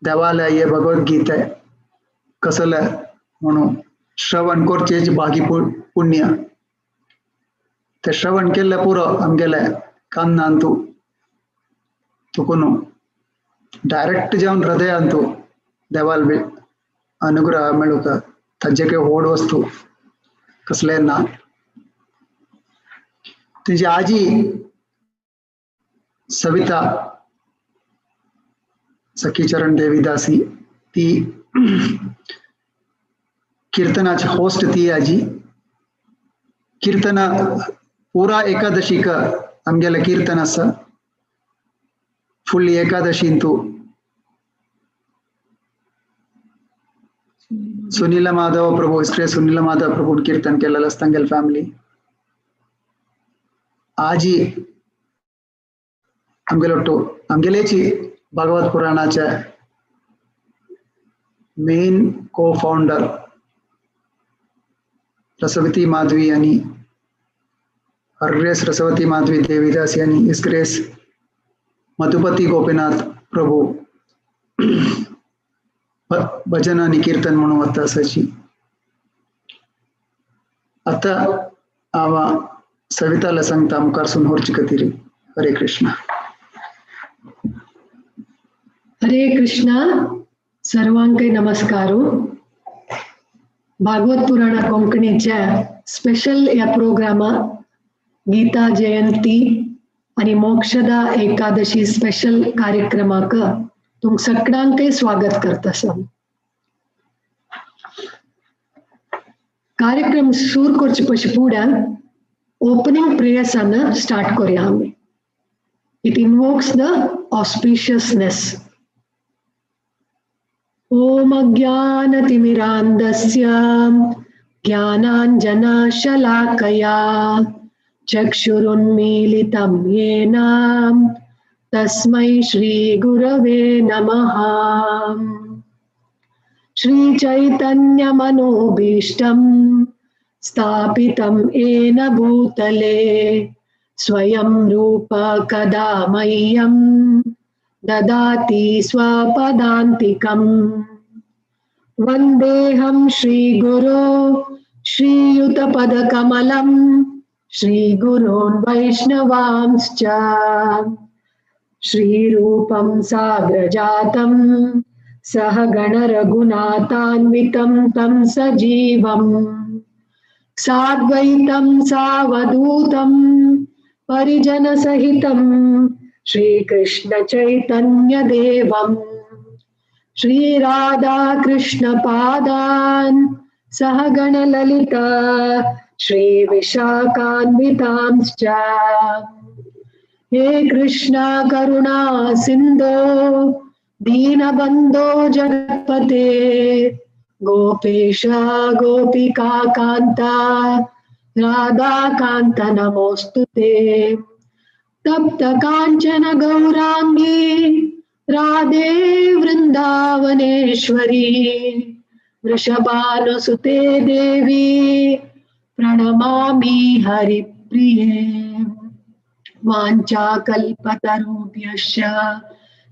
देवाले हे भगवद्गीते कसले म्हणून श्रवण करचेच बागी पुण्य ते श्रवण केल्ले पुरो आमगेले कान्नांतू तुकून डायरेक्ट जावन हृदयांतू देवाल अनुग्रह मेळूक ताजे काय व्हड वस्तू कसले ना. तेजी आजी सविता सखीचरण देवीदासी ती कीर्तनाची होस्ट ती आजी. कीर्तन पुरा एकादशीक आमगेले कीर्तन आसा. फुडली एकादशींतू सुनील माधव प्रभू इस्क्रे सुनील माधव प्रभू कीर्तन केलेलं आसता तांगेले फॅमिली. आजी आमगेले ಒಟ್ಟು आमगेलेची भागवत पुराणाचे मेन को फाउंडर रसवती माधवी आणि हरग्रेस रसवती माधवी देवीदास यांनी इसग्रेस मधुपती गोपीनाथ प्रभू भजन आणि कीर्तन म्हणून वता असायची. आता आवा सविताला सांगता मुखार सून होरची कतिरी. हरे कृष्ण. हरे कृष्ण. सर्वांकय नमस्कारो. भागवत पुराणा कोंकणीच्या स्पेशल या प्रोग्रामा गीता जयंती आणि मोक्षदा एकादशी स्पेशल कार्यक्रमाक तुम सगळ्यांकय स्वागत करता. कार्यक्रम सुरू करचे पशी फुडें ओपनिंग प्रेयर्सान स्टार्ट करूया आमी. It invokes the auspiciousness. Om अज्ञानतिमिरान्धस्य ज्ञानाञ्जनशलाकया चक्षुरुन्मीलितं येन तस्मै श्रीगुरवे नमः. श्रीचैतन्यमनोभीष्टं स्थापितं येन भूतले स्वयं रूप कदा मह्यं ददाति स्वपदान्तिकं. वन्देऽहं श्रीगुरो श्रीयुतपदकमलं श्रीगुरून् वैष्णवांश्च. श्रीरूपं साग्रजातं सह गणरघुनाथान्वितं तं सजीवं साद्वैतं सावधूतं परिजनसहितं श्रीकृष्ण चैतन्य देवं. श्री राधा कृष्ण पादान् सह गणललिता श्री विशाखान्वितांश्च. हे कृष्णा करुणा सिंधो दीनबंधो जगत्पते गोपेश गोपिका कांता राधा कांत नमोस्तुते. तप्त कांचन गौरांगी राधे वृंदावनेश्वरी वृषभानुसुते देवी प्रणमामि हरिप्रिये. वाञ्छाकल्पतरुभ्यश्च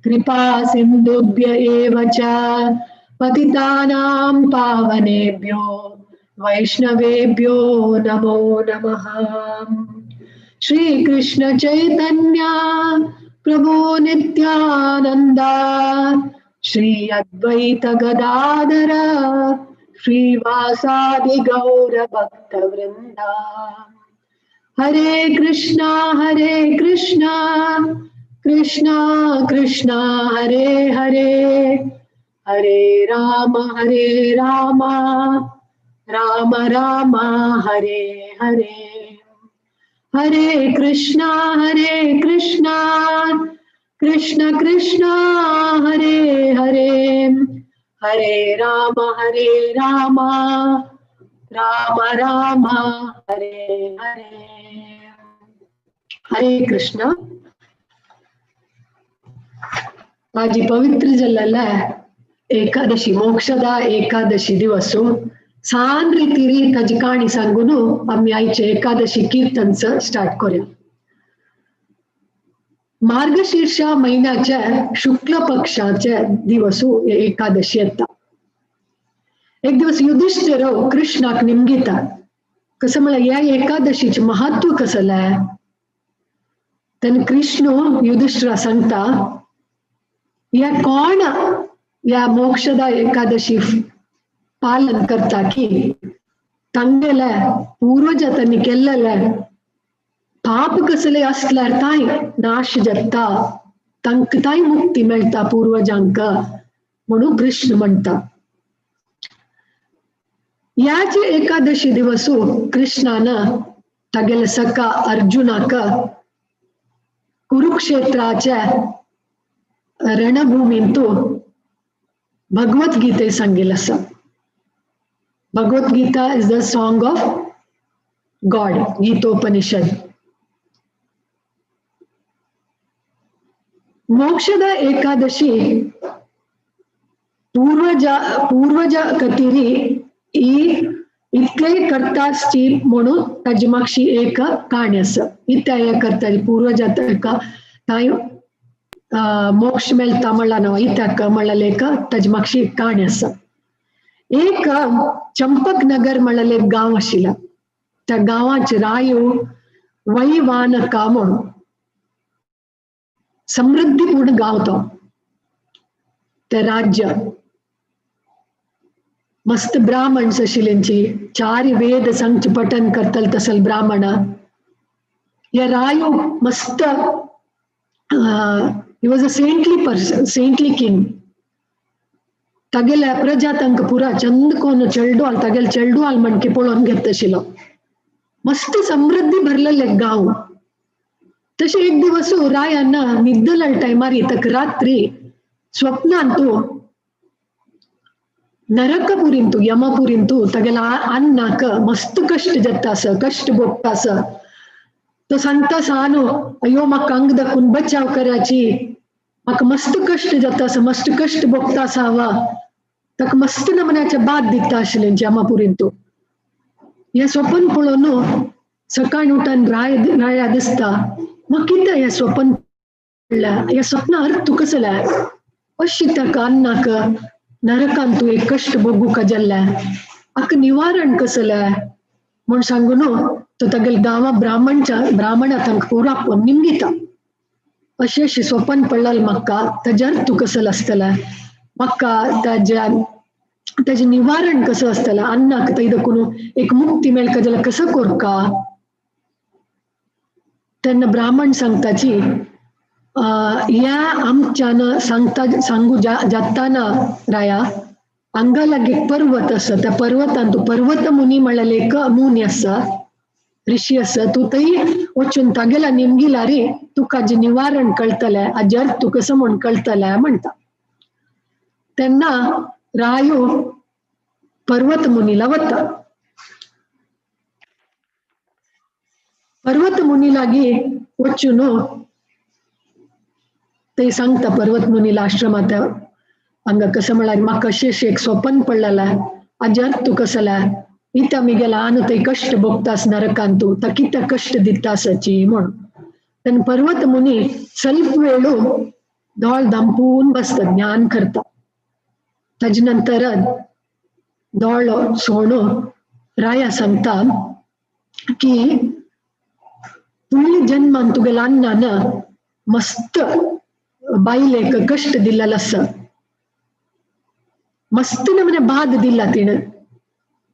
कृपा सिन्धुभ्य एव च पतितानां पावनेभ्यो वैष्णवेभ्यो नमो नमः. श्री कृष्ण चैतन्य प्रभु नित्यानंदा श्री अद्वैत गदाधर श्रीवासादि गौर भक्त वृंदा. हरे कृष्णा कृष्णा कृष्णा हरे हरे हरे राम राम राम हरे हरे. हरे कृष्णा कृष्ण कृष्ण हरे हरे हरे राम राम राम हरे हरे. हरे कृष्ण. आजी पवित्र जल्लला एकादशी मोक्षदा एकादशी दिवस सान रीतीरी ताजी काणी सांगून आमी आयचे एकादशी कीर्तनच स्टार्ट करूया. मार्गशीर्ष महिन्याच्या शुक्ल पक्षाच्या दिवसू एकादशी येता. एक दिवस युधिष्ठिर कृष्णाक निमगिता कसं म्हळ्यार ह्या एकादशीचें महत्व कसलें. तेन्ना कृष्ण युधिष्ठिरा सांगता ह्या कोण ह्या मोक्षदा एकादशी पालन करता की तांगेले पूर्वज तांणी केल्लेले पाप कसले असल्यार तांय नाश जाता, तांकां तांय मुक्ती मेळटा पूर्वजांक म्हणून कृष्ण म्हणटा. ह्याच एकादशी दिवसू कृष्णान तागेले सखा अर्जुनाक कुरुक्षेत्राच्या रणभूमींतू भगवद्गीते सांगिल्लें आसा. Bhagavad Gita is the song of God, Gitopanishad. Mokshada Ekadashi पूर्वज कतिरी ही इतले करतासची म्हणून ताजी मागशी एक काणी आसा. इत्या करता पूर्वजा तांय मोक्ष मेळटा म्हणला न्हय इत्याक म्हणलें एक ताजी मागशी काणी आसा. एक चंपक नगर म्हणलें एक गांव आशिल्लो, त्या गांवाचे रायो वैवानका म्हणून समृद्धीपूर्ण गांव तो. ते राज्य मस्त ब्राह्मण आशिल्ल्यांची चार वेद सांगचे पठन करतले तसल ब्राह्मण. ह्या रायो मस्त he was a saintly person, saintly king. तागेल्या प्रजा तांकां पुरा चंद कोन चेडवाल तागेले चेडवाल म्हणके पळोवन घेत आशिल्लो. मस्त समृद्धी भरलेले गांव. तशें एक दिवस रायान न्हिदले टायमार ताका रात्री स्वप्नांतू नरकपुरींतू यमपुरींतू तागेल्या अन्नाक मस्त कश्ट जाता आसा, कश्ट भोगता आसा. तो सांगता सानू अयो म्हाका अंग दाखून बचाव कराची, म्हाका मस्त कश्ट जाता आसा, मस्त कश्ट भोगता आसा हांव. ताका मस्त नमन्याचे बाद दिता आशिल्लें यमपुरींतू. हें स्वप्न पळोवन सकाळी उठान राय राया दिसता म्हाका कितें हें स्वप्न पडल्या, हें स्वप्न अर्थ कसलें अशी ताका अन्नाक नरकान तूं एक कश्ट भोगूंक जाल्लें हाका निवारण कसलें म्हूण सांगून तो तागेल्या गांवा ब्राह्मणच्या ब्राह्मणा तांकां पुरो आपोवन निमगिता. अशें अशें स्वप्न पडलेलें म्हाका ताजें अर्थ कसलें आसतलें, म्हाका ताज्या ताजें निवारण कसं आसतलें, अन्नाक थंय दाखून एक मुक्ती मेळका जाल्यार कसो करका. तेन्ना ब्राह्मण सांगताची ह्या आमच्यान सांगता सांगू जाताना राया हांगा लागीं एक पर्वत आसा, त्या पर्वतान तूं पर्वत मुनी म्हणलेले एक मुनी आसा, ऋषी आसा, तूं थंय वचून तागेल्या निमगिला रे तुका जें निवारण कळटलें हाजें अर्थ तुका कसो म्हूण कळटलें म्हणटा. तेन्ना रायो पर्वत मुनीला वता. पर्वत मुनी लागीं वचून ते सांगता पर्वत मुनीला आश्रमांत हांगा कसं म्हळ्यार म्हाका अशें अशें एक स्वप्न पडलेलें हाजें अर्थ तुका कसलें, इत्या मिगेला आनी थंय कश्ट भोगतास नरकान तूं ताका कित्याक कश्ट दिता आसाची म्हूण. तेन्ना पर्वत मुनी सल्प वेळू दोळ धांपून बसता, ज्ञान करता. ताजे नंतर दोळो सोणो राया सांगता की फुडल्या जन्मान तुगेल्या अन्नान मस्त बायलेक कश्ट दिल्लेलो आसा, मस्त नमने बाद दिला तिणें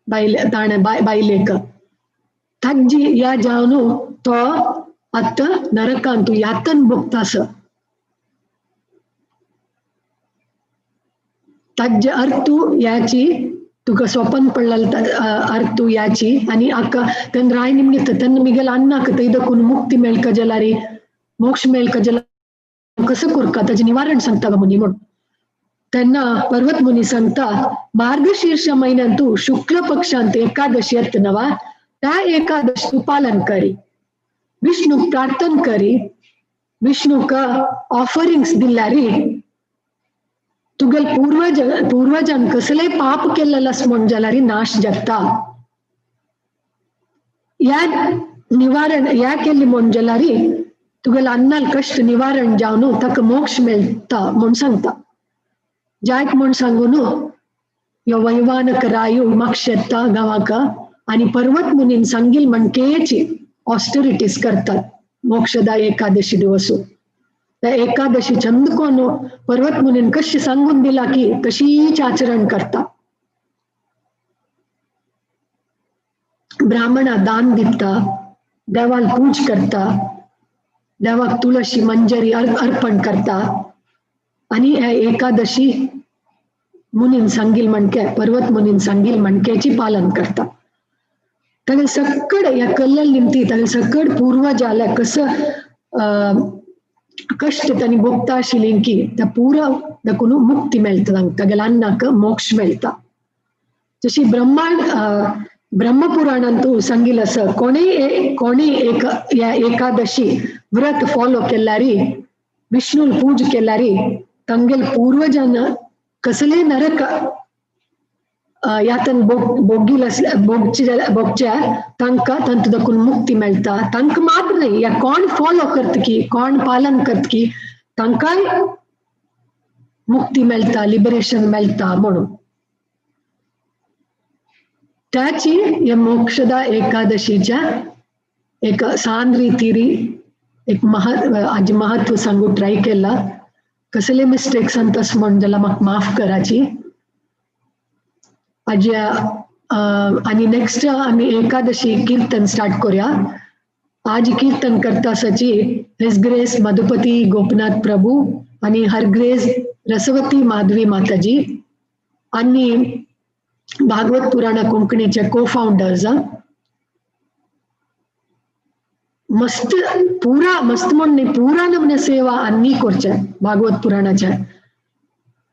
बायले ताणें बायलेक. ताजी ह्या जावन तो आतां नरकान तूं यातन भोगता आसा. ताजे अर्थ याची तुका स्वप्न पडलेलें अर्थ याची आनी आका तेन्ना राय निमगिता तेन्ना मिगेल्या अन्नाक थंय दाखून मुक्ती मेळका जाल्यार मोक्ष मेळका जाल्यार कसो करका ताजें निवारण सांगता मुनी म्हूण. तेन्ना पर्वत मुनी सांगता मार्गशीर्ष म्हयन्यांतू शुक्ल पक्षांत एकादशी येता नवा त्या एकादशी तूं पालन करी, विष्णूक प्रार्थना करी, विष्णूक ऑफरिंग्स दिल्यारी तुगेले पूर्वज पूर्वजान कसलेय पाप केल्लें आसा म्हूण जाल्यार नाश जाता. ह्या निवारण ह्या केल्ली म्हूण जाल्यार तुगेले अन्नाल कश्ट निवारण जावन ताका मोक्ष मेळटा म्हूण सांगता. जायत म्हूण सांगून ह्यो वैवानक रायू मागशेता गांवाक आनी पर्वत मुनीन सांगील म्हणकेची ऑस्टेरिटीज करतात मोक्षदा एकादशी दिवसू. त्या एकादशी चंद कोण पर्वत मुनीन कशी सांगून दिला की तशीच आचरण करता. ब्राह्मणा दान दिता, देवाक पूज करता, देवाक तुळशी मंजरी अर्पण करता आनी ह्या एकादशी मुनीन सांगील म्हणके पर्वत मुनीन सांगील म्हणकेची पालन करता. तागेले सकड ह्या कल्लल निमती तागेले सकड पूर्वजाल्या कसं कश्ट तांणी भोगता आशिल्ली की त्या पुरा दाखून मुक्ती मेळटा, तागेल्या अन्नाक मोक्ष मेळटा. जशी ब्रह्मांड ब्रह्मपुराणांतू सांगिल आसा कोणी कोणी एक ह्या एकादशी व्रत फॉलो केल्यारी विष्णूल पूज केल्यारी तांगेल पूर्वजान कसले नरक यातन भोगील असले भोगचे भोगच्या तांकां तांतू दाखून मुक्ती मेळटा. तांकां मात्र न्हय, ह्या कोण फॉलो करतकी कोण पालन करतकी तांकांय मुक्ती मेळटा, लिबरेशन मेळटा म्हणून त्याची ह्या मोक्षदा एकादशीच्या एक सान रितीरी एक आज महत्व सांगू ट्राय केला. कसले मिस्टेक्स तस म्हण जाल्यार म्हाका माफ कराची. आज आनी नेक्स्ट आमी एकादशी कीर्तन स्टार्ट करूया. आज कीर्तन करता आसाची his grace Madhupati Gopinath Prabhu आनी हर ग्रेस रसवती माधवी माताजी आनी भागवत पुराणा कोंकणीचे को फाउंडर्स. मस्त पुरा मस्त म्हण न्ही पुरा नमने सेवा आनी करचे भागवत पुराणाचे.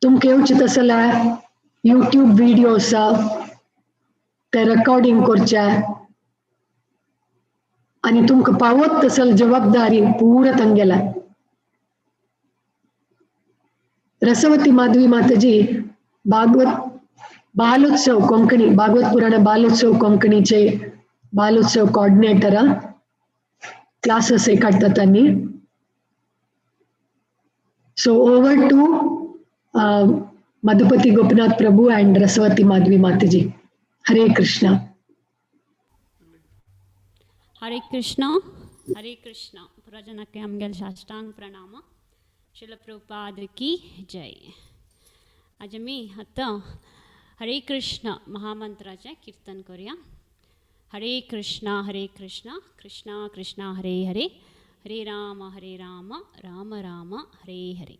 तुमकां येवचें तशें जाल्यार यूट्यूब विडियोस ते रेकॉर्डिंग करचे आनी तुमकां पावत तसल जबाबदारी पुरा तांगेल्या. रसवती माधवी माताजी भागवत बालोत्सव कोंकणी भागवत पुराण बालोत्सव कोंकणीचे बालोत्सव कोऑर्डिनेटर क्लासेस काडटात तांणी. So over to Madhupati Gopinath Prabhu and Rasavati Madhavi Mataji. Hare Krishna. Hare Krishna, Hare Krishna. पुराजनाके आमगेल साष्टांग प्रणाम. श्रील प्रभुपाद की जय. आज आमी आतां हरे कृष्ण महामंत्राचें कीर्तन करूया. हरे कृष्ण हरे कृष्ण कृष्ण कृष्ण हरे हरे, हरे Ram Ram Ram Hare Hare.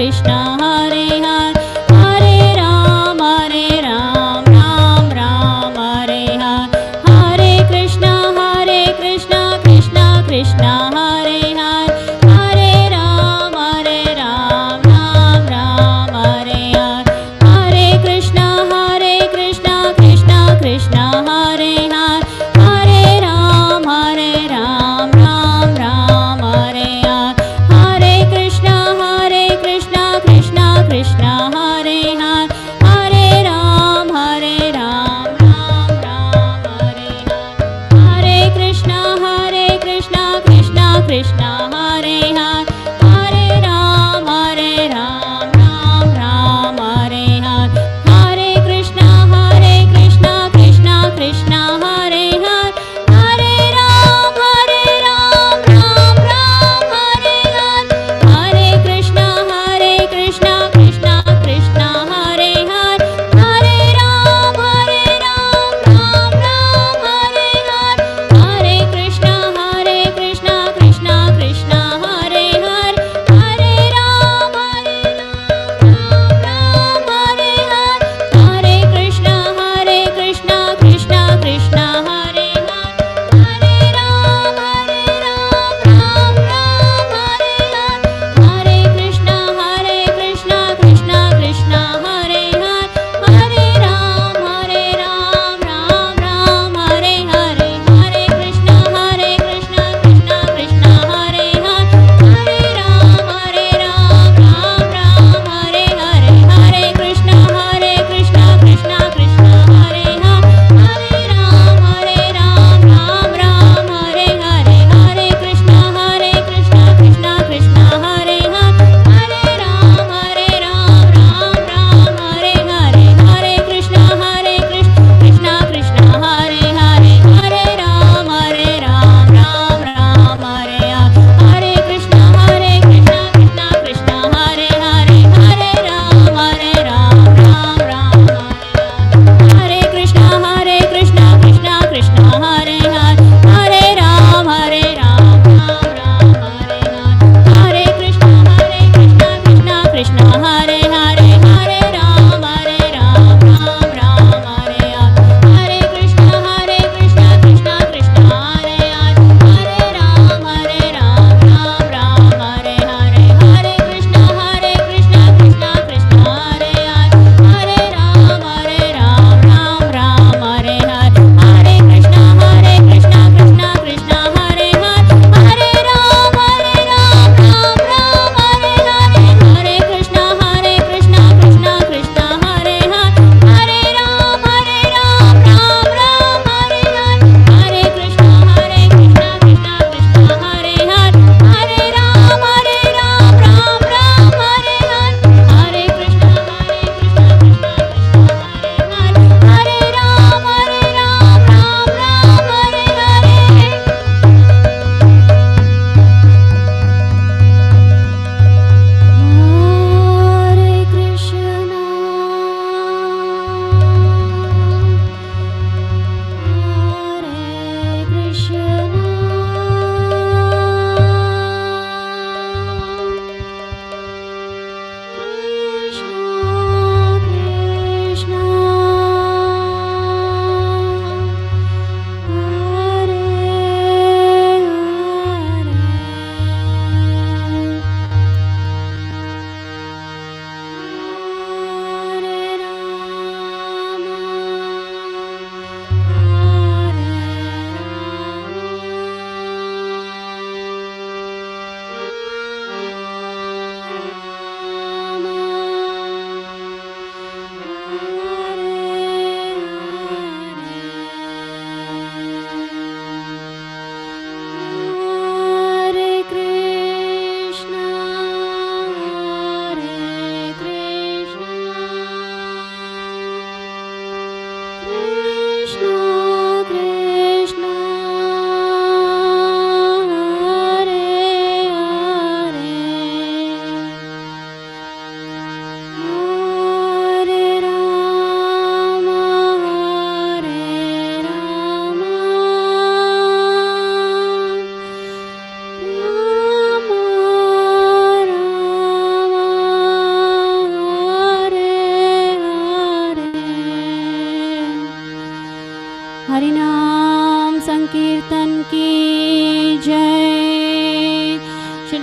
Krishna Hare Hare, Hare Ram Hare Ram Ram Ram Hare Hare, Hare Krishna Hare Krishna Krishna Krishna Hare Hare, Hare Ram Hare Ram Ram Ram Hare Hare, Hare Krishna Hare Krishna Krishna Krishna Hare Hare, Hare Ram Hare Ram Ram Ram Hare Hare, Hare Krishna Hare Krishna Krishna Krishna Hare Hare, Hare Ram Hare Ram Ram Ram Hare Hare, Hare Krishna Hare Krishna Krishna Krishna Hare Hare, Hare Ram Hare Ram Ram Ram Hare Hare, Hare Krishna Hare Krishna Krishna Krishna Hare Hare, Hare Ram Hare Ram Ram Ram Hare Hare, Hare Krishna Hare Krishna Krishna Krishna Hare Hare, Hare Ram Hare Ram Ram Ram Hare Hare, Hare Krishna Hare Krishna Krishna Krishna Hare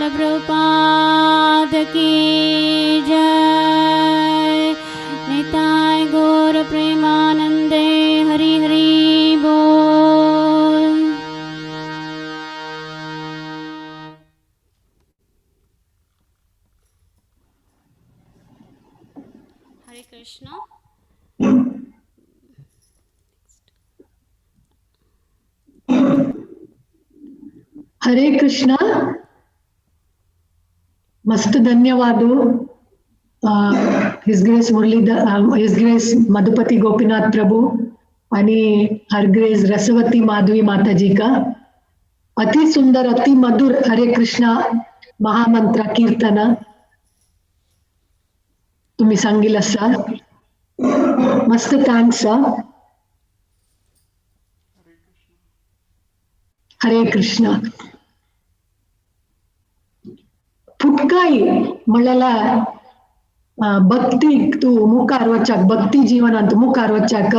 Srila Prabhupada की जय। निताय गौर प्रेमानंदे हरि हरि बोल। हरे कृष्ण। हरे कृष्णा। मस्त धन्यवाद his grace Muralidhar, his grace Madhupati Gopinath Prabhu आणि हर grace रसवती Madhavi माताजी का अति सुंदर अति मधुर हरे कृष्णा महामंत्र कीर्तन तुम्ही सांगितलं असा, मस्त thanks. Hare Krishna. फुटकाई म्हणल्यार भक्ती तू मुखार वचाक, भक्ती जीवनांत मुखार वचाक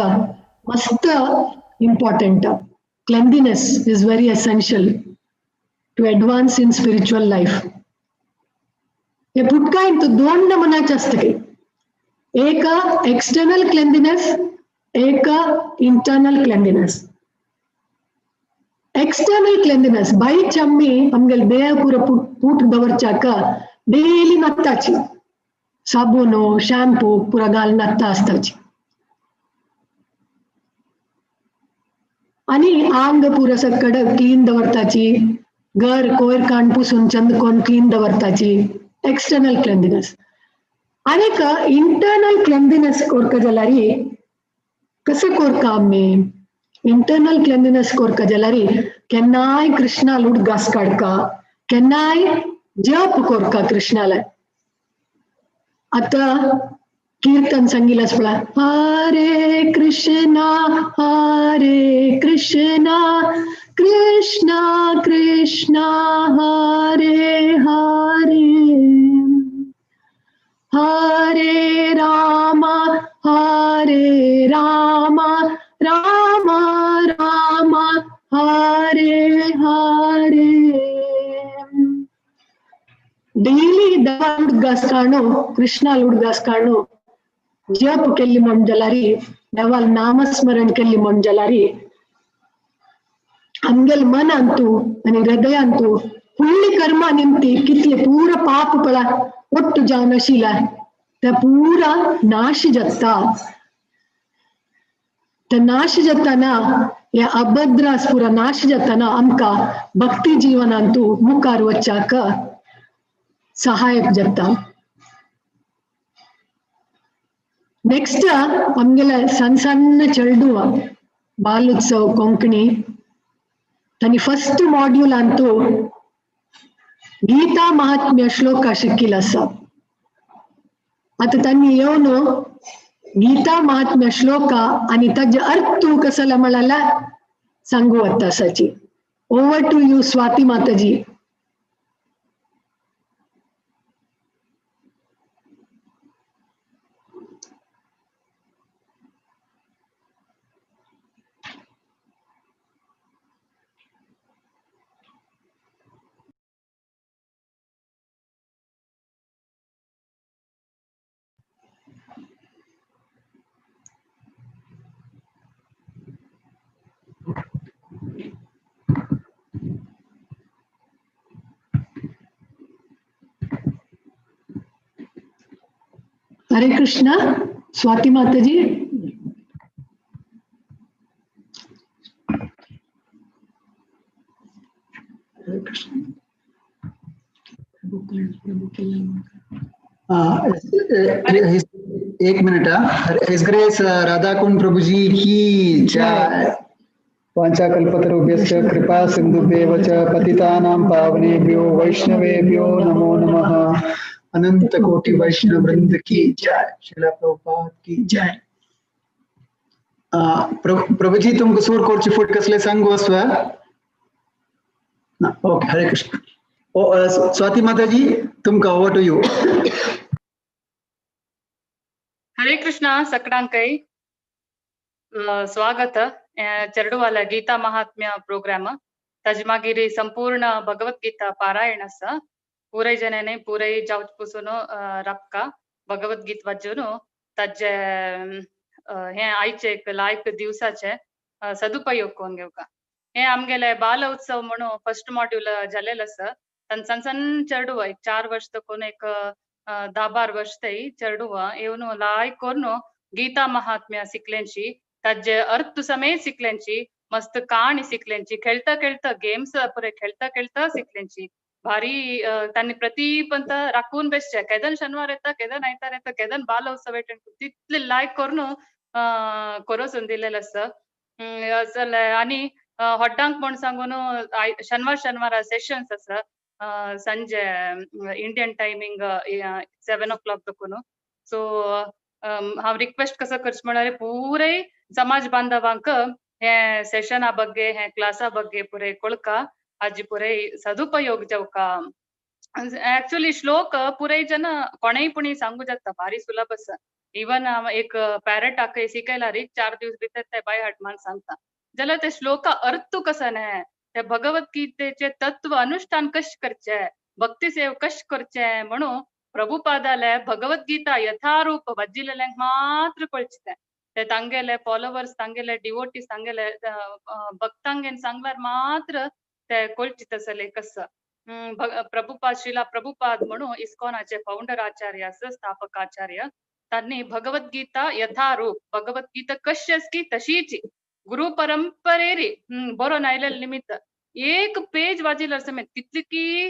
मस्त important. Cleanliness is very essential to advance in spiritual life. हे फुटकाईंत दोन नमुन्याचे आसता, एक एक्सटर्नल क्लेंदिनेस, एक इंटरनल क्लेंदिनेस. एक्सटर्नल क्लेंदिनेस बायच आमी आमगेले देह पुरो पूट दवरच्याक डेली न्हाताची, साबून शॅम्पू पुरो घालून न्हाता आसताची आनी आंग पुरो सकड क्लीन दवरताची, घर कोयर काण पुसून चंद कोण क्लीन दवरताची, एक्सटर्नल क्लेंदिनेस. आनीक इंटरनल क्लेंदिनेस कोरका जाल्यार कसो कोरका आमी इंटरनल क्लेंदिनेस कोरका जाल्यार केन्नाय कृष्णाल उडगास काडका, केन्नाय जप कोरका कृष्णाला. आता कीर्तन सांगितलं पळय, हरे कृष्णा हरे कृष्णा कृष्णा कृष्णा हरे हरे, हरे राम हरे राम राम राम हरे हरे. डेली देवा उडगास काणू, कृष्णाल उडगास काणू जप केल्ली म्हण जाल्यार, देवाल नामस्मरण केल्ली म्हण जाल्यार आमगेले मनांतू आनी हृदयांतू फुडली कर्मा निमती कितले पुरा पाप पळा ಒಟ್ಟು जावन आशिल्ले ते पुरा नाश जाता. ते नाश जाताना हे अभद्रास पुरा नाश जाताना आमकां भक्ती जीवनांतू मुखार वच्चाक सहायक जाता. नेक्स्ट आमगेले सಣ್ಣ सಣ್ಣ चेडूव बालोत्सव कोंकणी तांणी फर्स्ट मॉड्यूल अंतू गीता महात्म्य श्लोक शिकिल्लो आसा. आतां तांणी येवन गीता महात्म्य श्लोक आनी ताजे अर्थ कसलो म्हळ्यार सांगू वता आसाची. Over to you Swati Mataji. Hare Krishna. Swati Mataji. Hare Krishna. एक मिनट। His grace Radha कुंड प्रभु जी की जय। वाञ्छाकल्पतरुभ्यश्च कृपा सिन्धुभ्येव च पतितानां पावनेभ्यो वैष्णवेभ्यो नमो नमः। अनंत कोटि वैष्णव वृंद की जय, श्रील प्रभुपाद की जय। प्रभु जी तुमको सूर कोरची फूट कसले सांगू असवा ना? ओके, हरे कृष्ण। ओ स्वाति माता जी तुमका over to you. Hare Krishna. सकडांकय स्वागत चेरडुवाला गीता महात्म्य प्रोग्राम. ताजे मागीर संपूर्ण भगवत गीता पारायण आसा. पुराय जणांनी पुराय जावच पसून राबका भगवद्गीत वाचून ताजे हे आयचे एक लायक दिवसाचे सदुपयोग करून घेवका. हे आमगेले बाल उत्सव म्हणून फर्स्ट मॉड्यूल जालेलो आसा. तांचे सण सण चेडवा एक 4 वर्ष तकून एक 10-12 वर्ष तरी चेडवा येवन लायक करून गीता महात्म्य शिकल्यांची, ताजे अर्थ समेत शिकल्यांची, मस्त कहाणी शिकल्यांची, खेळता खेळता गेम्स पुरे खेळता खेळता शिकल्यांची. भारी तांणी प्रतिपंत राखून बेसचे. केदन शनिवार येता, केदन आयतार येता, केदन बाल उत्सव अटेंड तितले लायक करून करोसून दिलेलं आसा. आनी हड्डांक म्हण सांगून शनिवार शनिवार सेशन्स आसा Sanjay Indian timing 7 o'clock तकून. So हांव रिक्वेस्ट कसो करचें म्हळ्यार पुराय समाज बांधवांक हे सेशना ಬಗ್ಗೆ हे क्लासा ಬಗ್ಗೆ पुराय कोळका हाजी पुराय सदुपयोग जावका. एक्चुअली श्लोक पुराय जन कोणेय पुणी सांगू जाता, भारी सुलभ आसा. इवन एक पॅरटाक शिकयल्यार 4 दिवस भितर ते बाय हार्ट मान सांगता. जाल्यार ते श्लोका अर्थ कसो न्हय, ते भगवद्गीतेचे तत्व अनुष्ठान कशें करचें, भक्ती सेव कशें करचें म्हणून प्रभुपादाले भगवद्गीता यथारूप वज्जिलेल्यांक मात्र कळचें. तें ते तांगेले फॉलोवर्स, तांगेले डिवोटीस, तांगेले भक्तांगेन सांगल्यार मात्र ते कळचें तसले कसं. प्रभुपाद शिला प्रभुपाद म्हणून इस्कॉनाचे फाउंडर आचार्य आसा, स्थापक आचार्य. तांणी भगवद्गीता यथारूप, भगवद्गीता कशी आसा की तशीच गुरु परंपरेरी बरोवन आयिल्ले निमित्त एक पेज वाजिल्ले समेत कितले की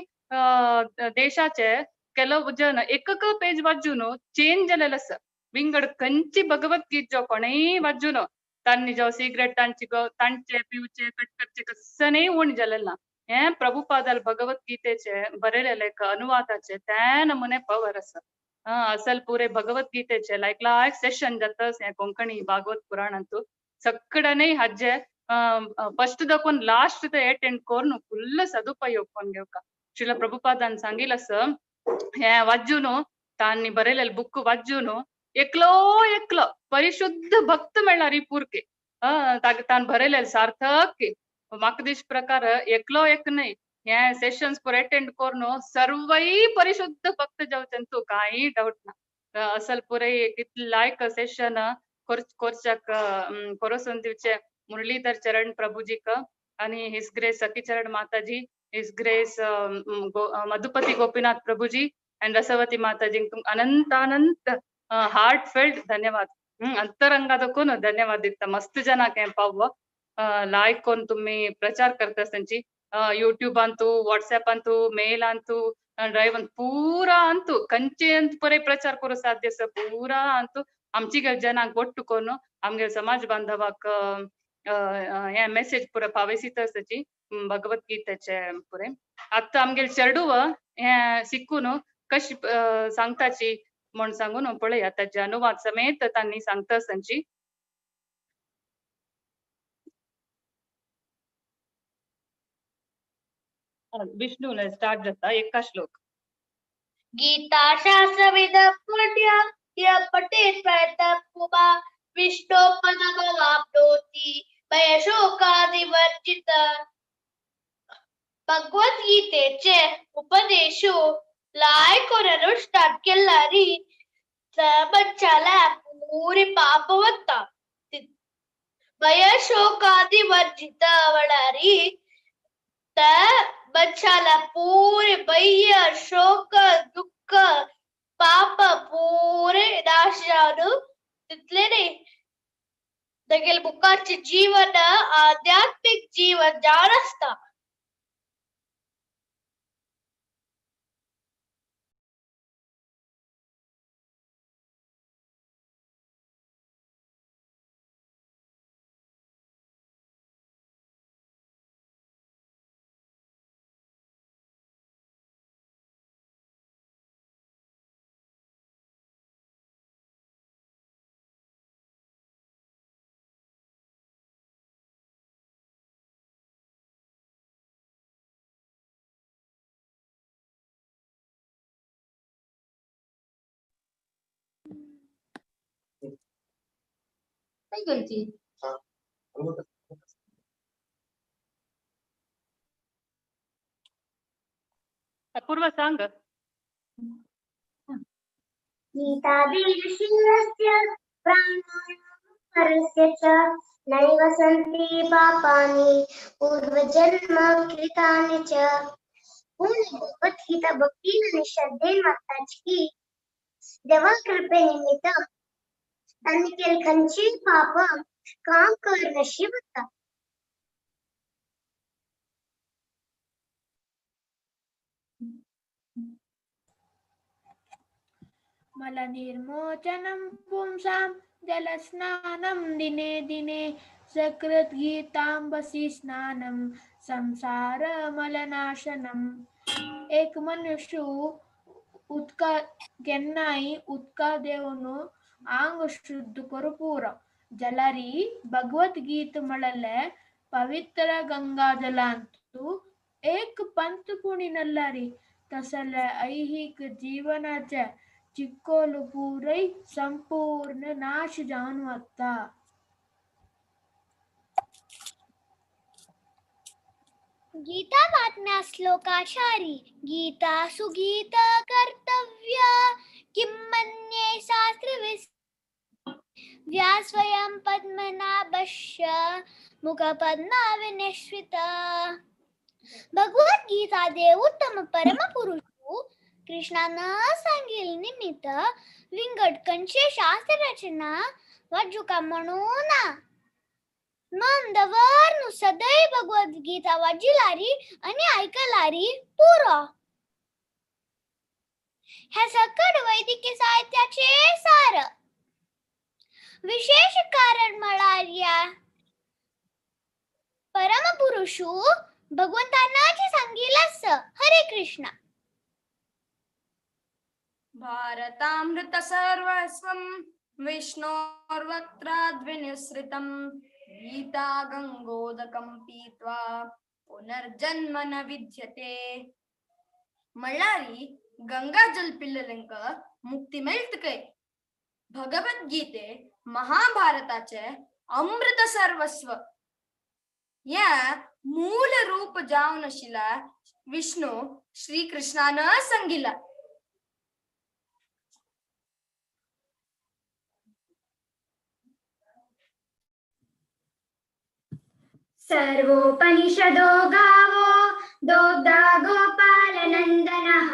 देशाचे ಕೆಲವು जन एक पेज वाचून चेंज जालेलो आसा. विंगड खंयची भगवद्गीत जो कोणेय वाचून तांणी जो सिगरेट तांची तांचे पिवचे कट करचे कसनेय उण जालें ना. हे प्रभुपादाल भगवद्गीतेचे बरयलेले एक अनुवादाचे त्या नमुने पवर आसा. असल पुरे भगवद्गीतेचे लायक लायक सेशन जाता हे कोंकणी भागवत पुराणांतू सगळ्यांनी हाजे फर्स्ट दाखोवन लास्ट ते अटेंड करून फुल्ल सदुपयोग करून घेवका. श्रील प्रभुपादान सांगिल्लें आसा हे वाचून तांणी बरयलेले बुक वाचून एकलो एकलो परिशुद्ध भक्त मेळ्ळार ही पुरके तान बरयलेले सार्थक म्हाका दिस प्रकार एकलो एक न्हय हे सेशन्स पुरो अटेंड करून सर्वय परिशुद्ध भक्त जावचे तूं कांय डावट ना. असल पुराय कितले लायक सेशन कोर्चाक कोरोसून दिवचे मुरलीधर चरण प्रभुजीक आणि his grace Sakhicharan Mataji, his grace Madhupati Gopinath Prabhuji and Rasavati Mataji Anant Anant heart felt धन्यवाद. अंतरंगादकून धन्यवाद दिता. मस्त जनाक हें पाव लायक कोन तुम्ही प्रचार करता तांची YouTube Antu, WhatsApp Antu, mail Antu, drive Antu, पुरा अंतू खंयचे अंत पुराय प्रचार करूं साध्य आसा पुरा अंतू आमची जनांक ಒಟ್ಟು कोन आमगे समाज बांधवाक हे मेसेज पुरा पावयसीत आसाची भगवद्गीतेचे पुरे. आतां आमगेले चेडूव हे शिकून कशी सांगताची म्हण सांगून पळया ताजे अनुवाद समेत तांणी सांगता आसाची. विष्णू स्टार्ट जाता एका श्लोक. गीता शास्त्रविद पुण्य य पठेत् प्रयतः पुमा विष्णो पदमवाप्नोति भयशोकादिवर्जित. भगवद्गीतेचे उपदेशु लायक अनुष्ठान केल्यारी मनशाला पुरे पाप वता. भयशोकादिवर्जित म्हळ्यारी त्या मनशाला पुरे भय शोक दुःख पाप पुरे नाश जावन तितले न्ही तागेले मुखारचें जीवन आध्यात्मीक जीवन जावन आसता. काय करती? अपूर्व सांग. गीताबीजशीलस्य प्राणायामपरस्य च नैव सन्ति पापानि पूर्वजन्म कृतानि च. पूण भगवद्गीता भक्तीन आनी श्रद्धेन वाचताची की देवा कृपे निमित्त तांणी केल्ली खंयचीय पापां काम कर नशीब वता. मलनिर्मोचनं पुंसां जलस्नानं दिने दिने सकृद्गीताम्बसि स्नानं संसारमलनाशनम्. एक मनुष्य उदका केन्नाय उदका देवन आंग शुद्ध करू पुरो जलारी भगवद्गीत म्हळले पवित्र गंगा जलांतु एक पंत पुणी नल्लारी तसले ऐहिक जीवनाचे चिक्कोल पुरय संपूर्ण नाश जावन वता. गीता वाचण्या श्लोकाचारी गीता सुगीता कर्तव्य किं मन्ये शास्त्रविस् व्यास्वयं पद्मनाभस्य मुखपद्माविनिश्रिता. भगवद्गीता देव उत्तम परम पुरुषु कृष्णान सांगिल निमित्त विंगड कंचे शास्त्र रचना वाजुका म्हणून मन दवरनु सदैव भगवद्गीता वाजिलारी आणि ऐकलारी पुरो. ह्या सकट वैदिक साहित्याचे सार विशेष कारण म्हळ्यार ह्या परमपुरुषु भगवंतानाचे सांगिलास. हरे कृष्णा. भारतामृत सर्वस्वं विष्णोर्वक्त्राद्विनिसृतं गीता गंगोदकं पीत्वा पुनर्जन्म न विद्यते. मल्लारी गंगा जल पिल्लंक मुक्ती मेळत काय? भगवद्गीते महाभारताचे अमृत सर्वस्व या मूल रूप जावन आशिल्ल्या विष्णु श्री कृष्णान सांगिला. सर्वोपनिषदो गावो दोग्धा गोपालनन्दनः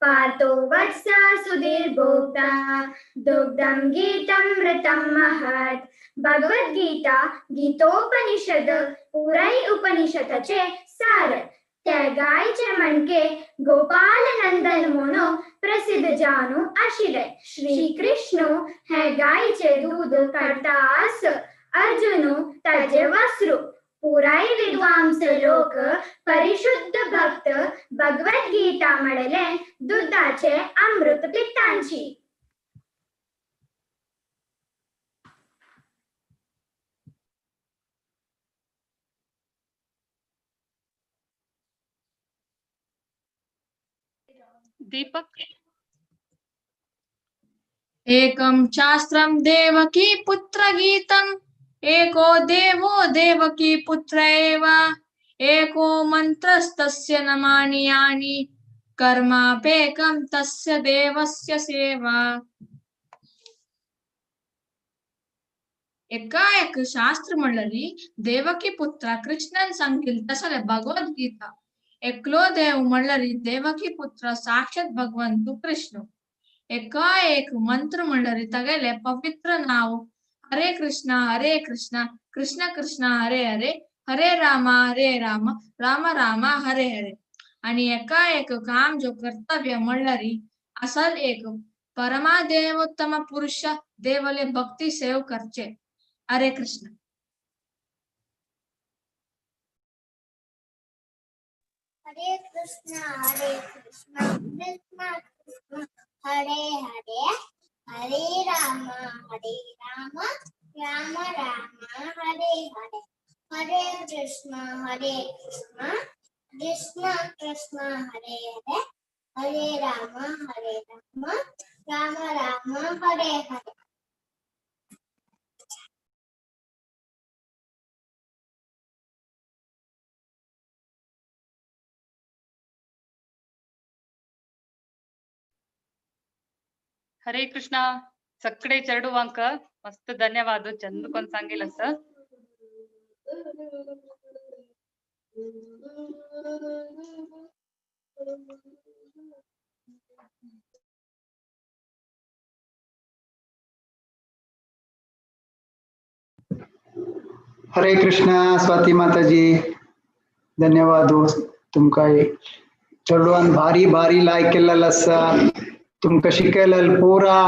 पार्थो वत्स सुधीर्भोक्ता दुग्धं गीतमृतं महत्. भगवद्गीता गीतोपनिषद पुराय उपनिषदाचे सार. त्या गायचे मणके गोपालनंदन म्हणून प्रसिद्ध जाणू आशिल्ले. श्री कृष्ण हे गायचे दूध काडटा आस अर्जुन ताजे वासरू. पुराय विद्वांस लोक परिशुद्ध भक्त भगवद्गीता म्हणले दुधाचे अमृत पितांची. दीपक. एकं शास्त्रं देवकी पुत्र गीतम् एको देवो देवकी पुत्र एव एको मंत्रस्तस्य नमानि यानि कर्मापेकं तस्य देवस्य सेवा. एका एक शास्त्र म्हणलरी देवकी पुत्र कृष्णन सांगिल तसले भगवद्गीता. एकलो देव म्हणलरी देवकी पुत्र साक्षात भगवंतु कृष्ण. एका एक मंत्र म्हणलरी तगेले पवित्र नाव हरे कृष्णा हरे कृष्णा कृष्ण कृष्ण हरे हरे हरे राम हरे राम राम राम हरे हरे. आणि एका एक काम जो कर्तव्य म्हणलरी असल एक परमादेवोत्तम पुरुष देवले भक्ती सेव करचे. हरे कृष्ण. हरे कृष्ण हरे कृष्ण कृष्ण कृष्ण हरे हरे हरे राम हरे राम राम राम हरे हरे हरे कृष्ण हरे कृष्ण कृष्ण कृष्ण हरे हरे हरे राम हरे राम राम राम हरे हरे. हरे कृष्णा. सगळे चेडवांक मस्त धन्यवाद, चंद कोण सांगेल असं. हरे कृष्णा स्वाती माताजी, धन्यवाद तुमका. चेडवान भारी भारी लायक केलेलं आसा, तुमकां शिकयलें पुरा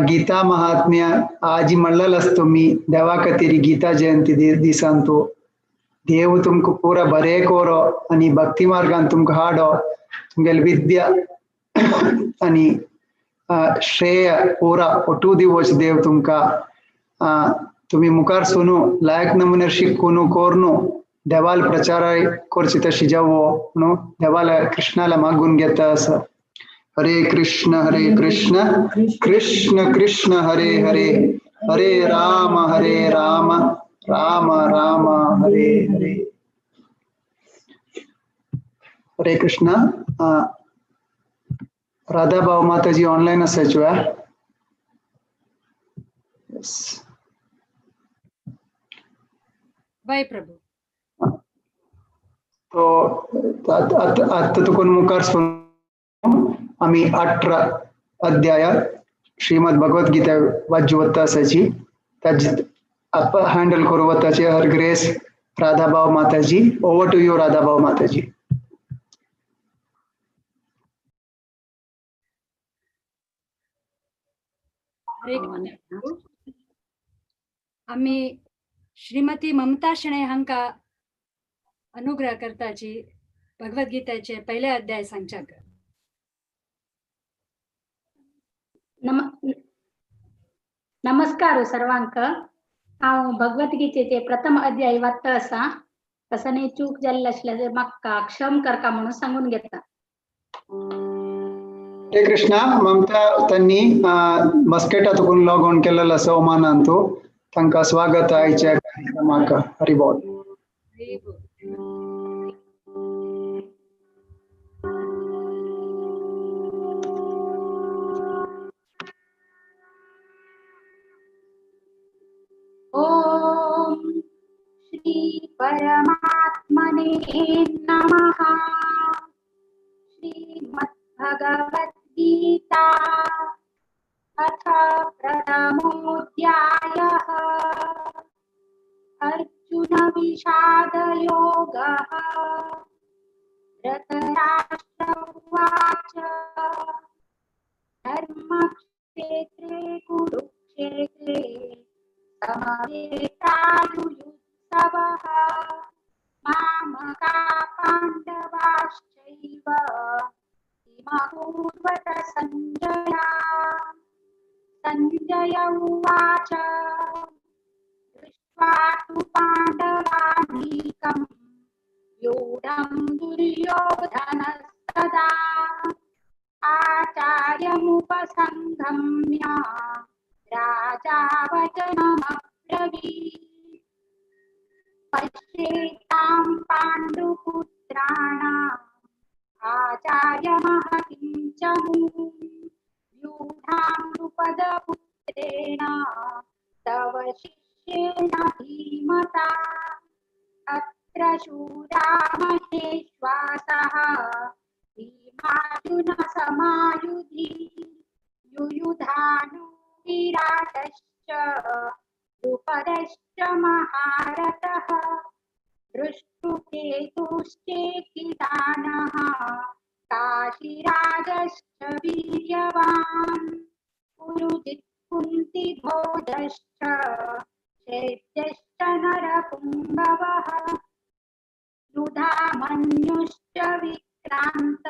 गीता महात्म्य. आजी म्हणलेलं आसा तुमी देवा खातीर गीता जयंती दिसान तो देव तुमकां पुरा बरें कोरो आनी भक्ती मार्गान तुमकां हाडो, तुमगेली विद्या आनी श्रेय पुरा ಒಟ್ಟು दिवोच देव तुमकां. तुमी मुखार सोनू लायक नमुन्यार शिकून कोरनू देवाल प्रचार करची तशी जावो न्हू, देवाला कृष्णाला मागून घेता असं. हरे कृष्ण हरे कृष्ण कृष्ण कृष्ण हरे हरे, हरे राम हरे राम राम राम हरे हरे. हरे कृष्ण. राधा भाऊ माताजी ऑनलाईन असायच्यो. येस बाय प्रभू. तो आतां तुका मुखार आमी 18 अध्याय श्रीमद भगवद गीता वाच्य वता आसाची, ताजी आप हँडल करू वताची. हर ग्रेस राधा भाऊ माताजी, ओवर टू you Radha भाऊ माताजी. हरे कृष्ण. आमी श्रीमती ममता शणै हांकां अनुग्रह करताची भगवद्गीतेचे पहिले अध्याय सांगच्याक. नमस्कार सर्वांक. हांव भगवद्गीतेचे प्रथम अध्याय वाचता आसा. तसं चूक जाल्ली आसल्यार म्हाका क्षम करका म्हणून सांगून घेता. हरे कृष्णा. ममता त्यांनी मस्केटा तुकून लॉग ऑन केलेलं आसा ओमानांतू, तांकां स्वागत आयच्या कार्यक्रमाक. हरी बोल. ओम श्री परमात्मने नमः. श्रीमद् भगवद्गीता अथ प्रथमोऽध्यायः. अर्जुन विषादयोगः. धृतराष्ट्र उवाच. धर्मक्षेत्रे कुरुक्षेत्रे समवेतायुयुत्सवः. मामका पाण्डवाश्चैव किमकुर्वत संजय. संजय उवाच. दृष्ट्वा तु पाण्डवानीकं व्यूढं दुर्योधनस्तदा आचार्यमुपसंगम्य राजा वचनमब्रवीत्. पश्येतां पाण्डुपुत्राणाम् आचार्यमहतीं च मूं व्यूढां द्रुपदपुत्रेण तव शिष्येण धीमता. अत्र शूरा महेश्वासः भीमार्जुनसमायुधि युयुधानो विराटश्च द्रुपदश्च महारथः. दृष्टुकेतुश्चेकितानः काशीराजश्च वीर्यवान्. पुरुजित् कुन्तिभोजश्च शैत्यश्च नरपुङ्गवः. युधामन्युश्च विक्रान्त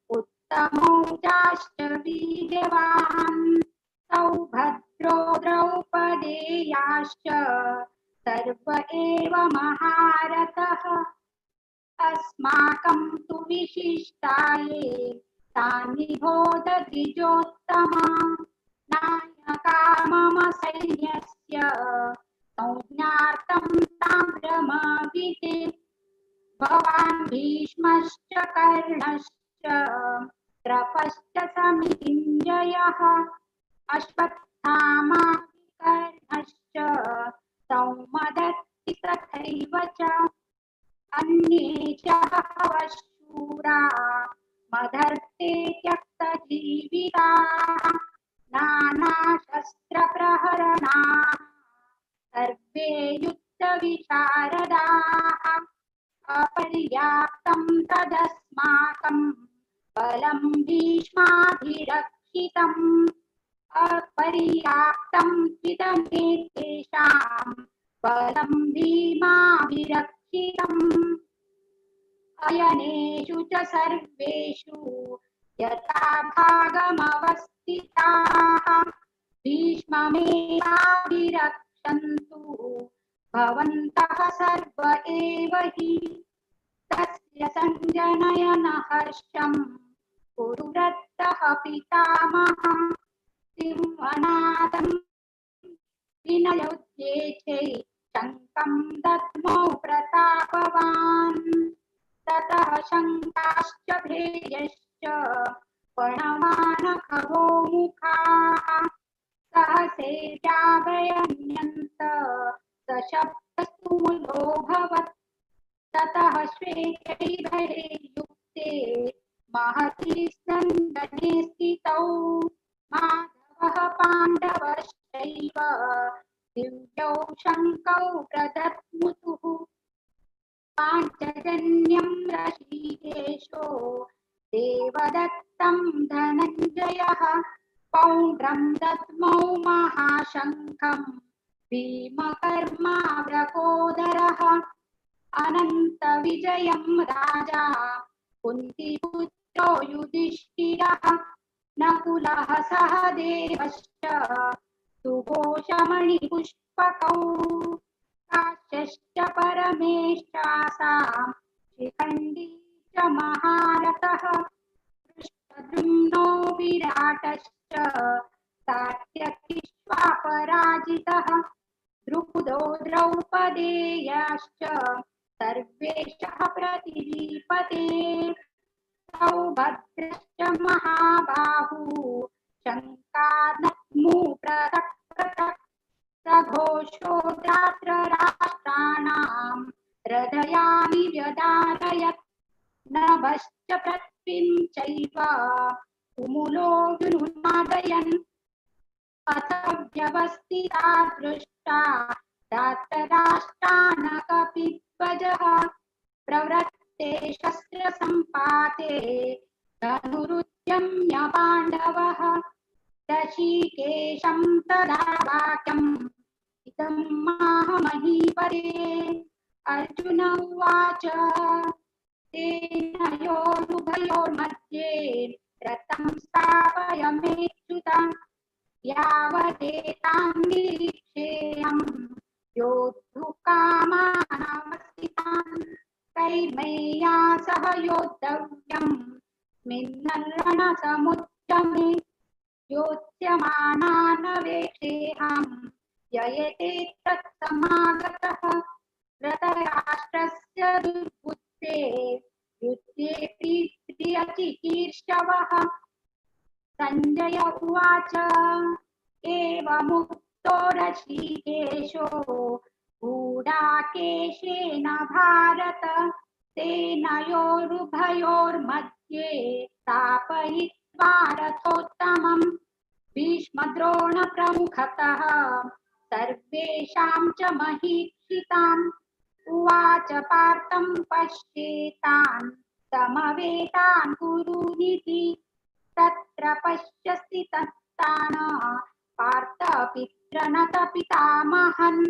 उत्तमौजाश्च वीर्यवान्. सौभद्रो द्रौपदेयाश्च सर्व एव महारथः. अस्माकं तु विशिष्टाये तानि बोधद्विजोत्तमा. नायका मम सैन्यस्य संज्ञार्थं ताम्रमविते. भवान् भीष्मश्च कर्णश्च कृपश्च समितिञ्जयः अश्वत्थामा विकर्णश्च सौमदत्ति तथैव च अन्ये च बहवः शूरा मदर्थे त्यक्तजीविताः नानाशस्त्रप्रहरणाः सर्वे युद्धविशारदाः अपर्याप्तं तदस्माकं बलं भीष्माभिरक्षितम् अपर्याप्तं त्विदमेतेषां बलं भीमाभिरक्षितम् अयनेषु च सर्वेषु यथा भागमवस्थिताः भीष्ममेवाभिरक्षन्तु भवन्तः सर्व एव हि तस्य सञ्जनयन हर्षं कुरुव्रतः पितामहः सिंहनादं विनयोद्येचे शङ्खं दद्मौ प्रतापवान् ततः शङ्काश्च भेयश्च पणमानखवो मुखाः सहसेव्याभयन्यन्त सशब्दस्तुमुलोऽभवत् ततः श्वेतैर्भये युक्ते महति स्यन्दने स्थितौ माधवः पाण्डवश्चैव दिव्यौ शङ्खौ प्रदत्मुतुः पाञ्चजन्यं ऋषिकेशो देवदत्तं धनञ्जयः पौण्ड्रं दद्मौ महाशङ्खं भीमकर्माव्रकोदरः अनन्तविजयं राजा कुन्तीपुत्रो युधिष्ठिरः नकुलः सहदेवश्च सुघोषमणिपुष्पकौ काश्यश्च परमेष्ठासां शिखण्डी च महारथः पृष्ठद्रुम्नो विराटश्च सात्यकिष्वापराजितः द्रुपदो द्रौपदेयाश्च सर्वेशः प्रतिदीपते सौभद्रश्च महाबाहु शङ्कानत्मु पृथक् पृथक् सघोषो दात्रराष्ट्राणां हृदयानि व्यदारयत् नभश्च पृथ्वीं चैव तुमुलो विनुनादयन् अथ व्यवस्थिता दृष्टा दात्रराष्ट्रानकपिध्वजः प्रवृत्ते शस्त्रसम्पाते धनुरुद्यम्य पाण्डवः ऋषिकेशं तदा वाक्यम् इदं माह महीपते अर्जुन उवाच तेनयोरुभयोर्मध्ये रथं स्थापय मेच्युतं यावदेतां निरीक्षेयं योद्धुकामानवस्थितान् कैर्मय्या सह योद्धव्यं मिन्नरणसमुद्यमे योत्स्यमानानवेक्षेऽहं ययते तत्समागतः धृतराष्ट्रस्य दुर्बुद्धे युद्धे प्रियचिकीर्षवः। सञ्जय उवाच एवमुक्तो ऋषिकेशो गूढाकेशेन भारत सेनयोरुभयोर्मध्ये स्थापयित्वा रथोत्तमं भीष्मद्रोणप्रमुखतः सर्वेषां च महीक्षिताम् उवाच पार्थं पश्येतान् समवेतान् कुरुनिति तत्र पश्य स्थितस्तान् पार्थ पितृनत पितामहन्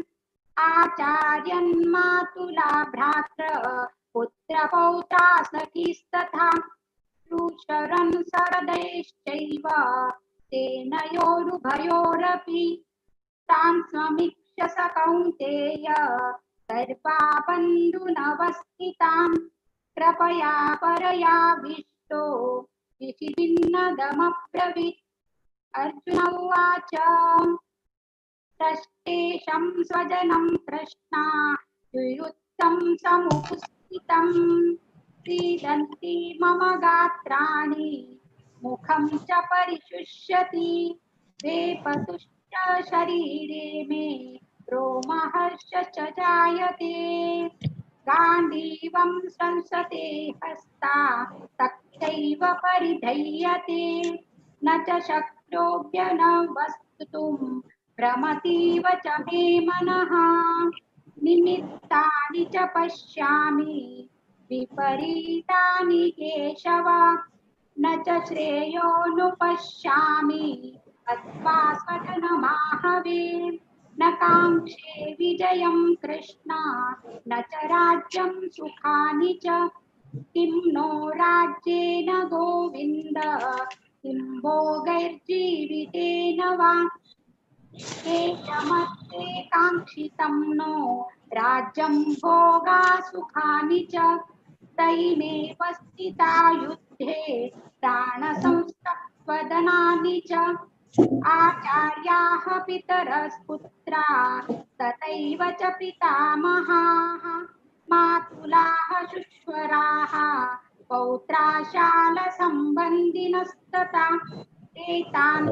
आचार्यन् मातुला भ्रातृ पुत्रपौत्रा सखीस्तथा शरन् सरदैश्चैव सेनयोरुभयोरपि तान् समीक्ष्य स कौन्तेय सर्वाबन्धुनवस्थितान् कृपया परयाविष्टो ऋषिभिन्नदमब्रवीत्। अर्जुन उवाच षष्ठेशं स्वजनं कृष्णा युयुत्सं समुपस्थितं सीदन्ति मम गात्राणि मुखं च परिशुष्यति वेपतुश्च शरीरे मे रोमहर्ष च जायते। गाण्डीवं संसते हस्ता तक्षैव परिधीयते न च शक्नोभ्यनवस्तुतुं भ्रमतीव च मे मनः। निमित्तानि च पश्यामि विपरीतानि केशव न च श्रेयोनुपश्यामि हत्वा स्वजनमाहवे। न काङ्क्षे विजयं कृष्ण न च राज्यं सुखानि च किं नो राज्येन गोविन्द किं भोगैर्जीवितेन वा। केशमस्ते काङ्क्षितं नो राज्यं भोगा सुखानि च तैमेव स्थिता युद्धे प्राणसंस्तत्वदनानि च। आचार्याः पितरस्पुत्रा तथैव च पितामहाः मातुलाः शुश्वराः पौत्राशालसम्बन्धिनस्तथा ते तान्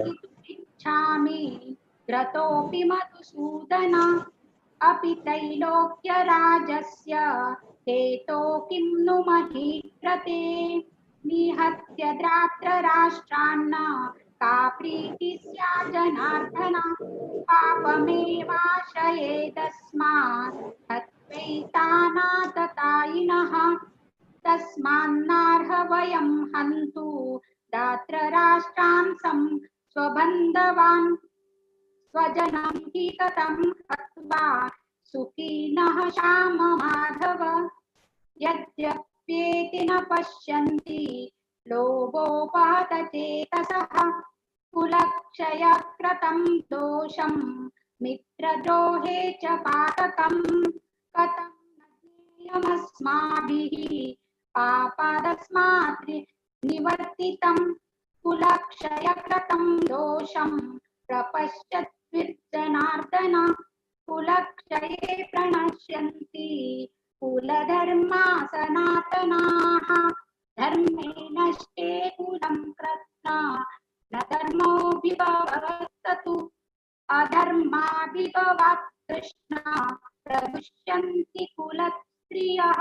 इच्छामि द्रतोऽपि मधुसूदन। अपि त्रैलोक्यराजस्य हेतो किं नु महीकृते निहत्य द्रात्रराष्ट्रान्न का प्रीतिः स्यात् जनार्दन। पापमेवाश्रयेदस्मात् हत्वैतानाततायिनः तस्मान्नार्ह वयं हन्तु दात्रराष्ट्रान् स्वबन्धवान्। स्वजनं हि कथं हत्वा सुखिनः श्याम माधव। यद्यप्येति न पश्यन्ति लोभोपहत चेतसः कुलक्षयकृतं दोषं मित्रद्रोहे च पातकं कथं न ज्ञेयमस्माभिः पापादस्मात् निवर्तितं कुलक्षयकृतं दोषं प्रपश्यद्विर्जनार्दन। कुलक्षये प्रणश्यन्ति कुलधर्मा सनातनाः धर्मे नष्टे कुलं कृत्वा न धर्मोऽभिभवस्तु अधर्माभिभवात् कृष्ण प्रदुष्यन्ति कुलस्त्रियः।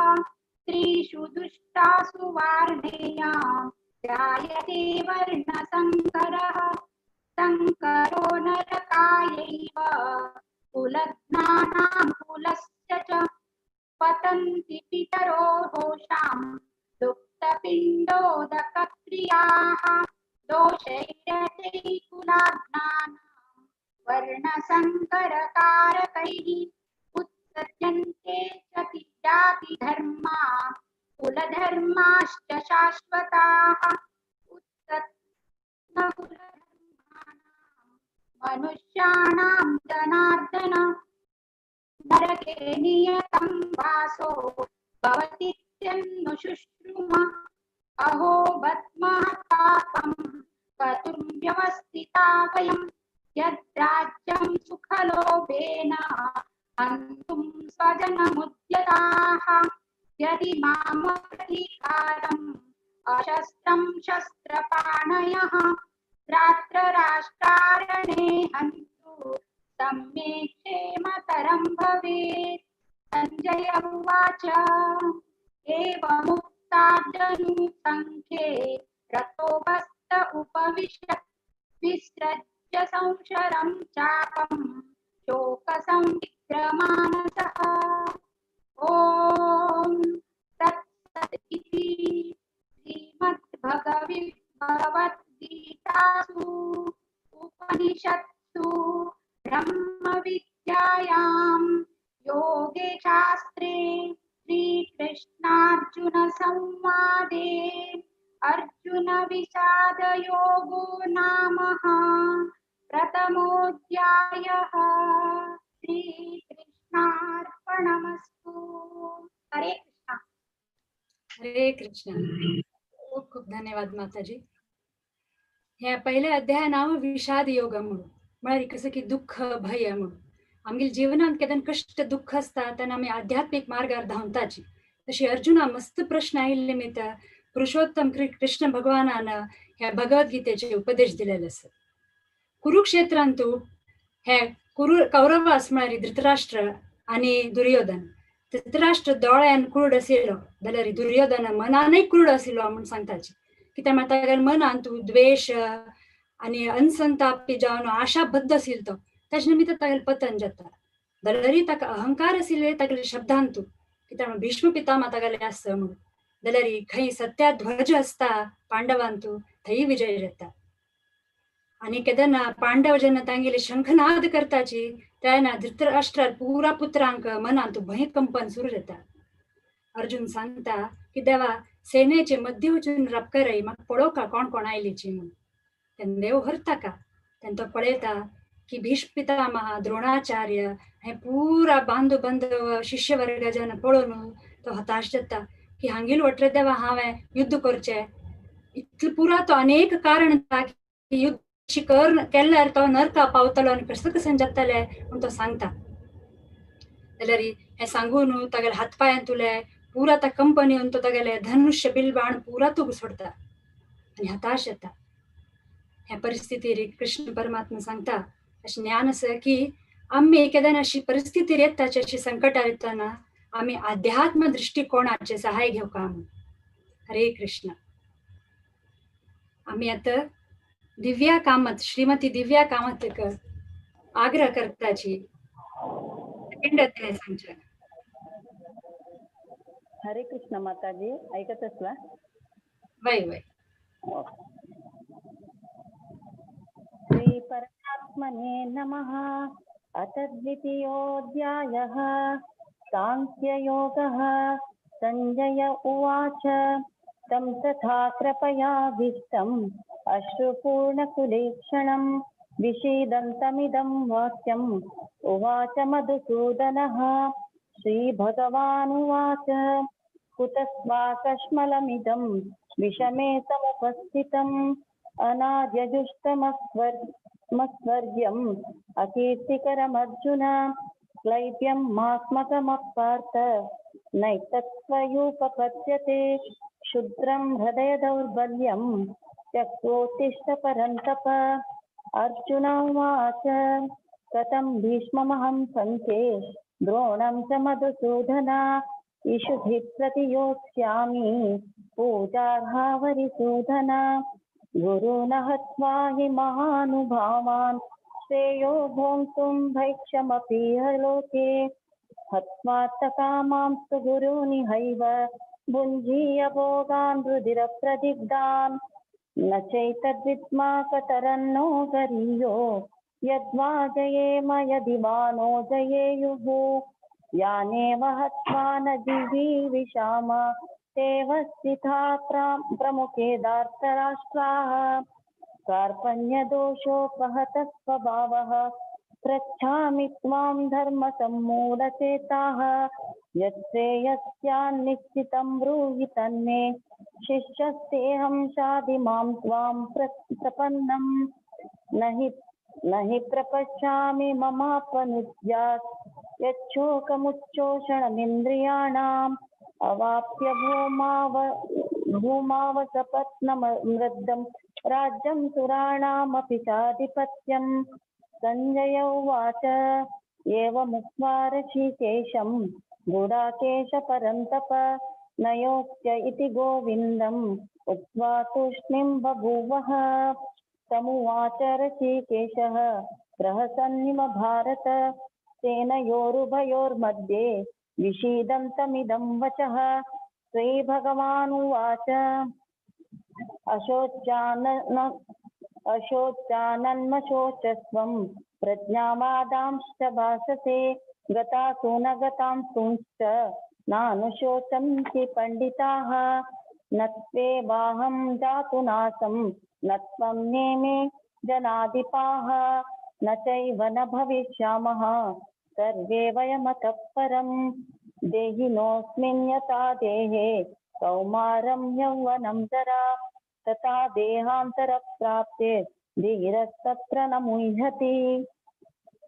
स्त्रीषु दुष्टासु वार्णेया जायते वर्णसङ्करः सङ्करो नरकायैव कुलघ्नानां कुलस्य च पतन्ति पितरो होषां लुप्तपिण्डोदकक्रियाः दोषैरचैकुलाघ्नानां वर्णसङ्करकारकैः उत्सर्जन्ते च जातिधर्मा कुलधर्माश्च शाश्वताः। उत्सन्नकुलधर्माणां मनुष्याणां जनार्दन नरके नियतं वासो भवतीत्यन्नुशुश्रुम। अहो बद्महत्पापं कर्तुं व्यवस्थिता वयं यद्राज्यं सुखलोभेन हन्तुं स्वजनमुद्यताः। यदि मामप्रतीकारम् अशस्त्रं शस्त्रपाणयः रात्रराष्ट्रारणे हन्तु सम्ये क्षेमतरं भवेत्। सञ्जय उवाच एवमुक्तार्जुनसङ्ख्ये रथोपस्थ उपविशत् विसृज्य संशरं चापं शोकसंविग्रमानसः। ॐ तत्सदिति श्रीमद्भगवद्गीतासु उपनिषत्सु ब्रह्मविद्यायां योगे शास्त्रे श्रीकृष्णार्जुन संवादे अर्जुन विषादयोगो नाम प्रथमोऽध्यायः। श्रीकृष्णार्पणमस्तु। हरे कृष्णा। हरे कृष्ण। खूप खूप धन्यवाद माताजी। ह्या पहिल्या अध्याया नाव विषाद योग म्हणून, म्हळ्यार कसं की दुःख भय म्हणून आमगेले जीवनात केदन कष्ट दुःख आसता तेन्ना आमी आध्यात्मीक मार्गार धांवताची। तशी अर्जुना मस्त प्रश्न आयिल्ले निमित्त पुरुषोत्तम कृष्ण भगवानान ह्या भगवद्गीतेचे उपदेश दिलेले आसा. कुरुक्षेत्रांतू हे कौरवास म्हळ्यार धृतराष्ट्र आनी दुर्योधन. धृतराष्ट्र दोळ्यान कुरूड आशिल्लो जाल्यार दुर्योधन मनानय कुरूड आशिल्लो म्हूण सांगताची. कित्याक म्हळ्यार तागेल्या मनान तूं द्वेश आनी अनसंतापी जावन आशाबद्ध आशिल्लो तो, ताजे निमित्त तागेलें पतन जाता. जाल्यारय ताका अहंकार आशिल्ले तागेल्या शब्दांतू, कित्याक म्हळ्यार भीष्म पितामह तागेले आसा म्हणून. जाल्यार खंय सत्याध्वज आसता पांडवांतू थंय विजय जाता. आनी केन्ना पांडव जेन्ना तांगेले शंखनाद करताची तेन्ना धृतराष्ट्रार पुरा पुत्रांक मनांत भंयकंपन सुरू जाता. अर्जुन सांगता की देवा सेनेचे मध्य वचून राबकरय म्हाका पळोवका कोण कोण आयलीची म्हूण. तेन्ना देव व्हरता का तेन्ना तो पळयता की भीष्म पितामह द्रोणाचार्य हे पुरा बांधव बांधव शिष्य वर्ग जेन्ना पळोवन तो हताश जाता की हांगेल वटरे देवा हांवें युद्ध करचें. इतलें पुरा तो अनेक कारण की युद्ध कर केल्यार तो नरका पावतलो आनी कसो कशें जातलें म्हूण तो सांगता. जाल्यार हें सांगून तागेले हात पांयान तुले पुरा ता कंपनी येवन तो तागेले धनुष्य बिलबाण पुरा तो घुसडटा आनी हताश जाता. ह्या परिस्थितीर कृष्ण परमात्मा सांगता अशें ज्ञान आसा की आमी केन्ना अशी परिस्थितीर येता अशी संकटार येतना आमी अध्यात्म दृश्टिकोणाचे सहाय घेवका म्हूण. हरे कृष्ण. आमी आतां दिव्या कामत, श्रीमती दिव्या कामत आग्रह करताची सेकंड अध्याय सांगच्या. हरे कृष्ण माताजी, ऐकत असला? वय वय. श्री परमात्मने नमः. अथ द्वितीयोऽध्यायः सांख्ययोगः. संजय उवाच तं तथा कृपयाविष्टम् अश्रुपूर्णकुलेक्षणं विषीदन्तमिदं वाक्यम् उवाच मधुसूदनः. श्रीभगवानुवाच कुतस्वाकश्मलमिदं विषमे समुपस्थितम् अनार्यजुष्टमस्वर्ग्यम् अकीर्तिकरमर्जुन क्लैप्यं मात्मकमपार्थ नैतत्त्वयुपपद्यते. क्षुद्रं हृदय दौर्बल्यं त्यक्तोत्तिष्ठ परन्तप. अर्जुन उवाच कथं भीष्ममहं सङ्ख्ये द्रोणं च मधुसूदन इषुभिः प्रतियोत्स्यामि पूजार्हावरिसूदन. गुरून् हत्वा हि महानुभावान् श्रेयो भोक्तुं भैक्षमपीह लोके. हत्वा कामांस्तु गुरूनिहैव भुञ्जीय भोगान् रुधिरप्रदिग्धान्. न चैतद्विद्मा कतरन्नो गरीयो यद्वा जयेम यदि वा नो जयेयुः. यानेव हत्वा न जिजीविषाम तेव स्थिता प्रमुखे धार्तराष्ट्राः. कार्पण्यदोषोपहतः स्वभावः पृच्छामि त्वां धर्मसम्मूढचेताः. यत्श्रेयस्यान्निश्चितं ब्रूहि तन्मे शिष्यस्तेऽहं शाधि मां त्वां प्रपन्नम्. न हि प्रपश्यामि ममापनुद्यात् यच्छोकमुच्चोषणमिन्द्रियाणाम्. अवाप्य भूमावसपत्नमृद्धं राज्यं सुराणामपि चाधिपत्यम्. सञ्जय उवाच एवमुक्त्वा ऋषिकेशं गुडाकेश परन्तप नयोक्त्य इति गोविन्दम् उक्त्वा तूष्णीं बभूवः. तमुवाच ऋषिकेशः प्रहसन्निव भारत सेनयोरुभयोर्मध्ये विषीदन्तमिदं वचः. श्रीभगवानुवाच अशोच्यानन्मशोचस्वं प्रज्ञावादांश्च भाषसे. गतासु न गतांसूंश्च नानुशोचन्ति पण्डिताः. न त्वेवाहं जातु नासं न त्वं नेमे जनाधिपाः. न चैव न भविष्यामः सर्वे वयमतः परम्. देहिनोऽस्मिन् यथा देहे कौमारं यौवनं जरा तथा देहान्तरप्राप्ते धीरस्तत्र न मुह्यति.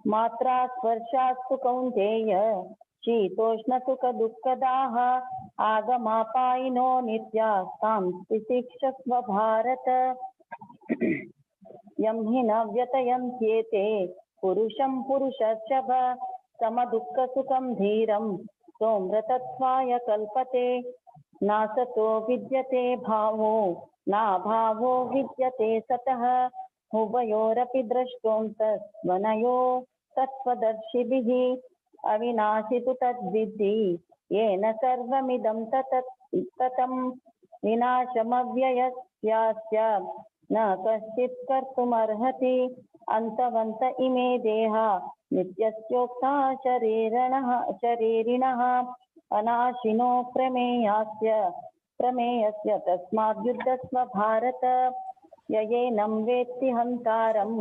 मात्रा स्पर्शास्तु कौन्तेय शीतोष्णसुखदुःखदाः आगमापायिनो नित्यास्तां तितिक्षस्व भारत। यं हि न व्यतयन्त्येते पुरुषं पुरुषर्षभ समदुःखसुखं धीरं सोऽमृतत्वाय कल्पते। नासतो विद्यते भावो नाभावो विद्यते सतः उभयोरपि द्रष्टोऽन्तस्वनयो तत्त्वदर्शिभिः। अविनाशि तु तद्विद्धि येन सर्वमिदं ततं विनाशमव्ययस्यास्य न कश्चित् कर्तुमर्हति। अन्तवन्त इमे देहा नित्यस्योक्ता शरीरिणः अनाशिनो प्रमेयस्य तस्माद्युध्यस्व भारत। ययेनं वेत्ति हन्तारं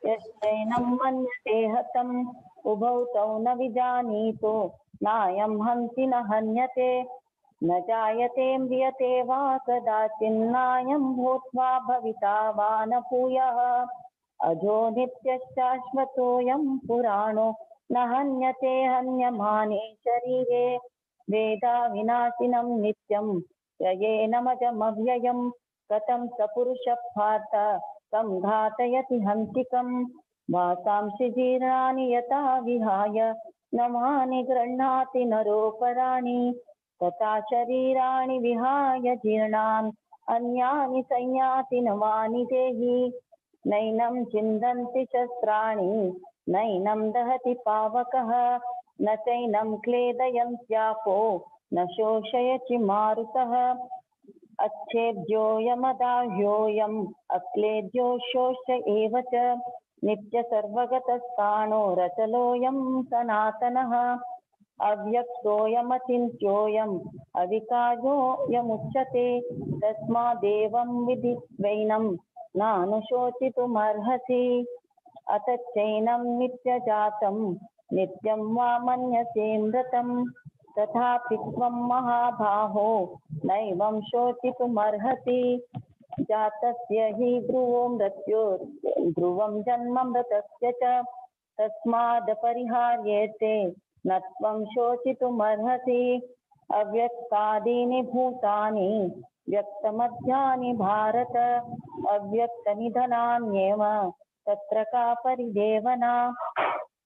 यश्चैनं मन्यते हतम् उभौ तौ न विजानीतो नायं हन्ति न हन्यते। न जायते म्रियते वा कदाचिन्नायं भूत्वा भविता वा न भूयः। अजो नित्यश्शाश्वतोऽयं पुराणो न हन्यते हन्यमाने शरीरे। वेदा विनाशिनं नित्यं ययेनमजमव्ययं कथं स पुरुषः पार्थ तं घातयति हन्तिकम्। वासांसि जीर्णानि यथा विहाय नमानि गृह्णाति नरोपराणि तथा शरीराणि विहाय जीर्णान् अन्यानि संयाति नवानि देहि। नैनं छिन्दन्ति शस्त्राणि नैनं दहति पावकः न चैनं क्लेदयन्त्यापो न शोषयति मारुतः। अच्छेद्योऽयमदाह्योऽयम् अक्लेद्यो शोष्य एव च नित्यसर्वगतस्थाणुरचलोऽयं सनातनः। अव्यक्तोऽयमचिन्त्योऽयम् अविकार्योऽयमुच्यते तस्मादेवं विदित्वैनं नानुशोचितुमर्हसि। अत चैनं नित्यजातं नित्यं वा मन्यसे मृतं तथापि त्वं महाबाहो नैवं शोचितुमर्हसि। जातस्य हि ध्रुवो मृत्योर्ध्रुवं जन्म मृतस्य च तस्मादपरिहार्येते न त्वं शोचितुमर्हसि। अव्यक्तादीनि भूतानि व्यक्तमध्यानि भारत अव्यक्तनिधनान्येव तत्र का परिदेवना।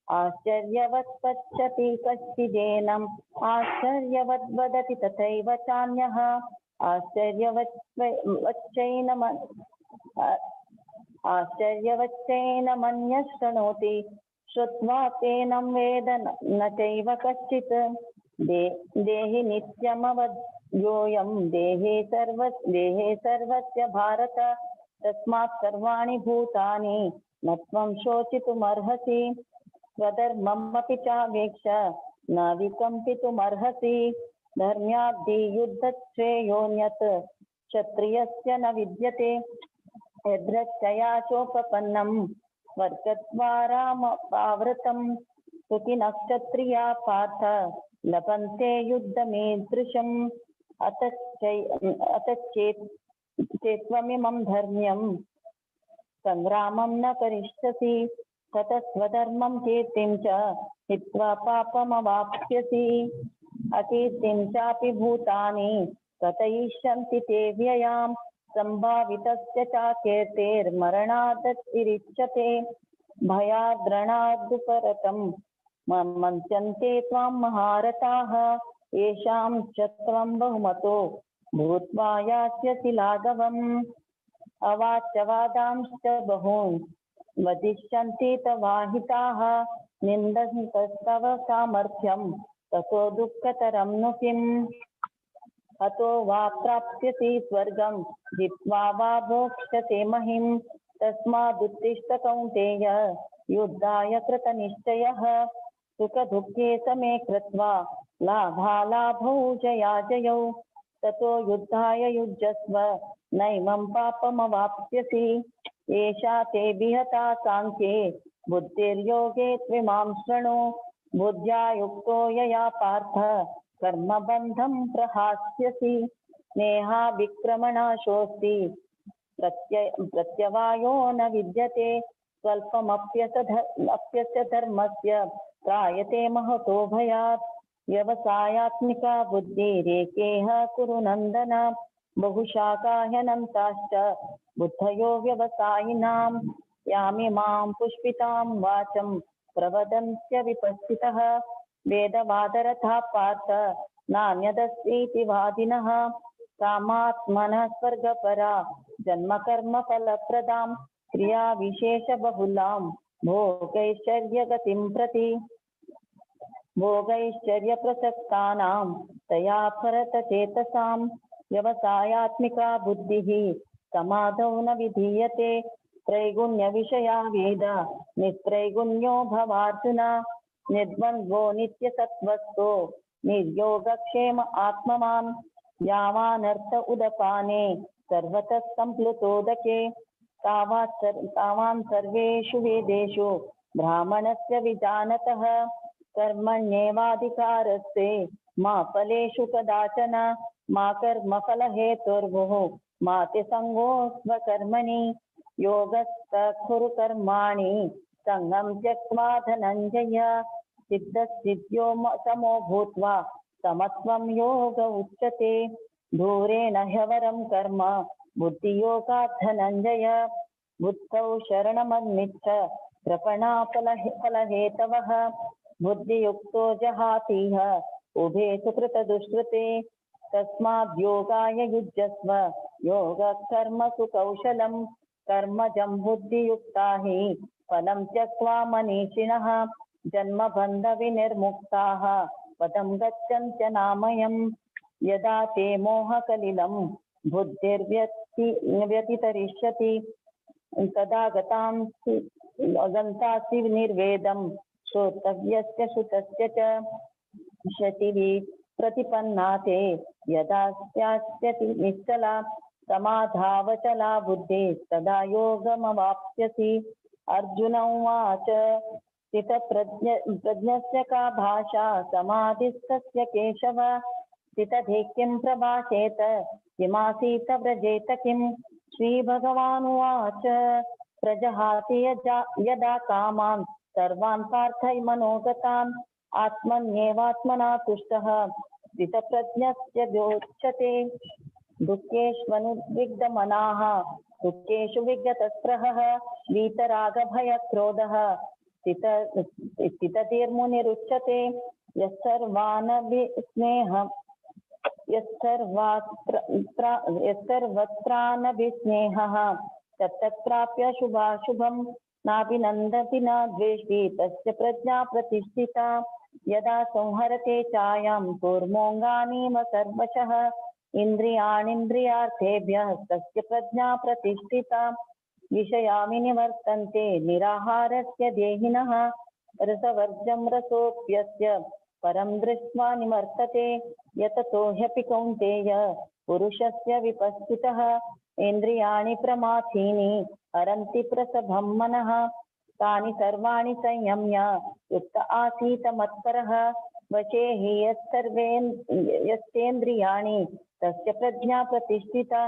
आश्चर्यवत् पश्यति कश्चिदेनम् आश्चर्यवद् वदति तथैव चान्यः। आश्चर्यवच्चैनमन्यः शृणोति श्रुत्वा तेनं वेद न चैव कश्चित्। देहि नित्यमवद्योऽयं देहे सर्वस्य भारत तस्मात् सर्वाणि भूतानि न त्वं शोचितुमर्हसि। स्वधर्ममपि चावेक्ष न विकम्पितुमर्हसि। धर्म्याद्दियुद्धश्रेयोऽन्यत् क्षत्रियस्य न विद्यते। यदृच्छया चोपपन्नं स्वर्गद्वारामावृतं सुखिनः क्षत्रिया पार्थ लभन्ते युद्धमीदृशम्। अत चेत्त्वमिमं धर्म्यं संग्रामं न करिष्यसि ततः स्वधर्मं कीर्तिं च हित्वा पापमवाप्स्यसि। अकीर्तिं चापि भूतानि कथयिष्यन्ति ते व्ययां संभावितस्य चाकीर्तेर्मरणादतिरिच्यते। भयाद्रणादुपरतं मन्यन्ते त्वां महारथाः येषां च त्वं बहुमतो भूत्वा यास्यसि लाघवम्। अवाच्यवादांश्च बहून् वदिष्यन्ति तवाहिताः निन्दन्तस्तव सामर्थ्यं ततो दुःखतरं नु किम्। हतो वा प्राप्स्यसि स्वर्गं जित्वा वा भोक्ष्यसे महिं। तस्मादुत्तिष्ठ कौन्तेय युद्धाय कृतनिश्चयः। सुखदुःखे समे कृत्वा लाभालाभौ जयाजयौ। ततो युद्धाय युज्यस्व नैवं पापमवाप्स्यसि। एषा ते विहता साङ्ख्ये बुद्धिर्योगे त्विमां शृणु। बुद्ध्या युक्तो यया पार्थ कर्मबन्धं प्रहास्यसि। नेहा विक्रमणाशोऽस्ति प्रत्यवायो न विद्यते। स्वल्पमप्यस्य धर्मस्य त्रायते महतो भयात्। व्यवसायात्मिका बुद्धिरेकेह कुरु नन्दन। बहुशाखा ह्यनन्ताश्च बुद्धयो व्यवसायिनां यामिमां पुष्पितां वाचं प्रवदन्त्य विपश्चितः। वेदवादरथा पार्थ नान्यदस्तीति वादिनः। कामात्मनः स्वर्गपरा जन्मकर्मफलप्रदां क्रियाविशेषबहुलां भोगैश्वर्यगतिं प्रति। भोगैश्वर्यप्रसक्तानां तया परतचेतसां व्यवसायात्मिका बुद्धिः समाधौ न विधीयते। त्रैगुण्यविषया वेद निस्त्रैगुण्यो भवार्जुन। निर्द्वन्द्वो नित्यसत्त्वस्थो निर्योगक्षेम आत्मवान्। यावानर्थ उदपाने सर्वतः सम्प्लुतोदके। तावान् सर्वेषु वेदेषु ब्राह्मणस्य विजानतः। कर्मण्येवाधिकारस्ते मा फलेषु कदाचन। मा कर्मफलहेतुर्भुः मा ते सङ्गोऽस्त्वकर्मणि। योगस्थः कुरु कर्माणि सङ्गं त्यक्त्वा धनञ्जय। सिद्धसिद्ध्यो समो भूत्वा समत्वं योग उच्यते। धूरेण ह्यवरं कर्म बुद्धियोगात् धनञ्जय। बुद्धौ शरणमन्विच्छ कृपणा फलहेतवः। बुद्धियुक्तो जहातीह उभे सुकृतदुष्कृते। तस्माद्योगाय युज्यस्व योगः कर्मसु कौशलं। कर्मजं बुद्धियुक्ता हि फलं त्यक्त्वा मनीषिणः। जन्मबन्धविनिर्मुक्ताः पदं गच्छन्त्यनामयम्। यदा ते मोहकलिलं बुद्धिर्व्यतितरिष्यति तदा गन्तासि निर्वेदं श्रोतव्यस्य श्रुतस्य च। शतिः प्रतिपन्ना ते यदा स्यास्यति निश्चला समाधावचला बुद्धिः तदा योगमवाप्स्यसि। अर्जुन उवाच स्थितप्रज्ञस्य का भाषा समाधिस्थस्य केशव। स्थितधि किं प्रभाषेत किमासीत व्रजेत किम्। श्रीभगवानुवाच प्रजहाति यदा कामान् सर्वान् पार्थ मनोगतान्। आत्मन्येवात्मना तुष्टः स्थितप्रज्ञस्य द्योच्यते। दुःखेष्वनुद्विग्धमनाः दुःखेषु विगतस्पृहः वीतरागभयक्रोधः स्थितधीर्मुनिरुच्यते। यस्सर्वत्रानभिस्नेहः तत्तत्प्राप्य शुभाशुभं नाभिनन्दति न द्वेष्टि तस्य प्रज्ञा प्रतिष्ठिता। यदा संहरते छायां कूर्मोऽङ्गानीव सर्वशः इन्द्रियाणीन्द्रियार्थेभ्यः तस्य प्रज्ञा प्रतिष्ठिता। विषया विनिवर्तन्ते निराहारस्य देहिनः रसवर्जं रसोऽप्यस्य परं दृष्ट्वा निवर्तते। यततो ह्यपि कौन्तेय पुरुषस्य विपश्चितः इन्द्रियाणि प्रमाथीनि हरन्ति प्रसभं मनः। तानि सर्वाणि संयम्य युक्त आसीत मत्परः। वशे हि यस्तेन्द्रियाणि तस्य प्रज्ञा प्रतिष्ठिता।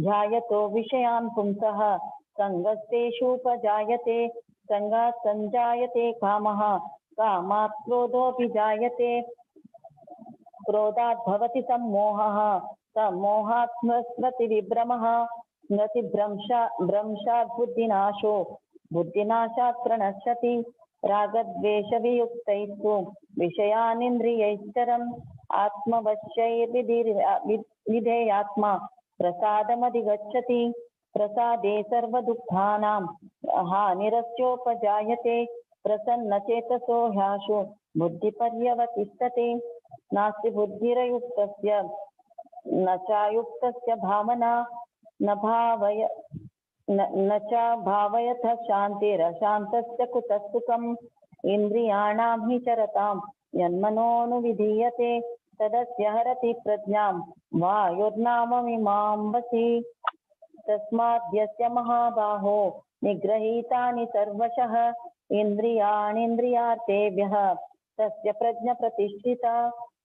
ध्यायतो विषयान् पुंसः सङ्गस्तेषूपजायते। सङ्गात् सञ्जायते कामः कामात् क्रोधोऽपि जायते। क्रोधात् भवति सम्मोहः सम्मोहात् स्मृतिविभ्रमः। स्मृतिभ्रंशात् बुद्धिनाशो बुद्धिनाशात् प्रणश्यति। रागद्वेषवियुक्तैस्तु विषयानिन्द्रियैश्चरम्। आत्मवश्यैर्विधेयात्मा प्रसादमधिगच्छति। प्रसादे सर्वदुःखानां हानिरस्योपजायते। प्रसन्नचेतसो ह्याशु बुद्धिपर्यवतिष्ठते। नास्ति बुद्धिरयुक्तस्य न चायुक्तस्य भावना। न च भावयथ शान्तिरशान्तस्य कुतः सुखम्। इन्द्रियाणां हि चरतां यन्मनोनुविधीयते तदस्य हरति प्रज्ञां वायुर्नाममिमां वसि। तस्माद्यस्य महाबाहो निगृहीतानि सर्वशः इन्द्रियाणीन्द्रियार्थेभ्यः तस्य प्रज्ञा प्रतिष्ठिता।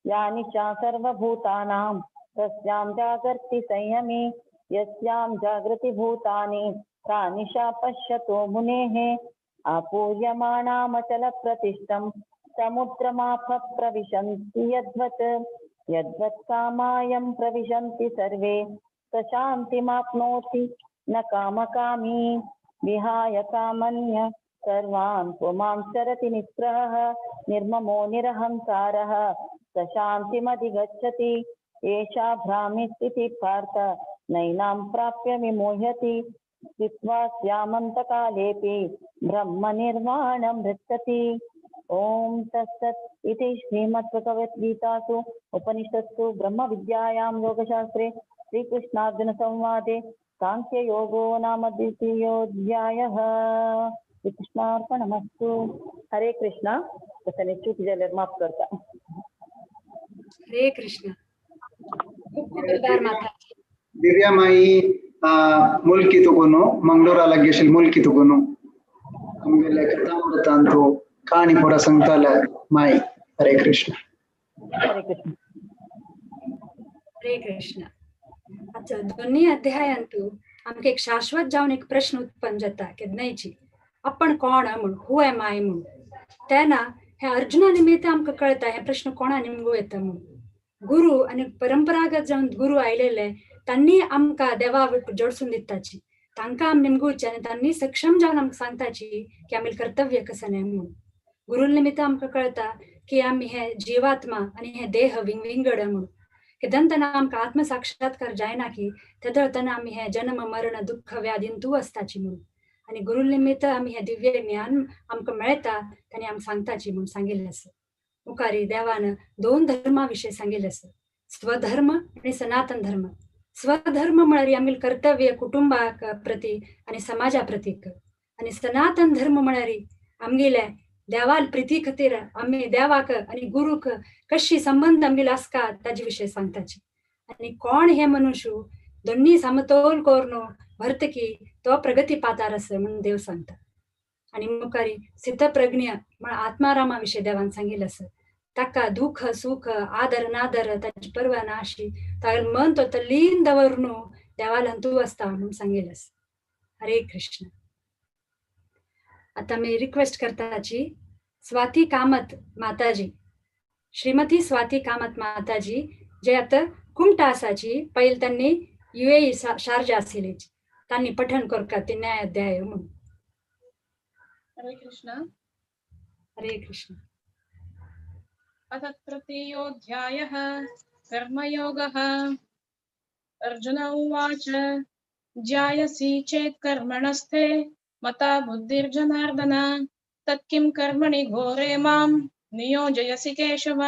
या निशा सर्वभूतानां तस्यां जागर्ति संयमी। यस्यां जागृति भूतानि सा निशा पश्यतो मुनेः। आपूर्यमाणामचलप्रतिष्ठं समुद्रमापः प्रविशन्ति यद्वत् यद्वत् कामायं प्रविशन्ति सर्वे स शान्तिमाप्नोति न कामकामी। विहाय कामन्य सर्वान् पुमांश्चरति निःस्पृहः निर्ममो निरहङ्कारः स शान्तिमधिगच्छति। एषा भ्रामि स्थितिः पार्थ नैनां प्राप्य विमोह्यति। स्थित्वा स्यामन्तकालेऽपि ब्रह्मनिर्वाणं ऋच्छति। ॐ तत्सत् इति श्रीमद्भगवद्गीतासु उपनिषत्सु ब्रह्मविद्यायां योगशास्त्रे श्रीकृष्णार्जुनसंवादे साङ्ख्ययोगो नाम द्वितीयोऽध्यायः। श्रीकृष्णार्पणमस्तु। हरे कृष्णा। तसं चूक जाल्यार माफ करता। हरे कृष्ण। खूप खूप आभार माताजी। दिव्या माई मुल्की तुगुनु मंगळूरा लागेशील मुल्की तुगुनु आमगेले कथामृत अंतु काणी पुरा सांगताले माई। हरे कृष्ण। हरे कृष्ण। हरे कृष्ण। अच्छा, दोन्ही अध्यायांतु आमकां एक शाश्वत जावन एक प्रश्न उत्पन्न जाता केन्नायची आपण कोण म्हूण, हू एम I म्हूण। तेन्ना हे अर्जुना निमित्त आमकां कळटा हे प्रश्न कोणा निमगो येता म्हूण। गुरु आनी परंपरागत जावन गुरु आयलेले तांणी आमकां देवा जोडसून दिताची, तांकां आमी निमगुचे आनी तांणी सक्षम जावन आमकां सांगताची की आमी कर्तव्य कसं न्हय म्हूण। गुरु निमित्त आमकां कळटा की आमी हे जिवात्मा आनी हे देह विंगविंगड म्हूण। केदन तेन्ना आमकां आत्मसाक्षात्कार जायना की तेदळ तेन्ना आमी हे जन्म मरण दुःख व्याधींतू आसताची म्हूण। आनी गुरु निमित्त आमी हे दिव्य ज्ञान आमकां मेळटा तांणी आमकां सांगताची म्हूण सांगिल्लें आसा। मुखारी देवान दोन धर्मा विशीं सांगिल्लें आसा, स्वधर्म आनी सनातन धर्म। स्वधर्म म्हळ्यार आमगेलें कर्तव्य कुटुंबाक प्रती आनी समाजा प्रतीक, आनी सनातन धर्म म्हळ्यार आमगेले देवाल प्रिती खातीर आमी देवाक आनी गुरूक कशी संबंद आमगेले आसता ताजे विशीं सांगताची। आनी कोण हे मनुष्य दोन्ही समतोल करून भरतकी तो प्रगती पातार आसा म्हणून देव सांगता। आनी मुखारी स्थितप्रज्ञ म्हण आत्मारामा विशीं देवान सांगिल्लें आसा, ताका दुःख सुख आदर नादर ताची पर्वा ना अशी तागेलें मन तो तल्लीन दवरून देवालान तूं आसता म्हणून सांगिल्लें आसा। हरे कृष्ण। आता मी रिक्वेस्ट करताची स्वाती कामत माताजी, श्रीमती स्वाती कामत माताजी जे आता कुमटा आसाची, पहिले त्यांनी युएई शारजा आशिल्ली, तांणी पठण करका ते न्याय अध्याय म्हणून। हरे कृष्ण। हरे कृष्ण। अथ तृतीयोऽध्यायः कर्मयोगः। अर्जुन उवाच ज्यायसि चेत् कर्मणस्ते मता बुद्धिर्जनार्दन तत्किं कर्मणि घोरे मां नियोजयसि केशव।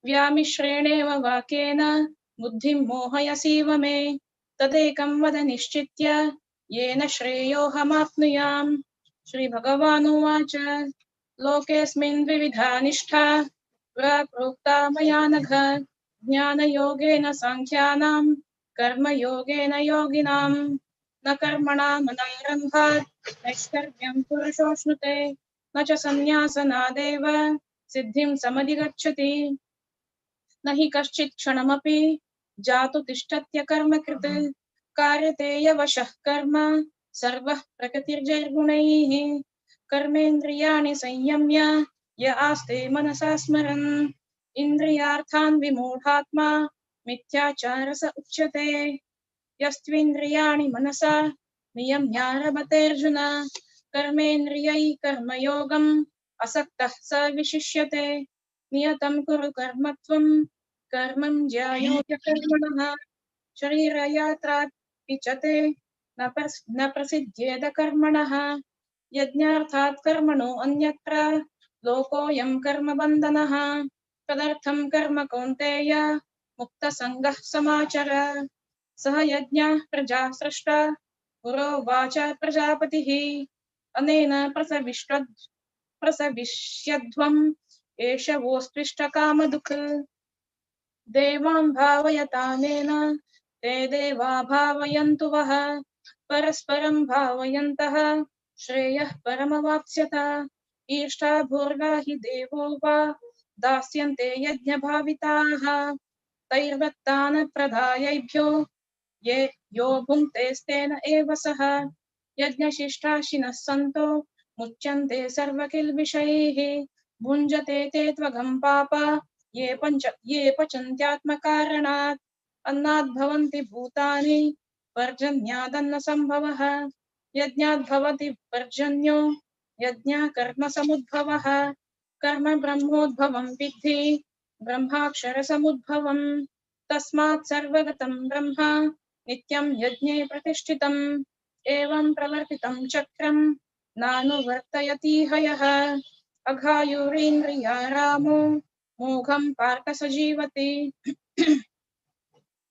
व्यामिश्रेणेव वाक्येन बुद्धिं मोहयसीव मे तदेकं वद निश्चित्य येन श्रेयोऽहमाप्नुयाम्। श्रीभगवानुवाच लोकेऽस्मिन् द्विविधा निष्ठा प्रोक्ता मया नघ ज्ञानयोगेन सांख्यानां कर्मयोगेन योगिनां। न कर्मणामनारम्भात् नैष्कर्म्यं पुरुषोऽश्नुते न च संन्यासनादेव सिद्धिं समधिगच्छति। न हि कश्चित् क्षणमपि जातु तिष्ठत्य कर्मकृत् कार्यते यवशः कर्म सर्वः प्रकृतिर्जैर्गुणैः। कर्मेन्द्रियाणि संयम्य य आस्ते मनसा स्मरन् इन्द्रियार्थान् विमूढात्मा मिथ्याचार स उच्यते। यस्त्विन्द्रियाणि मनसा नियम्यारभतेऽर्जुन कर्मेन्द्रियैः कर्मयोगम् असक्तः स विशिष्यते। नियतं कुरु कर्म त्वं कर्मं ज्यायो ह्यकर्मणः शरीरयात्रापि च ते न प्रसिद्ध्येद कर्मणः। यज्ञार्थात् कर्मणो अन्यत्र लोकोऽयं कर्मबन्धनः तदर्थं कर्म कौन्तेय मुक्तसङ्गः समाचर। सह यज्ञाः प्रजा सृष्टा पुरोवाच प्रजापतिः अनेन प्रसविष्यध्वम् एष वोस्त्विष्टकामधुक्। देवान् भावयतानेन ते देवा भावयन्तु वः परस्परं भावयन्तः श्रेयः परमवाप्स्यत। ईष्टा भूर्वा हि देवो वा दास्यन्ते यज्ञभाविताः तैर्दत्तान प्रदायैभ्यो ये यो भुङ्क्तेस्तेन एव सः। यज्ञशिष्टाशिनः सन्तो मुच्यन्ते सर्वकिल्बिषैः। भुञ्जते ते त्वगं पापा ये पञ्च ये पचन्त्यात्मकारणात्। अन्नाद् भवन्ति भूतानि पर्जन्यादन्नसम्भवः। यज्ञाद् भवति पर्जन्यो यज्ञः कर्मसमुद्भवः। कर्म ब्रह्मोद्भवं विद्धि ब्रह्माक्षरसमुद्भवम्। तस्मात् सर्वगतं ब्रह्म नित्यं यज्ञे प्रतिष्ठितम्। एवं प्रवर्तितं चक्रं नानुवर्तयति हयः। अघायुरीन्द्रिया रामो मोघं पार्थ स जीवति।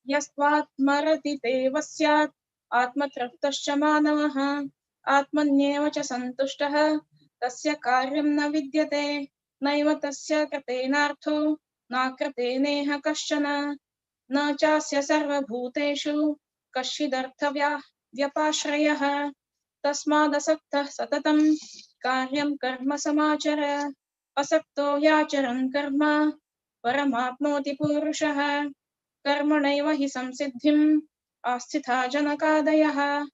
यस्त्वात्मरति तेव स्यात् आत्मतृप्तश्च मानवः। आत्मन्येव च सन्तुष्टः तस्य कार्यं न विद्यते। नैव तस्य कृतेनार्थो नाकृते नेह कश्चन। न चास्य सर्वभूतेषु कश्चिदर्थव्यपाश्रयः। तस्मादसक्तः सततं कार्यं कर्म समाचर। असक्तो याचरन् कर्म परमाप्नोति पुरुषः। कर्मणैव हि संसिद्धिम् आस्थिता जनकादयः।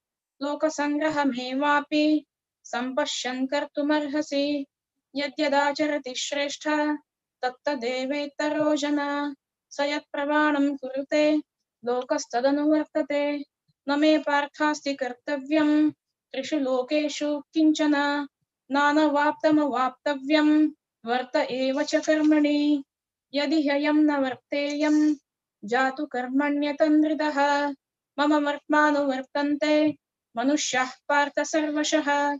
लोकसङ्ग्रहमेवापि सम्पश्यन् कर्तुमर्हसि। यद्यदाचरति श्रेष्ठ तत्तदेवेतरो जना। स यत्प्रमाणं कुरुते लोकस्तदनुवर्तते। न मे पार्थास्ति कर्तव्यं त्रिषु लोकेषु किञ्चन। नानवाप्तमवाप्तव्यं वर्त एव च कर्मणि। यदि ह्ययं न वर्तेयं जातु कर्मण्यतन्द्रितः। मम वर्त्मानुवर्तन्ते मनुष्याः पार्थ सर्वशः।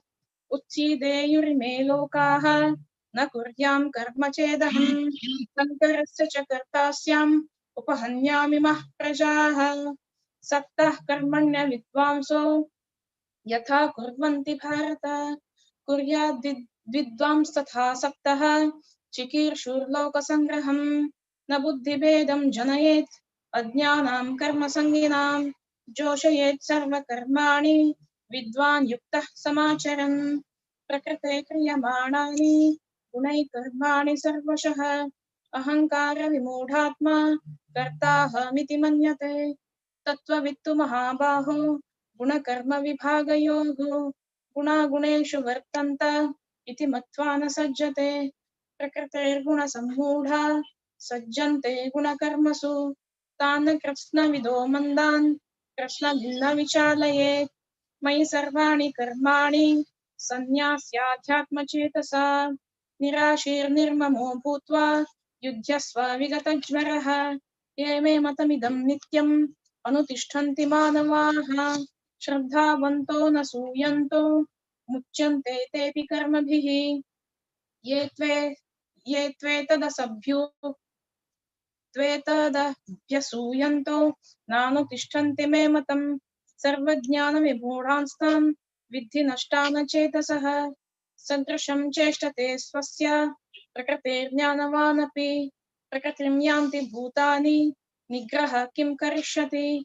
उत्सीदेयुरिमे लोकाः न कुर्यां कर्म चेदहं। शङ्करस्य च कर्तास्याम् उपहन्यामि मः प्रजाः। सक्तः कर्मण्य विद्वांसो यथा कुर्वन्ति भारत। कुर्याद् विद्वांस्तथा सक्तः चिकीर्षुर्लोकसङ्ग्रहम्। न बुद्धिभेदं जनयेत् अज्ञानां कर्मसङ्गिनां। जोषयेत् सर्वकर्माणि विद्वान् युक्तः समाचरन्। प्रकृते क्रियमाणानि गुणैः कर्माणि सर्वशः। अहङ्कारविमूढात्मा कर्ताहमिति मन्यते। तत्त्ववित्तु महाबाहो गुणकर्मविभागयोः। गुणागुणेषु वर्तन्त इति मत्वा न सज्जते। प्रकृतेर्गुणसम्मूढा सज्जन्ते गुणकर्मसु। तान् कृत्स्नविदो मन्दान् कृष्णभिन्न विचालयेत्। मयि सर्वाणि कर्माणि सन्न्यास्याध्यात्मचेतसा। निराशीर्निर्ममो भूत्वा युध्यस्व विगतज्वरः। ये मे मतमिदं नित्यम् अनुतिष्ठन्ति मानवाः। श्रद्धावन्तो न सूयन्तो मुच्यन्ते तेऽपि कर्मभिः। ये त्वेतदसभ्यो त्वेतदभ्यसूयन्तो नानुतिष्ठन्ति मे मतम्। सर्वज्ञानविमूढांस्तान् विद्धि नष्टान चेतसः। सदृशं चेष्टते स्वस्य प्रकृतेर्ज्ञानवानपि। प्रकृतिं यान्ति भूतानि निग्रह किं करिष्यति।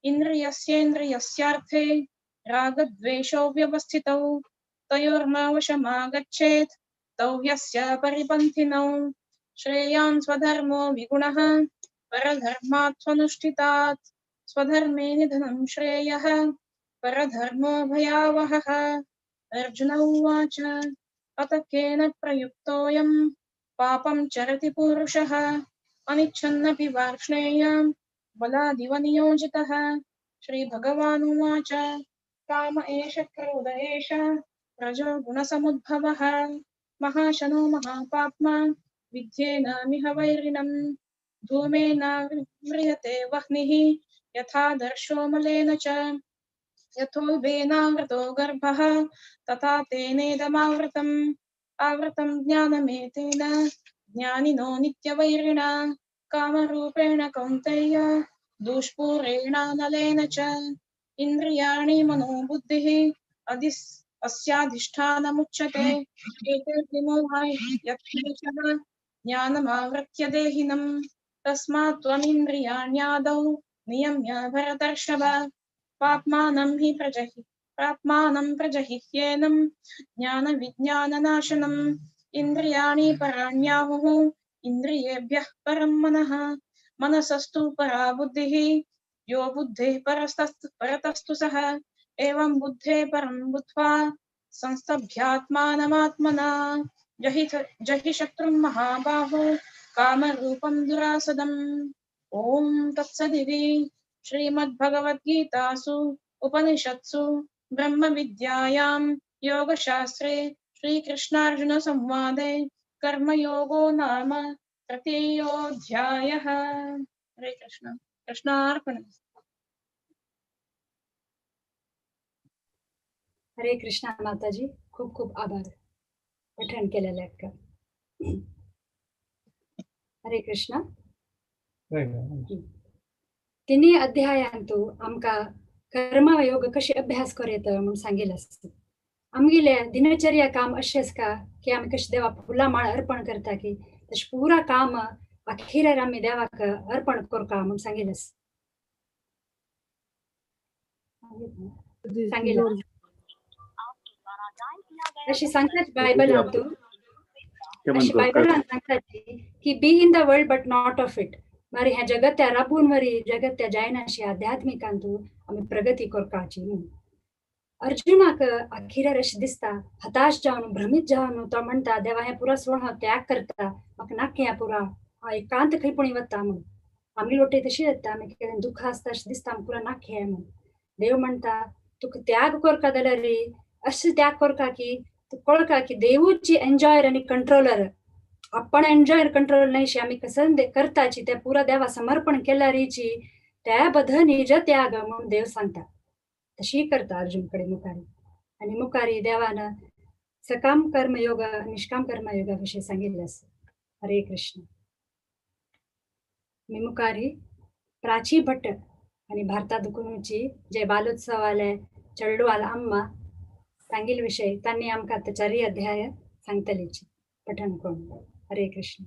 इन्द्रियस्येन्द्रियस्यार्थे रागद्वेषौ व्यवस्थितौ। तयोर्मावशमागच्छेत् तौ ह्यस्य परिपन्थिनौ। श्रेयान् स्वधर्मो विगुणः परधर्मात् स्वनुष्ठितात्। स्वधर्मे निधनं श्रेयः परधर्मो भयावहः। अर्जुन उवाच अत केन प्रयुक्तोऽयं पापं चरति पुरुषः। अनिच्छन्नपि वार्ष्णेय बलादिव नियोजितः। श्रीभगवानुवाच काम एष क्रोध एष रजो गुणसमुद्भवः। महाशनो महापाप्मा विद्येनामिह वैरिणम्। धूमेन व्रियते वह्निः यथा दर्शो मलेन च। यथोल्बेनावृतो गर्भः तथा तेनेदमावृतम्। आवृतं ज्ञानमेतेन ज्ञानिनो नित्यवैरिणा। कामरूपेण कौन्तेय दुष्पूरेणानलेन च। इन्द्रियाणि मनोबुद्धिः अस्याधिष्ठानमुच्यते। एतैर्विमोहाय यत्नेशः ज्ञानमावृत्य देहिनम्। तस्मात् त्वमिन्द्रियाण्यादौ नियम्य भरतर्षभ। पाप्मानं हि प्रजहि प्राप्मानं प्रजहि ह्येनं ज्ञानविज्ञाननाशनम्। इन्द्रियाणि पराण्याहुः इन्द्रियेभ्यः परं मनः। मनसस्तु परा बुद्धिः यो बुद्धेः परतस्तु सः। एवं बुद्धे परं बुद्ध्वा संस्तभ्यात्मानमात्मना। जहि जहि शत्रुं महाबाहो कामरूपं दुरासदम्। ॐ तत्सदिति श्रीमद्भगवद्गीतासु उपनिषत्सु ब्रह्मविद्यायां योगशास्त्रे श्रीकृष्णार्जुनसंवादे कर्मयोगो नाम तृतीयोऽध्यायः। हरे कृष्ण। कृष्णार्पणम्। हरे कृष्णा माताजी, खूप खूप आभार पठण केलेले. हरे कृष्णा. तिन्ही अध्यायांतु आमका कर्मयोग कशी अभ्यास करूं म्हणून सांगितलं असतं. आमगेले दिनचर्या काम अशें आसता की आमी कशें देवाक फुलां माळ अर्पण करता की तशें पुरा काम अखेर आमी देवाक अर्पण करता म्हणून सांगितलं. सांगितलं अशी सांगतात बायबलांतु, अशी बायबलान सांगतात की be in the world but not of it. मारी ह्या जगत्या राबून वरी जगत्या जायनाशी आध्यात्मिकांतु आमी प्रगती करपाची म्हणून. अर्जुनाक अखेर अशें दिसता, हताश जावन भ्रमीत जावन तो म्हणटा, देवा हें पुरा सोड, हांव त्याग करता, म्हाका नाका हें पुरा, हांव एकांत खंय पूण वता म्हणून. आमगे लोटे तशी जाता, आमी केन्ना दुख्ख आसता अशें दिसता आमकां पुरा नाका हें म्हणून. देव म्हणटा तुका त्याग करता जाल्यार अशें त्याग करता की तूं कळका की देवूची एन्जॉयर आनी कंट्रोलर, आपण एन्जॉयर कंट्रोल न्हय आमी कसं करताची ते पुरा देवा समर्पण केल्यारीची त्या बध निज त्याग म्हणून देव सांगता. तशी करता अर्जुन कडे मुखारी. आणि मुखारी देवान सकाम कर्मयोग निष्काम कर्मयोगा विषयी सांगितलं असं. हरे कृष्ण. मी मुखारी प्राची भट्ट आणि भारतात दुकुनूची जे बालोत्सवाले चेडवाल अम्मा सांगील विषय त्यांनी आमकां आतां चारय अध्याय सांगतलीची पठण करून. हरे कृष्ण.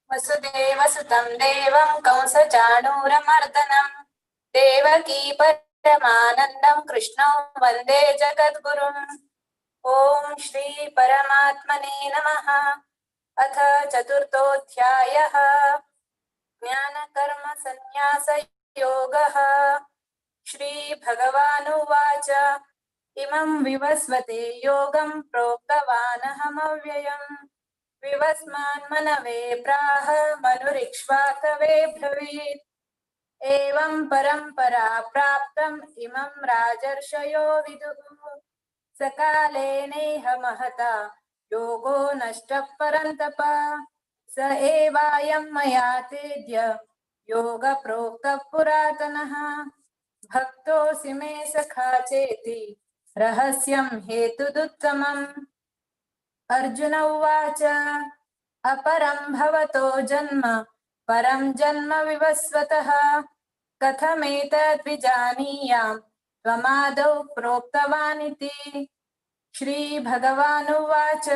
वसुदेवसुतं देवं कंसचाणूरमर्दनं देवकी परमानन्दं कृष्णं वन्दे जगद्गुरुम्. ॐ श्री परमात्मने नमः. अथ चतुर्थोऽध्यायः. ज्ञानकर्म संन्यासयोगः. श्री भगवानुवाच. इमं विवस्वते योगं प्रोक्तवानहमव्ययम् विवस्मान् मनवे प्राह मनुरिक्ष्वाकवे ब्रवीत्. एवं परंपरा प्राप्तम् इमं राजर्षयो विदुः. सकाले नेह महता योगो नष्टः परन्तप. स एवायं मया तेद्य योग प्रोक्तः पुरातनः. भक्तोऽसि मे सखा चेति रहस्यं हेतुदुत्तमम्. अर्जुन उवाच. अपरं भवतो जन्म परं जन्म विवस्वतः. कथमेतद्विजानीयां त्वमादौ प्रोक्तवानिति. श्री भगवानुवाच.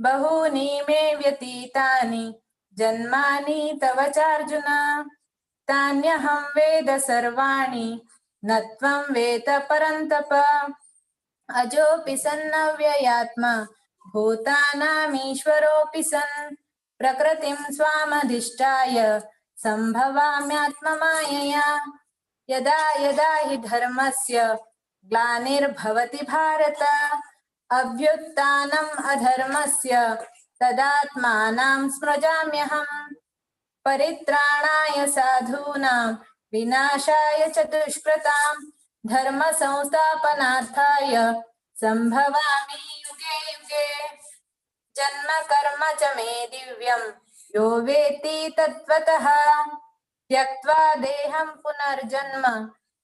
बहूनि मे व्यतीतानि जन्मानि तव चार्जुन. तान्यहं वेद सर्वाणि न त्वं वेद परन्तप. अजोऽपि सन्नव्ययात्मा भूतानामीश्वरोऽपि सन्. प्रकृतिं स्वामधिष्ठाय संभवाम्यात्ममायया. यदा यदा हि धर्मस्य ग्लानिर्भवति भारत. अभ्युत्थानम् अधर्मस्य तदात्मानां स्मृजाम्यहम्. परित्राणाय साधूनां विनाशाय च दुष्कृतां. धर्म संस्थापनार्थाय संभवामि युगे युगे. जन्म कर्म च मे दिव्यं यो वेत्ति तत्त्वतः. त्यक्त्वा देहं पुनर्जन्म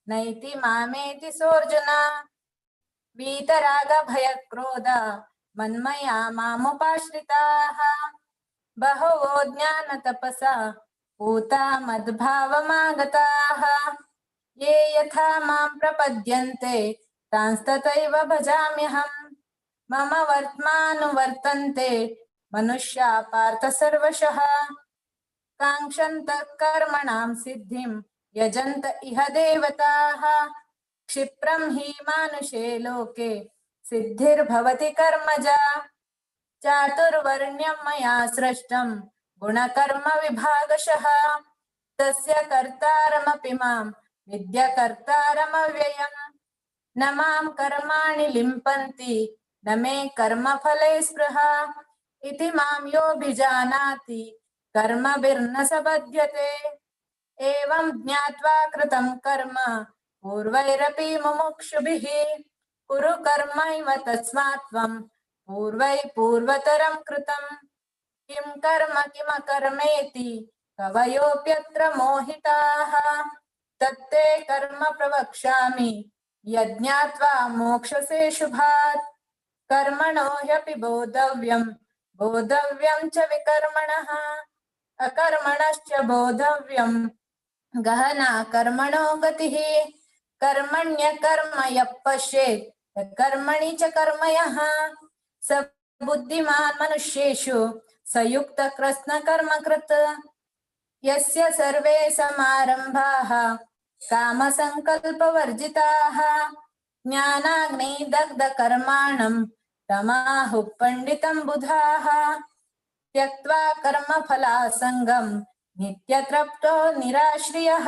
नैति मामेति सोऽर्जुन. वीतरागभयक्रोध मन्मया मामुपाश्रिताः. बहवो ज्ञानतपसा पूता मद्भावमागताः. ये यथा मां प्रपद्यन्ते तांस्तथैव भजाम्यहम्. मम वर्त्मानुवर्तन्ते मनुष्या पार्थ सर्वशः. काङ्क्षन्तः कर्मणां सिद्धिं यजन्त इह देवताः. क्षिप्रं हि मानुषे लोके सिद्धिर्भवति कर्मजा. चातुर्वर्ण्यं मया सृष्टं गुणकर्म विभागशः. तस्य कर्तारमपि मां विद्यकर्तारमव्ययम्. न न मां कर्माणि लिम्पन्ति न मे कर्मफले स्पृहा इति मां योऽभिजानाति कर्मभिर्न स बध्यते। एवं ज्ञात्वा कृतं कर्म पूर्वैरपि मुमुक्षुभिः कुरु कर्मैव तस्मात् त्वं पूर्वैः पूर्वतरं कृतं। किं कर्म किमकर्मेति कवयोऽप्यत्र मोहिताः तत्ते कर्म प्रवक्ष्यामि यज्ञात्वा मोक्षसे शुभात्। कर्मणो ह्यपि बोधव्यं बोधव्यं च विकर्मणः अकर्मणश्च बोधव्यं गहना कर्मणो गतिः। कर्मण्यकर्म यः पश्येत् कर्मणि च कर्मयः स बुद्धिमान् मनुष्येषु स युक्तकृत्स्नकर्मकृत्। यस्य सर्वे समारम्भाः कामसङ्कल्पवर्जिताः ज्ञानाग्निदग्धकर्माणं तमाहुः पण्डितं बुधाः। त्यक्त्वा कर्मफलासङ्गं नित्यतृप्तो निराश्रियः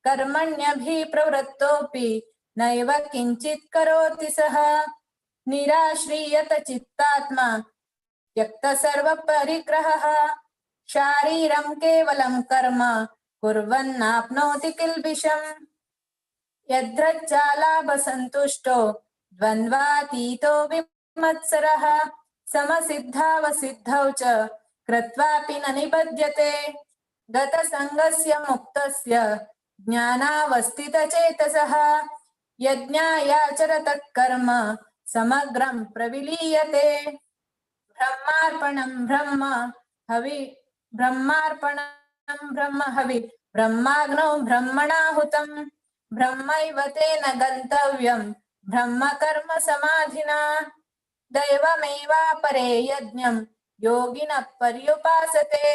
कर्मण्यभिप्रवृत्तोऽपि नैव किञ्चित् करोति सः। निराश्रियत चित्तात्मा त्यक्तसर्वपरिग्रहः शारीरं केवलं कर्म कुर्वन्नाप्नोति किल्बिषम्। यद्रच्चालाभसन्तुष्टो द्वन्द्वातीतो विमत्सरः समसिद्धावसिद्धौ च कृत्वापि न निबध्यते। गतसङ्गस्य मुक्तस्य ज्ञानावस्थितचेतसः यज्ञायाचरतः कर्म समग्रं प्रविलीयते। ब्रह्मार्पणं ब्रह्म हवि ब्रह्मार्पणं ब्रह्म हवि ब्रह्माग्नौ ब्रह्मणाहुतं ब्रह्मैव तेन गन्तव्यं ब्रह्मकर्म समाधिना। दैवमेवापरे यज्ञं योगिनः पर्युपासते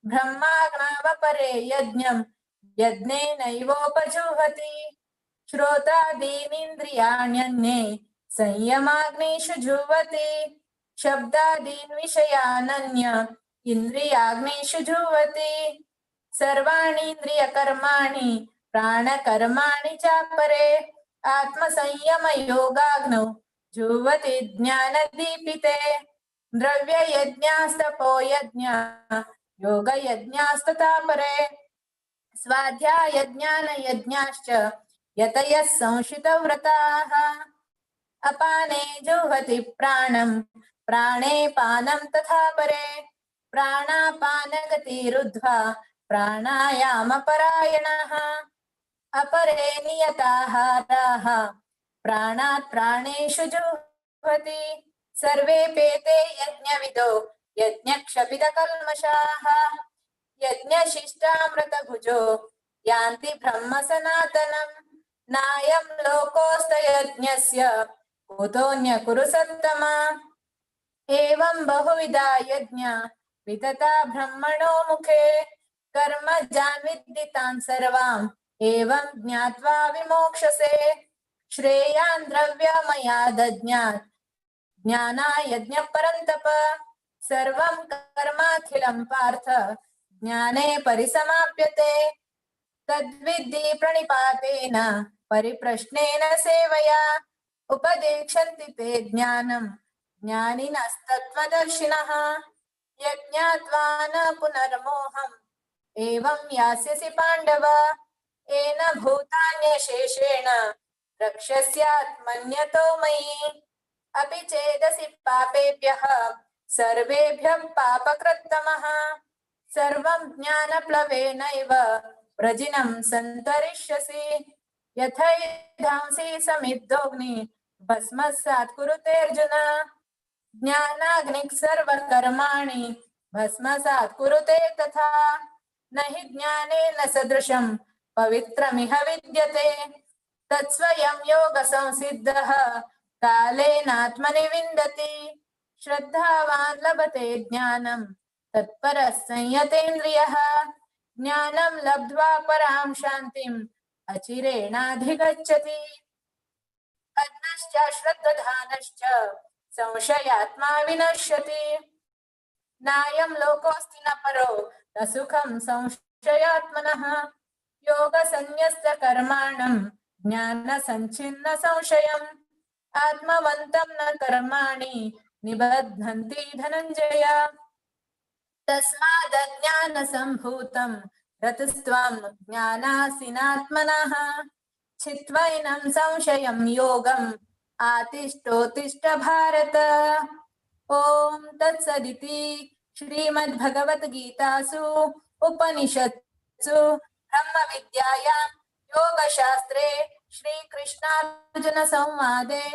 ब्रह्माग्नावपरे यज्ञं यज्ञेनैवोपजुह्वति। श्रोतादीनीन्द्रियाण्यन्ये संयमाग्निषु जुह्वति शब्दादीन् विषयानन्य इन्द्रियाग्निषु जुह्वति। सर्वाणीन्द्रियकर्माणि प्राणकर्माणि चापरे आत्मसंयमयोगाग्नौ जुह्वति ज्ञानदीपिते। द्रव्ययज्ञास्तपोयज्ञा योगयज्ञास्तथा परे स्वाध्यायज्ञानयज्ञाश्च यतयः संशितव्रताः। अपाने जुह्वति प्राणं प्राणे पानं तथा परे प्राणापानगतिरुद्ध्वा प्राणायामपरायणः। अपरे नियताहाराः प्राणात् प्राणेषु जुह्वति। सर्वे पेते यज्ञविदो यज्ञक्षपितकल्मषाः यज्ञशिष्टामृतभुजो यान्ति ब्रह्म सनातनम्। नायं लोकोऽस्तयज्ञस्य कुतोऽन्य कुरु सत्तमा। एवं बहुविधा यज्ञा वितता ब्रह्मणो मुखे कर्म जान्विद्धितान् सर्वान् एवं ज्ञात्वा विमोक्षसे। श्रेयान् द्रव्यमयादज्ञात् ज्ञानायज्ञपरन्तप सर्वं कर्माखिलं पार्थ ज्ञाने परिसमाप्यते। तद्विद्धि प्रणिपातेन परिप्रश्नेन सेवया उपदेक्षन्ति ते ज्ञानं ज्ञानिनस्तत्त्वदर्शिनः। यज्ञात्वा न पुनर्मोहम् एवं यास्यसि पाण्डव। येन भूतान्यशेषेण रक्षस्यात्मन्यतो मयि। अपि चेदसि पापेभ्यः सर्वेभ्यः पापकृत्तमः। सर्वं ज्ञानप्लवेनैव प्रजिनं सन्तरिष्यसि। यथैधांसि समिद्धोऽग्नि भस्मसात् कुरुतेऽर्जुन। ज्ञानाग्निः सर्वकर्माणि भस्मसात् कुरुते तथा। न हि ज्ञानेन सदृशं पवित्रमिह विद्यते। तत्स्वयं योगसंसिद्धः कालेनात्मनि विन्दति। श्रद्धावान् लभते ज्ञानं तत्परः संयतेन्द्रियः। ज्ञानं लब्ध्वा परां शान्तिम् अचिरेणाधिगच्छति। अग्नश्च श्रद्धानश्च संशयात्मा विनश्यति। नायं लोकोऽस्ति न परो न सुखं संशयात्मनः। योगसंन्यस्तकर्माणं ज्ञानसञ्छिन्न संशयम् आत्मवन्तं न कर्माणि निबध्नन्ति धनञ्जय। तस्मादज्ञानसम्भूतं रतस्त्वं ज्ञानासिनात्मनः छित्त्वैनं संशयं योगम् आतिष्ठोत्तिष्ठ भारत। ॐ तत्सदिति श्रीमद्भगवद्गीतासु उपनिषत्सु ब्रह्मविद्यायां योगशास्त्रे श्रीकृष्णार्जुन संवादे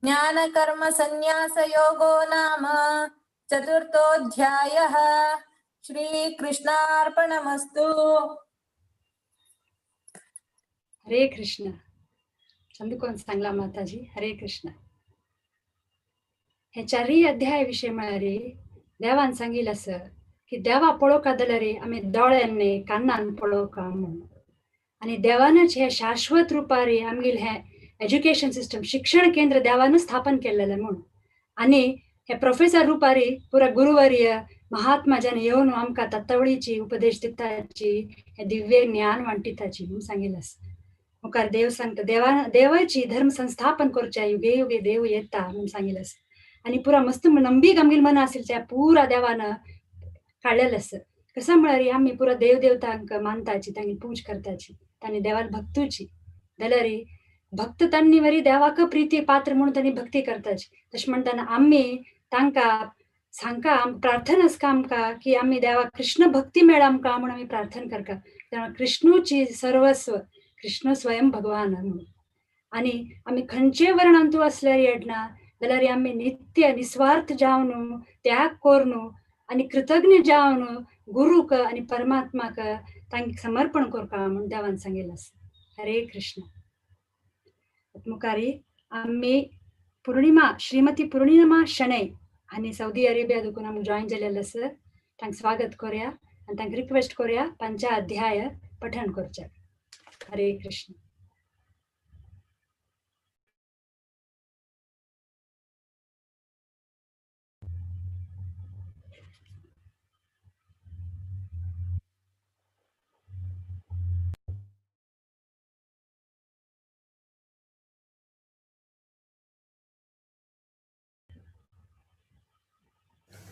ज्ञानकर्मसन्न्यासयोगो नाम चतुर्थोऽध्यायः। श्रीकृष्णार्पणमस्तु। हरे कृष्ण। चंदकोन सांगला माताजी। हरे कृष्ण। हे चारय अध्याय विशय म्हळ्यार देवान सांगिल्लें आसा की देवा पळोवका जाल्यार आमी दोळ्यान न्ही कानान पळोवका म्हणून। आनी देवानच हे शाश्वत रुपार आमगेलें हें एज्युकेशन सिस्टम शिक्षण केंद्र देवानच स्थापन केल्लेलें म्हणून। आनी हे प्रोफेसर रुपारी पुरा गुरुवर्य महात्मा जन येवन आमकां तत्वळीची उपदेश दिताची, हे दिव्य ज्ञान वांटिताची म्हणून सांगिल्लें आसा। मुखार देव सांगता देवाची धर्म संस्थापन करच्या युगे युगे देव येता म्हणून सांगिल्लें आसा। आनी पुरा मस्त नंबीक आमगेले मना आशिल्लें त्या पुरा देवान काडलेलें आसा। कसो म्हळ्यार आमी पुरा देव देवतांक मानताची, तांची पूज करताची, तांणी देवाक भक्तूची जाल्यार भक्त तांणी वरी देवाक प्रिती पात्र म्हणून तांणी भक्ती करताची। तशें म्हणटना आमी तांकां सांगका प्रार्थना आसता आमकां की आमी देवाक कृष्ण भक्ती मेळ आमकां म्हणून आमी प्रार्थना करता। तेन्ना कृष्णूची सर्वस्व कृष्ण स्वयं भगवान म्हणून। आनी आमी खंयचे वर्णांतू आसल्यार येडना जाल्यार आमी नित्य निस्वार्थ जावन त्याग करून आनी कृतज्ञ जावन गुरूक आनी परमात्माक तांकां समर्पण करपा म्हणून देवान सांगिल्लें आसा। हरे कृष्ण। मुखारी आमी पूर्णिमा श्रीमती पूर्णिमा शणै आनी सौदी अरेबिया देखून आमी जॉयन जाल्ले आसा, तांकां स्वागत करूया आनी तांकां रिक्वेस्ट करूया पंच अध्याय पठण करचें। हरे कृष्ण।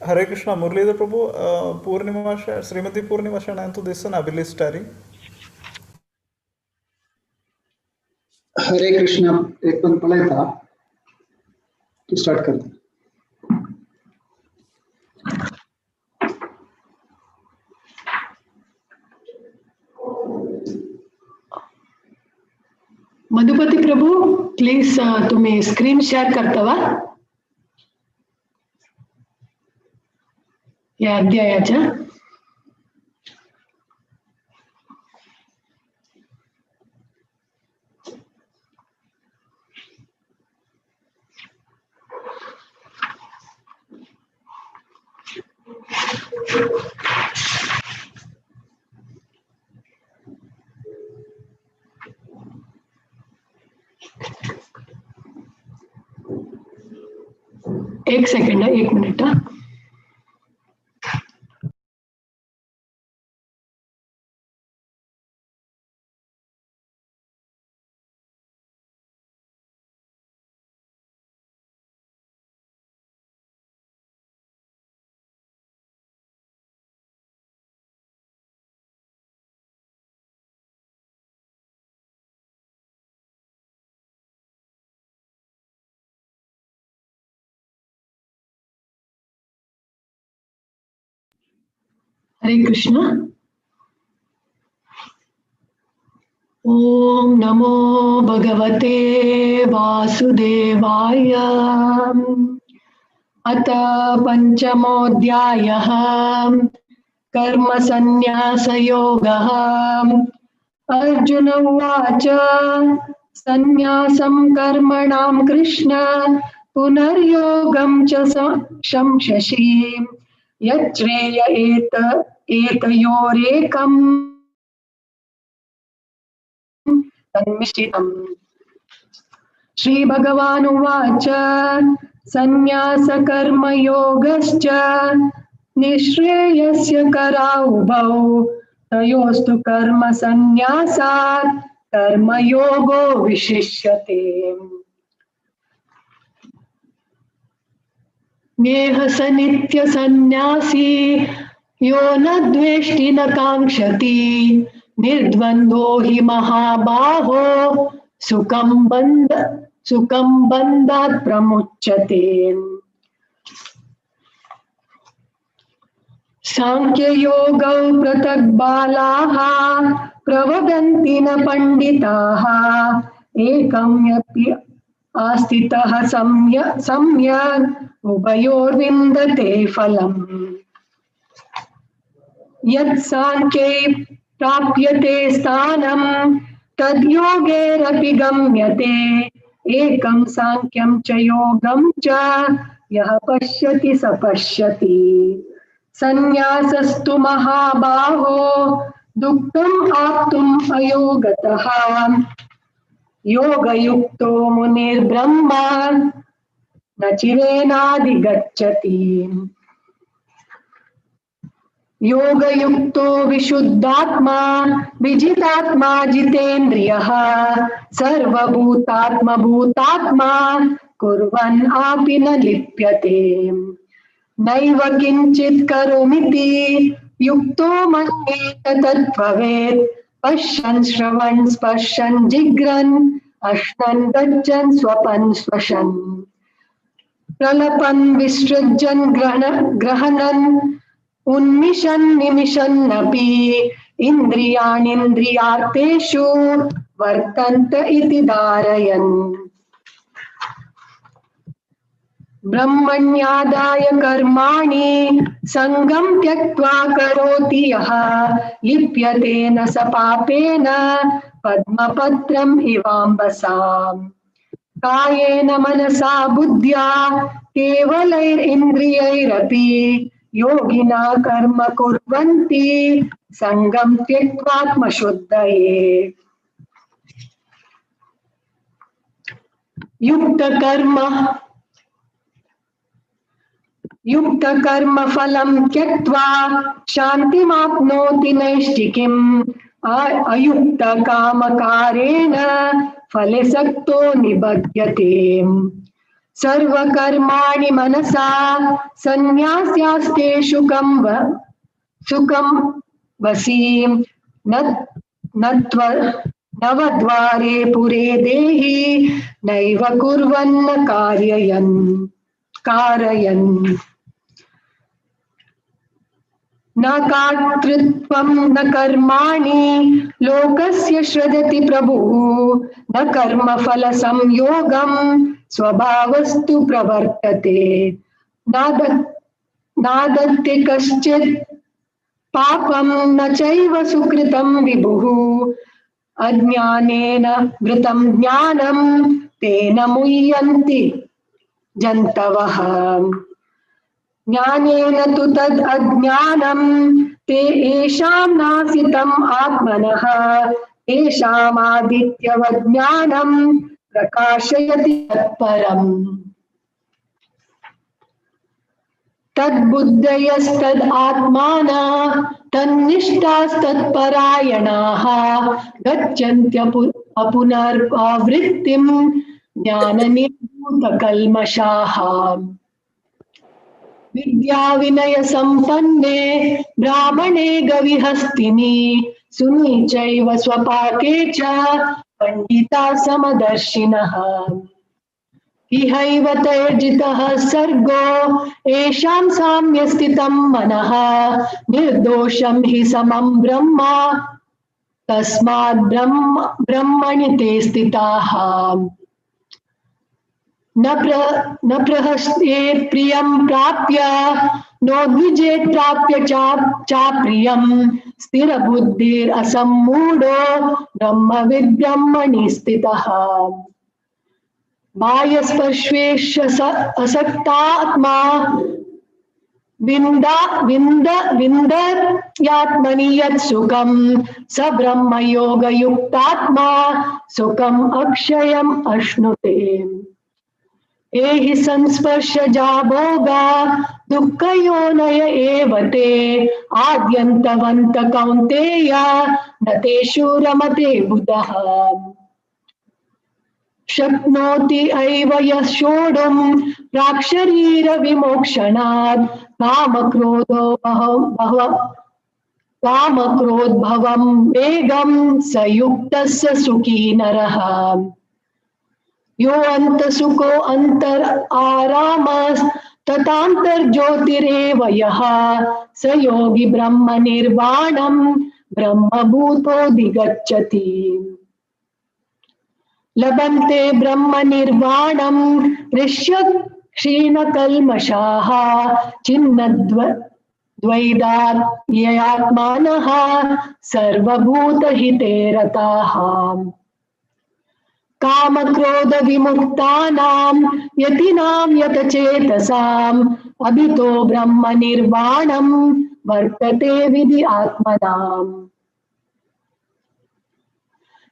हरे कृष्ण। मुरलीधर प्रभु पूर्णिमा श्रीमती पूर्णिमा शणै अंतु दिसना बिलिस्टारी। हरे कृष्ण। एक पण पळयता तू स्टार्ट करता। मधुपती प्रभू प्लीज तुम्ही स्क्रीन शेअर करता वा या अध्यायाच्या? एक सेकंड, एक मिनिट। हरे कृष्ण। ओम नमो भगवते वासुदेवाय। अथ पंचमोऽध्यायः कर्मसन्न्यासयोगः। अर्जुन उवाच सन्न्यासं कर्मणां कृष्ण पुनर्योगं च शंससि यच्छ्रेय एतयोरेकं तन्निश्चितम्। श्री भगवानुवाच सन्न्यासकर्मयोगश्च निःश्रेयस्य कराउभौ तयोस्तु कर्म सन्न्यासात् कर्मयोगो विशिष्यते। नेह स नित्य सन्यासी यो न द्वेष्टि न काङ्क्षति निर्द्वन्द्वो हि महाबाहो सुखं बन्धात् प्रमुच्यते। सांख्ययोगौ पृथक् बालाः प्रवदन्ति न पण्डिताः एकं यपि आस्थितः सम्यक् उभयोर्विन्दते फलम्। यत् सांख्यै प्राप्यते स्थानं तद्योगैरपि गम्यते एकं सांख्यं च योगं च यः पश्यति स पश्यति। संन्यासस्तु महाबाहो दुःखम् आप्तुम् अयोगतः योगयुक्तो मुनिर्ब्रह्म न चिरेणाधिगच्छति। योगयुक्तो विशुद्धात्मा विजितात्मा जितेन्द्रियः सर्वभूतात्मभूतात्मा कुर्वन् आपि न लिप्यते। नैव किञ्चित् करोमिति युक्तो मन्येत तत्त्ववेत् पश्यन् श्रवन् स्पर्शन् जिघ्रन् अश्नन् गच्छन् स्वपन् स्वशन् प्रलपन् विसृजन् ग्रहणन् उन्मिषन् निमिषन्नपि इन्द्रियाणीन्द्रियार्थेषु वर्तन्त इति धारयन्। ब्रह्मण्यादाय कर्माणि संगं त्यक्त्वा करोति यः लिप्यते न स पापेन पद्मपत्रम् इवाम्बसाम्। कायेन मनसा बुद्ध्या केवलैरिन्द्रियैरपि योगिना कर्म कुर्वन्ति संगं त्यक्त्वात्मशुद्धये। युक्त कर्म फलं त्यक्त्वा शान्तिमाप्नोति नैष्ठिकीम् अयुक्त कामकारेण फले सक्तो निबध्यते। सर्वकर्माणि मनसा सन्न्यास्यास्ते सुखं वसीं नवद्वारे पुरे देहि नैव कुर्वन्न कारयन्। न कर्तृत्वं न कर्माणि लोकस्य श्रदति प्रभुः न कर्मफलसंयोगं स्वभावस्तु प्रवर्तते। नादत्ते कश्चित् पापं न चैव सुकृतं विभुः अज्ञानेन वृतं ज्ञानं तेन मुह्यन्ति जन्तवः। ज्ञानेन तु तद् अज्ञानं ते येषां नासितम् आत्मनः तेषामादित्यवज्ञानं प्रकाशयति तत्परम्। तद्बुद्धयस्तद् आत्माना तन्निष्ठास्तत्परायणाः गच्छन्त्यपुनरावृत्तिं ज्ञाननिर्भूतकल्मषाः। विद्या विनय संपन्ने ब्राह्मणे गविहस्तिनि सुनीचैव स्वपाके च पंडिता समदर्शिनः। इहैव तैर्जितः सर्गो येषां साम्यस्थितं मनः निर्दोषं हि समं ब्रह्म तस्मात् ब्रह्मणि ते स्थिताः। न प्रहस्येत् प्रियं प्राप्य नोद्विजेत् प्राप्य चाप्रियं स्थिरबुद्धिरसम्मूढो ब्रह्मविद् ब्रह्मणि स्थितः। बाह्यस्पर्शेष असक्तात्मा विन्द विन्द विन्दयात्मनि यत् सुखं स ब्रह्मयोगयुक्तात्मा सुखम् अक्षयम् अश्नुते। एहि संस्पर्शजा भोगा दुःखयोनय एव ते आद्यन्तवन्त कौन्तेय न तेषु रमते बुधः। शक्नोति एव यः सोढुं प्राक्शरीरविमोक्षणात् कामक्रोद्भवं वेगं स युक्तः स सुखी नरः। यो अन्तसुखो अन्तर आरामस्तथान्तर्ज्योतिरेव यः स योगी ब्रह्मनिर्वाणं ब्रह्मभूतोऽधिगच्छति। लभन्ते ब्रह्मनिर्वाणं ऋष्य क्षीणकल्मषाः छिन्नद्वैदात्मयात्मानः सर्वभूतहिते रताः। कामक्रोधविमुक्तानां यतीनां यतचेतसाम् अभितो ब्रह्मनिर्वाणं वर्तते विधि आत्मनाम्।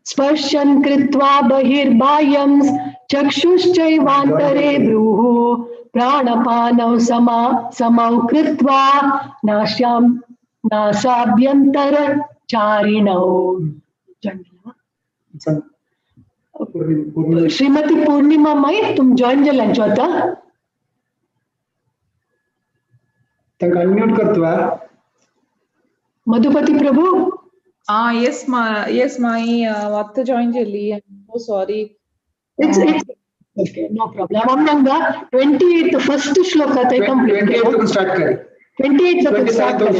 स्पर्शं कृत्वा बहिर्बाह्यं चक्षुश्चैवान्तरे ब्रूः प्राणपानौ समौ कृत्वा नासाभ्यन्तरचारिणौ। श्रीमती पूर्णिमा माई तुम जॉइन जाल्यांचो आतां। तांकां अनम्यूट करतवा। मधुपति प्रभु। Yes ma, yes माई आत्तां जॉइन जाली। I am so sorry. It's okay, no problem. आमकां 28 फर्स्ट श्लोक आतां कंप्लीट 28 स्टार्ट कर। 28 27 स्टार्ट कर।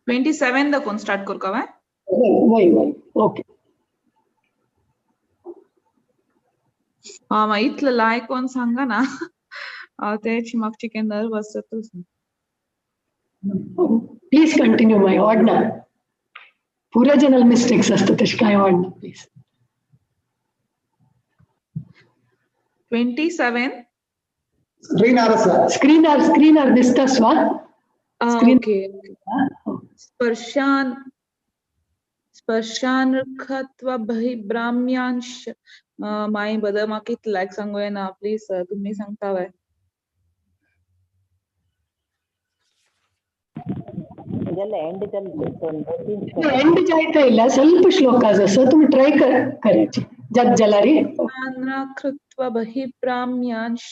27 27 दाखोवन स्टार्ट करका हांवें। वय वय ओके। हा मागीर इतलें लायक कोण सांगना हांव तेच म्हाका चिकेन नर्वस जाता। प्लीज कंटिन्यू my वाडना पुरा जनरल मिस्टेक्स असतात तशें कांय वाडना प्लीज। 27 स्क्रीनार आसा। स्क्रीनार दिसता स्वा। ओके। स्पर्शान स्पर्शानखत्व बहिर्ब्राह्म्यांश माई बदल म्हाका इतलें लायक सांगू येना प्लीज तुमी सांगता वय। एंड जायता ಇಲ್ಲ ಸ್ವಲ್ಪ ಶ್ಲೋಕಾಸ್ ಅಸ तुम्ही ट्राय करायचे जग जलारी। कृत्वा बहिर्ब्राह्म्यांश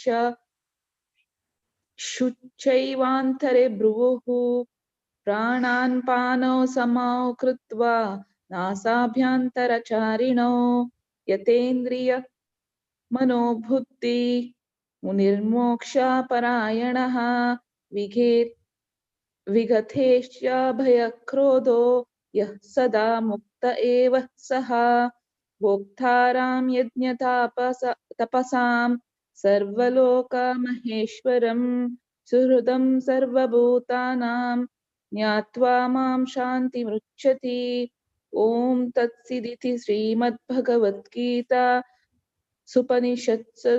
शुचैवान्तरे ब्रुवुः प्राणान् पानौ समौ कृत्वा नासाभ्यन्तरचारिणौ यतेन्द्रिय मनोबुद्धि मुनिर्मोक्षपरायणः विगतेश्च भयक्रोधो यः सदा मुक्त एव सः भोक्तारां यज्ञतपसां सर्वलोकमहेश्वरं सुहृदं सर्वभूतानां ज्ञात्वा मां शान्तिमृच्छति। ॐ तत्सदिति श्रीमद्भगवद्गीता सुपनिषत्सु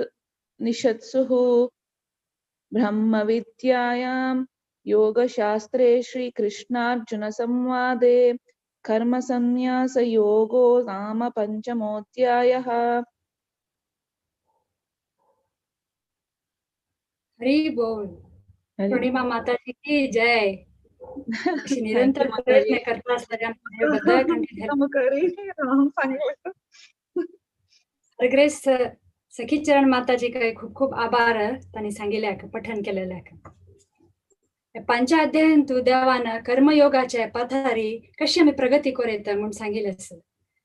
ब्रह्मविद्यायां योगशास्त्रे श्रीकृष्णार्जुनसंवादे कर्मसंन्यासयोगो नाम पञ्चमोऽध्यायः। हरि बोल। पूर्णिमा माताजी की जय। निरंतर प्रयत्न करता ग्रेस सखीचरण माताजी काय खूप खूप आभार तांणी सांगिल्ल्याक पठण केलेल्याक। पंच अध्यायांतु देवान कर्मयोगाच्या पथारी कशी आमी प्रगती करूं म्हूण सांगिल्लें आसा।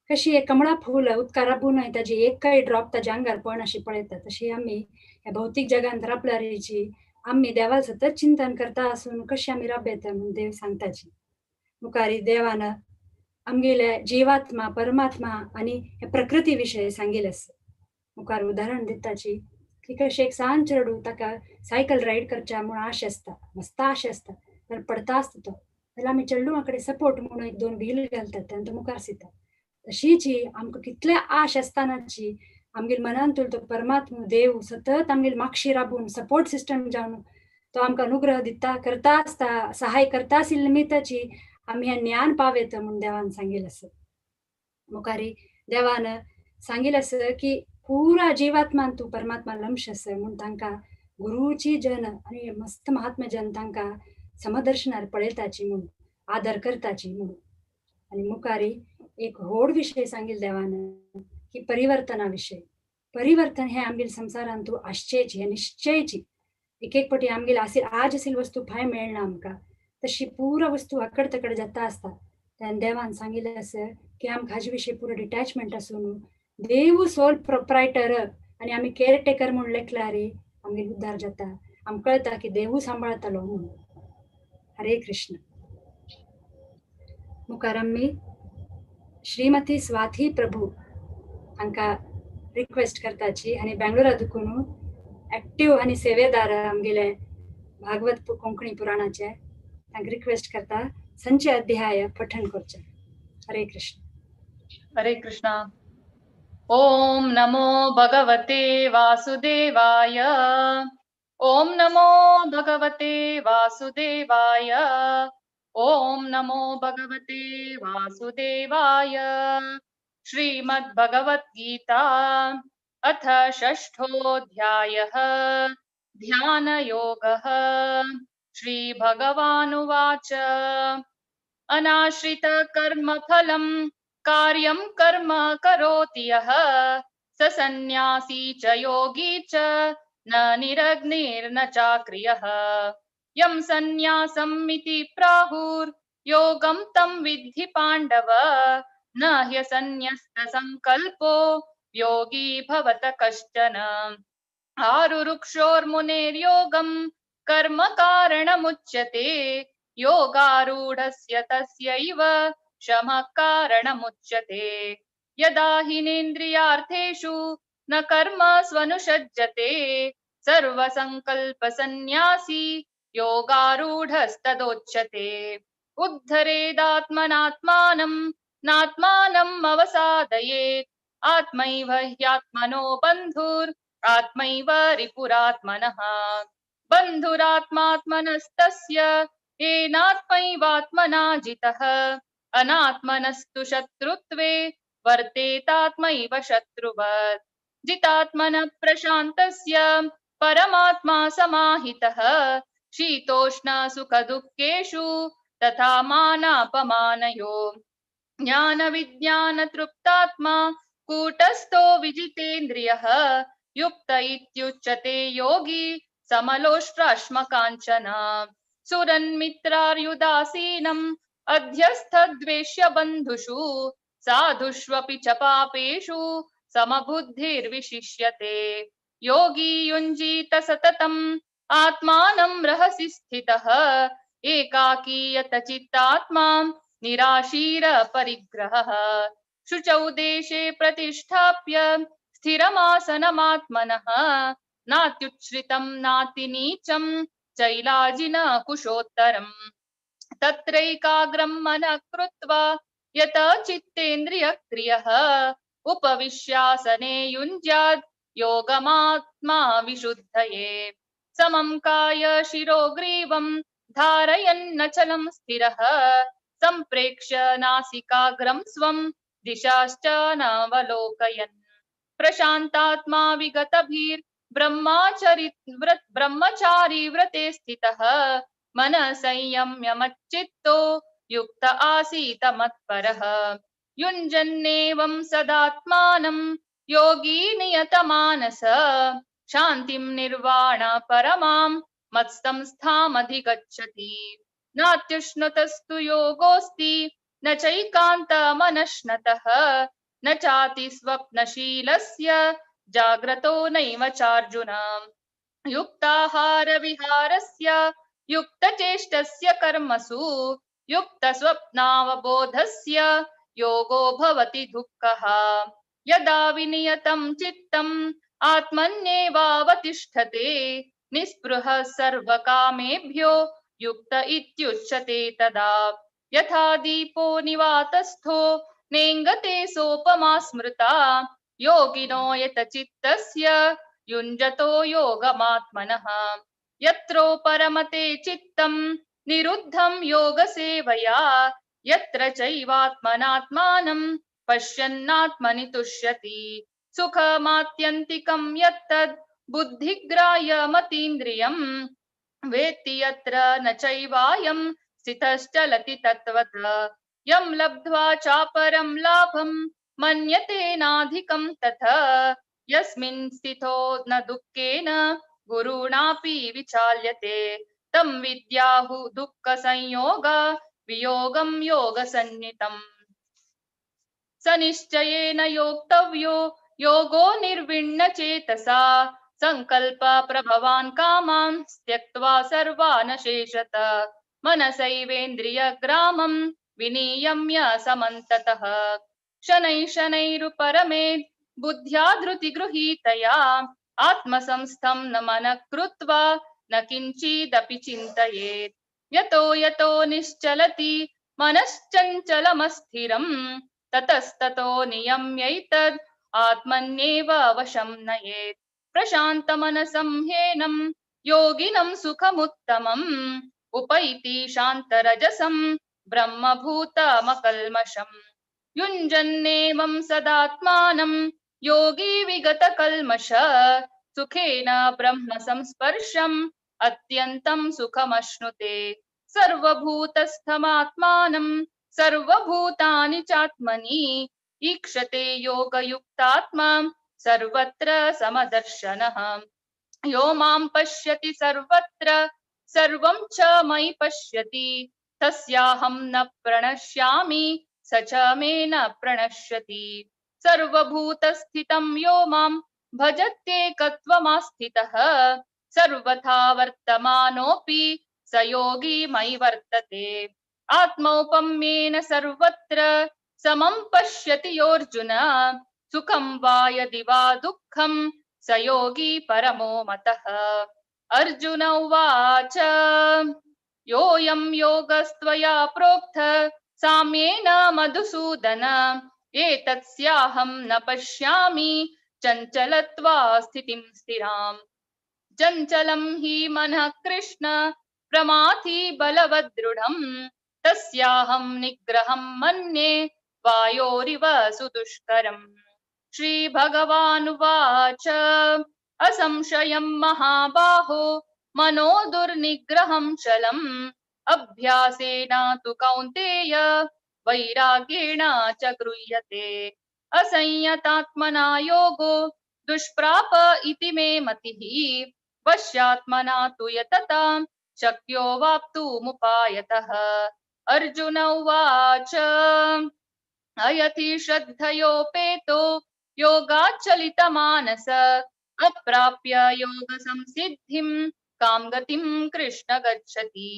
कशी एक कमळा फूल उदकार राबून ताजी एक काय ड्रॉप ताज्या अंगार पण अशी पळयता तशी आमी ह्या भौतीक जगांत राबल्यारीची आमी देवा सतत चिंतन करता आसून कशी आमी राबयता म्हूण देव सांगताची। मुखारी देवान आमगेल्या जीवात्मा परमात्मा आनी ह्या प्रकृती विशय सांगिल्लें आसा। मुखार उदाहरण दिताची की कशें एक सान चेडूं ताका सायकल रायड करच्या म्हूण आश आसता, मस्त आश आसता, तर पडता आसता तो, जाल्यार आमी चेडवां कडेन सपोर्ट म्हणून एक दोन व्हील घालतात आनी तो मुखार सरता। तशीच ही आमकां कितले आश आसतनाची आमगेले मनांतलो तो परमात्मा देव सतत आमगेले मागशी राबून सपोर्ट सिस्टम जावन तो आमकां अनुग्रह दिता करता आसता, सहाय करता आशिल्ले निमित्ताची आमी हें ज्ञान पावयता म्हूण देवान सांगिल्लें आसा। मुखारी देवान सांगिल्लें आसा की पुरा जीवात्मान तूं परमात्मा लंश आसा म्हूण तांकां गुरुची जन आनी मस्त महात्मा जन तांकां समदर्शनार पळयताची म्हूण आदर करताची म्हणून. आनी मुखारी एक व्हड विशय सांगिल देवान की परिवर्तना विशय. परिवर्तन हे आमगेल संवसारांतू आसचेची, हे निश्चयची. एक एक पटी आमगेल आसील आज असील वस्तू फाय मेळना आमकां, तशी पुरा वस्तू आकड तकड जाता आसता. तेन्ना देवान सांगिल्लें आसा की आमकां हाजे विशीं पुरो डिटॅचमेंट आसूं न्हू, देवू सोल प्रोप्रायटर आनी आमी केअरटेकर म्हूण लेखल्यार आमगेल उद्धार जाता. आमकां कळटा की देवू सांबाळतलो म्हणून. हरे कृष्ण. मुखार आमी श्रीमती स्वाती प्रभू हांकां रिक्वेस्ट करताची आनी बेंगलोरा दुकून एक्टीव आनी सेवेदार आमगेले भागवत कोंकणी पुराणाचे, तांकां रिक्वेस्ट करता संचे अध्याय पठण करचे. हरे कृष्ण. हरे कृष्णा. ओम नमो भगवते वासुदेवाय. ओम नमो भगवते वासुदेवाय. ओम नमो भगवते वासुदेवाय. श्रीमद् भगवद् गीता अथ षष्ठोऽध्यायः. ध्यानयोगः. श्री भगवानुवाच. अनाश्रित कर्मफलं कार्यं कर्म करोति यः स सन्न्यासी च योगी च न निरग्निर्न चाक्रियः. यं सन्न्यासम् इति प्राहुर्योगं तं विद्धि पाण्डव न ह्यसन्न्यस्तसङ्कल्पो योगी भवत कश्चन. आरुरुक्षोर्मुनेर्योगं कर्म कारणमुच्यते योगारूढस्य तस्यैव शमः कारणमुच्यते. यदा हिनेन्द्रियार्थेषु न कर्म स्वनुषज्जते सर्वसङ्कल्पसन्न्यासी योगारूढस्तदोच्यते. उद्धरेदात्मनात्मानं नात्मानम् अवसादयेत् आत्मैव ह्यात्मनो बन्धुर् आत्मैव रिपुरात्मनः. बन्धुरात्मात्मनस्तस्य येनात्मैवात्मना जितः अनात्मनस्तु शत्रुत्वे वर्तेतात्मैव शत्रुवत्. जितात्मनः प्रशान्तस्य परमात्मा समाहितः शीतोष्ण सुखदुःखेषु तथा मानापमानयो. ज्ञान विज्ञान तृप्तात्मा कूटस्थो विजितेन्द्रियः युक्त इत्युच्यते योगी समलोष्ट्राश्मकाञ्चन. सुरन्मित्रार्युदासीनम् अध्यस्थद्वेष्य बन्धुषु साधुष्वपि च पापेषु समबुद्धिर्विशिष्यते. योगी युञ्जीत सततम् आत्मानं रहसि स्थितः एकाकीयत चित्तात्मा निराशीर परिग्रहः. शुचौ देशे प्रतिष्ठाप्य स्थिरमासनमात्मनः नात्युच्छ्रितं नातिनीचं चैलाजिन कुशोत्तरम्. तत्रैकाग्रं मनः कृत्वा यत चित्तेन्द्रियक्रियः उपविश्यासने युञ्ज्याद् योगमात्मा विशुद्धये. समं काय शिरोग्रीवं धारयन्नचलं स्थिरः सम्प्रेक्ष्य नासिकाग्रं स्वं दिशाश्च नावलोकयन्. प्रशान्तात्मा विगतभीर् ब्रह्मचारी व्रते स्थितः मनः संयम्य मच्चित्तो युक्त आसीत मत्परः. युञ्जन्नेवं सदात्मानं योगी नियतमानस शान्तिं निर्वाण परमां मत्संस्थामधिगच्छति. नात्युष्णतस्तु योगोऽस्ति न चैकान्तमनश्नतः न चाति स्वप्नशीलस्य जाग्रतो नैव चार्जुन. युक्ताहारविहारस्य युक्तचेष्टस्य कर्मसु युक्तस्वप्नावबोधस्य योगो भवति दुःखः. यदा विनियतं चित्तम् आत्मन्येवावतिष्ठते निःस्पृहः सर्वकामेभ्यो युक्त इत्युच्यते तदा. यथा दीपो निवातस्थो नेङ्गते सोपमा स्मृता योगिनो यत चित्तस्य युञ्जतो योगमात्मनः. यत्रो परमते चित्तं निरुद्धं योगसेवया यत्र चैवात्मनात्मानं पश्यन्नात्मनि तुष्यति. सुखमात्यन्तिकं यत्तद् बुद्धिग्राह्यमतीन्द्रियम् वेत्ति यत्र न चैवायं स्थितश्चलति तत्त्वतः। यं लब्ध्वा चापरं लाभं मन्यते नाधिकं तथा यस्मिन् स्थितो न दुःखेन गुरुणापि विचाल्यते तं विद्याहु दुःखसंयोग वियोगं योगसन्नितम्। स निश्चयेन योक्तव्यो योगो निर्विण्ण चेतसा संकल्प प्रभवान् कामान् त्यक्त्वा सर्वान् शेषत मनसैवेन्द्रिय ग्रामं विनियम्य समन्ततः। शनैः शनैरुपरमेद् बुद्ध्या धृतिगृहीतया आत्मसंस्थं न मनः कृत्वा न किञ्चिदपि चिन्तयेत्। यतो यतो निश्चलति मनश्चञ्चलमस्थिरं ततस्ततो नियम्यैतद् आत्मन्येव वशं नयेत्। प्रशान्तमनसं ह्येनं योगिनं सुखमुत्तमम् उपैति शान्तरजसं ब्रह्मभूतमकल्मषम्। युञ्जन्नेवं सदात्मानं योगी विगतकल्मष सुखेन ब्रह्म संस्पर्शम् अत्यन्तं सुखमश्नुते। सर्वभूतस्थमात्मानं सर्वभूतानि चात्मनि ईक्षते योगयुक्तात्मा सर्वत्र समदर्शनः। यो मां पश्यति सर्वत्र सर्वं च मयि पश्यति तस्याहं न प्रणश्यामि स च मे न प्रणश्यति। सर्वभूतस्थितं यो मां भजत्येकत्वमास्थितः सर्वथा वर्तमानोऽपि स योगी मयि वर्तते। आत्मौपम्येन सर्वत्र समं पश्यति योऽर्जुन सुखं वा यदि वा दुःखं स योगी परमो मतः। अर्जुन उवाच योऽयं योगस्त्वया प्रोक्त साम्येन मधुसूदन एतत्स्याहं न पश्यामि चञ्चलत्वा स्थितिं स्थिराम्। चञ्चलं हि मनः कृष्ण प्रमाथि बलवदृढं तस्याहं निग्रहं मन्ये वायोरिव सुदुष्करम्। श्री भगवानुवाच असंशयं महाबाहो मनो दुर्निग्रहं चलम् अभ्यासेन तु कौन्तेय वैराग्येण च गृह्यते। असंयतात्मना योगो दुष्प्राप इति मे मतिः वश्यात्मना तु यततां शक्यो वाप्तुमुपायतः। अर्जुन उवाच अयति श्रद्धयोपेतो योगाच्चलितमानस अप्राप्य योग संसिद्धिं कां गतिं कृष्ण गच्छति।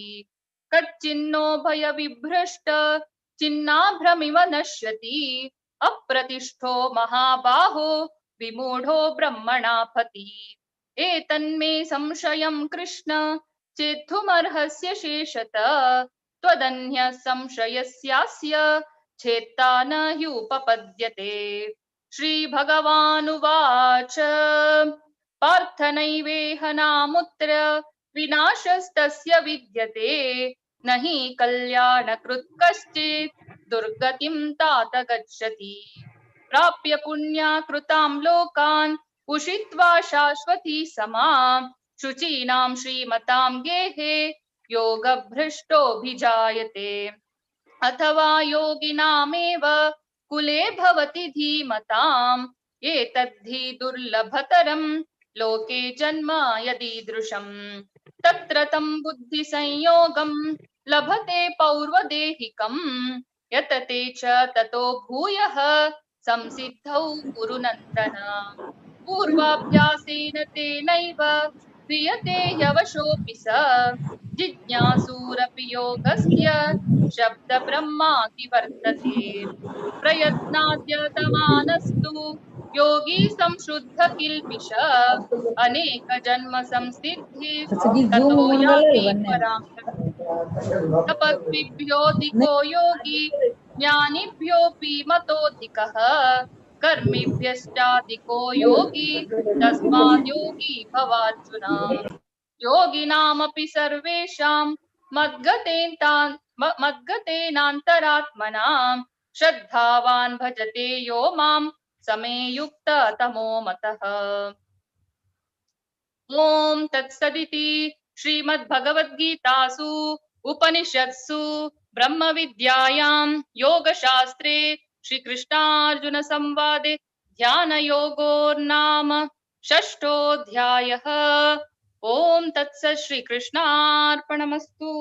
कच्चिन्नो भयविभ्रष्ट चिन्नाभ्रमिव नश्यति अप्रतिष्ठो महाबाहो विमूढो ब्रह्मणापति। एतन्मे संशयं कृष्ण चेद्धुमर्हस्य शेषत त्वदन्यः संशयस्यास्य छेत्ता न ह्युपपद्यते। श्री भगवानुवाच पार्थ नैवेह नामुत्र विनाशस्तस्य विद्यते न हि कल्याणकृत् कश्चित् दुर्गतिं तात गच्छति। प्राप्य पुण्याकृतां लोकान् उषित्वा शाश्वती समां शुचीनां श्रीमतां गेहे योगभ्रष्टोऽभिजायते। अथवा योगिनामेव कुले भवति धीमताम् एतद्धि दुर्लभतरं लोके जन्म यदीदृशम्। तत्र तं बुद्धिसंयोगं लभते पौर्वदेहिकं यतते च ततो भूयः संसिद्धौ कुरु नन्दन। पूर्वाभ्यासेन तेनैव क्रियते ह्यवशोऽपि स जिज्ञासूरपि योगस्य शब्दब्रह्माति वर्तते। प्रयत्नाद्यतमानस्तु योगी संशुद्ध किल्बिष अनेक जन्म संसिद्धि ततो याति परां। तपस्विभ्योऽधिको योगी ज्ञानिभ्योऽपि मतोऽधिकः कर्मिभ्यश्चाधिको योगी तस्माद् योगी भवार्जुन। योगिनामपि सर्वेषां मद्गतेनान्तरात्मना श्रद्धावान् भजते यो मां समे युक्ततमो मतः। ॐ तत्सदिति श्रीमद्भगवद्गीतासु उपनिषत्सु ब्रह्मविद्यायां योगशास्त्रे श्रीकृष्णार्जुन संवादे ध्यानयोगो नाम षष्ठोऽध्यायः। ॐ तत्सत् श्रीकृष्णार्पणमस्तु।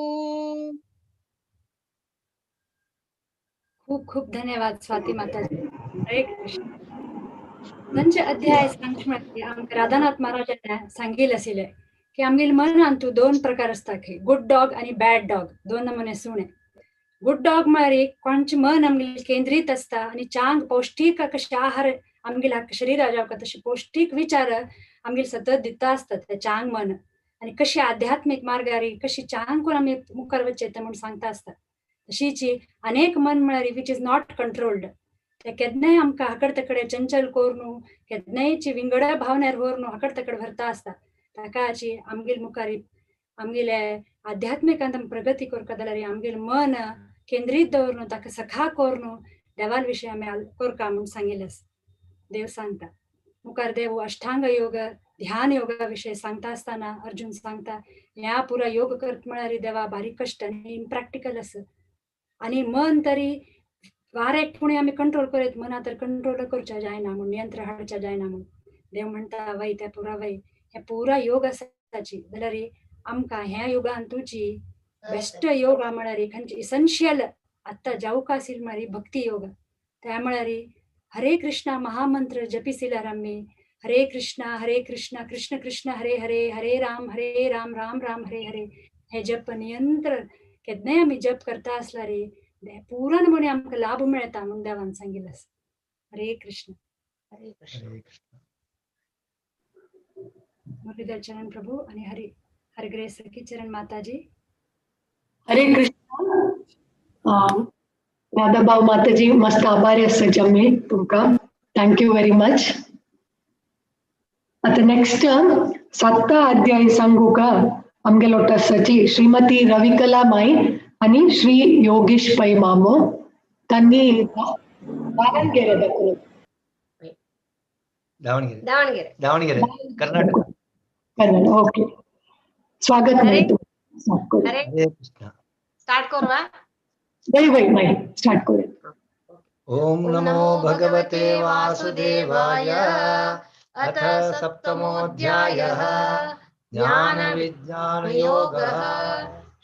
खूप खूप धन्यवाद स्वाती माताजी। हरे कृष्ण। पंच अध्याय सांगचे आमकां राधानाथ महाराजांनी सांगिल्लें आशिल्लें की आमगेले मनान तूं दोन प्रकार आसता खंय, गुड डॉग आनी बॅड डॉग, दोन नमुने सुणे। गुड डॉग म्हळ्यार कोणचें मन आमगेलें केंद्रीत आसता आनी चांग पौश्टीक कशें आहार आमगेल्या शरिराक जावका तशें पौश्टीक विचार आमगेले सतत दिता आसतात ते चांग मन, आनी कशी आध्यात्मीक मार्गार कशी चांग करून आमी मुखार वचचें तें म्हूण सांगता आसता। तशीच अनेक मन म्हळ्यार which is not controlled, ते केन्नाय आमकां हाकड तकडे चंचल करून केन्नायची विंगड भावनेर व्हरून हाकड तकडे व्हरता आसता। ताकाची आमगेले मुखार आमगेले आध्यात्मिकांत आमी प्रगती करता जाल्यार आमगेले मन केंद्रीत दवरून ताका सखा करून देवाल विशय आमी करका म्हूण सांगिल्लें आसा। देव सांगता मुखार देव अष्टांग योग ध्यान योगा विशय सांगता आसतना अर्जुन सांगता ह्या पुरा योग करत म्हळ्यार देवा बारीक कश्ट आनी इम्प्रॅक्टिकल आसा, आनी मन तरी वारेक पुणे आमी कंट्रोल करत मना तर कंट्रोल करच्या जायना म्हूण, नियंत्रण हाडच्या जायना म्हूण। देव म्हणटा वय त्या पुरा वय हे पुरा योग आसाची जाल्यार आमकां ह्या योगान तुजी बेस्ट योगा म्हळ्यार खंयची इसन्शियल आत्तां जावंक आशिल्ली म्हळ्यार भक्ती योग। त्या म्हळ्यार हरे कृष्णा महामंत्र जपिसिल्यार आमी हरे कृष्णा कृष्ण कृष्ण हरे हरे हरे राम राम राम हरे हरे हे जप नियंत्रण केन्नाय आमी जप करता आसल्यार पुरा नमुने आमकां लाभ मेळटा म्हूण देवान सांगिल्लें आसा। हरे कृष्ण। हरे कृष्ण। मुरलीधर चरण प्रभु आणि हरि हरिग्रे सखी चरण माताजी। हरे कृष्ण। राधाभाऊ माताजी मस्त आभारी आसा आमी तुमकां, thank you very much. आता नेक्स्ट सातवा अध्याय सांगू का आमगेलो आसाची श्रीमती रविकला माई आणि श्री योगेश पै मामो त्यांनी दावणगेरे दाखवलं। दावणगेरे दावणगेरे दावणगेरे कर्नाटक कर्नाटक। ओके, स्वागत हरे माई। हरे कृष्ण। स्टार्ट करवा वही वही माई स्टार्ट करूया। ओम नमो भगवते वासुदेवाय। अथ सप्तमोऽध्यायः ज्ञान विज्ञान योगः।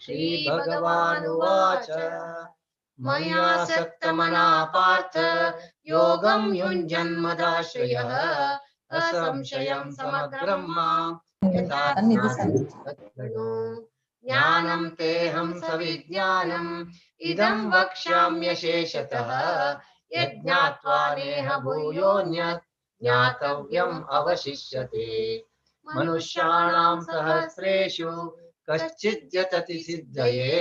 श्री भगवानुवाच मया सक्तमना पार्थ योगं युञ्जन्मदाश्रयः असंशयं समग्रं मां यथा ज्ञानं ज्ञानं तेऽहं सविज्ञानम् इदं वक्ष्याम्यशेषतः यज्ञात्वा नेह भूयोऽन्यत् ज्ञातव्यम् अवशिष्यते। मनुष्याणां सहस्रेषु कश्चिद्यतति सिद्धये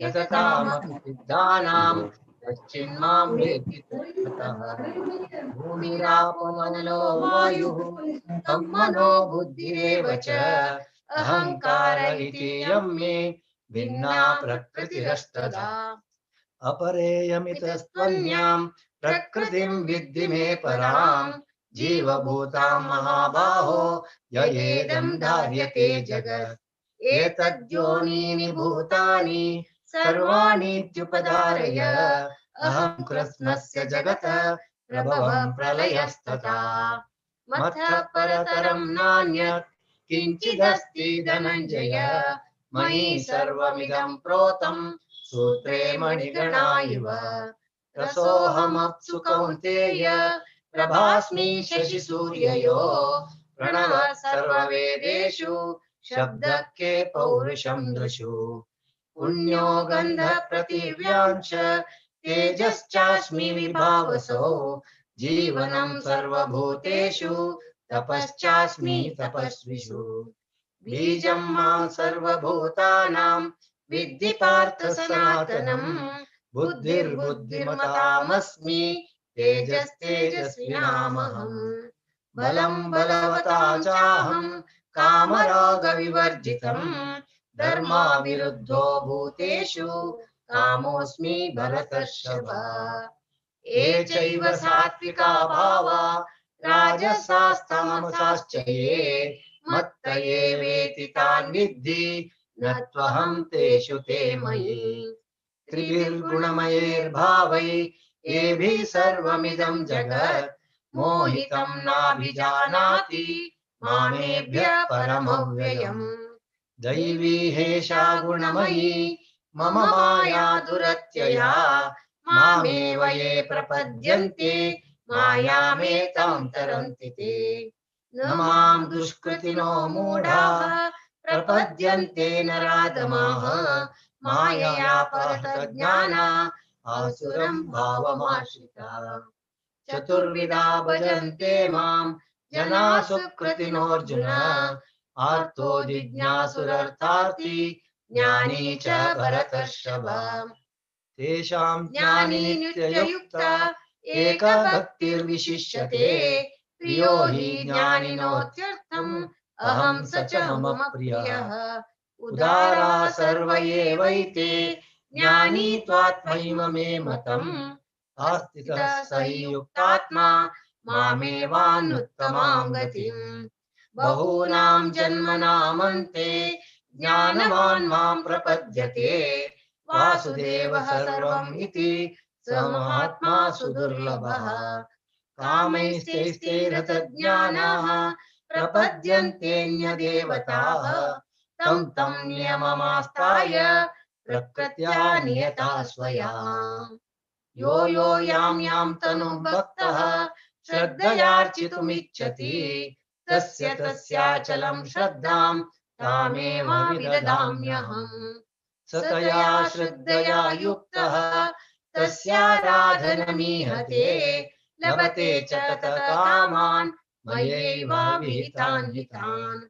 यततामपि सिद्धानां कश्चिन्मां वेत्ति तत्त्वतः। भूमिरापोऽनलो वायुः तं मनो बुद्धिरेव च अहंकार इति यं मे भिन्ना प्रकृतिरस्तदा। अपरेयमितस्त्वन्यां प्रकृतिं विद्धि मे परां जीवभूतां महाबाहो ययेदं धार्यते जगत्। एतद्योनीनि भूतानि सर्वाणीत्युपधारय अहं कृत्स्नस्य जगतः प्रभवं प्रलयस्तथा। मत्तः परतरं नान्यत् किञ्चिदस्ति धनञ्जय मयि सर्वमिदं प्रोतं सूत्रे मणिगणा इव। रसोऽहमप्सु कौन्तेय प्रभास्मि शशिसूर्ययो प्रणवः सर्ववेदेषु शब्दके पौरुषं दृशु। पुण्यो गन्धः पृथिव्यां च तेजश्चास्मि विभावसौ जीवनं सर्वभूतेषु तपश्चास्मि तपस्विषु। बीजं मां सर्वभूतानां विद्धि पार्थ सनातनं बुद्धिर्बुद्धिमतामस्मि तेजस्तेजस्विनामहम्। बलं बलवतां चाहं कामरागविवर्जितं धर्माविरुद्धो भूतेषु कामोऽस्मि भरतर्षभ। ये चैव सात्विका भावा राजसास्तामसाश्च ये मत्त एवेति तान् विद्धि न त्वहं तेषु ते मयि। त्रिभिर्गुणमयैर्भावै एभिः सर्वमिदं जगत् मोहितं नाभिजानाति मामेभ्यः परमव्ययम्। दैवी हेषा गुणमयी मम माया दुरत्यया मामेव ये प्रपद्यन्ते मायामेतां तरन्ति ते। न मां दुष्कृतिनो मूढाः प्रपद्यन्ते नराधमाः मायया परतज्ञाना आसुरं भावमाश्रिताः। चतुर्विधा भजन्ते मां जना सुकृतिनोऽर्जुन आर्तो जिज्ञासुरर्थार्थी ज्ञानी च भरतर्षभ। तेषां ज्ञानी नित्ययुक्ता एका भक्तिर्विशिष्यते प्रियो हि ज्ञानिनोत्यर्थम् अहं स च मम प्रियः। उदारा सर्व एवैते ज्ञानी त्वात्मैव मे मतम् आस्थितः स हि युक्तात्मा मामेवानुत्तमां गतिम्। बहूनां जन्मनामन्ते ज्ञानवान् मां प्रपद्यते वासुदेवः सर्वम् इति स महात्मा सुदुर्लभः। कामैस्तैस्तैरतज्ञानाः प्रपद्यन्तेऽन्यदेवताः तं तं नियममास्ताय प्रकृत्या नियता स्वया। यो यो यां यां तनुं भक्तः श्रद्धयार्चितुमिच्छति तस्य तस्याचलं श्रद्धां तामेव विदधाम्यहम्। सतया श्रद्धया युक्तः तस्याराधनमीहते लभते च ततः कामान् मयैव विहितान् हितान्।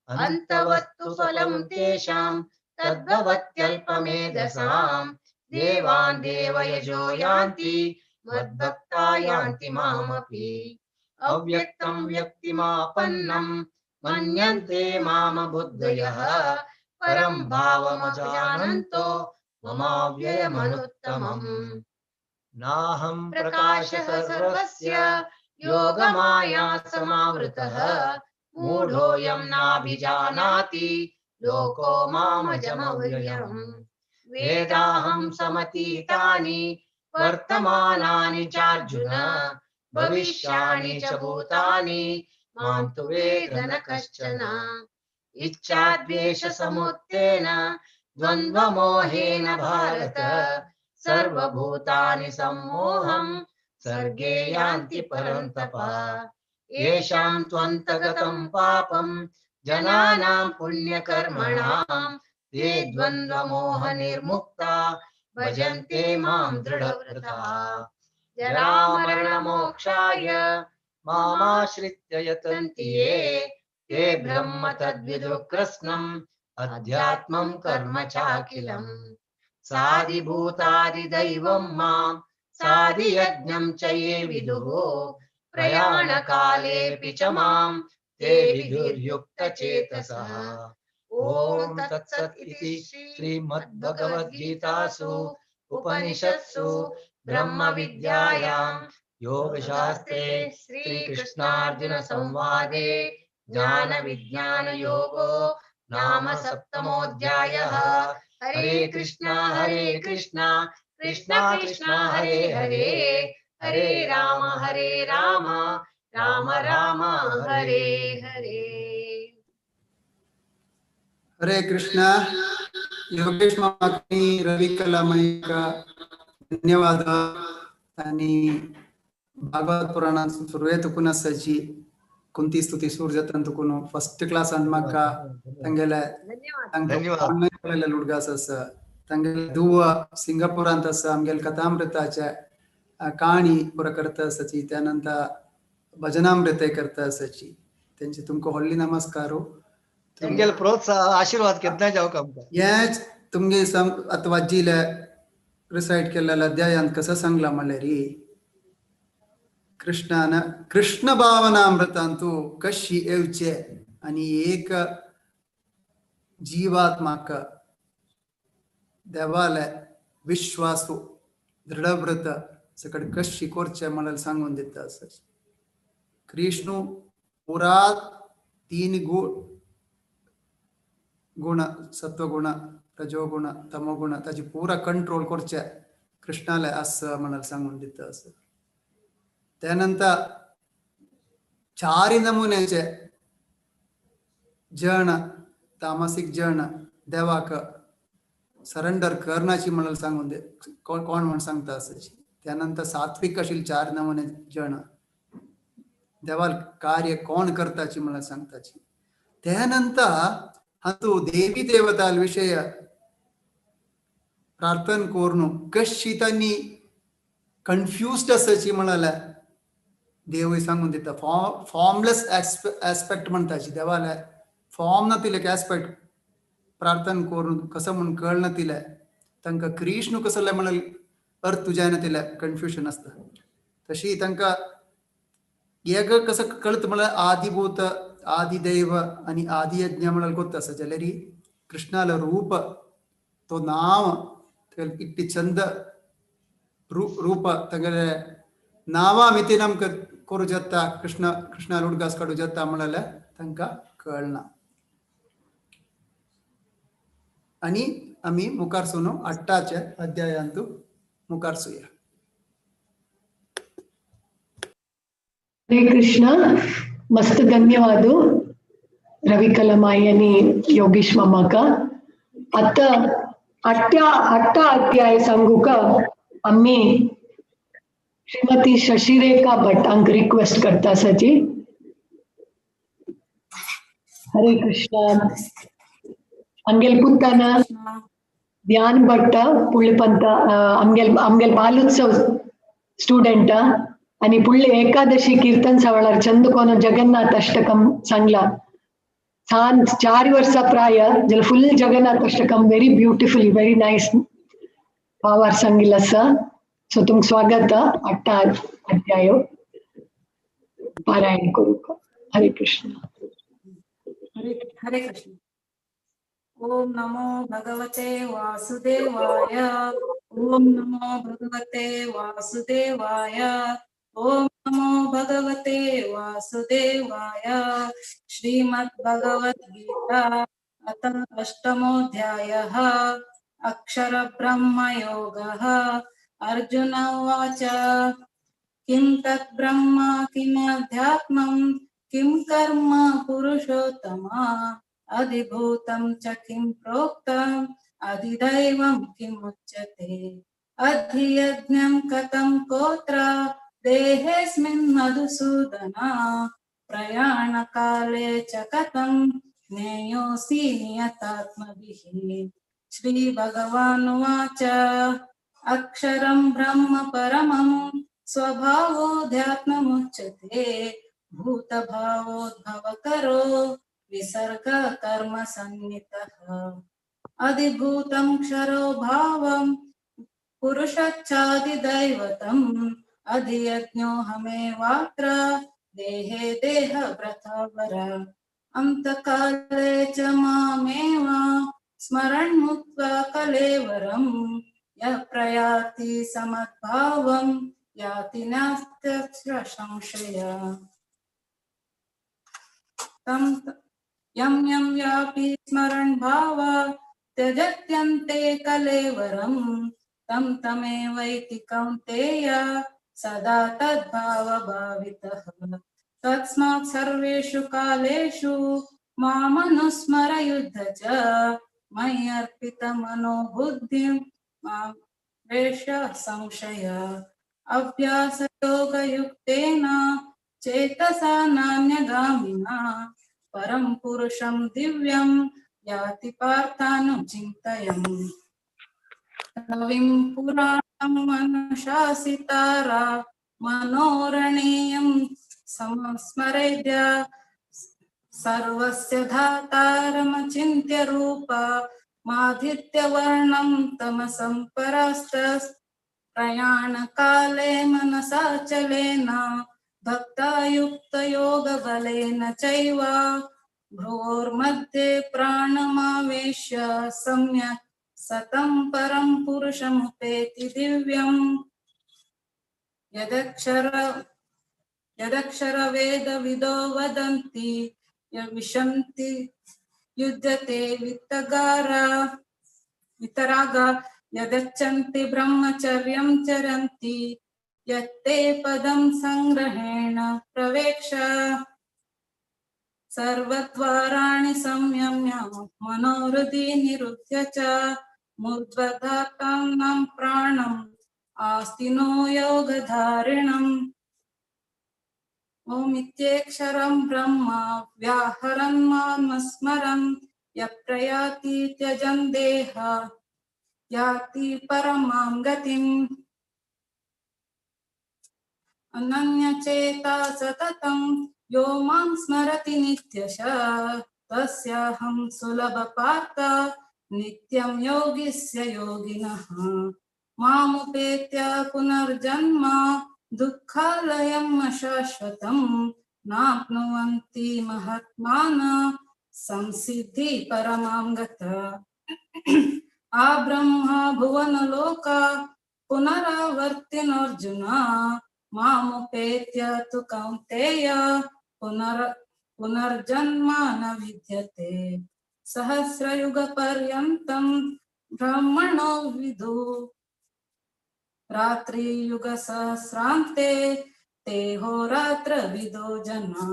अन्तवत्तु फलं तेषां तद्भवत्यल्पमेधसां देवान् देवयजो यान्ति मद्भक्ता यान्ति मामपि। अव्यक्तं व्यक्तिमापन्नं मन्यन्ते मामबुद्धयः परं भावमजानन्तो ममाव्ययमनुत्तमम्। नाहं प्रकाशः सर्वस्य योगमाया समावृतः मूढोऽयं नाभिजानाति लोको मामजमव्ययम्। वेदाहं समतीतानि वर्तमानानि चार्जुन भविष्याणि च भूतानि मां तु वेद न कश्चन। इच्छाद्वेषसमुत्थेन द्वन्द्वमोहेन भारत सर्वभूतानि सम्मोहं सर्गे यान्ति परन्तप। येषां त्वन्तगतं पापं जनानां पुण्यकर्मणां ते द्वन्द्वमोहनिर्मुक्ता भजन्ते मां दृढव्रताः। जरामरणमोक्षाय मामाश्रित्य यतन्ति ये ते ब्रह्म तद्विदुः कृत्स्नम् अध्यात्मं कर्म चाखिलम्। साधिभूतादिदैवं मां साधियज्ञं च ये विदुः प्रयाणकालेऽपि च मां ते विदुर्युक्तचेतसः। ॐ तत्सत् इति श्रीमद्भगवद्गीतासु उपनिषत्सु ब्रह्मविद्यायां योगशास्त्रे श्रीकृष्णार्जुनसंवादे ज्ञानविज्ञानयोगो नाम सप्तमोऽध्यायः। हरे कृष्णा कृष्ण कृष्ण हरे हरे, हरे राम राम राम हरे हरे। हरे कृष्णा। योगेश मामांनी रवी कलामयिका धन्यवाद। आणि भागवत पुराणान सुरवेत तुकून आसाची कुंती स्तुती सूर जातान तुकून फर्स्ट क्लास म्हाका तांगेले ऑनलायन उडगास आसा। तांगेले दुवा सिंगापुरांत आसा आमगेले कथामृताचे काणी पुरा करता आसाची, त्यानंतर भजनामृत करता आसाची। तेंचे तुमकां व्हडली नमस्कार। तुमगेले प्रोत्साह आशीर्वाद केन्ना जावं आमकां हेच तुमगे आतां वाजिले रिसायट केल्ल्या अध्यायांत कसं सांगला म्हणल्यार कृष्णान कृष्ण भावनामृतांतु कशी येवचे आणि एक जीवात्माक देवाले विश्वासु दृढव्रत सकड कशी करचे म्हणल्यार सांगून दिता आसा। कृष्णू पुरात तीन गुण सत्वगुण रजोगुण तमोगुण ताची पुरा कंट्रोल करचे कृष्णाले आसा म्हणाल सांगून दिता आसा. त्यानंतर चारी नमुन्याचे जण तामसिक जण देवाक सरेंडर करनाची म्हणाल सांगून दे कोण कोण म्हण सांगता आसाची. त्यानंतर सात्विक अशील चार नमुने जण देवाल कार्य कोण करताची म्हणाल सांगताची. त्यानंतर हातू देवी देवताल विषय प्रार्थना करून कशी त्यांनी कन्फ्युज्ड आसाची म्हणाल्या देवय सांगून दिता. फॉर्मलेस एस्पेक्ट म्हणताची देवाले फॉर्म ना तिले एस्पेक्ट प्रार्थना करून कसं म्हण कळना तिले तांकां कृष्ण कसले म्हणाल अर्थ तुज्यान तिले कन्फ्युजन आसता. तशी तांकां एक कसं कळत म्हळ्यार आदिभूत आदिदैव आणि आदियज्ञ म्हणाल गोत आसा जाल्यार कृष्णालो रूप तो नाव इट्टी चंद रूप तांगेले नांवा मितीन आमकां करूं जाता कृष्ण कृष्णालो उडगास काडूं जाता म्हळ्यार तांकां कळना. आनी आमी मुखार सोनू 8 अध्यायांतू मुखार सुया. हरे कृष्ण. मस्त धन्यवाद रविकला माई आणि योगेश मामाका. आता 8 अध्याय सांगू का आम्ही श्रीमती शशिरेखा भट हांकां रिक्वेस्ट करता आसाची. हरे कृष्ण. आमगेल पुताना ध्यान भट्ट पुळ्ळपंत आमगेल आमगेल बालोत्सव स्टुडंट आणि पुढले एकादशी कीर्तन सवळार चंद कोन जगन्नाथ अष्टकम सांगला. सान 4 वर्षा प्राय जल full Jagannath Ashtakam very beautifully very nice power सांगिल्ल आसा. सो तुमकां स्वागत. 8 अध्याय पारायण करूंक. हरे कृष्ण. हरे हरे कृष्ण. ओम नमो भगवते वासुदेवाय. ओम नमो भगवते वासुदेवाय. ओम नमो भगवते वासुदेवाय. श्रीमद्भगवद्गीता अथ अष्टमोऽध्यायः. अक्षर ब्रह्मयोगः. अर्जुन उवाच किं तत् ब्रह्म किमध्यात्मं किं कर्म पुरुषोत्तम अधिभूतं च किं प्रोक्तम् अधिदैवं किमुच्यते अधियज्ञं कथं कोत्र देहेऽस्मिन् मधुसूदन प्रयाणकाले च कथं ज्ञेयोऽसि नियतात्मभिः. श्रीभगवानुवाच अक्षरं ब्रह्म परमं स्वभावोऽध्यात्ममुच्यते भूतभावोद्भवकरो विसर्ग कर्म सन्नितः. अधिभूतं क्षरो भावं पुरुषच्छादिदैवतम् अधियज्ञोऽहमेवात्र देहे देहभृतावर. अन्तकाले च मामेव स्मरन्मुक्त्वा कलेवरं यः प्रयाति समद्भावं याति नास्त्यत्र संशयः. तं यं यं यापि स्मरन् भाव त्यजत्यन्ते कलेवरं तं तमेवैति कौन्तेय सदा तद्भावभावितः. तस्मात् सर्वेषु कालेषु मामनुस्मर युद्ध च मयि अर्पितमनो बुद्धिं मां वेश संशय. अभ्यासयोगयुक्तेन चेतसा नान्यगामिना परं पुरुषं दिव्यं याति पार्थानुचिन्तयम्. रविं पुराणम् अनुशासितारा मनोरणीयं संस्मरेद्य सर्वस्य धातारमचिन्त्य रूपा माधित्यवर्णं तमसं परास्तस् प्रयाणकाले मनसा चलेन भक्ता युक्तयोगबलेन चैव भ्रुवोर्मध्ये प्राणमावेश्य सम्यक् सतं परं पुरुषमुपेति दिव्यम्. यदक्षर वेदविदो वदन्ति विशन्ति युध्यते वित्तगारा वितरागा यदच्छन्ति ब्रह्मचर्यं चरन्ति यत्ते पदं संग्रहेण प्रवेक्ष। सर्वद्वाराणि संयम्य मनोहृदि निरुध्य च मूर्ध्वधातां प्राणम् आस्तिनो योगधारिणम्। ओमित्यक्षरं ब्रह्म व्याहरन् मामस्मरन् यप्रयाति त्यजन् देह याति परमां गतिम्। अनन्यचेता सततं यो मां स्मरति नित्यश तस्याहं सुलभ पार्थ नित्यं योगिस्य योगिनः। मामुपेत्य पुनर्जन्म दुःखालयं अशाश्वतं नाप्नुवन्ति महात्मान संसिद्धि परमां गता। आब्रह्मा भुवनलोका पुनरावर्तिनोऽर्जुन मामुपेत्य तु कौन्तेय पुनर्जन्म न विद्यते। सहस्रयुगपर्यन्तं ब्रह्मणो विदु रात्रियुगसहस्रान्ते ते होरात्रविदो जना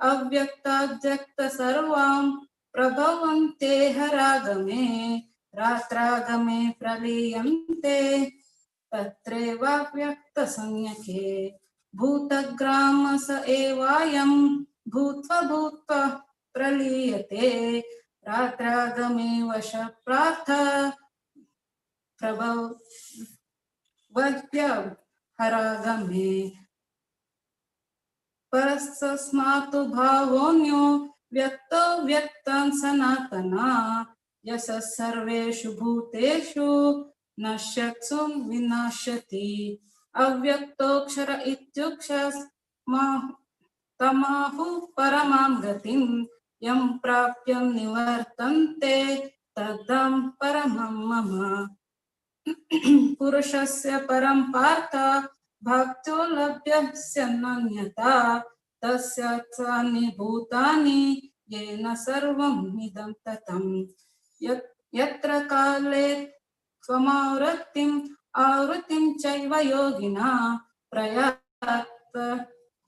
अव्यक्ताव्यक्त सर्वां प्रभवन्ते हरागमे रात्रागमे प्रलीयन्ते तत्रैवाव्यक्तसंज्ञके। भूतग्राम स एवायं भूत्वा भूत्वा प्रलीयते रात्रागमे वश प्रार्थ प्रभव वह्य हरागमे। परस्तस्मात्तु भावोऽन्यो व्यक्तो व्यक्तान् सनातना यः सर्वेषु भूतेषु नश्यत्सु विनाश्यति। अव्यक्तोऽक्षर इत्युक्षस्तमाहु परमां गतिं यं प्राप्य निवर्तन्ते तद्धाम परमं मम। पुरुषस्य परं पार्थ भक्त्यो लभ्यस्य नान्यथा तस्य तानि भूतानि येन सर्वम् इदं ततम्। यत्र काले त्वमावृत्तिम् आवृत्तिं चैव योगिना प्रयात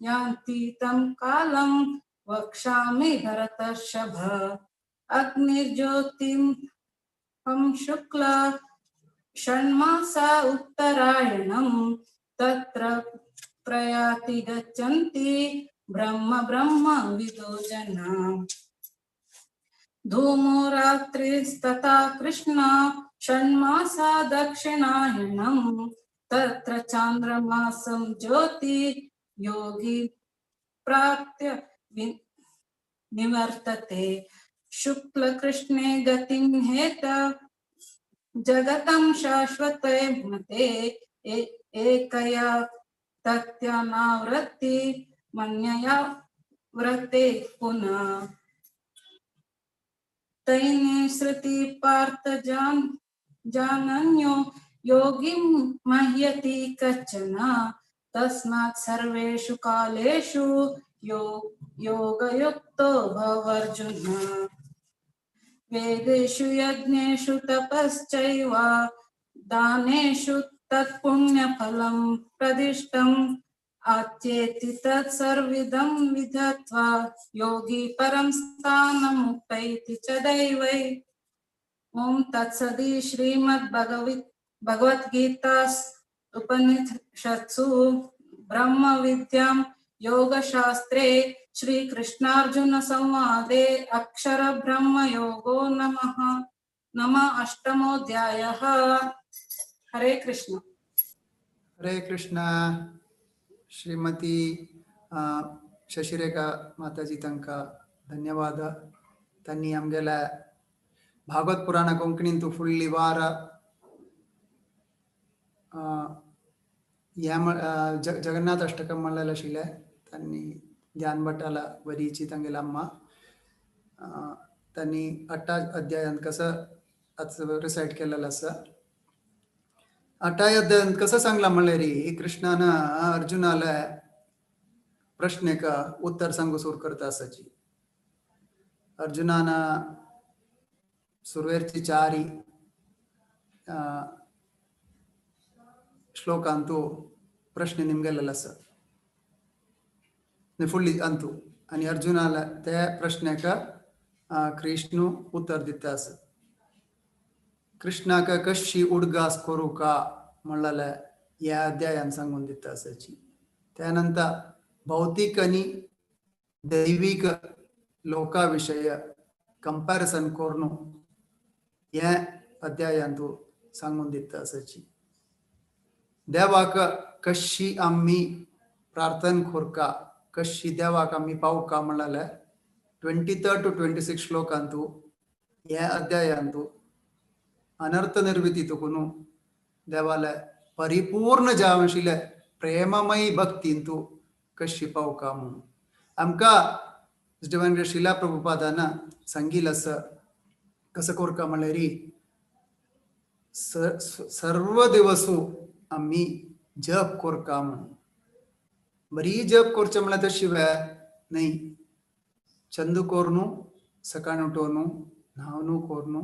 यान्ति तं कालं वक्ष्यामि भरतर्षभ। अग्निर्ज्योतिं हं शुक्ला षण्मासा उत्तरायणं तत्र प्रयाति गच्छन्ति ब्रह्म ब्रह्म विदो जना। धूमो रात्रिस्तथा कृष्णा षण्मासा दक्षिणायणं तत्र चान्द्रमासं ज्योति योगी प्राप्य निवर्तते। शुक्लकृष्णे गतिं हेत जगतं शाश्वते मते एकया तत्यनावृत्ति मन्यया व्रते पुनः। तैने श्रुति पार्थ जानन्यो योगिं मह्यति कश्चन तस्मात् सर्वेषु कालेषु योगयुक्तो भवर्जुन। वेदेषु यज्ञेषु तपश्चैव दानेषु तत्पुण्यफलं प्रदिष्टम् आत्येति तत्सर्विदं विधत्वा योगी परं स्थानमुपैति च दैवै। ॐ तत्सदि श्रीमद्भगवद्गीतासु उपनिषत्सु ब्रह्मविद्यां योगशास्त्रे श्रीकृष्णार्जुन संवादे अक्षर ब्रह्म योगो नमः नमः अष्टमोऽध्यायः। हरे कृष्ण। हरे कृष्ण। श्रीमती शशिरेखा माताजी तांकां धन्यवाद। तांणी आमगेल्या भागवत पुराण कोंकणींतु फुडली वार ह्या जगन्नाथ अष्टकम म्हणलेलें आशिल्लें तांणी ध्यान भटाला वरीची तांगेली अम्मा तांणी अठ्ठा अध्यायांत कसं रिसायट केलेलं आसा। अठाय अध्यायांत कसं सांगलां म्हणल्यार कृष्णान अर्जुनाला प्रश्नेका उत्तर सांगू सुरू करता आसाची। अर्जुनान सुरवेरची चारी श्लोकांतु प्रश्न निमगेलेलो आसा फुडली अंतु आनी अर्जुनाला त्या प्रश्नाक कृष्णू उत्तर दिता आसा. कृष्णाक कशी उडगास करू का म्हणलेले ह्या अध्यायान सांगून दिता आसाची. त्यानंतर भौतिक आणि दैविक लोका विषय कंपॅरिसन करून ह्या अध्यायांतू सांगून दिता आसाची. देवाक कशी आमी प्रार्थना करका, कशी देवाक आमी पावका म्हणलेले 23 to 26 श्लोकांतू ह्या अध्यायांतू अनर्थ निर्मिती तुकून देवाले परिपूर्ण जावं आशिल्ले प्रेममयी भक्तींतू कशी पावका म्हणून आमकां डिवायन शिला प्रभुपादान सांगिल आसा. कसं करका म्हणल्यार सर्व दिवसू आमी जप करका म्हणून. बरी जप करचें म्हणल्यार तशी शिवाय न्ही, चंद कोरनू, सकाळी उठोवनू, न्हावनू कोरनू,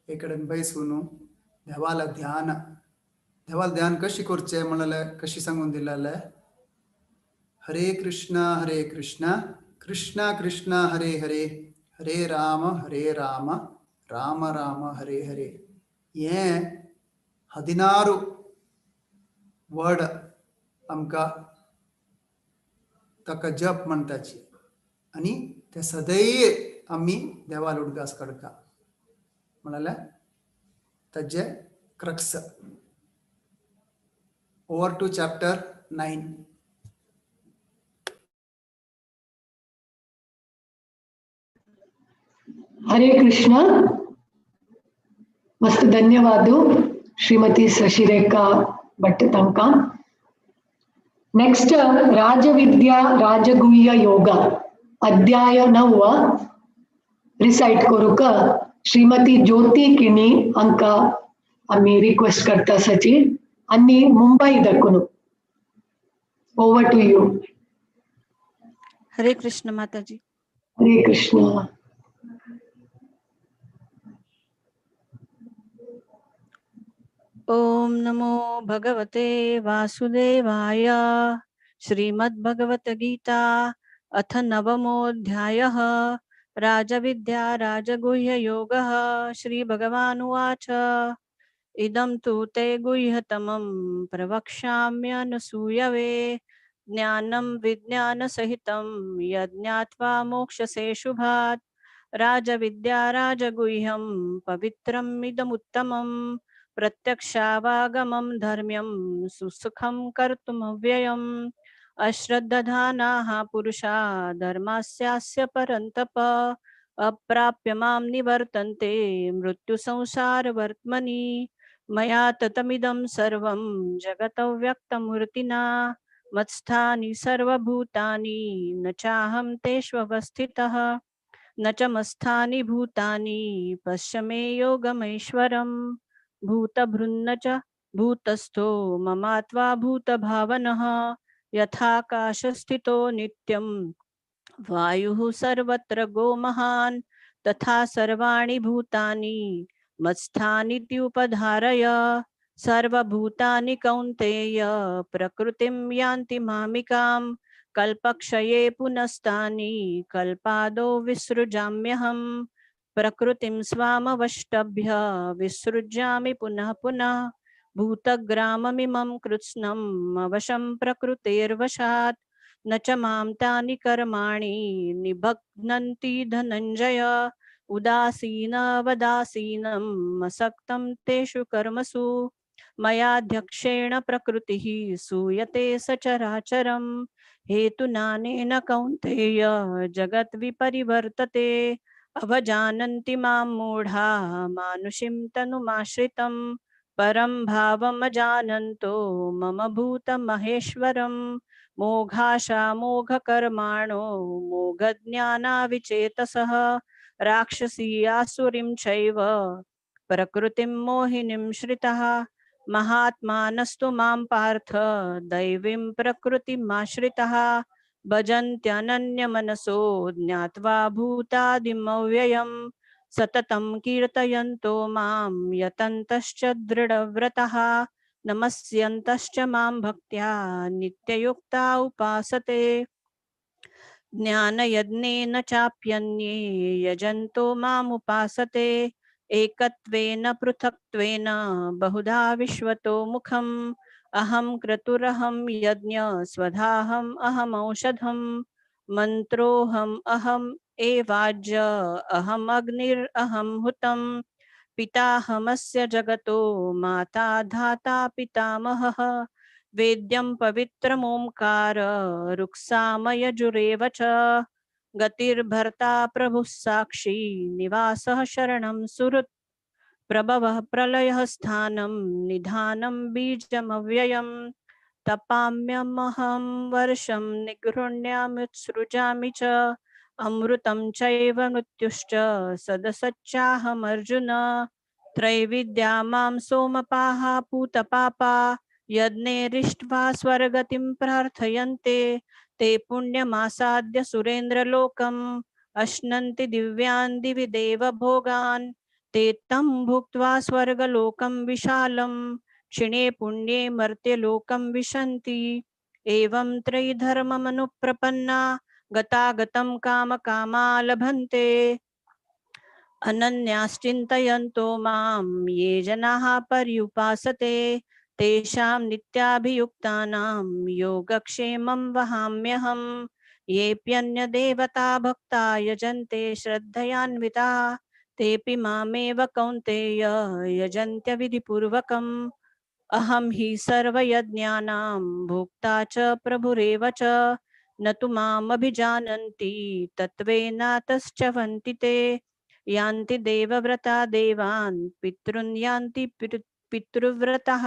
एक कडेन बैसून देवाला ध्यान, देवाला ध्यान कशी करचें म्हणलें कशी सांगून दिलेलें, हरे कृष्णा हरे कृष्णा कृष्णा कृष्णा हरे हरे हरे राम हरे राम राम राम हरे हरे. हें 16 वर्ड आमकां ताका जप म्हणटाची आनी ते सदैव आमी देवाल उडगास काडटा म्हणल्यार ताजे crux. Over to chapter 9. Hare Krishna. मस्त धन्यवाद श्रीमती शशिरेखा भट्ट तांकां. नेक्स्ट राजविद्या राजगुह्य योगा अध्याय 9 रिसाइट करूक श्रीमती ज्योती किणी हांकां आमी रिक्वेस्ट करता आसाची आनी Mumbai दाखून. Over to you. Hare Krishna Mataji. Hare Krishna. Om नमो भगवते वासुदेवाय. श्रीमद्भगवद्गीता अथ नवमोऽध्यायः. राजविद्या राजगुह्य योगः. श्री भगवानुवाच. इदं तु ते गुह्यतमं प्रवक्ष्याम्यनसूयवे ज्ञानं विज्ञानसहितं यज्ञात्वा मोक्षसे शुभात्. राजविद्या राजगुह्यं पवित्रम् इदमुत्तमं प्रत्यक्षावागमं धर्म्यं सुसुखं कर्तुमव्ययम्. अश्रद्दधानाः पुरुषा धर्मास्यास्य परन्तप अप्राप्य मां निवर्तन्ते मृत्युसंसारवर्त्मनि. मया ततमिदं सर्वं जगतव्यक्तमूर्तिना मत्स्थानि सर्वभूतानि न चाहं तेष्वस्थितः न च मत्स्थानि भूतानि पश्य मे योगमैश्वरम्. भूतभृन्न च भूतस्थो ममात्वा भूतभावनः यथाकाशस्थितो नित्यं वायुः सर्वत्र गोमहान् तथा सर्वाणि भूतानि मत्स्थानीति उपधारय. सर्वभूतानि कौन्तेय प्रकृतिं यान्ति मामिकां कल्पक्षये पुनस्तानि कल्पादौ विसृजाम्यहम्. प्रकृतिं स्वामवष्टभ्य विसृजामि पुनः पुनः भूतग्राममिमं कृत्स्नम् अवशं प्रकृतेर्वशात्. न च मां तानि कर्माणि निभग्नन्ति धनञ्जय उदासीनवदासीनम् असक्तं तेषु कर्मसु. मयाध्यक्षेण प्रकृतिः सूयते सचराचरं हेतुनानेन कौन्तेय जगद्विपरिवर्तते. अवजानन्ति मां मूढा मानुषीं तनुमाश्रितं परं भावमजानन्तो मम भूतमहेश्वरं. मोघाशा मोघकर्माणो मोघज्ञानाविचेतसः राक्षसी आसुरीं चैव प्रकृतिं मोहिनीं श्रितः. महात्मानस्तु मां पार्थ दैवीं प्रकृतिमाश्रितः. भजन्त्यनन्यमनसो ज्ञात्वा भूतादिमव्ययम् सततं कीर्तयन्तो मां यतन्तश्च दृढव्रतः नमस्यन्तश्च मां भक्त्या नित्ययुक्ता उपासते। ज्ञानयज्ञेन चाप्यन्ये यजन्तो मामुपासते एकत्वेन पृथक्त्वेन बहुधा विश्वतो मुखम्। अहं क्रतुरहं यज्ञ स्वधाहम् अहमौषधं मन्त्रोऽहम् अहम् एवाज्य अहम् अग्निरहं हुतम्। पिताहमस्य जगतो माता धाता पितामहः। वेद्यं पवित्रमोंकार ऋक्सामयजुरेव च। गतिर्भर्ता प्रभुः साक्षी निवासः शरणं सुहृत्। प्रभवः प्रलयः स्थानं निधानं बीजमव्ययम्। तपाम्यमहं वर्षं निगृह्ण्याम्युत्सृजामि च। अमृतं चैव मृत्युश्च सदसच्चाहमर्जुन। त्रैविद्या मां सोमपाः पूतपापा यज्ञैरिष्ट्वा स्वर्गतिं प्रार्थयन्ते। ते पुण्यमासाद्य सुरेन्द्रलोकम् अश्नन्ति दिव्यान् दिवि देवभोगान्। ते तं भुक्त्वा स्वर्गलोकं विशालं क्षिणे पुण्ये मर्त्यलोकं विशन्ति। एवं त्रयीधर्ममनुप्रपन्ना गतागतं कामकामा लभन्ते। अनन्याश्चिन्तयन्तो मां ये जनाः पर्युपासते तेषां नित्याभियुक्तानां योगक्षेमं वहाम्यहम्। येऽप्यन्यदेवता भक्ता यजन्ते श्रद्धयान्विता तेऽपि मामेव कौन्तेय यजन्त्यविधिपूर्वकम्। अहं हि सर्वयज्ञानां भोक्ता च प्रभुरेव च। न तु मामभिजानन्ति तत्त्वेनातश्चवन्ति ते। यान्ति देवव्रता देवान् पितॄन् यान्ति पितृव्रतः।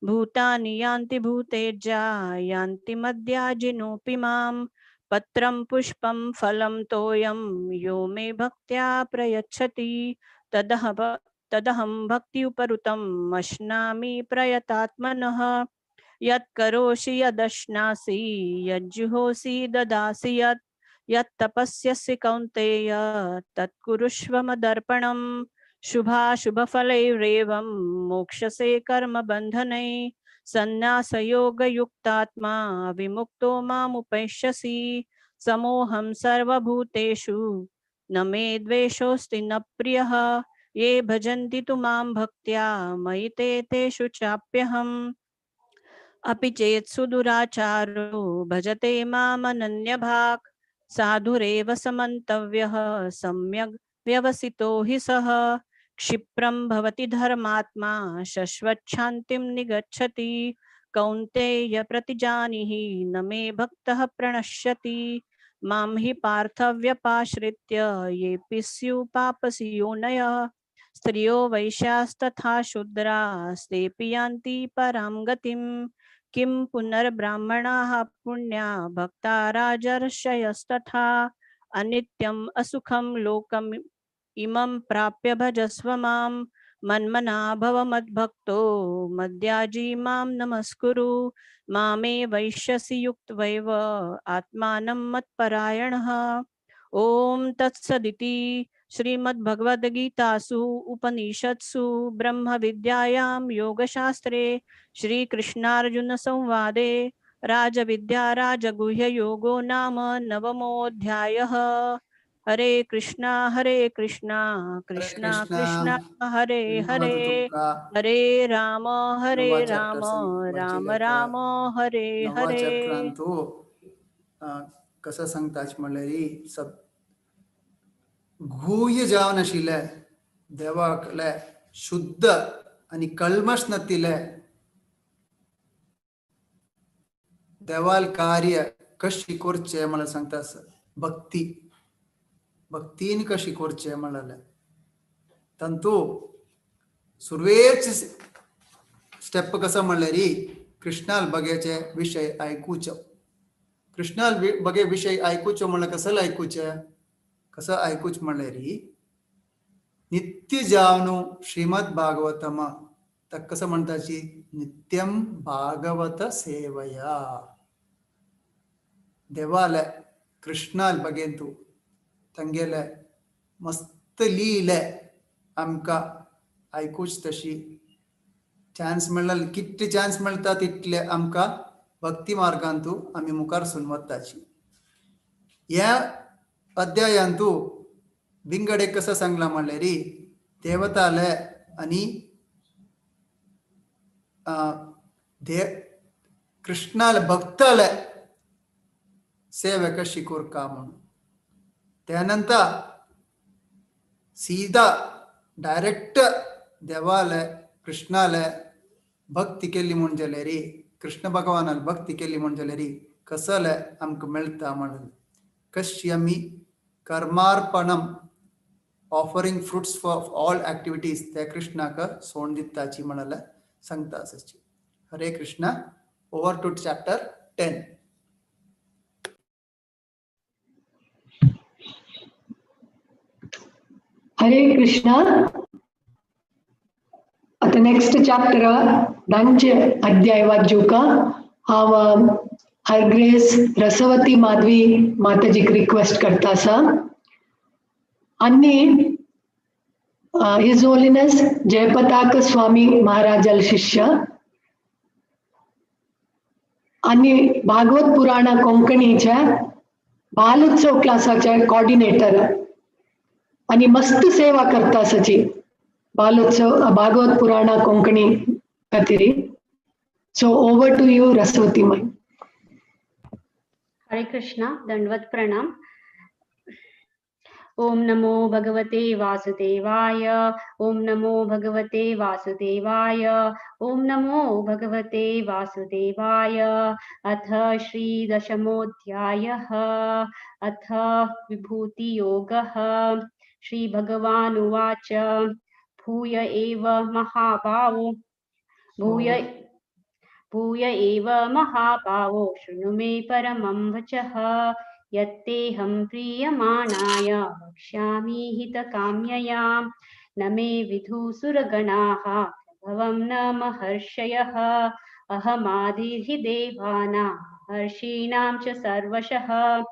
भूतानि यान्ति भूतेज्या यान्ति मद्याजिनोऽपि माम्। पत्रं पुष्पं फलं तोयं यो मे भक्त्या प्रयच्छति। तदहं भक्त्युपरुतम् अश्नामि प्रयतात्मनः। यत्करोषि यदश्नासि यज्जुहोसि ददासि यत् यत्तपस्यसि कौन्तेय तत्कुरुष्व मदर्पणम्। शुभाशुभफलैरेवं मोक्षसे कर्मबन्धनैः। सन्न्यासयोगयुक्तात्मा विमुक्तो मामुपैष्यसि। समोऽहं सर्वभूतेषु न मे द्वेषोऽस्ति न प्रियः। ये भजन्ति तु मां भक्त्या मयि ते तेषु चाप्यहम्। अपि चेत् सुदुराचारो भजते मामनन्यभाक्। साधुरेव समन्तव्यः सम्यग् व्यवसितो हि सः। क्षिप्रं भवति धर्मात्मा शश्वच्छान्तिं निगच्छति। कौन्तेय प्रतिजानीहि न मे भक्तः प्रणश्यति। मां हि पार्थव्यपाश्रित्य येऽपि स्युः पापसियोनयः। स्त्रियो वैश्यास्तथा शूद्रास्तेऽपि यान्ति परां गतिम्। किं पुनर्ब्राह्मणाः पुण्या भक्ता राजर्षयस्तथा। अनित्यम् असुखं लोकम् इमं प्राप्य भजस्व मां। मन्मना भव मद्भक्तो मद्याजी मां नमस्कुरु। मामे वैश्यसि युक्त्वैव आत्मानं मत्परायणः। ॐ तत्सदिति श्रीमद्भगवद्गीतासु उपनिषत्सु ब्रह्मविद्यायां योगशास्त्रे श्रीकृष्णार्जुनसंवादे राजविद्या राजगुह्ययोगो नाम नवमोऽध्यायः। हरे कृष्णा कृष्णा कृष्णा कृष्णा हरे हरे। हरे राम हरे राम राम राम हरे हरे। चॅप्टरांतू कसं सांगता म्हणल्यार सब गुह्य जावन आशिल्लें देवाकले शुद्ध आनी कल्मश नातिल्लें देवाल कार्य कशी करचें म्हणल्यार सांगता भक्ती भक्तीन कशी करचें म्हणलें तांतू सुरवेच स्टेप कसो म्हणल्यार कृष्णाल बगेचे विशय आयकुचो। कृष्णाल बगे विशय आयकुचो म्हणल्यार कसो आयकुचें कसो आयकूच म्हणल्यार नित्य जावन श्रीमद भागवतम ताका कसो म्हणटाची नित्यम भागवत सेवया। देवाले कृष्णाल बगेंतू तांगेले मस्त लीले आमकां आयकूच तशी चान्स मेळ्ळा, कितले चान्स मेळटा तितले आमकां भक्ती मार्गांतू आमी मुखार सून वताची. ह्या अध्यायांतू विंगड कसं सांगला म्हणल्यार देवताले आनी कृष्णाले भक्ताले सेवे कशी करका म्हणून. त्यानंतर सीधा डायरेक्ट देवाले कृष्णाले भक्ती केली म्हूण जाल्यार, कृष्ण भगवानाले भक्ती केली म्हूण जाल्यार कसले आमकां मेळटा म्हणून कशी आमी कर्मार्पणम offering fruits for all activities त्या कृष्णाक सोण दिताची म्हणाले सांगता आसाची. Hare Krishna. Over to chapter 10. Hare Krishna. आता नेक्स्ट चॅप्टर धांचे अध्याय वाचूका. हांव हर ग्रेस रसवती माधवी माताजीक रिक्वेस्ट करता आसा. आनी his holiness Jayapataka स्वामी महाराजाल शिष्य आनी भागवत पुराणा कोंकणीच्या बालोत्सव क्लासाचे कॉर्डिनेटर आनी मस्त सेवा करता आसाची बालोत्सव भागवत पुराणा कोंकणी खातीर. So over to you Rasavati Mai. Hare Krishna. दंडवत प्रणाम. ओम नमो भगवते वासुदेवाय. ओम नमो भगवते वासुदेवाय. ओम नमो भगवते वासुदेवाय. अथ श्री दशमोऽध्यायः. अथ विभूतियोगः. श्री भगवानुवाच. भूय एव महाभावो भूय एव महाभावो शृणु मे परमं वचः. यत्तेऽहं प्रीयमाणाय वक्ष्यामि हितकाम्यया. न मे विधुसुरगणाः प्रभवं न महर्षयः. अहमादिर्हि देवानां महर्षीणां च सर्वशः.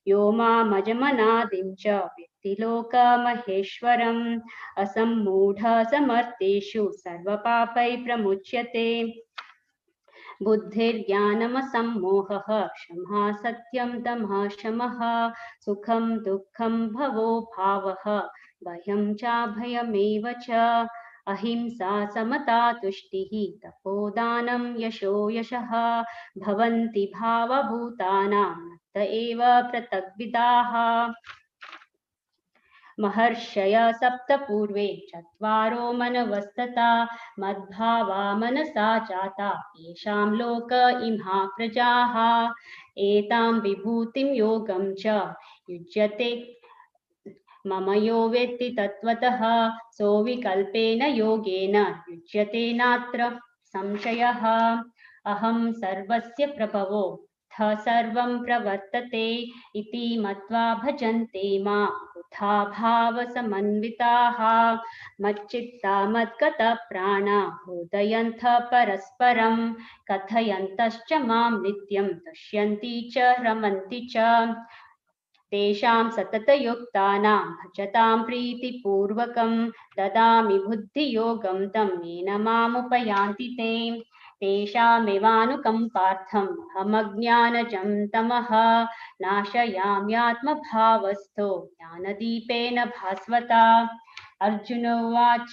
यो मामजमनादिं च वेत्ति लोकमहेश्वरम्. असम्मूढ समर्थेषु सर्वपापैः प्रमुच्यते. बुद्धिर्ज्ञानमसम्मोहः क्षमा सत्यं दमः शमः सुखं दुःखं भवो भावः भयं चाभयमेव च. अहिंसा समता तुष्टिः तपोदानं यशो यशः भवन्ति भावभूतानां त एव पृथग्विदाः. महर्षय सप्त पूर्वे चत्वारो मनवस्तता मद्भावा मनसा जाता येषां लोक इमा प्रजाः. एतां विभूतिं योगं च युज्यते मम यो वेत्ति तत्त्वतः. सोऽविकल्पेन योगेन युज्यते नात्र संशयः. अहं सर्वस्य प्रभवो सर्वं प्रवर्तते इति मत्वा भजन्ते मां बुधा भावसमन्विताः. मच्चित्ता मद्गतप्राणा बोधयन्थ परस्परं कथयन्तश्च मां नित्यं तुष्यन्ति च रमन्ति च. तेषां सततयुक्तानां भजतां प्रीतिपूर्वकं ददामि बुद्धियोगं तं येन मामुपयान्ति ते. तेषामेवानुकम्पार्थम् अहमज्ञानजं तमः नाशयाम्यात्मभावस्थो ज्ञानदीपेन भास्वता. अर्जुन उवाच.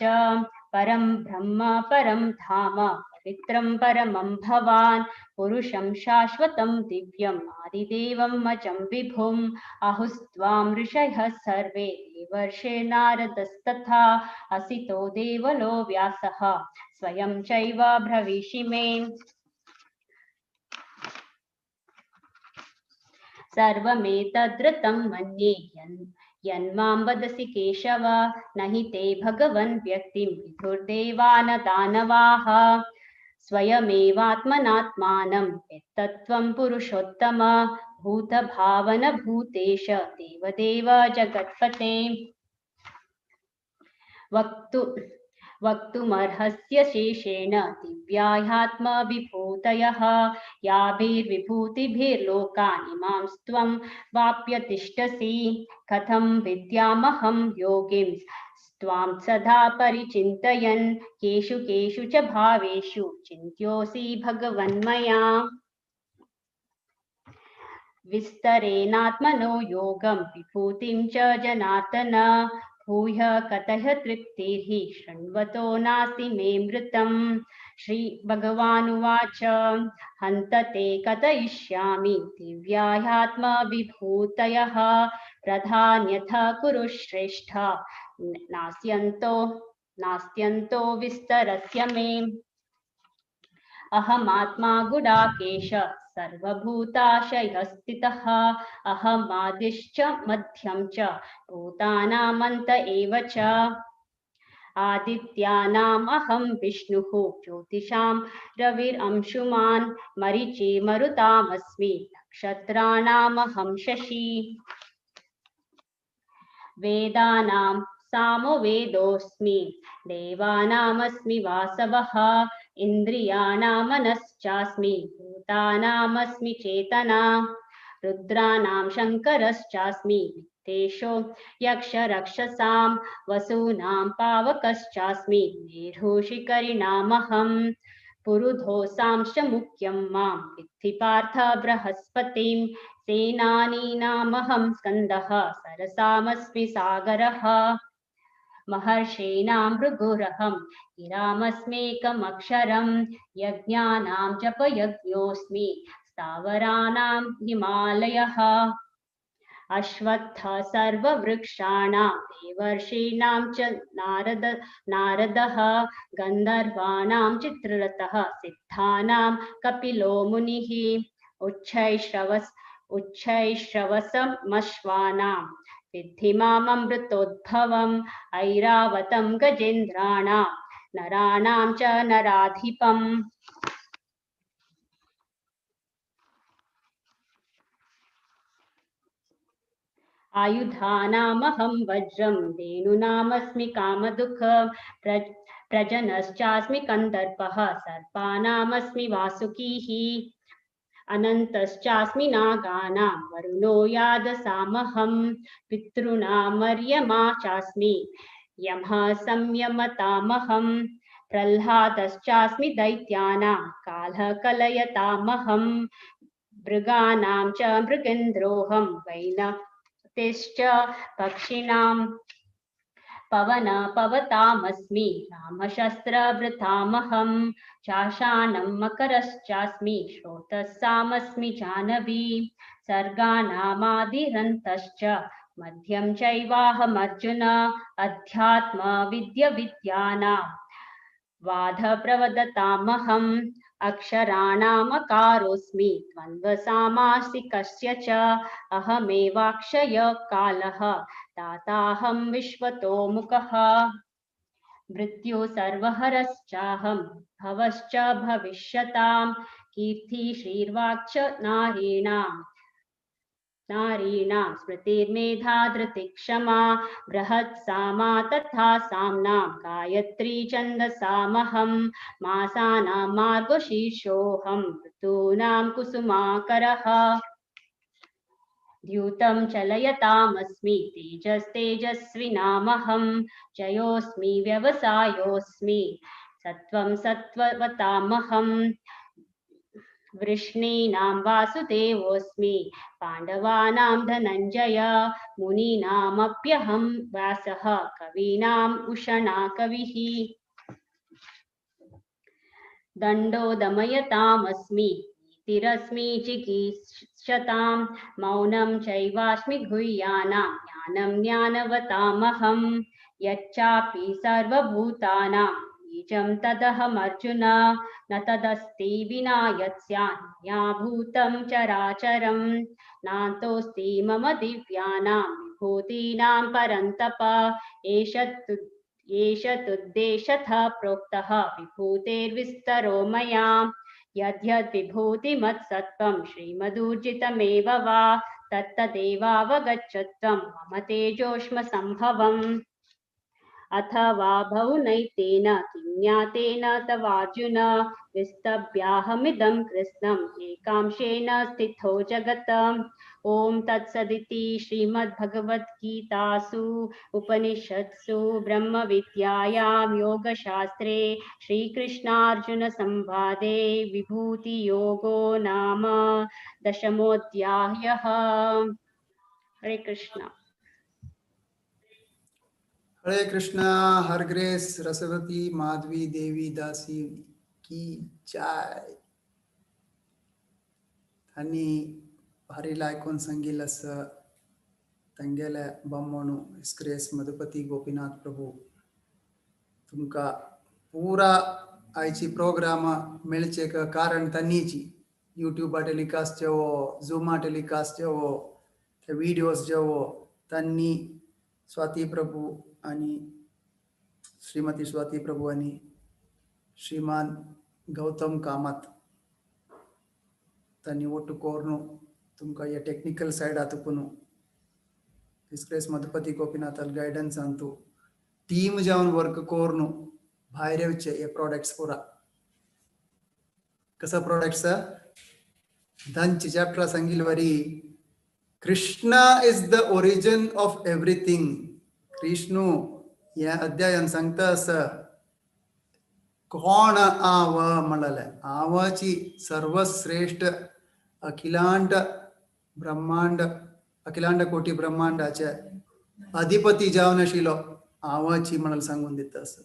परं ब्रह्म परं धाम पवित्रं परमं भवान् पुरुषं शाश्वतं दिव्यम् आदिदेवम् अजं विभुम्. आहुस्त्वां ऋषयः सर्वे देवर्षे नारदस्तथा असितो देवलो व्यासः स्वयं चैव ब्रवीषि मे. सर्वमेतद्रतं मन्ये यन्मां वदसि केशव न हि ते भगवन् व्यक्तिं विदुर्देवा न दानवाः. स्वयमेवात्मनात्मानं यत्तत्त्वं पुरुषोत्तम भूतभावन भूतेश देवदेव जगत्पते. वक्तुमर्हस्य शेषेण दिव्याह्यात्मविभूतयः याभिर्विभूतिभिर्लोकानिमांस्त्वं वाप्य तिष्ठसि। कथं विद्यामहं योगिं त्वां सदा परिचिन्तयन् केषु केषु च भावेषु चिन्त्योऽसि भगवन्मया। विस्तरेणात्मनो योगं विभूतिं च जनार्दन भूय कतः तृप्तिर्हि शृण्वतो नास्ति मे मृतम्। श्री भगवानुवाच हन्त ते कथयिष्यामि दिव्याह्यात्मविभूतयः प्रधान्यथ कुरु श्रेष्ठ नास्त्यन्तो विस्तरस्य मे। अहमात्मा गुडाकेश सर्वभूताशयस्थितः अहमादिश्च मध्यं च भूतानामन्त एव च। आदित्यानाम् अहं विष्णुः ज्योतिषां रविरंशुमान् मरीचि मरुतामस्मि नक्षत्राणामहं शशि। वेदानां सामवेदोऽस्मि देवानामस्मि वासवः इन्द्रियाणां मनश्चास्मि भूतानामस्मि चेतना। रुद्राणां शङ्करश्चास्मि वित्तेशो यक्षरक्षसां वसूनां पावकश्चास्मि मेरुशिखरिणामहं। पुरुधोसांश्च मुख्यं मां विद्धि पार्थ बृहस्पतिं सेनानीनामहं स्कन्दः सरसामस्मि सागरः। महर्षीणां भृगुरहं गिरामस्मेकमक्षरं यज्ञानां जपयज्ञोऽस्मि स्थावराणां हिमालयः। अश्वत्थ सर्ववृक्षाणां देवर्षीणां च नारदः गन्धर्वाणां चित्ररथः सिद्धानां कपिलो मुनिः। उच्छैश्रवसमश्वानां विद्धि माममृतोद्भवम् ऐरावतं गजेन्द्राणां नराणां च नराधिपम्। आयुधानामहं वज्रं धेनूनामस्मि कामदुःख प्रजनश्चास्मि कन्दर्पः सर्पानामस्मि वासुकीः। अनन्तश्चास्मि नागानां वरुणो यादसामहं पितॄणामर्यमा चास्मि यमः संयमतामहं। प्रह्लादश्चास्मि दैत्यानां कालः कलयतामहं मृगाणां च मृगेन्द्रोऽहं वैनतेश्च पक्षिणां पवन पवतामस्मि रामशस्त्रभृतामहं। चाशानं मकरश्चास्मि स्रोतस्सामस्मि जाह्नवी सर्गाणामादिरन्तश्च मध्यं चैवाहमर्जुन। अध्यात्मविद्यविद्यानां वादप्रवदतामहम् अक्षराणामकारोऽस्मि द्वन्द्वसामासिकस्य च अहमेवाक्षय कालः दाताहं विश्वतोमुखः। मृत्यु सर्वहरश्चाहं भवश्च भविष्यतां कीर्ति श्रीर्वाक्च नारीणां नारीणां स्मृतिर्मेधा धृतिक्षमा बृहत्सामा तथा साम्नां गायत्री छन्दसामहं मासानां मार्गशीर्षोऽहं ऋतूनां कुसुमाकरः। द्यूतं चलयतामस्मि तेजस्तेजस्विनामहं जयोऽस्मि व्यवसायोऽस्मि सत्त्वं सत्त्ववतामहं वृष्णीनां वासुदेवोऽस्मि पाण्डवानां धनञ्जय मुनीनामप्यहं व्यासः कवीनाम् उशना कविः। दण्डो दमयतामस्मि नीतिरस्मि चिकीर्षतां मौनं चैवास्मि गुह्यानां ज्ञानं ज्ञानवतामहं यच्चापि सर्वभूतानां बीजं तदहमर्जुन न तदस्ति विना यत्स्यान्या भूतं चराचरं नान्तोऽस्ति मम दिव्यानां विभूतीनां परन्तप एष तुद्देशतः प्रोक्तः विभूतेर्विस्तरो मया यद्यद्विभूतिमत्सत्त्वं श्रीमदूर्जितमेव वा तत्तदेवावगच्छत्वं मम तेजोष्म सम्भवम्। अथवा बहुनैतेन किं ज्ञातेन तवार्जुन विस्तभ्याहमिदं कृत्स्नम् एकांशेन स्थितो जगत्। ॐ तत्सदिति श्रीमद्भगवद्गीतासु उपनिषत्सु ब्रह्मविद्यायां योगशास्त्रे श्रीकृष्णार्जुनसंवादे विभूतियोगो नाम दशमोऽध्यायः। हरे कृष्ण। हरे कृष्णा। हर ग्रेस रसवती माधवी देवी दासी की जय। आनी भारी लायकोन संगील आसा तांगेले बामणू ग्रेस मधुपती गोपीनाथ प्रभू तुमकां पुरा आयची प्रोग्राम मेळचे कारण तांणीची यूट्यूबा टेलिकास्ट जेवो, झूमा टेलिकास्ट जेवो, ते विडियोज जेवो तांणी स्वाती प्रभू आणि श्रीमती स्वाती प्रभू आणि श्रीमान गौतम कामत तांणी ಒಟ್ಟು ಕೋರ್ನು तुमकां हे टेक्निकल सायड तुकून डिस्ग्रेस मधुपती गोपीनाथ गायडन्स अंतु टीम जावन वर्क कोर्नु भायर येवचे हे प्रोडक्ट्स पुरा कसं प्रोडक्ट्स धनची चॅप्टर सांगिल वरी Krishna is the origin of everything. Krishna ह्या अध्यायान सांगता आसा कोण आव म्हणलें आवाची सर्वश्रेष्ठ अखिलांड ब्रह्मांड अखिलांड कोटी ब्रह्मांडाचे अधिपती जावन आशिल्लो आवाची म्हणून सांगून दिता आसा.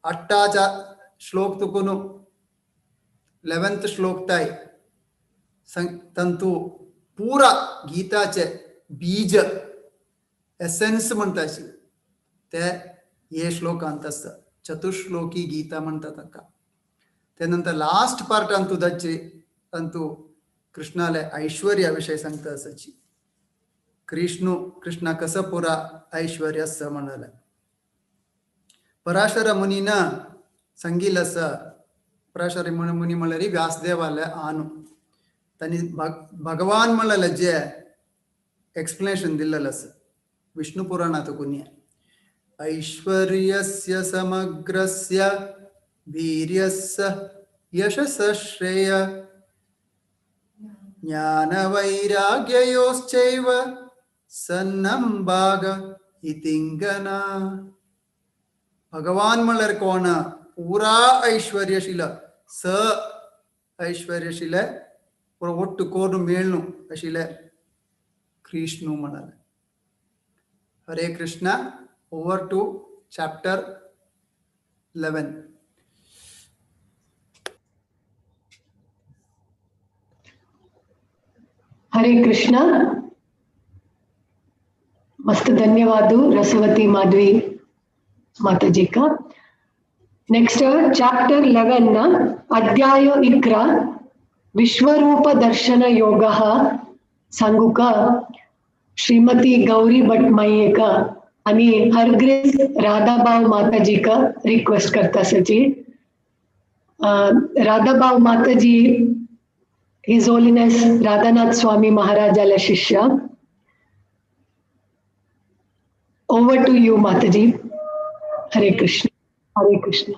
अट्टाच्या श्लोक तुकून 11th श्लोक ताय तंतू पुरा गीताचे बीज एसेन्स म्हणटाची ते हे श्लोकांत आसता. चतुश्लोकी गीता म्हणटा ताका. ते नंतर लास्ट पार्ट अंतू दच्चे अंतू कृष्णाले ऐश्वर्या विषय सांगता आसाची. कृष्ण कृष्णा कसं पुरा ऐश्वर्य आसा म्हणलें. पराशर मुनीन सांगिल्लें आसा. पराशर मुनी म्हणल्यार व्यासदेवाले आनु तांणी भगवान म्हणलें जे एक्सप्लेनेशन दिल्लें आसा विष्णु पुराणांत कुन्या ऐश्वर्यस्य समग्रस्य वीर्यस्य यशसः श्रेय ज्ञानवैराग्ययोश्चैव सन्नंभाग इतिंगना. भगवान म्हणल्यार कोण? पुरा ऐश्वर्यशील स ऐश्वर्यशील पुरा ಒಟ್ಟು ಕೋರ್ನು ಮೇಳ್ನು ಅಶಿಲೆ ಕೃಷ್ಣು म्हणाले. Hare Krishna. Over to chapter 11. Hare Krishna. मस्त धन्यवाद रसवती माधवी माता जी का. नेक्स्ट चैप्टर 11 अध्याय 11 विश्वरूप दर्शन योग सांगूका श्रीमती गौरी भट मय्येका आणि हरग्रेस राधाभाव माताजी का रिक्वेस्ट करता सची. राधाभाव माताजी his holiness Radhanath Swami महाराजाला शिष्य. Over to you Mataji. Hare Krishna. Hare Krishna.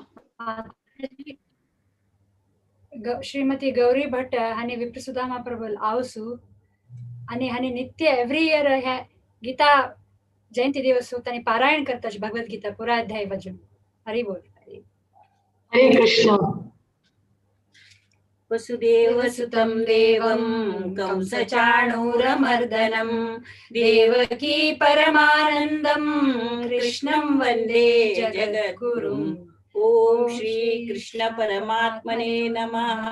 Shrimati Gauri Bhat हांणी विप्रसुदामा प्रभू आवसू आणि हांणी नित्य एव्हरी इयर ह्या गीता जयंती दिवस तांणी पारायण करता भगवद गीता पुरा अध्याय वाचून. हरी बोल. हरे कृष्ण. वसुदेवसुतं देवं कंसचाणूरमर्दनं देवकी परमानन्दं कृष्णं वन्दे जगद्गुरुम्. ॐ श्री कृष्ण परमात्मने नमः.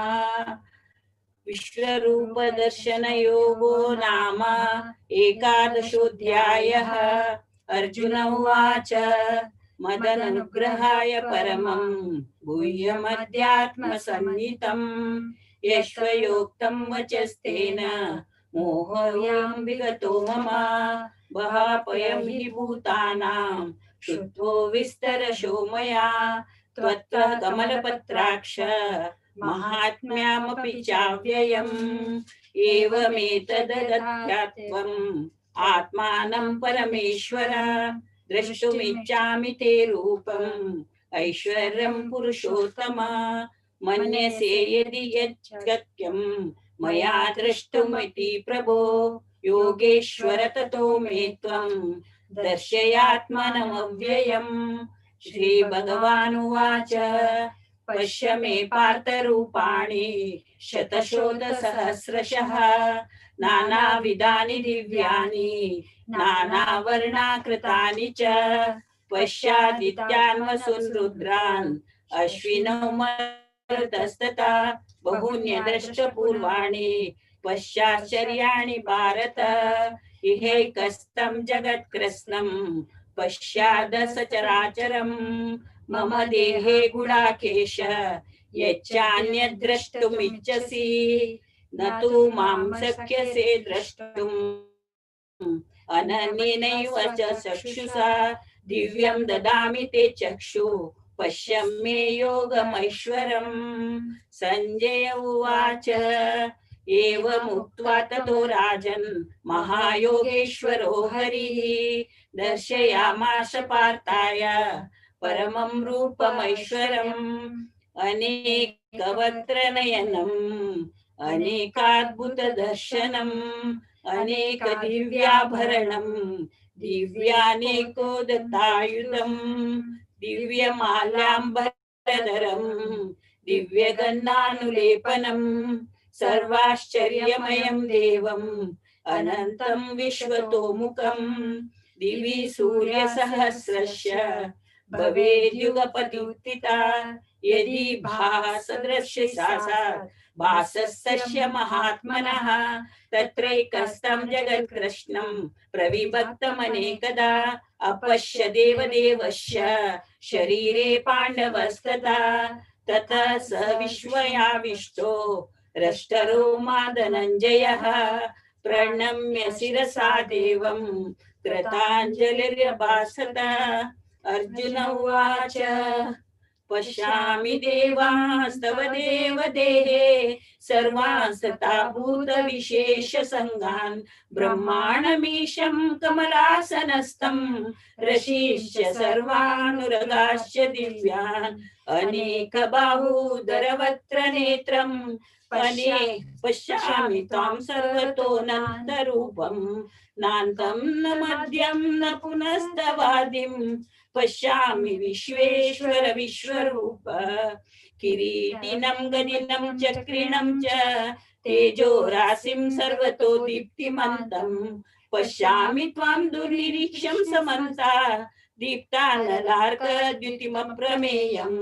विश्वरूपदर्शनयोगो नाम एकादशोऽध्यायः. अर्जुन उवाच मदनुग्रहाय परमं गुह्यमध्यात्मसन्नितं यश्वयोक्तं वचस्तेन मोहयां विगतो मम बहापयं हि भूतानां शुद्धो विस्तरशो मया त्वत्तः कमलपत्राक्ष महात्म्यामपि चाव्ययम् एवमेतदध्यात्मम् आत्मानं परमेश्वर द्रष्टुमिच्छामि ते रूपम् ऐश्वर्यं पुरुषोत्तम। मन्यसे यदि यच्छक्यं मया द्रष्टुमिति प्रभो योगेश्वर ततो मे त्वं दर्शयात्मनमव्ययम्। श्री भगवानुवाच पश्य मे पार्थरूपाणि शतशोतसहस्रशः नानाविधानि दिव्यानि नानावर्णाकृतानि च। पश्यादित्यान् वसून् रुद्रान् अश्विनौ मरुतस्तथा बहून्यदृष्टपूर्वाणि पश्याश्चर्याणि भारत। इहैकस्तं जगत्कृत्स्नं पश्याद सचराचरं मम देहे गुडाकेश यच्चान्यद्द्रष्टुमिच्छसि न तु मां शक्यसे द्रष्टुम् अनन्येनैव च चक्षुषा दिव्यं ददामि ते चक्षु पश्य मे योगमैश्वरम्। संजय उवाच एवमुक्त्वा ततो राजन् महायोगेश्वरो हरिः दर्शयामास पार्थाय परमं रूपमैश्वरम्। अनेकवक्त्रनयनम् अनेकाद्भुतदर्शनम् अनेकदिव्याभरणम् दिव्यानेकोदतायुधम् दिव्यमालाम्बरधरम् दिव्यगन्धानुलेपनम् सर्वाश्चर्यमयं देवम् अनन्तं विश्वतोमुखम्। दिवि सूर्यसहस्रस्य भवेद्युगपदुत्थिता यदि भासदृश्य भासस्तस्य महात्मनः तत्रैकस्तं जगत्कृष्णं प्रविभक्तमनेकदा अपश्य देवदेवस्य शरीरे पाण्डवस्तथा। ततः स विस्मयाविष्टो रष्टरो मादनञ्जयः प्रणम्य शिरसा देवं कृताञ्जलिर्भासत। अर्जुन उवाच पश्यामि देवांस्तव देवदेहे सर्वांस्तथा भूतविशेषसङ्गान् ब्रह्माणमीशं कमलासनस्थं ऋषीश्च सर्वानुरगाश्च दिव्यान् अनेकबाहूदरवक्त्रनेत्रं पश्यामि त्वां सर्वतोऽनन्तरूपं नान्तं न मध्यं न पुनस्तवादिं पश्यामि विश्वेश्वर विश्वरूप। किरीटिनं गदिनं चक्रिणं च तेजोराशिं सर्वतो दीप्तिमन्तं पश्यामि त्वां दुर्निरीक्ष्यं समन्ता दीप्तानलार्कद्युतिमप्रमेयं।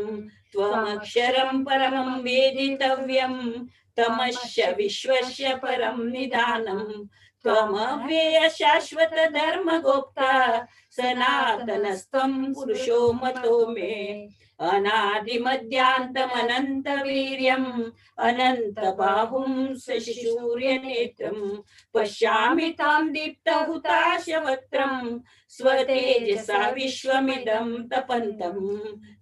त्वमक्षरं परमं वेदितव्यं तमस्य विश्वस्य परं निधानं त्वमव्यय शाश्वत धर्मगोप्ता सनातनस्त्वं पुरुषो मतो मे। अनादिमध्यान्तमनन्तवीर्यम् अनन्तबाहुं शशिसूर्यनेत्रं पश्यामि तां दीप्तहुताशवक्त्रं स्वतेजसा विश्वमिदं तपन्तम्।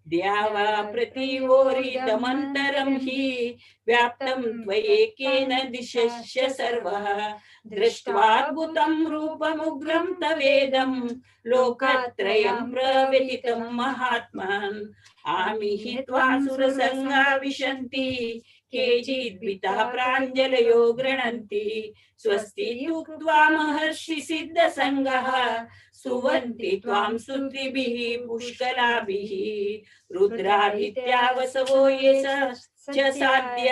द्यावा पृथिवोरिदमन्तरं हि व्याप्तं त्वयैकेन दिशस्य सर्वः। दृष्ट्वाद्भुतं रूपमुग्रं तवेदं लोकत्रयं प्रव्यथितं महात्मान्। आमि हि त्वा सुरसङ्गा विशन्ति केचिद्वितः प्राञ्जलयो गृह्णन्ति। स्वस्ति उक्त्वा महर्षि सिद्धसङ्गः सुवन्ति त्वां स्तुतिभिः पुष्कलाभिः। रुद्रादित्या वसवो ये च साध्य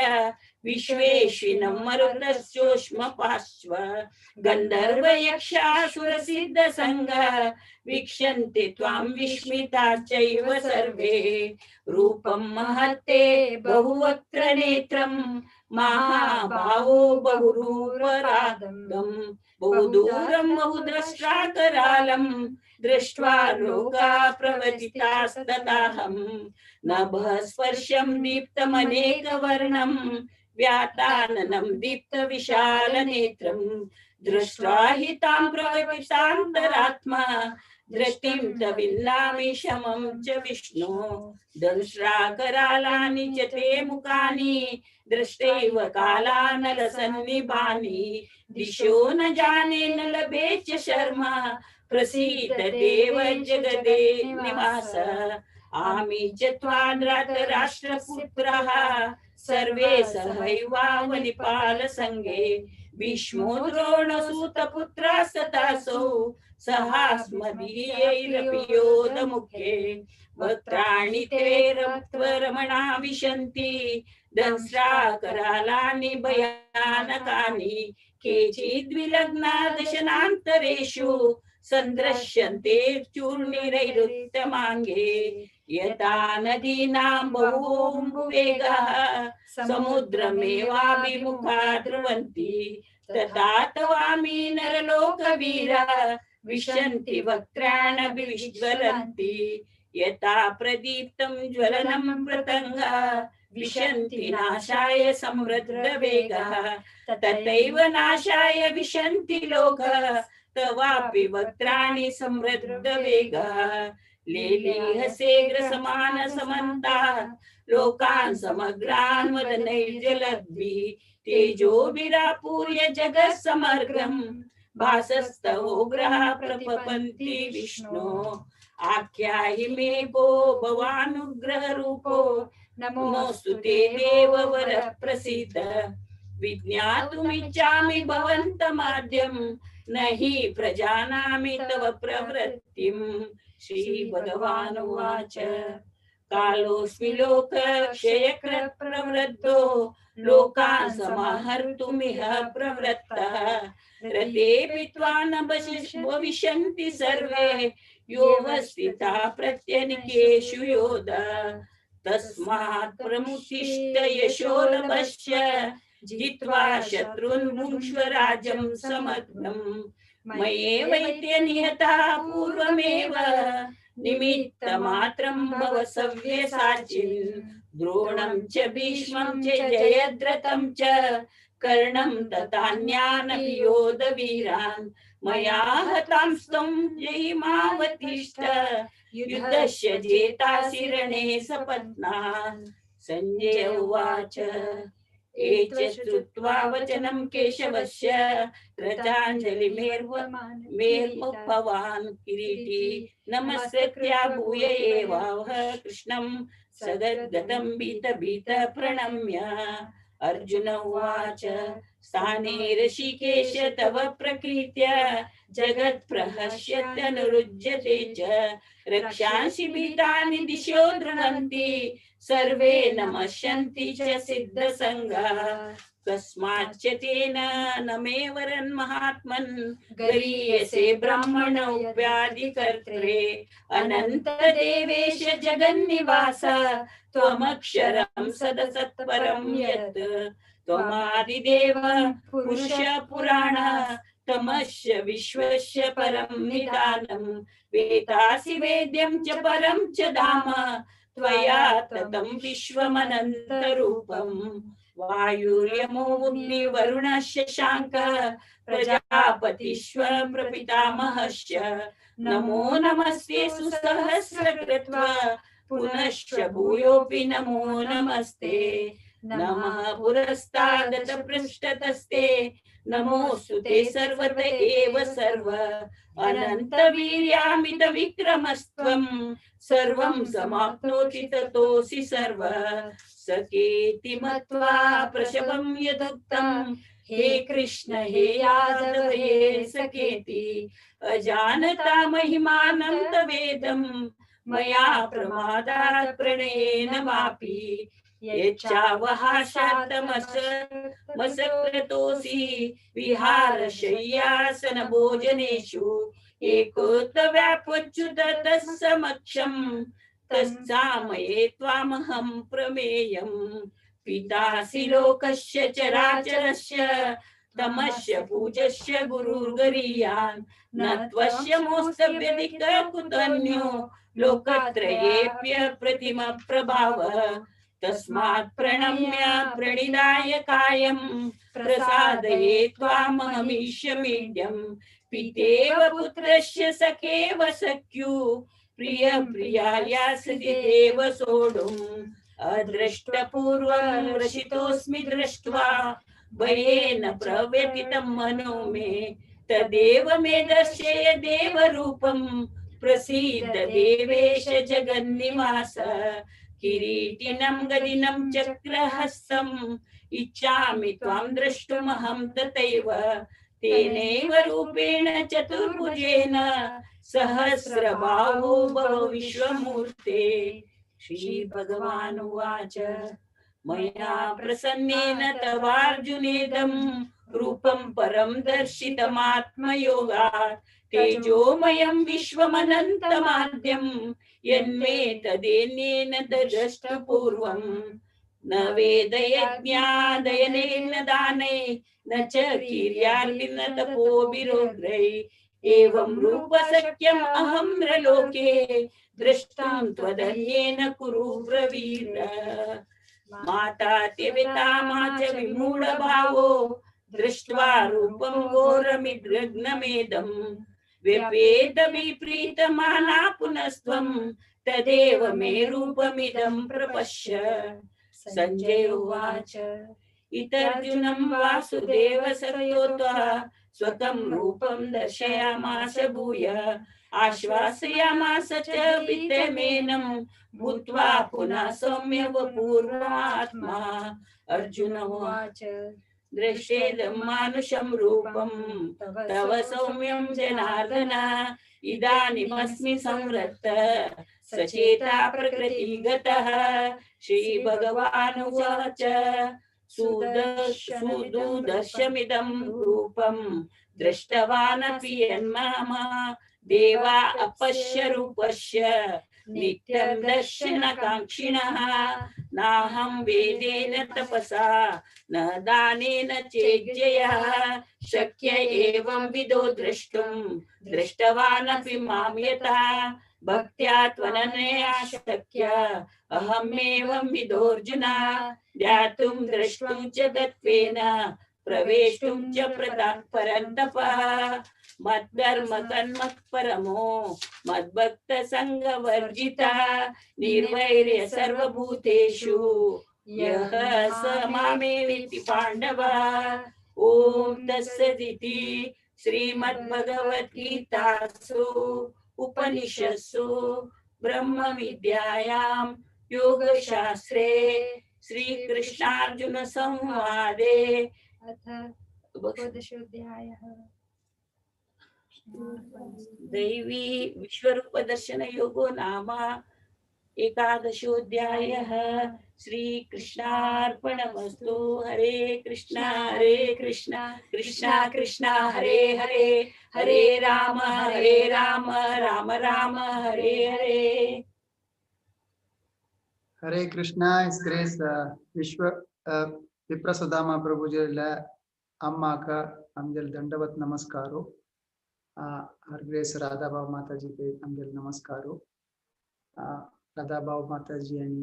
विश्वेश्विनं मरुतश्चोष्मपाश्व। गन्धर्वयक्षासुरसिद्धसङ्ग वीक्षन्ते त्वां विस्मिताश्चैव सर्वे। रूपं महत्ते बहुवक्त्रनेत्रं महाभावो बहुरूपरागं बहुदूरं बहुद्रष्टाकरालं दृष्ट्वा लोका प्रवचितास्तदाहं। नभः स्पर्शं दीप्तमनेकवर्णं व्याताननं दीप्तविशालनेत्रं दृष्ट्वा हि तां प्रवचितान्तरात्मा दृष्टिं तविन्नामि शमं च विष्णो। दंष्ट्राकरालानि च ते मुखानि दृष्ट्वैव कालानलसन्निभानि। दिशो न जाने न लभे च शर्मा प्रसीद देव जगदे निवास। आमी च त्वाद्रातराष्ट्रपुत्राः सर्वे सहैवावनिपालसङ्गे भीष्मो द्रोणसूतपुत्रास्तथासौ सहास्मदीयैरपि योधमुखे। वक्त्राणि ते रक्त्वरमणा विशन्ति दंष्ट्राकरालानि भयानकानि केचिद्विलग्ना दशनान्तरेषु संद्रश्यन्ते चूर्णिरैरुत्तमाङ्गे। यथा नदीनां बहूम्बुवेगः समुद्रमेवाभिमुखा द्रवन्ति तथा तवामि नरलोकवीरा विशन्ति वक्त्राणभिज्वलन्ति। यथा प्रदीप्तं ज्वलनं प्रतङ्गा विशन्ति नाशाय समृद्धवेगः तथैव नाशाय विशन्ति लोकः तवापि वक्त्राणि समृद्धवेगः। लेलिहसेऽग्रसमान समन्तात् लोकान् समग्रान् वदनैर्जलद्भिः तेजोभिरापूर्य जगत्समग्रं भासस्तवोग्रः प्रपपन्ति विष्णो। आख्याहि मे को भवानुग्रहरूपो नमोऽस्तु ते देव वरप्रसीद। विज्ञातुमिच्छामि भवन्तमाद्यं न हि प्रजानामि तव प्रवृत्तिम्। श्री भगवानुवाच कालोऽस्मि लोकक्षयकृत् प्रवृद्धो लोकान् समाहर्तुमिह प्रवृत्तः। रतेऽपि त्वा न भविष्यन्ति सर्वे योऽवस्थिता प्रत्यनिकेषु योध। तस्मात् प्रमुत्तिष्ठ यशो लभस्य जित्वा शत्रून् भुङ्क्ष्व राज्यं समग्रम्। मयैवैते निहताः पूर्वमेव निमित्तमात्रं भव सव्यसाचिन्। द्रोणं च भीष्मं च जयद्रथं च कर्णं तथान्यानपि योधवीरान् मया हतांस्त्वं जयिमावतिष्ठ युद्धस्य जेतासि रणे सपत्नान्। सञ्जय उवाच एतच्छ्रुत्वा वचनं केशवस्य कृताञ्जलिर्मुपवान् किरीटी नमस्कृत्य भूय एवाह कृष्णं सगद्गतं भीत भीत प्रणम्य। अर्जुन उवाच स्थाने ऋषिकेश तव प्रकृत्य जगत्प्रहस्यत्यनुरुज्यते च रक्षांसि भीतानि दिशो द्रुणन्ति सर्वे नमस्यन्ति च सिद्धसङ्घः। कस्माच्च तेन न मे वरन् महात्मन् गरीयसे ब्राह्मण उपाधिकर्त्रे। अनन्त देवेश जगन्निवास त्वमक्षरं सदसत्परं यत् त्वमादिदेव पुरुष पुराण तमस्य विश्वस्य परं निदानं। वेतासि वेद्यं च परं च धाम त्वया ततं विश्वमनन्तरूपम्। वायुर्यमोऽग्निवरुणस्य शशाङ्कः प्रजापतिश्व प्रपितामहश्च नमो नमस्ते सुसहस्रकृत्वा पुनश्च भूयोऽपि नमो नमस्ते। नमः पुरस्तादत पृष्ठतस्ते नमोऽस्तु ते सर्वत एव सर्व। अनन्तवीर्यामितविक्रमस्त्वं सर्वं समाप्नोति ततोऽसि सर्वः। सखेति मत्वा प्रशभं यदुक्तं हे कृष्ण हे यादव हे सखेति। अजानता महिमानं तवेदं मया प्रमादात् प्रणयेन वापि। यच्चावहाशात्तमसक्रतोऽसि विहारशय्यासनभोजनेषु एकोऽव्यापच्युत तत्समक्षं तस्सामये त्वामहं प्रमेयम्। पितासि लोकस्य चराचरस्य तमस्य पूजस्य गुरुर्गरीयान् न त्वस्य मोस्तव्यधिककुतन्यो लोकत्रयेऽप्य प्रतिमप्रभावः। तस्मात् प्रणम्य प्रणिधाय कायं प्रसादये त्वामहमीशमीड्यं। पितेव पुत्रस्य सखेव सख्यु प्रिय प्रियायासि देव सोढुम्। अदृष्टपूर्वं रसितोऽस्मि दृष्ट्वा भयेन प्रव्यथितं मनो मे। तदेव मे दर्शय देवरूपं प्रसीद देवेश जगन्निवास। किरीटिनं गदिनं चक्रहस्तम् इच्छामि त्वां द्रष्टुमहं तथैव तेनैव रूपेण चतुर्भुजेन सहस्रबाहो भव विश्वमूर्ते। श्री भगवानुवाच मया प्रसन्नेन तवार्जुनेदं रूपं परं दर्शितमात्मयोगात् तेजोमयं विश्वमनन्तमाद्यं यन्मे तदेन्येन दृष्टपूर्वम्। न वेदयज्ञादयनेन दानै न च कीर्यार्लिन तपोभिरोग्रै एवं रूपसख्यम् अहं नृलोके दृष्टं त्वदन्येन कुरु ब्रवीर। माता ते पिता मा च विमूढभावो दृष्ट्वा रूपं घोरमिद्रग्नमेदं व्यपेत विप्रीतमाना पुनस्त्वं तदेव मे रूपमिदं प्रपश्य। संजय उवाच इतर्जुनं वासुदेव सत्योत्वा स्वकं रूपं दर्शयामास भूय आश्वासयामास च वित्तमेनं भूत्वा पुनः सौम्य वपुर्मात्मा। अर्जुन उवाच दृश्येदं मानुषं रूपं तव सौम्यं जनार्दन इदानीमस्मि संवृत्त सचेता प्रकृतिगतः। श्री भगवानुवाच सुदुर्दर्शमिदं रूपं दृष्टवानपि यन्मम देवा अपश्य रूपस्य नित्यं दर्शनकाङ्क्षिणः। नाहं वेदेन तपसा न दानेन चेज्जयः शक्य एवं विदो द्रष्टुं दृष्टवानपि मां यथा भक्त्या त्वननया शक्य अहमेवं विदोऽर्जुन ध्यातुं द्रष्टुं च तत्त्वेन प्रवेष्टुं च परन्तपः। मत्कर्म तन्मत्परमो मद्भक्त संगवर्जितः निर्वैर्य सर्वभूतेषु यः स मामेवेति पाण्डवः। ॐ तत्सदिति श्रीमद्भगवद्गीतासु उपनिषत्सु ब्रह्मविद्यायां योगशास्त्रे श्रीकृष्णार्जुन संवादे अथ द्वादशोऽध्यायः दैवी विश्वरूप दर्शन योगो नाम एकादशोऽध्यायः। श्री कृष्णार्पणमस्तु। हरे कृष्णा कृष्णा कृष्णा हरे हरे, हरे राम राम राम हरे हरे। हरे कृष्णा। इस ग्रेस विश्व विप्रसुदामा प्रभुजी अम्मा का आमगेल दंडवत नमस्कारो। हर ग्रेस राधा भाव माता जी के आमगेल नमस्कारो। राधा भाव माता जी आणि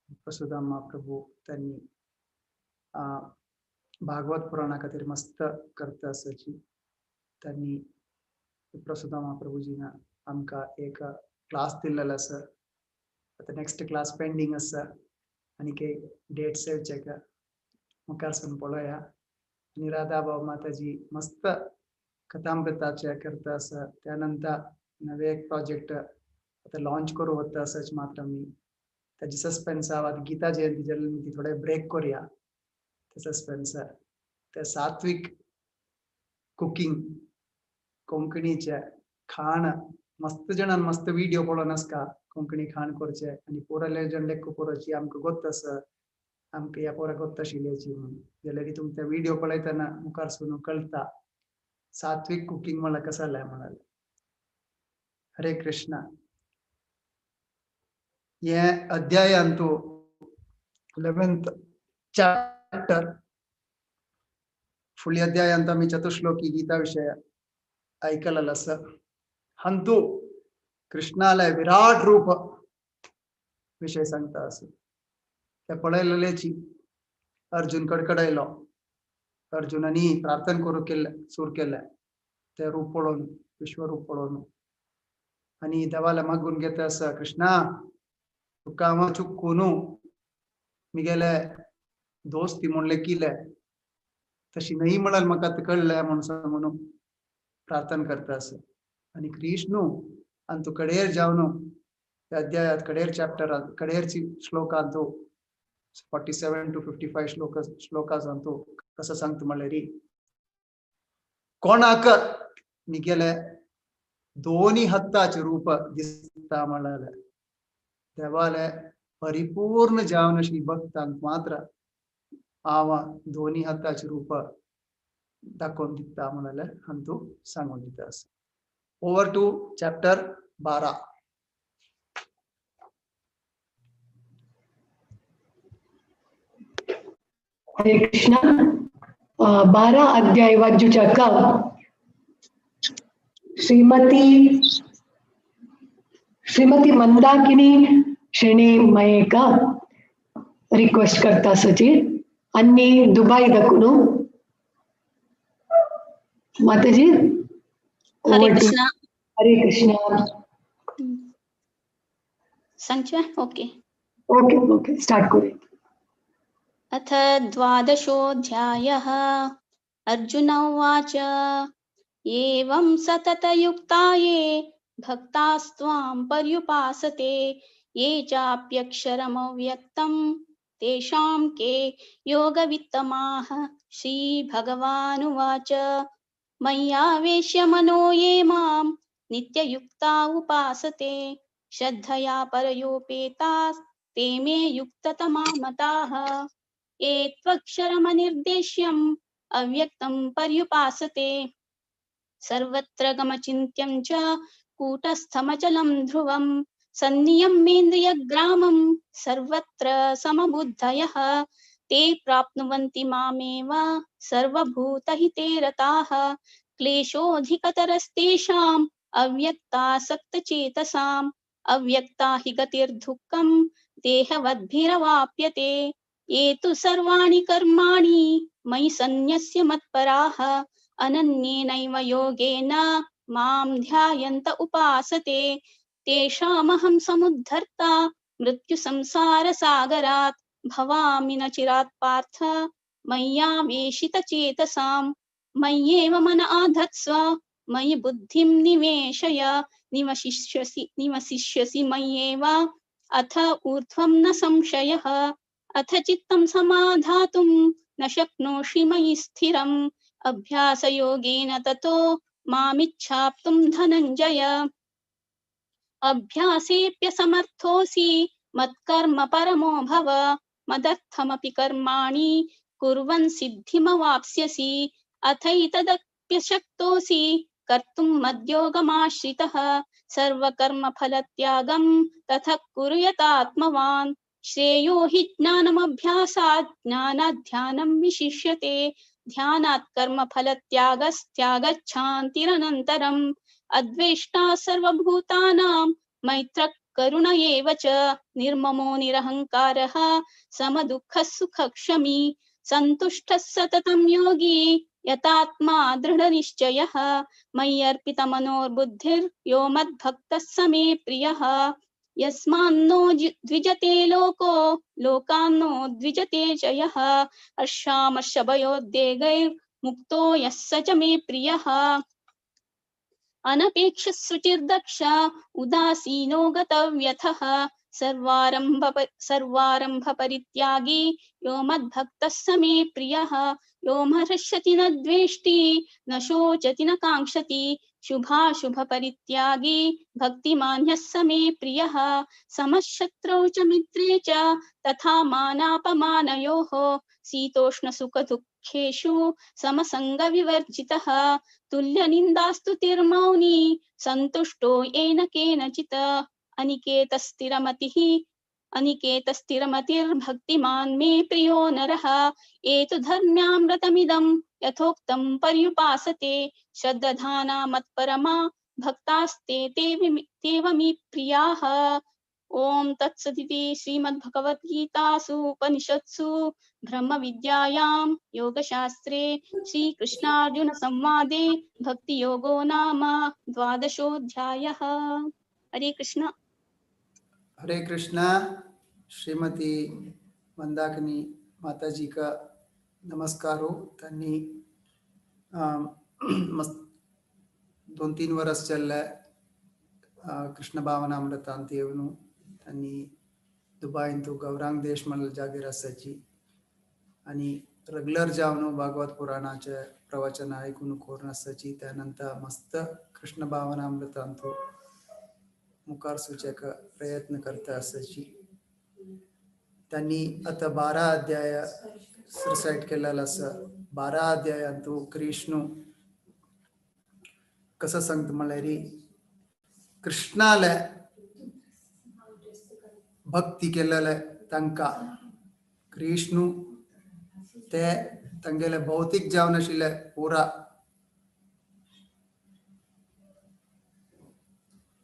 विप्रसुदामा प्रभु त्यांनी भागवत पुराणा खातीर मस्त करता आसाची। त्यांनी विप्रसुदामा प्रभुजीना आमकां एक क्लास दिल्लेलो आसा। आतां नेक्स्ट क्लास पेंडींग आसा आनी एक डेट्स येवचे का मुखार सून पळोवया। आनी राधा भाव माताजी मस्त कथामृताचे करता आसा। त्यानंतर नवे एक प्रोजेक्ट आतां लॉन्च करूं वता आसाच मात्र आमी ताजी सस्पेन्स आहा। आतां गीता जयंती जाल्यार ती थोडे ब्रेक करुया ते सस्पेन्स। ते सात्वीक कुकींग कोंकणीचे खाण मस्त जाणान मस्त विडियो पळोवन आसता कोंकणी खाण करचे आनी पोराले जण लेख पोराची आमकां गोत्त आसा, आमकां ह्या पोराक गोत्त आशिल्ल्याची म्हणून जाल्यार तुमकां ते विडियो पळयतना मुखार सून कळटा सात्वीक कुकींग म्हळ्यार कसं जालें म्हणाले। हरे कृष्णा। हे अध्यायांतु 11th chapter फुडल्या अध्यायांत आमी चतुश्लोकी गीता विशय ऐकलेलो आसा। हंतु कृष्णाले विराट रूप विशय सांगता आसा। ते पळयलेलेची अर्जुन कडकडायलो। अर्जुनानी प्रार्थना करू केल्ले सूर केले ते रूप पळोवन विश्वरूप पळोवन आनी देवाले मागून घेता आसा, कृष्णा तुका हांव चुकून मिगेले दोस्ती म्हूण लेखिले तशी न्हय म्हळ्यार म्हाका आतां कळ्ळें म्हूण सांगून प्रार्थना करता आसा. आनी कृष्णू अंतु कडेर जावन त्या अध्यायात कडेर चॅप्टरात कडेरची श्लोकांतु 47 to 55 श्लोकांतु कसं सांगता म्हणल्यार कोणाक निगेले दोनी हत्ताचे रूप दिसता म्हणल्यार देवाले परिपूर्ण जावन श्री भक्तांक मात्र आवा दोनी हत्ताचे रूप दाखोवन दिता म्हणल्यार अंतु सांगून दिता आसा. Over to chapter 12. Hare Krishna. 12 अध्याय वाज्यूच्या का श्रीमती श्रीमती मंदाकिनी शेणे मयेका रिक्वेस्ट करता सची अन्नी दुबई दकुनु माताजी. हरे कृष्णा. हरे कृष्णा. सांगचे ओके ओके ओके स्टार्ट करूया. अथ द्वादशोऽध्यायः. अर्जुन उवाच एवं सततयुक्ता ये भक्तास्त्वां पर्युपासते ये चाप्यक्षरमव्यक्तं तेषां के योगवित्तमाः. श्री भगवानुवाच मय्यावेश्य मनो ये मां नित्ययुक्ता उपासते श्रद्धया परयोपेतास्ते मे युक्ततमा मताः. ये त्वक्षरमनिर्देश्यम् अव्यक्तं पर्युपासते सर्वत्र गमचिन्त्यं च कूटस्थमचलं ध्रुवं सन्नियम्येन्द्रियग्रामं सर्वत्र समबुद्धयः ते प्राप्नुवन्ति मामेव सर्वभूतहिते रताः. क्लेशोऽधिकतरस्तेषाम् अव्यक्तासक्तचेतसाम् अव्यक्ता हि गतिर्दुःखं देहवद्भिरवाप्यते. ये तु सर्वाणि कर्माणि मयि सन्न्यस्य मत्पराः अनन्येनैव योगेन मां ध्यायन्त उपासते तेषामहं समुद्धर्ता मृत्युसंसारसागरात् भवामि न चिरात् पार्थ मय्यावेशितचेतसां. मय्येव मन आधत्स्व मयि बुद्धिं निवेशय निवसिष्यसि मय्येव अथ ऊर्ध्वं न संशयः. अथ चित्तं समाधातुं न शक्नोषि मयि स्थिरम् अभ्यासयोगेन ततो मामिच्छाप्तुं धनञ्जय. अभ्यासेऽप्यसमर्थोऽसि मत्कर्म परमो भव मदर्थमपि कर्माणि कुर्वन् सिद्धिमवाप्स्यसि. अथैतदप्यशक्तोऽसि कर्तुं मद्योगमाश्रितः सर्वकर्मफलत्यागं ततः कुरु यतात्मवान्. श्रेयो हि ज्ञानमभ्यासात् ज्ञानात् ध्यानं विशिष्यते ध्यानात् कर्मफलत्यागस्त्यागच्छान्तिरनन्तरम्. अद्वेष्टा सर्वभूतानां मैत्रः करुण एव च निर्ममो निरहङ्कारः समदुःखः सुखक्षमी सन्तुष्टः सततं योगी यतात्मा दृढनिश्चयः. मय्यर्पितमनोर्बुद्धिर्यो मद्भक्तः स मे प्रियः. यस्मान्नो द्विजते लोको लोकान्नो द्विजते च यः हर्षामर्षभयोद्वेगैर्मुक्तो यः स च मे प्रियः. अनपेक्ष शुचिर्दक्ष उदासीनो गतव्यथः सर्वारंभ परित्यागी यो मद्भक्तः स मे प्रियः. यो महर्षति न द्वेष्टि न शोचति न काङ्क्षति शुभाशुभ परित्यागी भक्तिमान्यः स मे प्रियः. समशत्रौ च मित्रे च तथा मानापमानयोः शीतोष्ण सुख दुःखेषु समसंग विवर्जितः. तुल्यनिन्दास्तुतिर्मौनी सन्तुष्टो येन केनचित्. अनिकेतस्थिरमतिः अनिकेतस्थिरमतिर्भक्तिमान् मे प्रियो नरः। एतु धर्म्यामृतमिदं यथोक्तं पर्युपासते श्रद्धाना मत्परमा भक्तास्ते तेव मे प्रियाः। ओम तत्सदिति श्रीमद्भगवद्गीतासु उपनिषत्सु ब्रह्म विद्यायां योगशास्त्रे श्री कृष्णार्जुन संवादे भक्ति योगो नाम द्वादशोऽध्यायः। हरे कृष्णा। हरे कृष्णा। श्रीमती मंदाकिनी माता जी का नमस्कार हो। तन्नी 2-3 वर्स जाल्ले कृष्ण भावनामृतांत येवन आनी दुबायन तूं गौरांग देश म्हणलें जागेर आसाची आनी रेगुलर जावन भागवत पुराणाचे प्रवचन आयकून करून आसाची. त्या नंतर मस्त कृष्ण भावनामृतांत मुखार सुचेक प्रयत्न करता आसाची. त्यांनी आता 12 अध्याय रिसाइट केलेला आसा. 12 अध्यायांतू कृष्ण कसं सांगता म्हणल्यार कृष्णाले भक्ती केलेले तांकां कृष्ण ते तांगेले भौतिक जावन आशिल्ले पुरा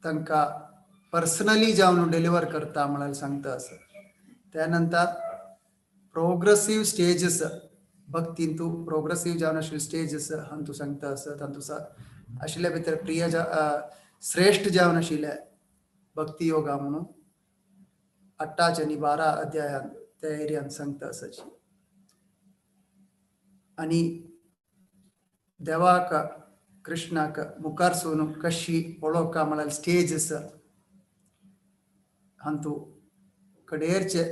तांकां पर्सनली जावन डिलिव्हर करता म्हळ्यार सांगता आसा. त्यानंतर प्रोग्रेसिव स्टेजेस भक्तींतू प्रोग्रेसिव जावन आशिल्ले स्टेजेस हांतू सांगता आसा. तांतू आशिल्ले भितर प्रिय श्रेष्ठ जावन आशिल्ले भक्ती योगा म्हणून 8 आनी 12 अध्यायान त्या एरियान सांगता आसाची. आनी देवाक कृष्णाक मुखार सोन कशी पळोवका म्हळ्यार स्टेजेस हांतू कडेरचे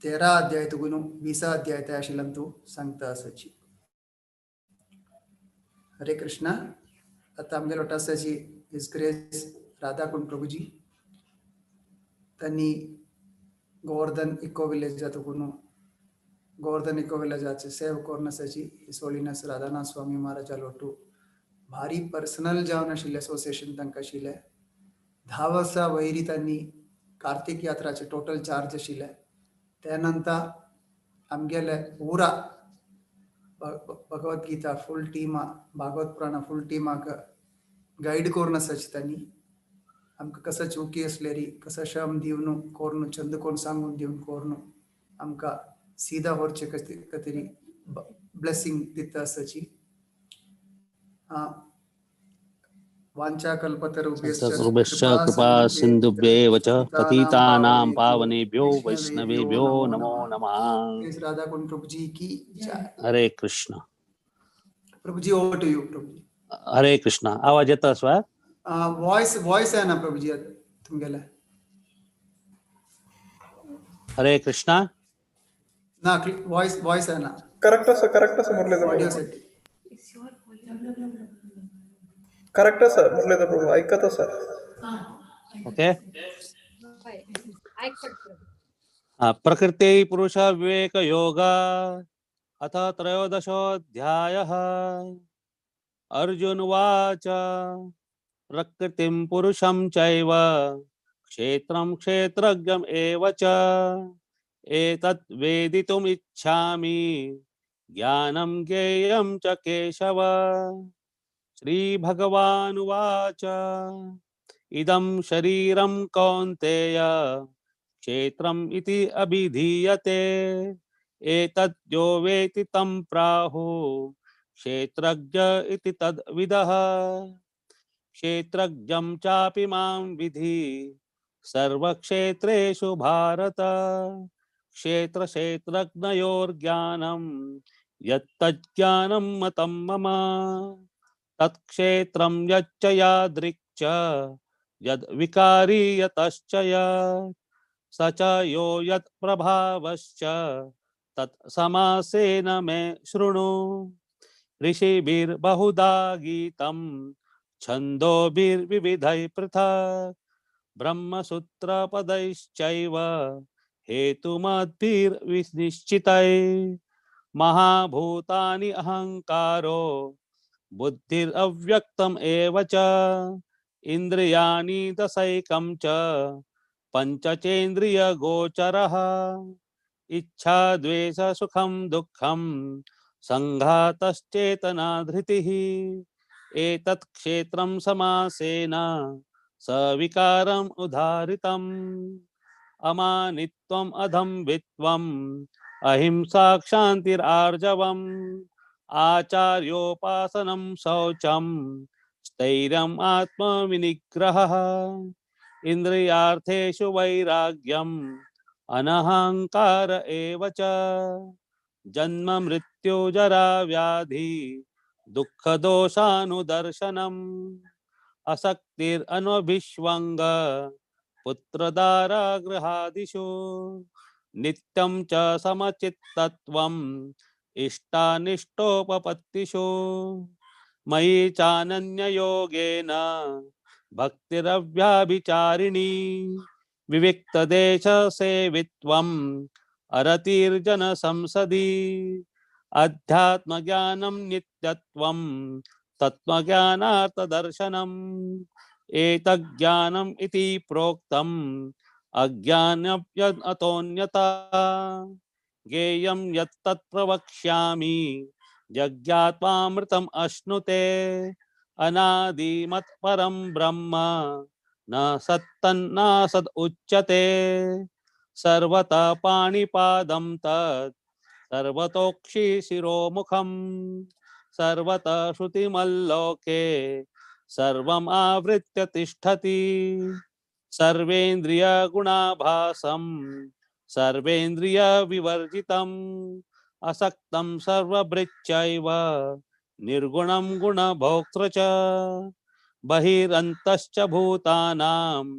13 अध्याय तुगून 20 अध्याय ते आशिल्ल्यान तूं सांगता आसाची. हरे कृष्णा. आतां आमगेलो आसाची his grace Radhakund Prabhuji. त्यांनी गोवर्धन इको विलेजा तुगून गोवर्धन इको विलेजाचे सेव करून आसाची. His holiness Radhanath स्वामी महाराजा लोटू भारी पर्सनल जावन आशिल्लें एसोसिएशन तांकां आशिल्लें. 10 वर्सां वयरी त्यांनी कार्तिक यात्राचे टोटल चार्ज आशिल्ले. त्या नंतर आमगेले पुरा भगवद्गीता फुल टीमा भागवत पुराणा फुल टीमाक गायड करून आसाची. त्यांनी आमकां कसं चुकी आसलेरी कसं श्रम दिवन कोरून चंद कोण सांगून दिवन कोरून आमकां सीधा व्हरचे कतरी ब्लेसिंग दिता आसाची. वाञ्छाकल्पतरुभ्यश्च कृपा सिन्धुभ्येव च पतितानां पावनेभ्यो वैष्णवेभ्यो नमो नमः. राधाकुंड प्रभु जी की जय. Hare Krishna. Prabhuji over to you Prabhuji. Hare Krishna. आवाज येता आसा? वॉइस वॉइस आहे ना प्रभुजी तुमगेले? हरे कृष्णा. ना वॉइस वॉइस आहे ना? करेक्ट आसा, करेक्ट आसा मुरलीधर ऑडिओ सेट करेक्ट आसा मुरलीधर प्रभू, ऐकत आसा. ओके. प्रकृति पुरुष विवेक योग अथ त्रयोदशोऽध्यायः. अर्जुन उवाच प्रकृतिं पुरुषं चैव क्षेत्रं क्षेत्रज्ञम् एव च एतत् वेदितुमिच्छामि ज्ञानं ज्ञेयं च केशव. श्री भगवानुवाच इदं शरीरं कौन्तेय क्षेत्रम् इति अभिधीयते एतद्यो वेति तं प्राहु क्षेत्रज्ञ इति तद्विदः. क्षेत्रज्ञं चापि मां विधि सर्वक्षेत्रेषु भारत क्षेत्र क्षेत्रज्ञयोर्ज्ञानं यत्तज्ज्ञानं मतं मम. तत्क्षेत्रं यच्च यादृक् च यद्विकारी यतश्च यत् स च यो यत्प्रभावश्च तत्समासेन मे शृणु. ऋषिभिर्बहुधा गीतं छन्दोभिर्विविधैः पृथक् ब्रह्मसूत्रपदैश्चैव हेतुमद्भिर्विनिश्चितैः. महाभूतानि अहङ्कारो बुद्धिरव्यक्तम् एव च इन्द्रियाणि दशैकं च पञ्चचेन्द्रियगोचरः. इच्छा द्वेष सुखं दुःखं संघातश्चेतना धृतिः एतत् क्षेत्रं समासेन सविकारम् उदाहृतम्. अमानित्वम् अधम्बित्वम् अहिंसा क्षान्तिरार्जवम् आचार्योपासनं शौचं स्थैर्यम् आत्मविनिग्रहः. इन्द्रियार्थेषु वैराग्यम् अनहंकार एव च. जन्म मृत्यु जरा व्याधि दुःख दोषानुदर्शनम्. असक्तिरनभिष्वङ्ग पुत्रदारागृहादिषु नित्यं च समचित्तत्वम् इष्टानिष्टोपपत्तिषु मयि चानन्ययोगेन भक्तिरव्याभिचारिणी विविक्तदेशसेवित्वम् अरतिर्जनसंसदि अध्यात्मज्ञानं नित्यत्वं तत्त्वज्ञानार्थदर्शनम् एतज्ज्ञानम् इति प्रोक्तम् अज्ञानव्यतोऽन्यथा ज्ञेयं यत्तत् प्रवक्ष्यामि यज्ञात्वामृतम् अश्नुते अनादिमत्परं ब्रह्म न सत्तन्नासद् उच्यते सर्वतः पाणिपादं तत् सर्वतोक्षिशिरोमुखं सर्वतः श्रुतिमल्लोके सर्वम् आवृत्य तिष्ठति सर्वेन्द्रियगुणाभासं सर्वेन्द्रियविवर्जितम् असक्तं सर्वभृच्चैव निर्गुणं गुणभोक्तृ च बहिरन्तश्च भूतानाम्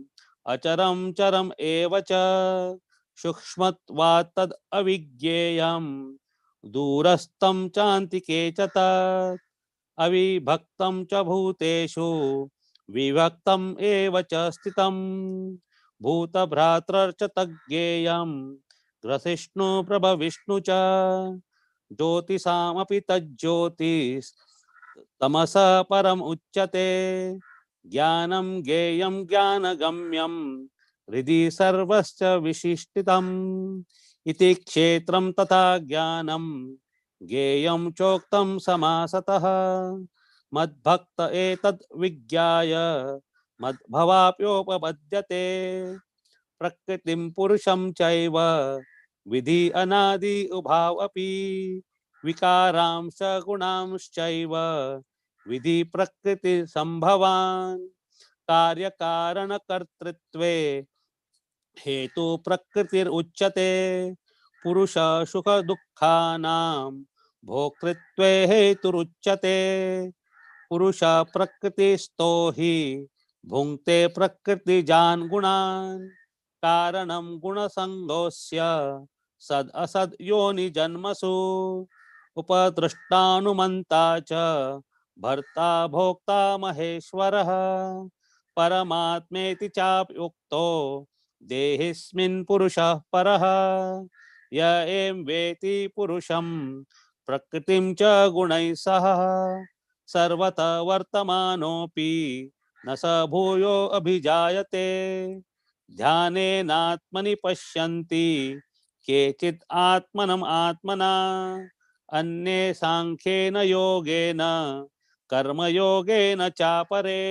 अचरं चरम् एव च सूक्ष्मत्वात् तद् अविज्ञेयं दूरस्थं चान्तिके च तत् अविभक्तं च भूतेषु विभक्तम् एव च स्थितं भूतभ्रातृ तज्ज्ञेयं ग्रसिष्णु प्रभविष्णु च ज्योतिषामपि तज्ज्योतिस्तमसः परम् उच्यते ज्ञानं ज्ञेयं ज्ञानगम्यं हृदि सर्वस्य विशिष्टितम् इति क्षेत्रं तथा ज्ञानं ज्ञेयं चोक्तं समासतः मद्भक्त एतद् विज्ञाय मद्भवाप्योपपद्यते प्रकृतिं पुरुषं चैव विधि अनादि उभावपि विकारांश्च गुणांश्चैव विधि प्रकृति संभवान् कार्यकारणकर्तृत्वे हेतु प्रकृतिरुच्यते पुरुष सुख दुःखानां भोक्तृत्वे हेतुरुच्यते पुरुष प्रकृतिस्थो हि भुङ्क्ते प्रकृतिजान् गुणान् कारणं गुणसङ्गोऽस्य सद् असद् योनिजन्मसु उपद्रष्टानुमन्ता च भर्ता भोक्ता महेश्वरः परमात्मेति चाप्युक्तो देहिस्मिन् पुरुषः परः य एं वेति पुरुषं प्रकृतिं च गुणैः सह सर्वतः वर्तमानोऽपि न स भूयो अभिजायते ध्यानेनात्मनि पश्यन्ति केचित् आत्मनम् आत्मना अन्ये सांख्येन योगेन कर्मयोगेन चापरे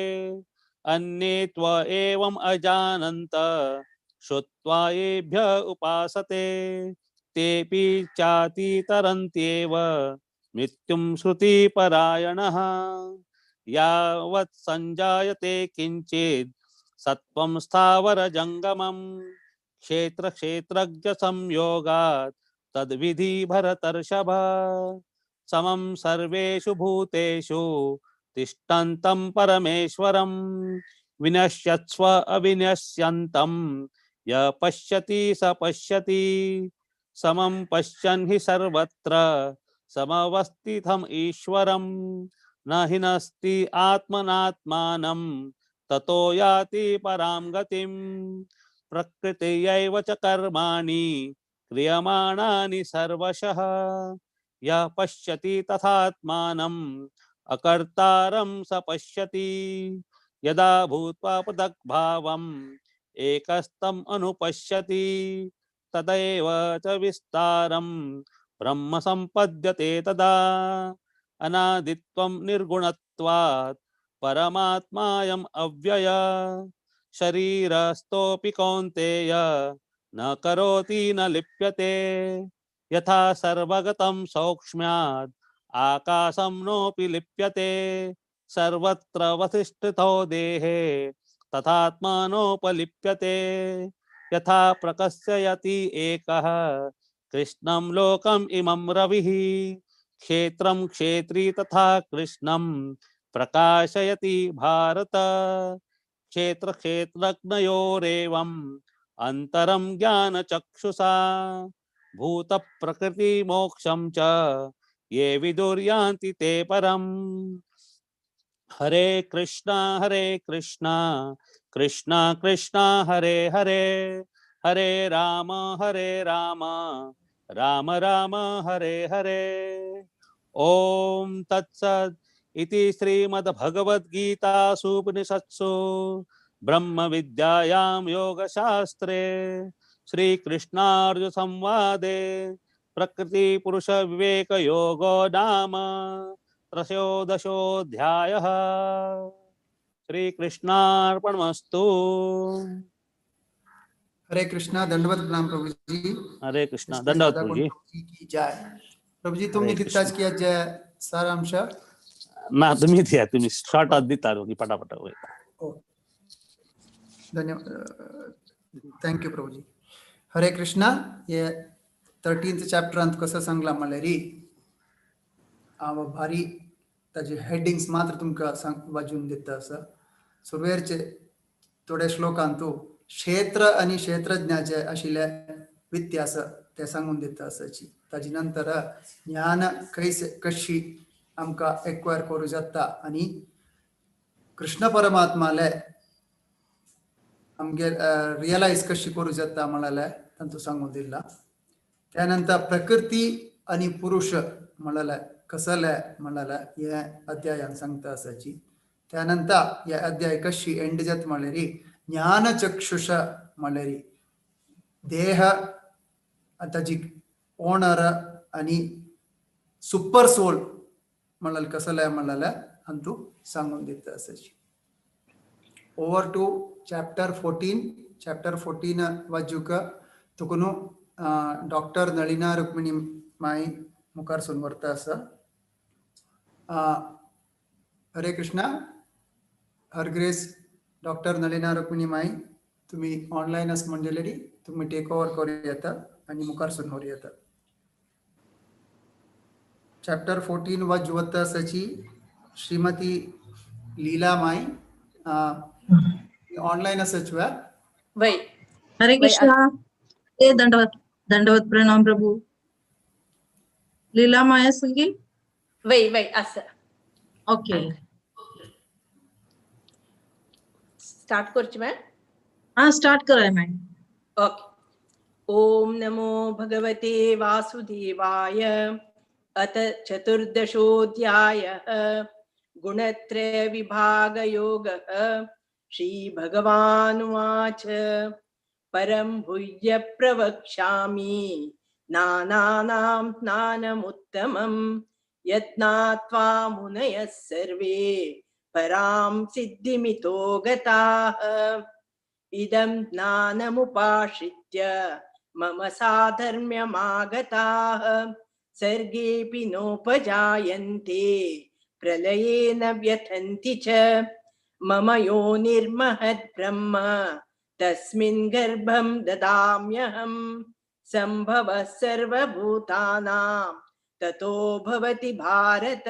अन्ये त्व एवम् अजानन्त श्रुत्वा येभ्य उपासते तेऽपि चातितरन्त्येव मृत्युं श्रुतिपरायणः यावत् संजायते किञ्चित् सत्त्वं स्थावरजङ्गमं क्षेत्र क्षेत्रज्ञ संयोगात् तद्विधि भरतर्षभ समं सर्वेषु भूतेषु तिष्ठन्तं परमेश्वरं विनश्यत्स्व अविनश्यन्तं य पश्यति स पश्यति समं पश्यन् हि सर्वत्र समवस्थितम् ईश्वरं न हिनस्ति आत्मनात्मानं ततो याति परां गतिं प्रकृत्यैव च कर्माणि क्रियमाणानि सर्वशः यः पश्यति तथात्मानम् अकर्तारं स पश्यति यदा भूत्वा पृथग्भावम् एकस्तम् अनुपश्यति तदैव च विस्तारं ब्रह्म संपद्यते तदा अनादित्वं निर्गुणत्वात् परमात्मायम् अव्यय शरीरस्थोऽपि कौन्तेय न करोति न लिप्यते यथा सर्वगतं सौक्ष्म्यात् आकाशं नोऽपि लिप्यते सर्वत्र वसिष्ठितो देहे तथात्मानोपलिप्यते यथा प्रकस्ययति एकः कृष्णं लोकम् इमं रविः क्षेत्रं क्षेत्री तथा कृष्णं प्रकाशयति भारत। क्षेत्र क्षेत्रज्ञयोरेवम् अंतरं ज्ञानचक्षुषा भूतप्रकृतिमोक्षं च ये विदुर्यान्ति ते परम्। हरे कृष्णा कृष्णा कृष्णा हरे हरे, हरे राम राम राम हरे हरे। ओम तत्सत् इति श्रीमद्भगवद्गीतासूपनिषत्सु ब्रह्म विद्यायां योगशास्त्रे श्रीकृष्णार्जुन संवादे प्रकृति पुरुष विवेक योगो नाम त्रयोदशोऽध्यायः। श्रीकृष्णार्पणमस्तु। हरे कृष्णा। दंडवत प्रणाम प्रभु जी। हरे कृष्णा। दंडवत प्रभु जी की जय। प्रभु जी तुम्ही हरे दिताच कृष्ण। की जय सारांश ना तुम्ही द्या, तुम्ही शॉर्ट आत दिता की पटापट वयता। धन्यवाद, thank you Prabhuji. हरे कृष्णा। हे 13th चॅप्टरांत कसं सांगला म्हणल्यार हांव भारी ताजे हेडिंग्स मात्र तुमकां सांग वाजून दिता आसा। सुरवेरचे थोडे श्लोकांतू क्षेत्र आनी क्षेत्रज्ञाचे आशिल्ले व्यत्यास ते सांगून दिता आसाची। ताजे नंतर ज्ञान कैसे कशी आमकां एक्वायर करूं जाता आनी कृष्ण परमात्माले आमगे रियलायज कशी करूं जाता म्हळ्यार तांतू सांगून दिला। त्यानंतर प्रकृती आनी पुरुष म्हळ्यार कसले म्हळ्यार हे अध्यायान सांगता आसाची। त्यानंतर हे अध्याय कशी एंड जाता म्हळ्यार ज्ञानचक्षुष म्हळ्यार देह ताजी ओनर आनी सुपर सोल म्हळ्यार कसले म्हळ्यार अंतू सांगून दिता आसाची। Over to chapter 14। Chapter 14 वाजूक तुकून doctor नಳಿना Rukmini माई मुखार सून व्हरता आसा। हरे कृष्णा। हर ग्रेस डॉक्टर नಳಿना रुक्मिणी माई, तुम्ही ऑनलाईन आस म्हणलेली तुम्ही टेक ओव्हर करू येता आनी मुखार सून व्हरू येता। चॅप्टर 14 वाजवता आसाची श्रीमती लीला माई ऑनलाईन आसाच वा? वै हरे वै कृष्णा। ए दंडवत दंडवत प्रणाम प्रभु। लीला माया संगी वै वै आसा। ओके स्टार्ट करची मॅम? हाँ स्टार्ट कराय मॅम। ओके। ओम नमो भगवते वासुदेवाय। अथ चतुर्दशोऽध्यायः गुणत्रय विभागयोगः। श्री भगवानुवाच परं भूय प्रवक्ष्यामि नानानां ज्ञानमुत्तमं यज्ञात्वा मुनयः सर्वे परां सिद्धिमितो गताः। इदं ज्ञानमुपाश्रित्य मम साधर्म्यमागताः सर्गेऽपि नोपजायन्ते प्रलये न व्यथन्ति च। मम योनिर्महद्ब्रह्म तस्मिन् गर्भं ददाम्यहं सम्भवः सर्वभूतानां ततो भवति भारत।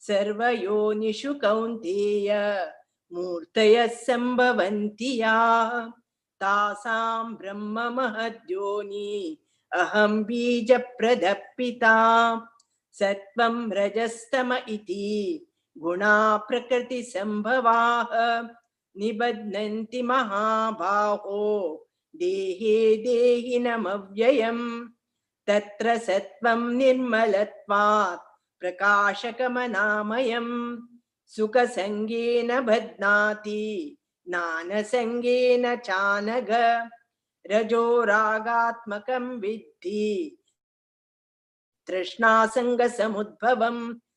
सर्वयोनिषु कौन्तेय मूर्तयः सम्भवन्ति याः तासां ब्रह्म महद्योनि अहं बीजप्रदः पिता। सत्त्वं रजस्तम इति गुणा प्रकृतिसम्भवाः निबध्नन्ति महाबाहो देहे देहिनमव्ययम्। तत्र सत्त्वं निर्मलत्वात् प्रकाशकमनामयम् सुखसङ्गेन बध्नाति ज्ञानसङ्गेन चानघ। रजोरागात्मकं विद्धि तृष्णासङ्गसमुद्भवं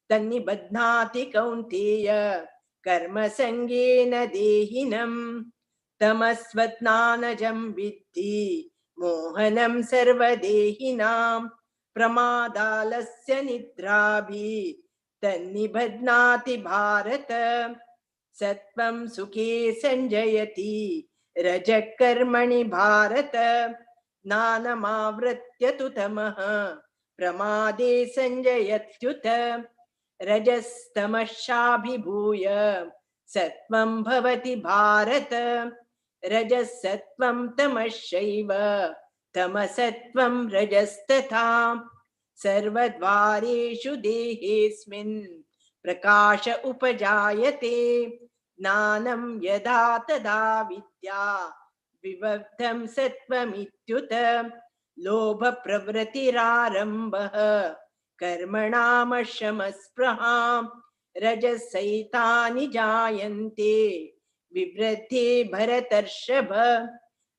तन्निबध्नाति कौन्तेय कर्मसङ्गेन देहिनं। तमस्वज्ञानजं विद्धि मोहनं सर्वदेहिनां प्रमादालस्य निद्राभि तन्निबध्नाति भारत। सत्त्वं सुखे संजयति रजः कर्मणि भारत। ज्ञानमावृत्य तु तमः प्रमादे संजयत्युत। रजस्तमश्चाभिभूय सत्त्वं भवति भारत। रजसत्त्वं तमश्चैव तमसत्त्वं रजस्तथा। सर्वद्वारेषु देहेऽस्मिन् प्रकाश उपजायते। ज्ञानं यदा तदा विद्या विबद्धं सत्त्वमित्युत। लोभप्रवृत्तिरारम्भः कर्मणामशमस्पृहां रजसैतानि जायन्ते विवृद्धे भरतर्षभ।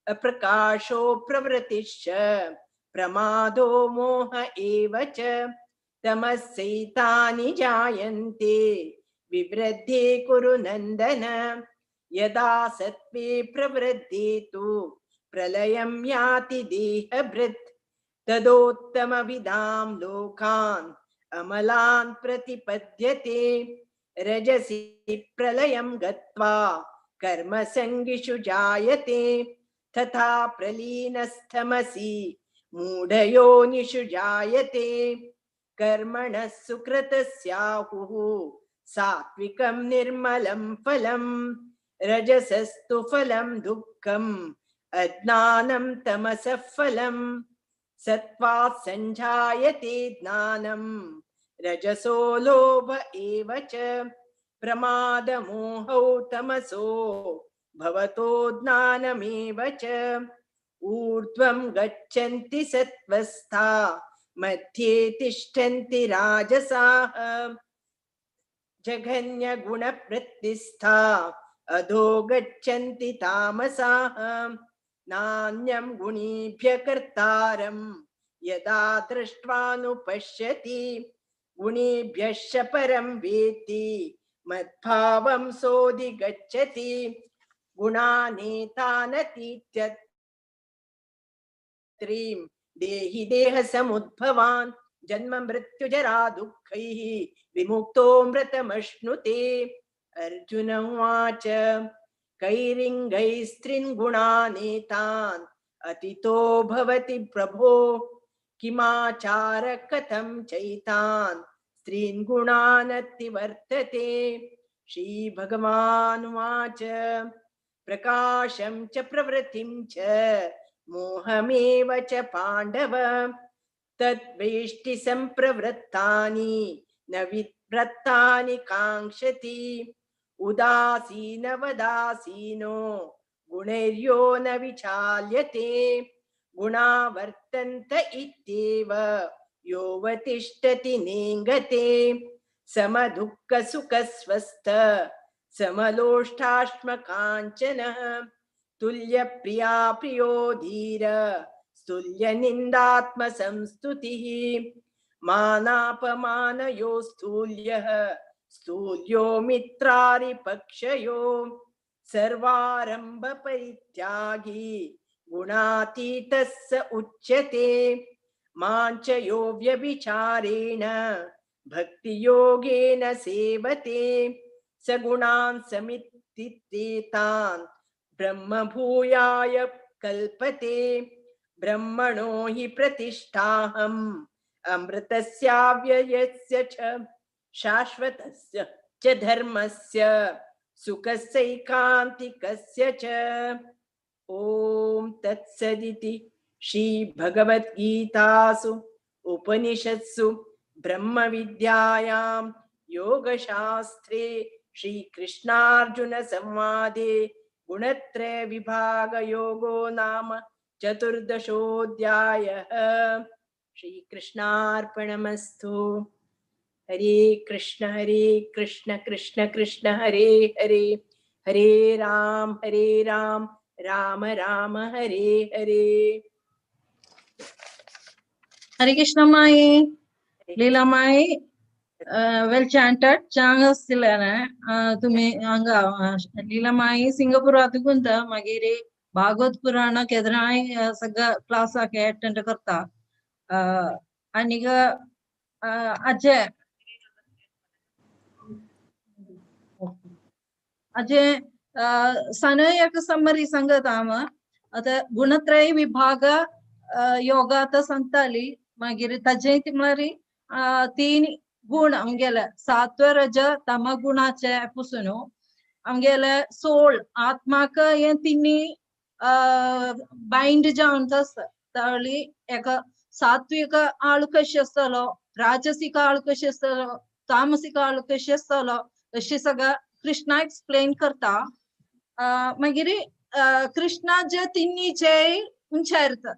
अप्रकाशो प्रवृत्तिश्च प्रमादो मोह एव च। तमस्सैतानि जायन्ते विवृद्धे कुरु नन्दन। यदा सत्त्वे प्रवृद्धे तु प्रलयं याति देहभृत्। तदोत्तमविदां लोकान् अमलान् प्रतिपद्यते। रजसि प्रलयं गत्वा कर्मसङ्गिषु जायते। तथा प्रलीनस्थमसि मूढयोनिषु जायते। कर्मणः सुकृतस्याहुः सात्विकं निर्मलं फलं। रजसस्तु फलं दुःखम् अज्ञानं तमसः फलं। सत्त्वात् संजायते ज्ञानं रजसो लोभ एव च। प्रमादमोहौ तमसो भवतो ज्ञानमेव च। ऊर्ध्वं गच्छन्ति सत्त्वस्था मध्ये तिष्ठन्ति राजसाः। जघन्यगुणवृत्तिस्था अधो गच्छन्ति तामसाः। नान्यं गुणेभ्य कर्तारं यदा दृष्ट्वानुपश्यति। गुणेभ्यश्च परं वेत्ति मद्भावं सोऽधिगच्छति। गुणानेतानतीत्यत्रीं देहि देहसमुद्भवान्। जन्म मृत्युजरा दुःखैः विमुक्तो मृतमश्नुते। अर्जुन उवाच कैरिङ्गैस्त्रीन् गुणानेतान् अतीतो भवति प्रभो। किमाचार कथं चैतान् स्त्रीन् गुणानतिवर्तते। श्रीभगवानुवाच प्रकाशं च प्रवृत्तिं च मोहमेव च पाण्डव। तद्वेष्टि सम्प्रवृत्तानि न विवृत्तानि काङ्क्षति। उदासीनवदासीनो गुणैर्यो न विचाल्यते। गुणा वर्तन्त इत्येव योऽवतिष्ठति नेङ्गते। समदुःखसुखस्वस्थ समलोष्टाश्मकाञ्चनः। तुल्यप्रिया प्रियो धीर स्तुल्यनिन्दात्मसंस्तुतिः। मानापमानयो स्थूल्यः स्थूल्यो मित्रारिपक्षयो। सर्वारम्भपरित्यागी गुणातीतः स उच्यते। मां च यो व्यभिचारेण भक्तियोगेन सेवते। स गुणान् समितितेतान् ब्रह्मभूयाय कल्पते। ब्रह्मणो हि प्रतिष्ठाहम् अमृतस्याव्ययस्य च शाश्वतस्य च धर्मस्य सुखस्यैकान्तिकस्य च। ॐ तत्सदिति श्रीभगवद्गीतासु उपनिषत्सु ब्रह्मविद्यायां योगशास्त्रे श्रीकृष्णार्जुनसंवादे गुणत्रयविभागयोगो नाम चतुर्दशोऽध्यायः। श्रीकृष्णार्पणमस्तु। हरे कृष्ण कृष्ण कृष्ण हरे हरे, हरे राम राम राम हरे हरे। हरे कृष्ण माई, लीला माई, वेल चांटेड चांग आसलें तुमी हांगा लीला माई सिंगापूरात गुंता मागीर भागवत पुराण केदराय सगळ्या क्लासाक अटेंड करता आनीक आजे आजे सानय एक समरी सांगत हांव. आतां गुणत्रय विभाग योगा आतां सांगताली मागीर ताजे ती म्हळ्यार तीन गुण आमगेले सात्व रज तम गुणाचे पुसून आमगेले सोल आत्माक हे तिन्ही बाइंड जावन आसता. ताळी एका सात्विक आळू कशी आसतलो, राजसिक आळू कशी आसतलो, तामसिक आळू कशी आसतलो अशी सगळं कृष्णा एक्सप्लेन करता. मागीर कृष्णा जे तिन्हीचे उंचारता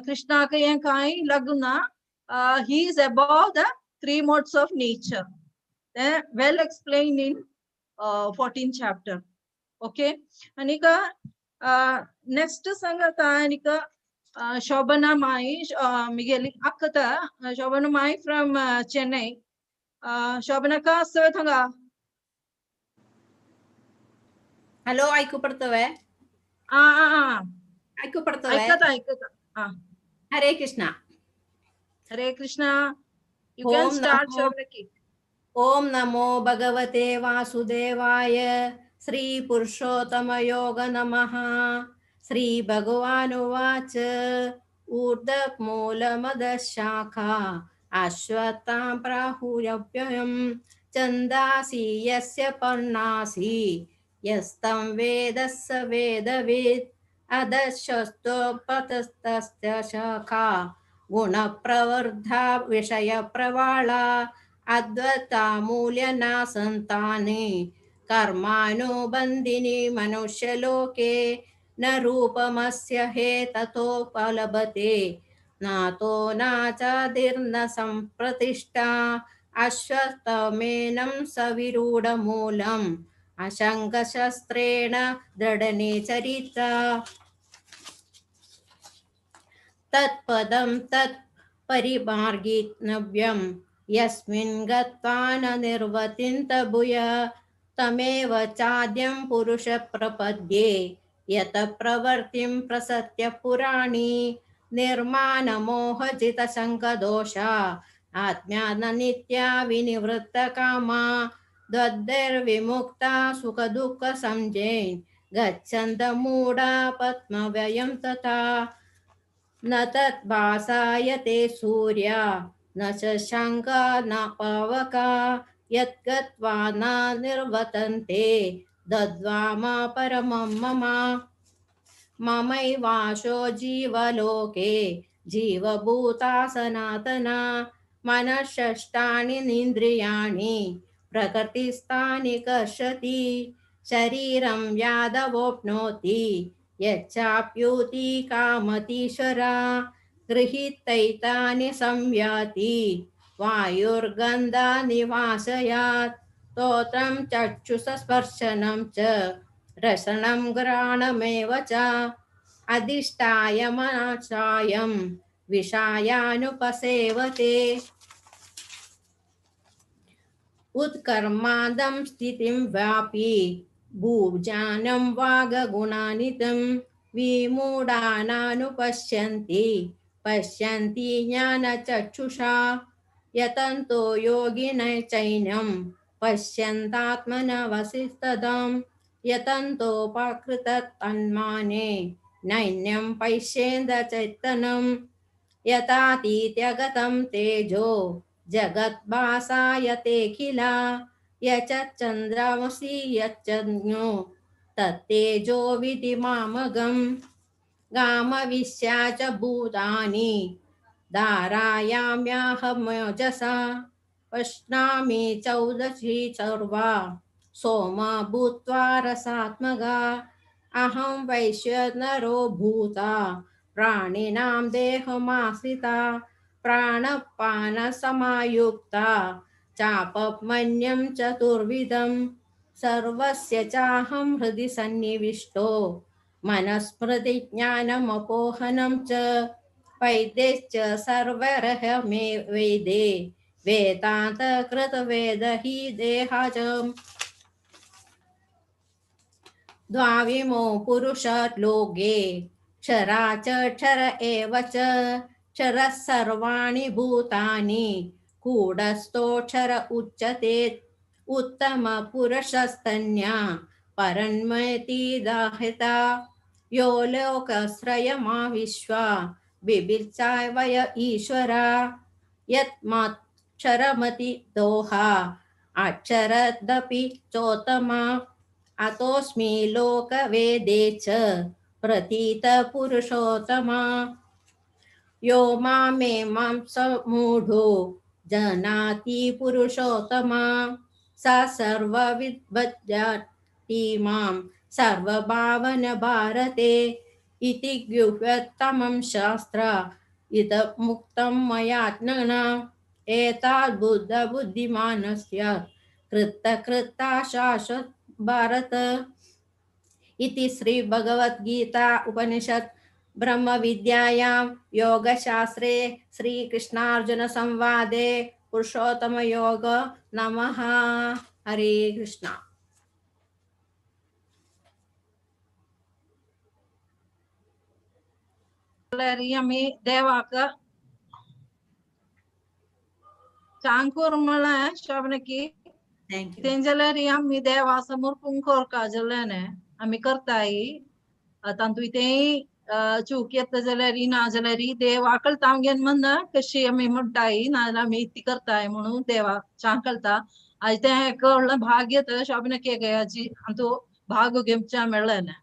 कृष्णाक हें कांय लागना. He is above the three modes of nature. तें well explain in 14 chapter. Okay, आनीक नेक्स्ट सांगता आनीक शोभना माई मिगेली अक्कता शोभना माई फ्रॉम चेन्नई. शोभना का आसतवे थंगा? हॅलो, ऐकू पडतोय? आ आ ऐकू पडतोय? ऐकता ऐकता. हा, Hare Krishna. Hare Krishna. You can start Shobhana. Om नमो भगवते वासुदेवाय. श्री पुरुषोत्तम योग नमः. श्री भगवानुवाच. ऊर्ध्वमूलमदशाखा अश्वत्थां प्राहुरव्ययं छन्दांसि यस्य पर्णासि यस्तं वेद स वेदवित्. अधश्चोपतस्तस्य शाखा गुणप्रवर्धा विषयप्रवाला अद्वता मूल्यनासन्तानि कर्मानुबन्धिनि मनुष्यलोके न रूपमस्य हे ततोपलभते नातो नाचादिर्न संप्रतिष्ठा. अश्वत्थमेनं सविरूढमूलम् असङ्गशस्त्रेण दृढने चरिता. तत्पदं तत् परिमार्गितव्यं यस्मिन् गत्वा न निर्वतिन्त भूय तमेव चाद्यं पुरुष प्रपद्ये यत प्रवर्तिं प्रसत्य पुराणी. निर्माणमोहजितशङ्कदोषा आत्म्याननित्या विनिवृत्तकामा द्वद्वैर्विमुक्ता सुखदुःखसंजैन् गच्छन्त मूढा पद्मव्ययं तथा. न तद्भासायते सूर्या न शशाङ्का न पावका यद्गत्वा न निर्वतन्ते दद्वामा परमं मम. ममैवाशो जीवलोके जीवभूता सनातना. मनःषष्ठानि निन्द्रियाणि प्रकृतिस्थानि कर्षति. शरीरं यादवोप्नोति यच्चाप्युति कामतीश्वरा. गृहीतैतानि संयाति वायुर्गन्धानिवासयात्. स्तोत्रं चक्षुषस्पर्शनं च रसनं घ्राणमेव च. अधिष्ठाय मनसायं विषयानुपसेवते. उत्कर्मादं स्थितिं व्यापी भुजानं वागगुणानितं विमूढानानुपश्यन्ति पश्यन्ति ज्ञानचक्षुषा. यतन्तो योगिनः चैनं पश्यन्तात्मनवसिस्तदं. यतन्तोपाकृततन्माने नैन्यं पश्येन्द चैतनं. यतातीत्यगतं तेजो जगद्भासायतेऽखिला. यच्चन्द्रमसि यच्चज्ञो तत्तेजो विधि मामगं. गामविश्या च भूतानि धारायाम्याहमोजसा. पश्नामि चौदशी सर्वा सोम भूत्वा रसात्मगा. अहं वैश्वनरो भूता प्राणिनां देहमाश्रिता. प्राणपानसमायुक्ता चापमन्यं चतुर्विधं. सर्वस्य चाहं हृदि सन्निविष्टो मनस्मृतिज्ञानमपोहनं च. वैद्यश्च सर्वरहमे वेदे वेदान्तकृतवेद हि देहाजम्. द्वाविमो पुरुषलोके क्षरा च क्षर एव च. क्षरः सर्वाणि भूतानि कूटस्थोऽक्षर उच्यते. उत्तमपुरुषस्तन्या परन्मयति दाहिता. यो लोकश्रयमाविश्वा बिबित्सावय ईश्वरा. क्षरमति दोहा आक्षरदपि चोत्तमा अतोऽस्मि लोकवेदे च प्रथितपुरुषोत्तमा। यो मामे मां समूढो जानाति पुरुषोत्तमा स सर्वविद्भजाति मां सर्वभावन भारते इति गुह्यतमं शास्त्र इदमुक्तं मया ज्ञाना एताद्बुद्धबुद्धिमानस्य कृतकृता शाश्वत भारत। इति श्री भगवद्गीता उपनिषत् ब्रह्मविद्यायां योगशास्त्रे श्रीकृष्णार्जुन संवादे पुरुषोत्तम योग नमः। हरे कृष्णा। आमी देवाक चांकूर म्हळ्यार शोभनकी तें जाल्यार आमी देवा समोर पुंकोर काजल्याने आमी करताय तातूंत तेंय चूक येता जाल्यार ना जाल्यार देवा कळटा आमगेर म्हणना कशी आमी म्हणटाय नाजाल्यार आमी ती करताय म्हणून देवा चांग कळटा. आज तें कळ्ळें भाग्य तर शोभनकी हाजी आमचो भाग घेवच्या मेळ्ळें ना.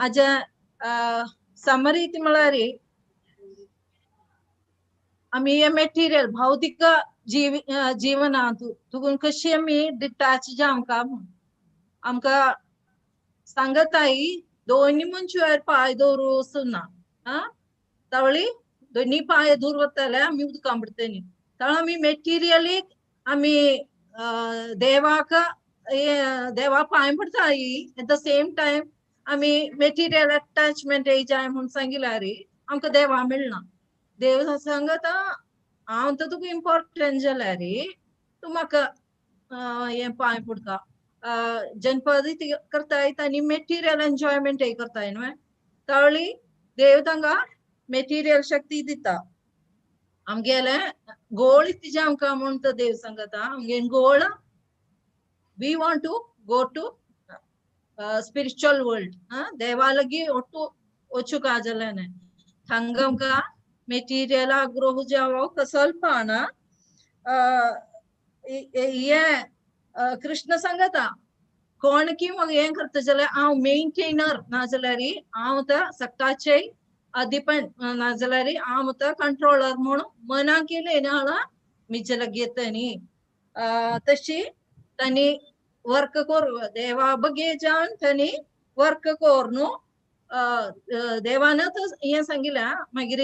आज समरी ती म्हळ्यार आमी हे मेटिरियल भौतिक जीवनांत तुकून कशी आमी डिटॅच जावंका म्हूण आमकां सांगताय दोनी मनशार पांय दवरूं ना आं तावळी दोनी पांय दूर वताले आमी उदकां पडटली. तावळ आमी मेटिरियली आमी देवाक देवा पांय पडटाय एट the same time आमी मेटिरियल अटॅचमेंट जाय म्हूण सांगिल्यार आमकां देवा मेळना. देव सांगता हांव तर तुका इम्पॉर्टंट जाल्यार तूं म्हाका हें पांय पडटा जनपद करताय आनी मेटिरियल एन्जॉयमेंट करताय न्हय तावळी देव तांकां मेटिरियल शक्ती दिता. आमगेलें गोळ तिजें आमकां म्हूण तो देव सांगता आमगे गोळ we want to go to spiritual world. देवा लागीं ಒಟ್ಟು वचूंक जाल्यार हांगा आमकां मेटिरियल आग्रोह जावप ಸ್ವಲ್ಪ हें कृष्ण सांगता कोण की मग हें करता जाल्यार हांव मेंटेनर नाजाल्यार हांव आतां सट्टाचे डिपेंड नाजाल्यार हांव आतां कंट्रोलर म्हूण मना केलें ना मिजे लागीं येता न्ही तशी तांणी वर्क करू देवा बगे जावन तांणी वर्क कर न्हू देवानच हें सांगिलें. मागीर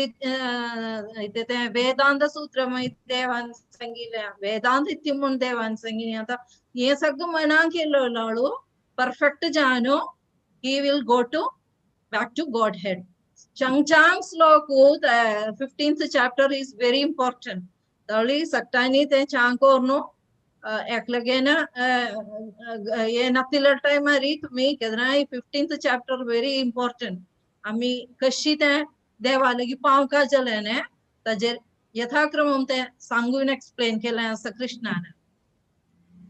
तें वेदांत सूत्र मागीर देवान सांगिलें वेदांत इति म्हूण देवान सांगिलें. आतां हें सगळें मनाक केलो परफेक्ट जानो he will go to back to Godhead. चंगचांग श्लोक 15th chapter is very important. तळी सगळ्यांनी तें चांग करून एकलगेन हे नातिल्ल्या टायमार तुमी केन्नाय 15th chapter very important. आमी कशी तें देवा लागीं पावंक जालें न्ही ताजेर यथाक्रमम तें सांगून एक्सप्लेन केलें आसा कृष्णान.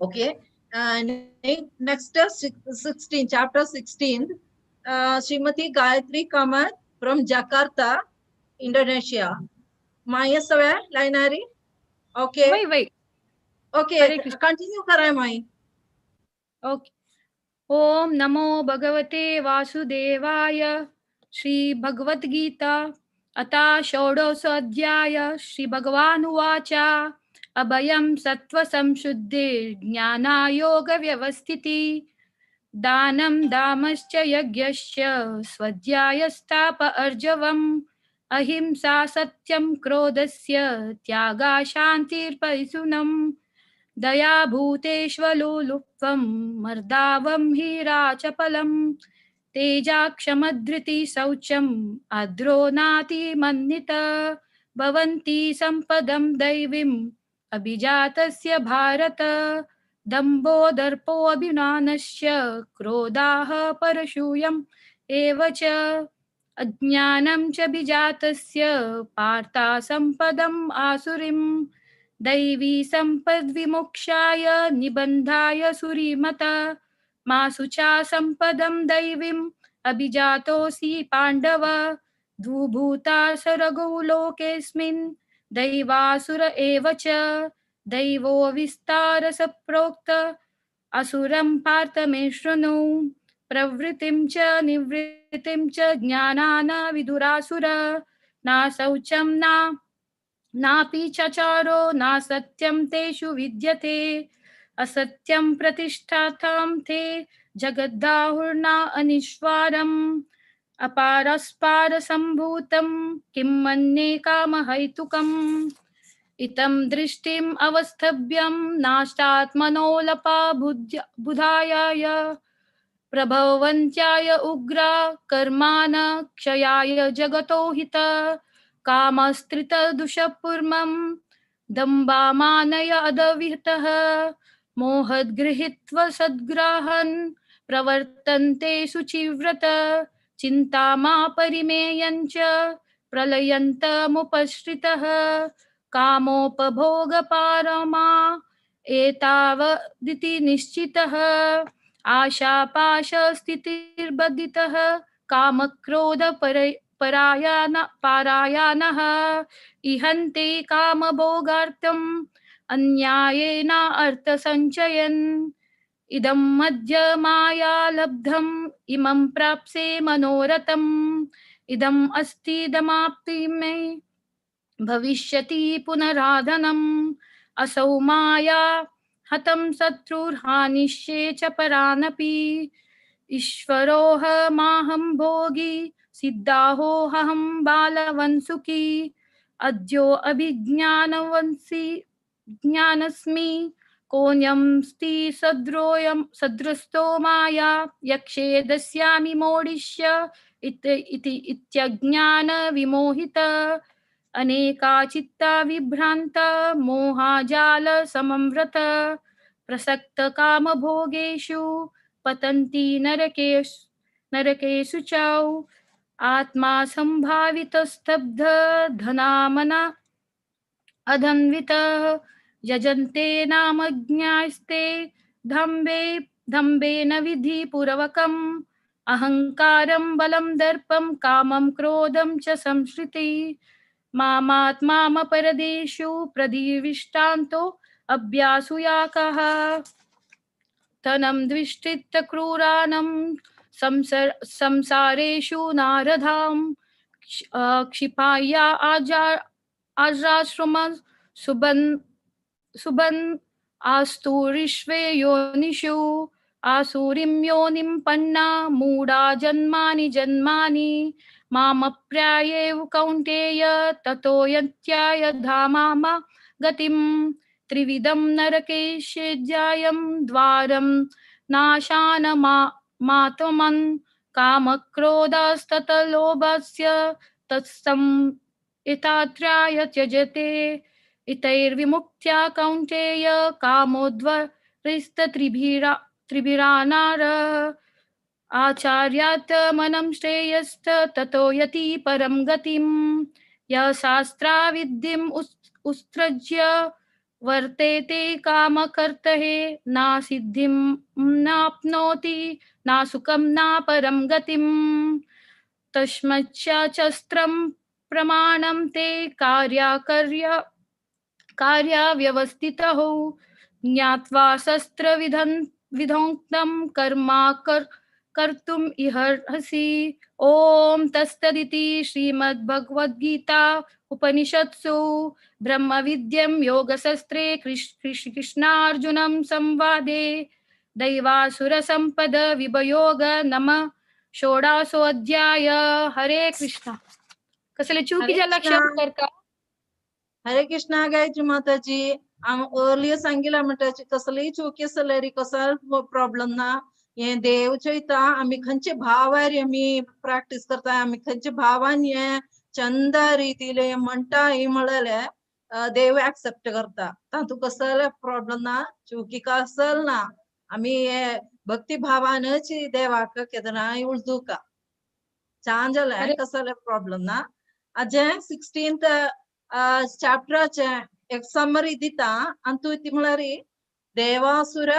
ओके आनी next 16 chapter 16 Shrimati Gayatri Kamath from Jakarta Indonesia. माय सगळ्या लायनारी ओके वय वय ओके कंटिन्यू कराय माई. ओके ओम नमो भगवते वासुदेवाय. श्री भगवद्गीता अता षोडशोऽध्याय. श्री भगवान उवाच अभयं सत्व संशुद्धि ज्ञानायोग व्यवस्थिति दानं दामश्च यज्ञश्च स्वाध्यायस्ताप अर्जवम् अहिंसा सत्यं क्रोधस्य त्यागा शान्तिर्पैशुनम् दया भूतेष्वलोलुप्त्वं मर्दावं हीराचपलं तेजाक्षमधृति शौचं अद्रोनातिमन्नित भवन्ति संपदं दैवीम् अभिजातस्य भारत दम्भो दर्पोऽभिमानश्च क्रोधाः परशूयम् एव च अज्ञानं च बीजातस्य पार्था संपदम् आसुरीं दैवी संपद्विमोक्षाय निबन्धाय सुरीमता मा शुचा संपदं दैवीम् अभिजातोऽसि पाण्डव द्विभूता सरगौ लोकेऽस्मिन् दैवासुर एव च दैवो विस्तारसप्रोक्त असुरं पार्थ मे शृणु। प्रवृत्तिं च निवृत्तिं च ज्ञानान विदुरासुर न शौचं नापि चचारो न सत्यं तेषु विद्यते। असत्यं प्रतिष्ठातां ते जगद्दाहुर्ना अनिश्वारम् अपारस्पारसम्भूतं किं मन्ये कामहैतुकम्। इतं दृष्टिम् अवस्थभ्यं नाष्टात्मनोलपा बुधायाय प्रभवन्त्याय उग्रा कर्मान क्षयाय जगतो हित कामस्त्रितदुषपूर्मं दम्बामानय अदविहतः मोहद्गृहीत्वा सद्ग्राहन् प्रवर्तन्ते शुचिव्रत चिन्तामा परिमेयञ्च प्रलयन्तमुपश्रितः कामोपभोगपारमा एतावदिति निश्चितः आशापाशस्थितिर्बधितः कामक्रोधपरायानः इहन्ते कामभोगार्थम् अन्यायेन अर्थसञ्चयन्। इदं मध्य माया लब्धम् इमं प्राप्से मनोरथम् इदम् अस्तिदमाप्ति मे भविष्यति पुनराधनम्। असौ माया हतं शत्रुर्हानिष्ये च परानपि ईश्वरोऽहमाहं भोगी सिद्धाहोऽहं बालवंसुखी अद्यो अभिज्ञानवंसि ज्ञानस्मि कोऽन्यं स्ति सद्रोऽयं सदृस्तो माया यक्षे दस्यामि मोडिष्य इति इत्यज्ञानविमोहित अनेका चित्ता विभ्रान्ता मोहाजालसमव्रत प्रसक्तकामभोगेषु पतन्ति नरकेषु च। आत्मा सम्भावितस्तब्ध धनामना अधन्वितः यजन्ते नामज्ञास्ते दम्भेन विधिपूर्वकम् अहङ्कारं बलं दर्पं कामं क्रोधं च संसृति मामात्मामपरदेषु प्रदिविष्टान्तो अभ्यासुयाकः तनं द्विष्टितक्रूराणं संसारेषु नारदां क्षिपाया आज्राश्रम सुबन् आस्तूरिष्वे योनिषु आसुरीं योनिं पन्ना मूढा जन्मानि जन्मानि मामप्रायेव कौन्तेय ततो यत्याय धामाम गतिं त्रिविधं नरकेशेज्यायं द्वारं नाशानमात्मन् कामक्रोधास्ततलोभस्य तत्सं एतात्राय त्यजते। इतैर्विमुक्त्या कौन्तेय कामोद्वरिस्तत्रिभिरानार आचार्यात् मनं श्रेयस्त ततो यति परं गतिं य शास्त्राविद्धिम् उत्सृज्य वर्तेते कामकर्तहे न सिद्धिं नाप्नोति न सुखं न परं गतिं। तस्मच्चास्त्रं प्रमाणं ते कार्याव्यवस्थितः ज्ञात्वा शस्त्रविधं विधोक्तं कर्मा कर्तुम् इहर्हसि। ॐ तत्सदिति श्रीमद्भगवद्गीता उपनिषत्सु ब्रह्मविद्यं योगशास्त्रे कृष्णार्जुनं संवादे दैवासुरसम्पद विभयोग नम षोडशोऽध्याय। हरे कृष्णा। कसले चुकी हरे लक्ष कृष्णा। करता। हरे कृष्णा गायत्री माताजी। आम अर्लियर सांगिला म्हणटा कसलीय चुकी आसल्यार कसलो प्रॉब्लम ना, हे देव चोयता आमी खंयचे भावार आमी प्रॅक्टीस करता, आमी खंयच्या भावान हे चंद रितीले म्हणटा ही म्हणलेले देव एक्सेप्ट करता, तातूंत कसले प्रॉब्लम ना, चुकी कसल ना, आमी हे भक्ती भावानच देवाक केदनाय उळदुका छान जालें, कसले प्रॉब्लम ना। आजें 16th चॅप्टराचे एक समरी दिता आनी तूं ती म्हळ्यार देवासुर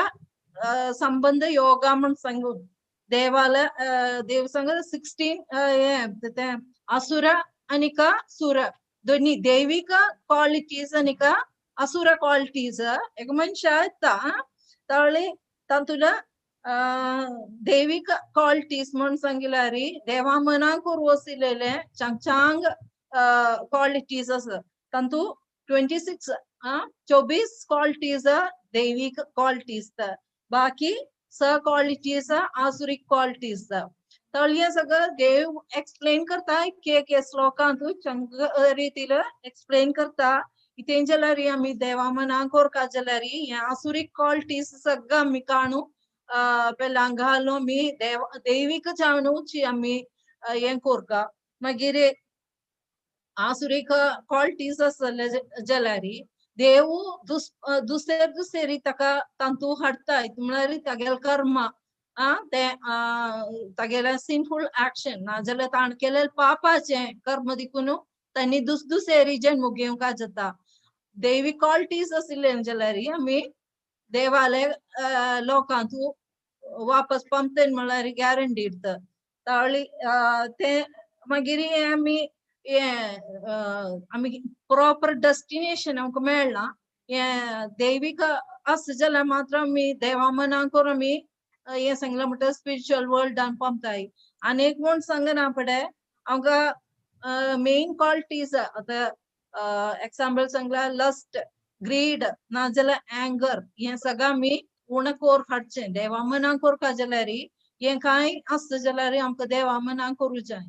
संबंध योगा म्हण सांगून देवाला देव सांग 16 हे असुर आनी का सुर दोन्ही दैविक क्वालिटीज आनी का असुर क्वालिटीज एक मनशा येता तावळी तातूंतल्या दैविक क्वालिटीज म्हण सांगिल्यार देवा मनाक वसिलेले चांग चांग क्वालिटीज आसा तातूंत 26 24 क्वालिटीज दैविक क्वालिटीज, बाकी 6 क्वालिटीज आसुरीक क्वालिटीज. तर हे सगळं देव एक्सप्लेन करता एक श्लोकांत चंग रितीन एक्सप्लेन करता. इतें जाल्यार आमी देवा मनाक कोरका जाल्यार हे आसुरीक क्वालिटीज सगळं आमी काणू पेला घालून आमी देव दैवीक जावनूच आमी हें कोरका. मागीर आसुरीक क्वालिटीज आसले जाल्यार देव दुसरे दुसरी ताका तांतू हाडटा, म्हळ्यार तागेले कर्म ते तागेले सिनफूल एक्शन नाजाल्यार ताणें केलेले पापाचें कर्म देखून तांणी दुसरी जन्म घेवंक जाता. दैवी क्वालिटीज आशिल्ले जाल्यार आमी देवाले लोकांतू वापस पंपतेन म्हळ्यार गॅरंटीड. तावळी ते मागीर आमी आमी प्रॉपर डेस्टिनेशन आमकां मेळना. हें दैवीक आसा जाल्यार मात्र आमी देवा मनाक करून आमी हें सांगलां म्हणटा स्पिरिच्युअल वर्ल्डान पंपताय. आनी एक म्हूण सांगना पडे आमकां मेन क्वालिटीज आतां एक्साम्पल सांगला लस्ट, ग्रीड नाजाल्यार अँगर, हें सगळें आमी उणें कोर हाडचें देवा मनाक कोरपा जाल्यार हें कांय आसता जाल्यार आमकां देवा मनाक करूं जाय.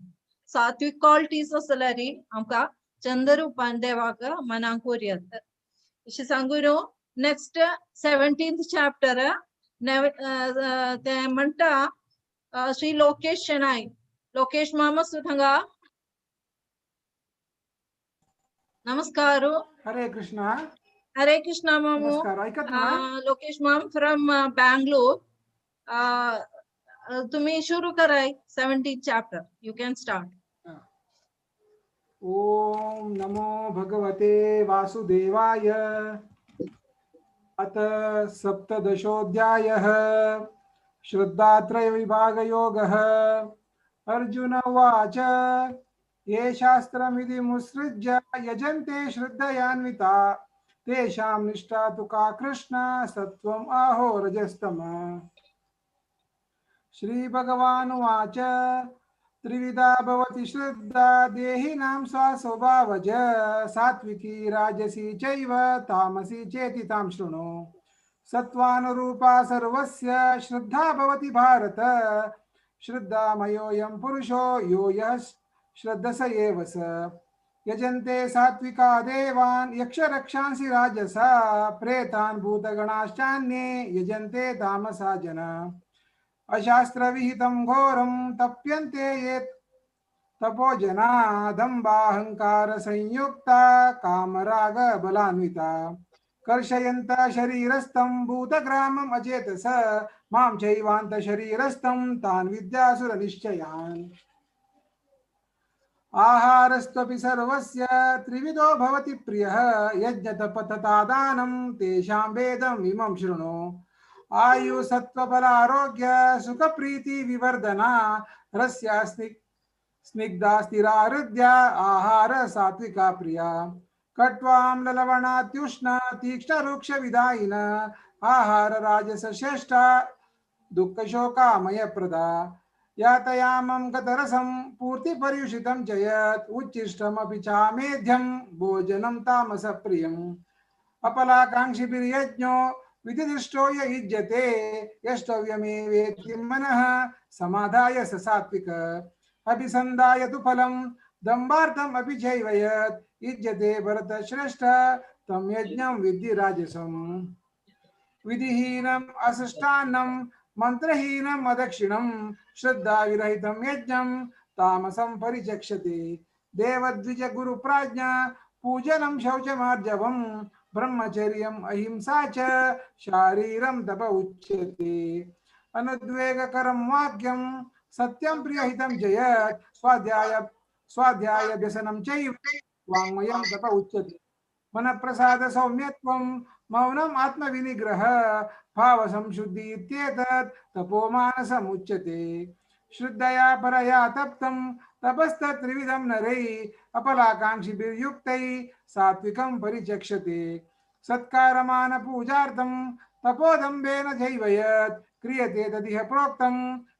सात्विक क्वालिटीज आसल्यार आमकां चंद रुपान देवाक मनाक कोरयात अशें सांगून नेक्स्ट 17th chapter ते म्हणटा श्री लोकेश शेणाय. लोकेश मामा हांगा नमस्कार. हरे कृष्णा. हरे कृष्णा मामू. लोकेश माम फ्रॉम बैंगलोर. तुम्ही शुरू कराय 17th chapter, you can start. Om नमो भगवते वासुदेवाय. अत सप्तदशोऽध्यायः श्रद्धात्रय विभागयोगः. अर्जुन उवाच ये शास्त्रमिति मुत्सृज्य यजन्ते श्रद्धयान्विता तेषां निष्ठा तु का कृष्ण सत्वम् आहो रजस्तम. श्री भगवानुवाच त्रिविधा भवति श्रद्धा देहिनां सा स्वभावज सात्विकी राजसी चैव तामसी चेति तां शृणु. सत्वानुरूपा सर्वस्य श्रद्धा भवति भारत श्रद्धामयोऽयं पुरुषो यो यः श्रद्धस एव स. यजन्ते सात्विका देवान् यक्षरक्षांसि राजसा प्रेतान् भूतगणाश्चान्ये यजन्ते तामसा जना. अशास्त्रविहितं घोरं तप्यन्ते ये तपो जना दम्भाहंकार संयुक्ता कामराग बलान्विता कर्षयन्त शरीरस्थं भूतग्रामम् अचेतस मां चैवान्त शरीरस्थं तान् विद्यासुर निश्चयान्. आहारस्त्वपि सर्वस्य त्रिविधो भवति प्रियः यज्ञतपतथा दानं तेषां वेदम् इमं शृणु. आयु सत्वबलारोग्य सुखप्रीति विवर्धना रस्या स्निग्धा स्थिरा हृद्या आहार सात्विका प्रिया. कट्वां ललवणात्युष्ण तीक्ष्ण रुक्ष विदायिन आहार राजस श्रेष्ठा दुःखशोकामय प्रदा. यातयामं गतरसं पूर्तिपर्युषितं जयत् उच्छिष्टमपि चामेध्यं भोजनं तामसप्रियम्. अपलाकाङ्क्षिभिर्यज्ञो विधिदृष्टो य युज्यते यष्टव्यमेवेति मनः समाधाय स सात्विक. अभिसन्धाय तु फलं दम्भार्थम् अपि चैव यत् युज्यते भरतश्रेष्ठ तं यज्ञं विद्धि राजसम्. विधिहीनम् असृष्टान्नं मंत्रहीनम् अदक्षिणं श्रद्धाविरहितं यज्ञं तामसं परिचक्षते. देवद्विज गुरुप्राज्ञा पूजनं शौचमार्जवं ब्रह्मचर्यम् अहिंसा च शारीरं तप उच्यते. अनुद्वेगकरं वाक्यं सत्यं प्रियहितं जयत् स्वाध्याय व्यसनं चैव वाङ्मयं तप उच्यते. मनप्रसाद सौम्यत्वं मौनम् आत्मविनिग्रह भाव संशुद्धि इत्येतत् तपोमानसमुच्यते. श्रद्धया परया तप्तं तपस्तत्त्रिविधं नरैः अपलाकाङ्क्षिभिर्युक्तैः सात्विकं परिचक्षते. सत्कारमान पूजार्थं तपोदम्भेन चैव यत् क्रियते तदिह प्रोक्तं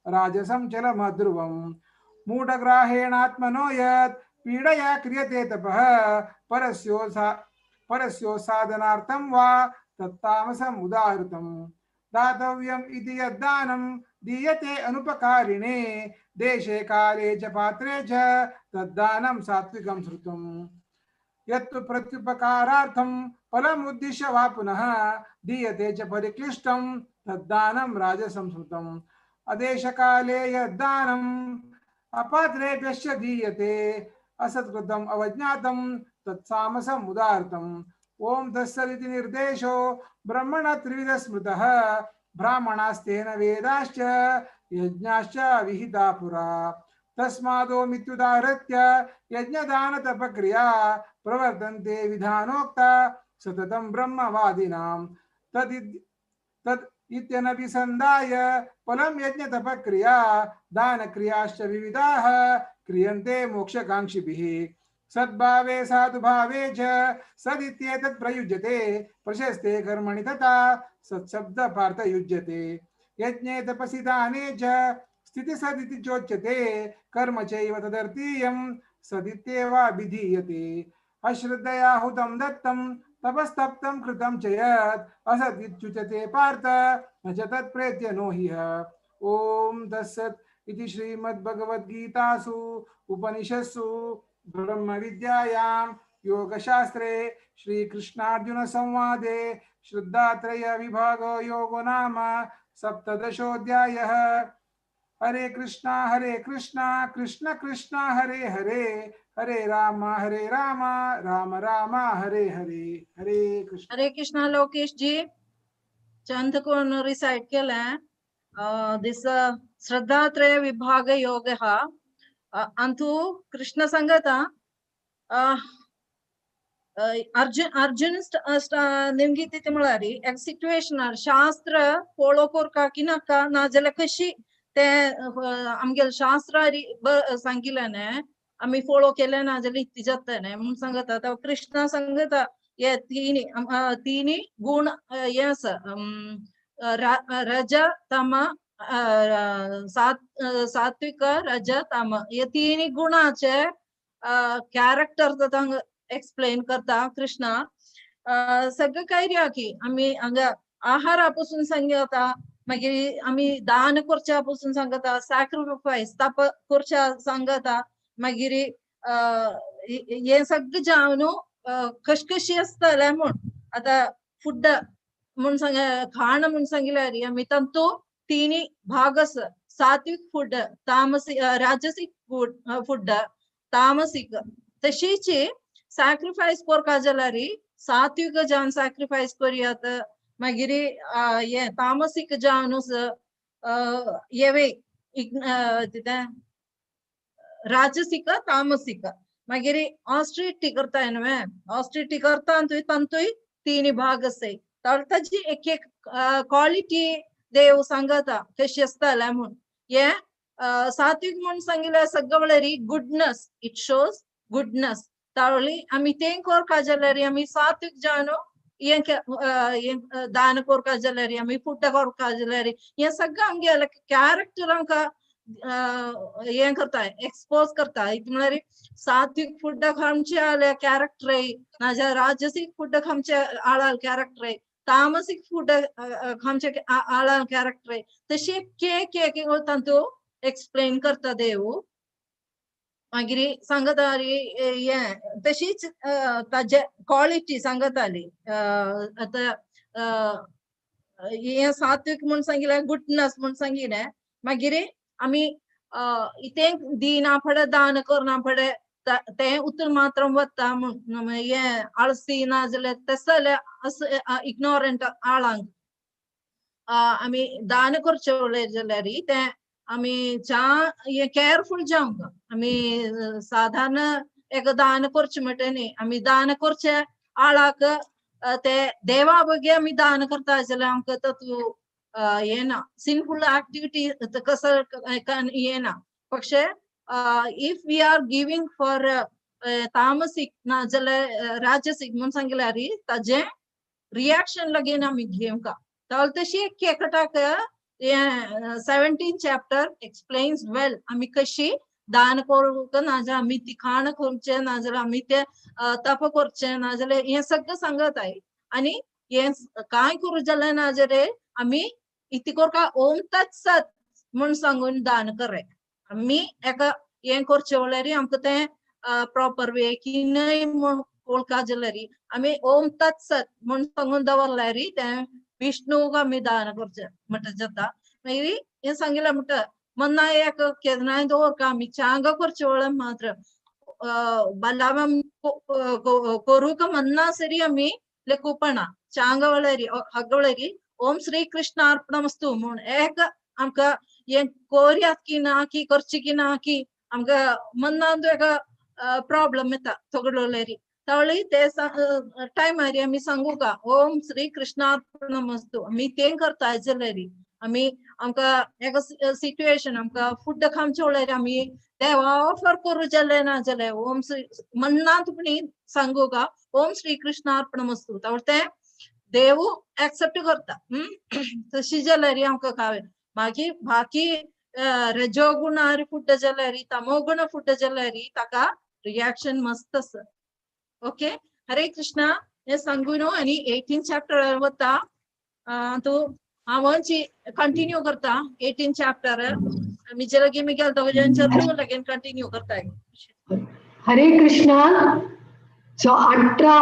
राजसं चलमध्रुवं। मूढग्राहेणात्मनो यत् पीडया क्रियते तपः परस्यो साधनार्थं वा तत्तामसम् उदाहृतम्। दातव्यम् इति यद्दानं दीयते अनुपकारिणे देशे काले च पात्रे च तद्दानं सात्विकं श्रुतम्। यत्तु प्रत्युपकारार्थं फलमुद्दिश्य वा पुनः दीयते च परिक्लिष्टं तद्दानं राजसं श्रुतम्। अदेशकाले यद्दानम् अपात्रेभ्यश्च दीयते असत्कृतम् अवज्ञातं तत्सामसम् उदाहृतम्। ओम तत्सदिति निर्देशो ब्रह्मण त्रिविध स्मृतः ब्राह्मणास्तेन वेदाश्च यज्ञाश्च विहिता पुरा। तस्मादोमित्युदाहृत्य यज्ञदानतपक्रिया प्रवर्तन्ते विधानोक्ता सततं ब्रह्मवादिनां। तद् इत्यनभिसन्धाय फलं यज्ञतपक्रिया दानक्रियाश्च विविधाः क्रियन्ते मोक्षकाङ्क्षिभिः। सद्भावे साधुभावे च सदित्येतत् प्रयुज्यते प्रशस्ते कर्मणि तथा सत्शब्द पार्थयुज्यते। यज्ञे तपसि दाने च स्थितिसदिति चोच्यते कर्म चैव तदर्थीयं सदित्येवाभिधीयते। अश्रद्धया हुतं दत्तं तपस्तप्तं कृतं च यत् असदित्युच्यते पार्थ न च तत्प्रेत्य नो हि। ॐ तत्सत् इति श्रीमद्भगवद्गीतासु उपनिषत्सु ब्रह्मविद्यायां योगशास्त्रे श्रीकृष्णार्जुनसंवादे श्रद्धात्रय विभागो योगो नाम सप्तदशोऽध्यायः। हरे कृष्णा कृष्ण कृष्ण हरे हरे, हरे राम राम राम हरे हरे। हरे कृष्ण। हरे कृष्णा। लोकेश जी चंद कोण रिसाइट केलें this श्रद्धात्रय विभाग योग हा अंतु कृष्ण संगता अर्जुन अर्जुन निमगी तिथे म्हळ्यार एक सिट्युएशन शास्त्र फॉलो करका की नाका नाजाल्यार कशी ते आमगेले शास्त्र सांगिल्लें आमी फॉलो केलें ना जाल्यार इतलें जातलें म्हणून सांगता. तेन्ना कृष्णा सांगता हे तिनी तिनी गुण हे आसा रज तम सात्विक रज तम हे तिनी गुणाचे कॅरेक्टर तांकां एक्सप्लेन करता कृष्णा. सगळें कार्य की आमी हांगा आहारा पासून सांगता, मागीर आमी दान करच्या पासून सांगता, सॅक्रिफायस तप करच्या सांगता, मागीर हे सगळें जावन कश कशी आसतलें म्हूण. आतां फुड म्हूण सांग खाण म्हूण सांगिल्यार आमी तातूंत तिनी भाग आसा, सात्विक फूड, तामसिक राजसिक फूड, तामसिक. तशीच सॅक्रिफायस करपा जाल्यार सात्विक जावन सॅक्रिफायस करयात, मागीर हे तामसिक जावन हेवे कितें राजसिक तामसिक. मागीर ऑस्ट्रिटी करताय न्हय, ऑस्ट्रिटी करता तातूंतय तिनी भाग आसाय. तर ताजी एक एक क्वॉलिटी देव सांगता कशी आसतलें म्हूण. हे सात्विक म्हूण सांगिल्लें सगळें म्हळ्यार गुडनस, it shows goodness. तावळी आमी तें करपा जाल्यार आमी सात्विक जावन हें दान करपा जाल्यार आमी फुड करपा जाल्यार हें सगळें आमगेलें कॅरेक्टर आमकां हें करता, एक्सपोज करता. म्हळ्यार सात्विक फुड आमचें आल्या कॅरेक्टर, नाजाल्यार राजसीक फुड आमचें आळाल कॅरेक्टर, तामसिक फुड आमचे आळाल कॅरेक्टर. तशें एक एक तातूंत एक्सप्लेन करता देव. मागीर सांगता हें तशीच ताजे क्वॉलिटी सांगताली. आतां हें सात्विक म्हूण सांगिल्लें, गुडनस म्हूण सांगिल्लें. मागीर आमी इतें दिना फुडें दान करना फुडें तें उतर मात्र वता म्हूण हें आळसी ना जाल्यार तशें जाल्यार इग्नोरंट आळांक आमी दान करचें जाल्यार तें आमी च्या हें कॅरफूल जावंक. आमी साधारण एक दान करचें म्हणटा न्ही, आमी दान करचें आळाक ते देवा बगे आमी दान करता जाल्यार आमकां तातूंत हें ना, सिनफूल एक्टिविटी कसो हें ना. पक्षे if we are giving for तामसिक ना जाल्यार राजसिक म्हूण सांगिल्यार ताजें रिएक्शन लगेन आमी घेवंका. तावळ तशी केकटाक 17 चॅप्टर एक्सप्लेन्स वेल आमी कशी दान करूंक नाजाल्यार आमी ती खाण करचें नाजाल्यार आमी ते तप करचें नाजाल्यार हें सगळें सांगत आहे. आनी हें कांय करूं जालें नाजाल्यार आमी इतलें करका ओम तत् सत म्हूण सांगून दान करे. आमी एका हें करचें म्हणल्यार आमकां तें प्रॉपर वे की न्हय म्हूण वळखा जाल्यार आमी ओम तत् सत म्हूण सांगून दवरल्यार तें विष्णूक आमी दान करचें म्हणटा जाता. मागीर हें सांगिल्लें म्हणटा मन्ना एक केन्नाय दवरका आमी चांग करचें वेळार मात्र बलाम करूंक मन्ना सरी आमी लेखुपणा चांग वेळार हग वेळार ओम श्री कृष्ण अर्पणमस्तु म्हूण एक आमकां हें कोरयात की ना की करची की ना की आमकां मनांत एका प्रॉब्लम येता थोडो तावळी ते टायमार आमी सांगू का ओम श्री कृष्णार्पणमस्तु आमी तें करता जाल्यार आमी आमकां एका सिट्युएशन आमकां फूड खावचें म्हणल्यार आमी देवा ऑफर करूं जालें ना जाल्यार ओम श्री मनांत पुणी सांगू का ओम श्री कृष्णार्पणमस्तु तावळ तें देव एक्सेप्ट करता. तशी जाल्यार आमकां खावे. मागीर बाकी रजोगुणार फूड जाल्यार तमोगुण फूड जाल्यार ताका रिएक्शन मस्त आसा. ओके, हरे कृष्णा. हे सांगून आनी 18 चॅप्टर वता तूं हांव कंटिन्यू करता 18 चॅप्टर मिजे लगे मी गेल दोग लगेन कंटिन्यू करता. हरे कृष्णा. सो 18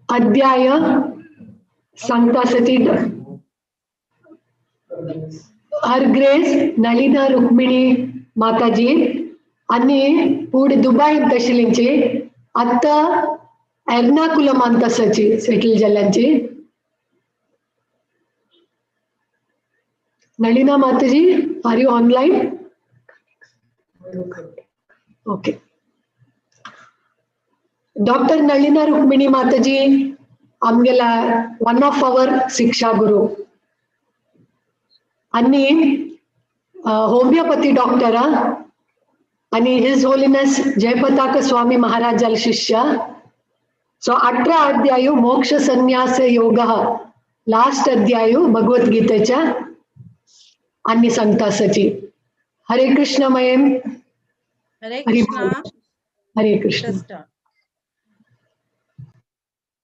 अध्याय सांगता सती हर ग्रेस नलिना रुक्मिणी माताजी आनी फुडें दुबायन आशिल्लींची आतां एर्नाकुलमांत आसाची settle जाल्ल्यांची. Nalina Mataji, are you online? Okay. Doctor Nalina Rukmini Mataji आमगेला वन ऑफ our शिक्षा गुरु आनी होमियोपॅथी डॉक्टर आनी his holiness Jayapataka स्वामी महाराजाल शिष्य. सो 18 अध्याय मोक्ष संन्यास योग लास्ट अध्याय भगवद्गीतेच्या आनी सांगता सची. हरे कृष्ण मयम. हरे कृष्ण. हरे कृष्ण.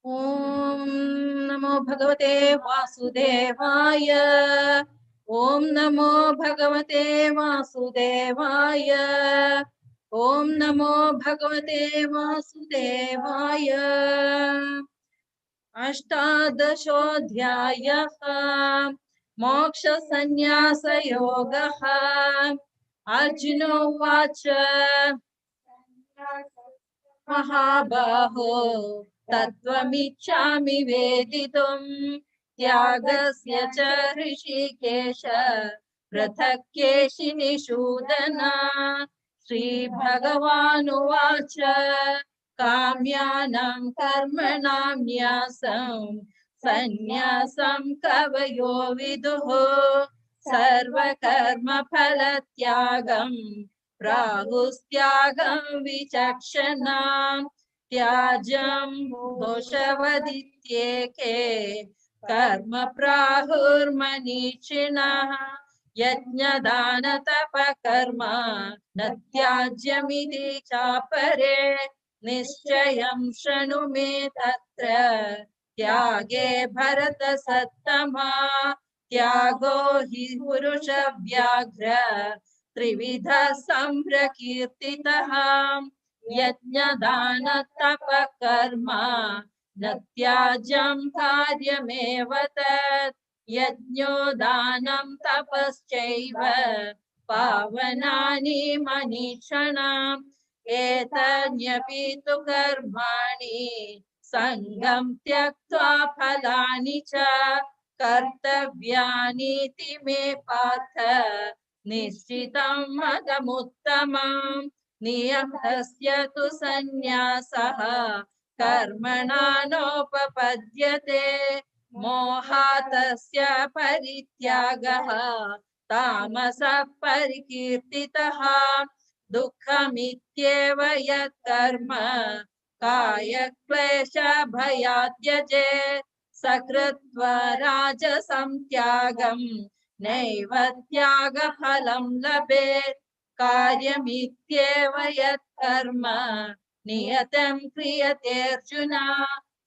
ओम नमो भगवते वासुदेवाय. ओम नमो भगवते वासुदेवाय. ओम नमो भगवते वासुदेवाय. अष्टादशोऽध्यायः मोक्ष संन्यास योगः. अर्जुन उवाच महाबाहो तत्त्वमिच्छामि वेदितुं त्यागस्य च ऋषिकेश पृथक् केशिनिषूदना. श्री भगवानुवाच काम्यानां कर्मणां न्यासं सन्न्यासं कवयो विदुः सर्वकर्मफलत्यागं प्राहुस्त्यागं विचक्षणां त्याज्यं दोषवदित्येके कर्म प्राहुर्मनीषिणः. यज्ञदानतपकर्म न त्याज्यमिति चापरे निश्चयं शृणु मे तत्र त्यागे भरत सत्तमा. त्यागो हि पुरुष व्याघ्र त्रिविध संप्रकीर्तितः. यज्ञदानतपकर्म न त्याज्यं कार्यमेव तत्. यज्ञो दानं तपश्चैव पावनानि मनीषणाम्. एतन्यपि तु कर्माणि संगं त्यक्त्वा फलानि च कर्तव्यानीति मे पार्थ निश्चितं मतमुत्तमम्. नियतस्य तु सन्न्यासः कर्मणा नोपपद्यते. मोहातस्य परित्यागः तामसः परिकीर्तितः. दुःखमित्येव यत्कर्म कायक्लेशभयात् त्यजेत् सकृत्वा राजसं त्यागं नैव त्यागफलं लभेत्। कार्यमित्येव यत्कर्म नियतं क्रियतेऽर्जुन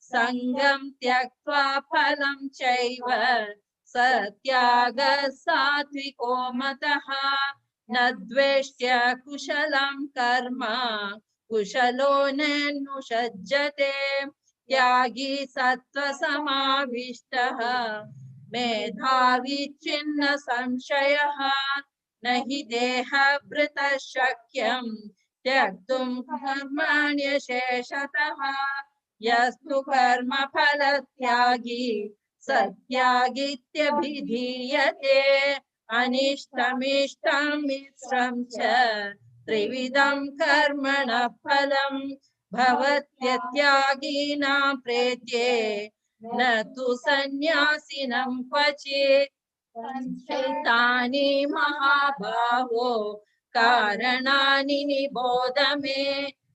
सङ्गं त्यक्त्वा फलं चैव सत्यागः सात्विको मतः। न द्वेष्ट्य कुशलं कर्म कुशलो नैनुषज्जते त्यागी सत्त्वसमाविष्टः मेधावी छिन्न संशयः। न हि देहभृतः शक्यं त्यक्तुं कर्माण्यशेषतः यस्तु कर्मफलत्यागी सत्यागीत्यभिधीयते। अनिष्टमिष्टं मिश्रं च त्रिविधं कर्मणः फलं भवत्यत्यागिनां प्रेत्ये न तु सन्न्यासिनं क्वचित्। पञ्चैतानि महाबाहो कारणानि निबोध मे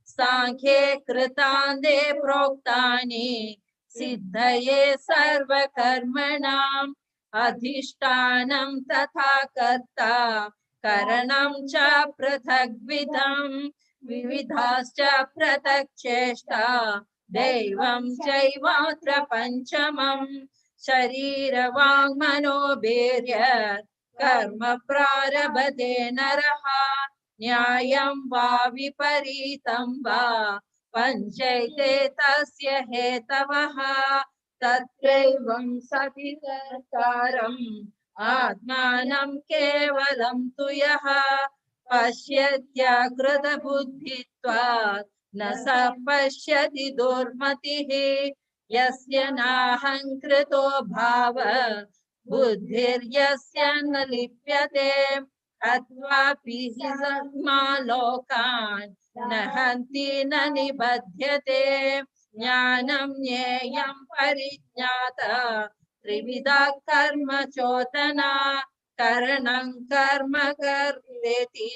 सांख्ये कृतान्ते प्रोक्तानि सिद्धये सर्वकर्मणाम्। अधिष्ठानं तथा कर्ता करणं च पृथग्विधं विविधाश्च पृथक् चेष्टा दैवं चैवात्र पञ्चमम्। शरीरवाङ्मनोभिर्य कर्म प्रारभते नरः न्यायं वा विपरीतं वा पञ्चैते तस्य हेतवः। तत्रैवं सति कर्तारम् आत्मानं केवलं तु यः पश्यत्याकृतबुद्धित्वात् न स पश्यति दुर्मतिः। यस्य नाहङ्कृतो भाव बुद्धिर्यस्य न लिप्यते हत्वापि लोकान् न हन्ति न निबध्यते। ज्ञानं ज्ञेयं परिज्ञाता त्रिविधा कर्म चोदना करणं कर्म कर्तेति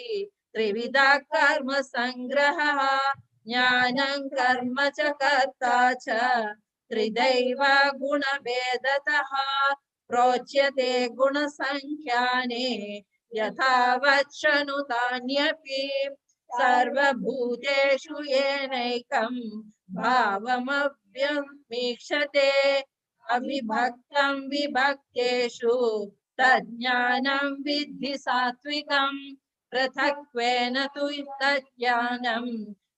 त्रिविधा कर्म संग्रहः। ज्ञानं कर्म च कर्ता च त्रिदैव गुणभेदतः प्रोच्यते गुणसंख्याने यथावत् शृणुतान्यपि। सर्वभूतेषु येनैकं भावमव्यमीक्षते अविभक्तं विभक्तेषु तज्ज्ञानं विद्धि सात्विकं। पृथक्त्वेन तु तज्ज्ञानं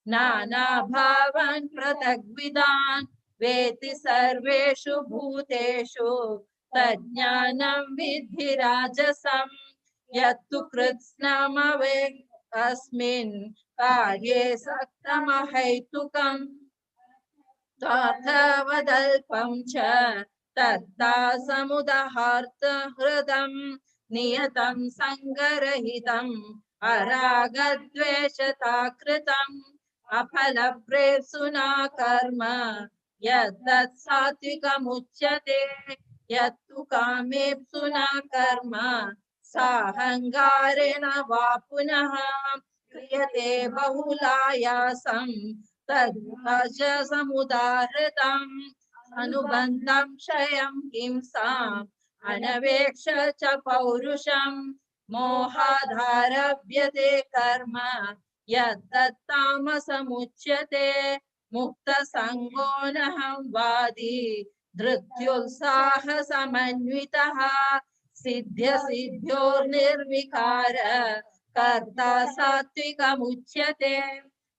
नानाभावान् पृथग्विदान् वेति सर्वेषु भूतेषु तज्ज्ञानं विद्धि राजसं। यत्तु कृत्स्नमवे अस्मिन् कार्ये सक्तमहैतुकं स्वार्थवदल्पं च तत्तासमुदाहर्तहृदं नियतं सङ्गरहितम् अरागद्वेषताकृतम् अफलप्रेप्सुना कर्म यत्तत् सात्विकमुच्यते। यत्तु कामेप्सुना कर्म साहङ्गारेण वा पुनः क्रियते बहुलायासं तद्राजसमुदाहृतम् अनुबन्धं क्षयं हिंसाम् अनवेक्ष च पौरुषं मोहाधारभ्यते कर्म यत्तत्तामसमुच्यते। मुक्तसङ्गो नहं वादी धृत्युत्साहसमन्वितः सिद्ध्यसिद्ध्योर्निर्विकार कर्ता सात्विकमुच्यते।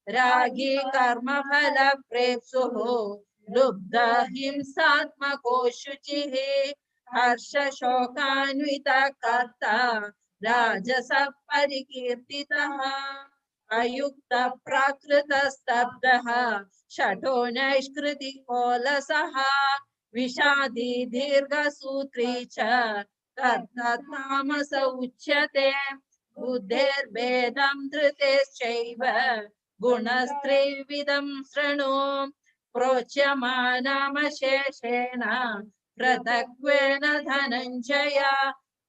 रागी कर्मफलप्रेप्सुः लुब्धहिंसात्मको शुचिः हर्षशोकान्वितः कर्ता राजसः परिकीर्तितः। अयुक्तः प्राकृतस्तब्धः षठो नैष्कृतिकोलसः विषादी दीर्घसूत्री च कर्ता तामस उच्यते। बुद्धेर्भेदं धृतेश्चैव गुणस्त्रिविधं शृणु प्रोच्यमानामशेषेण पृथक्त्वेन धनञ्जय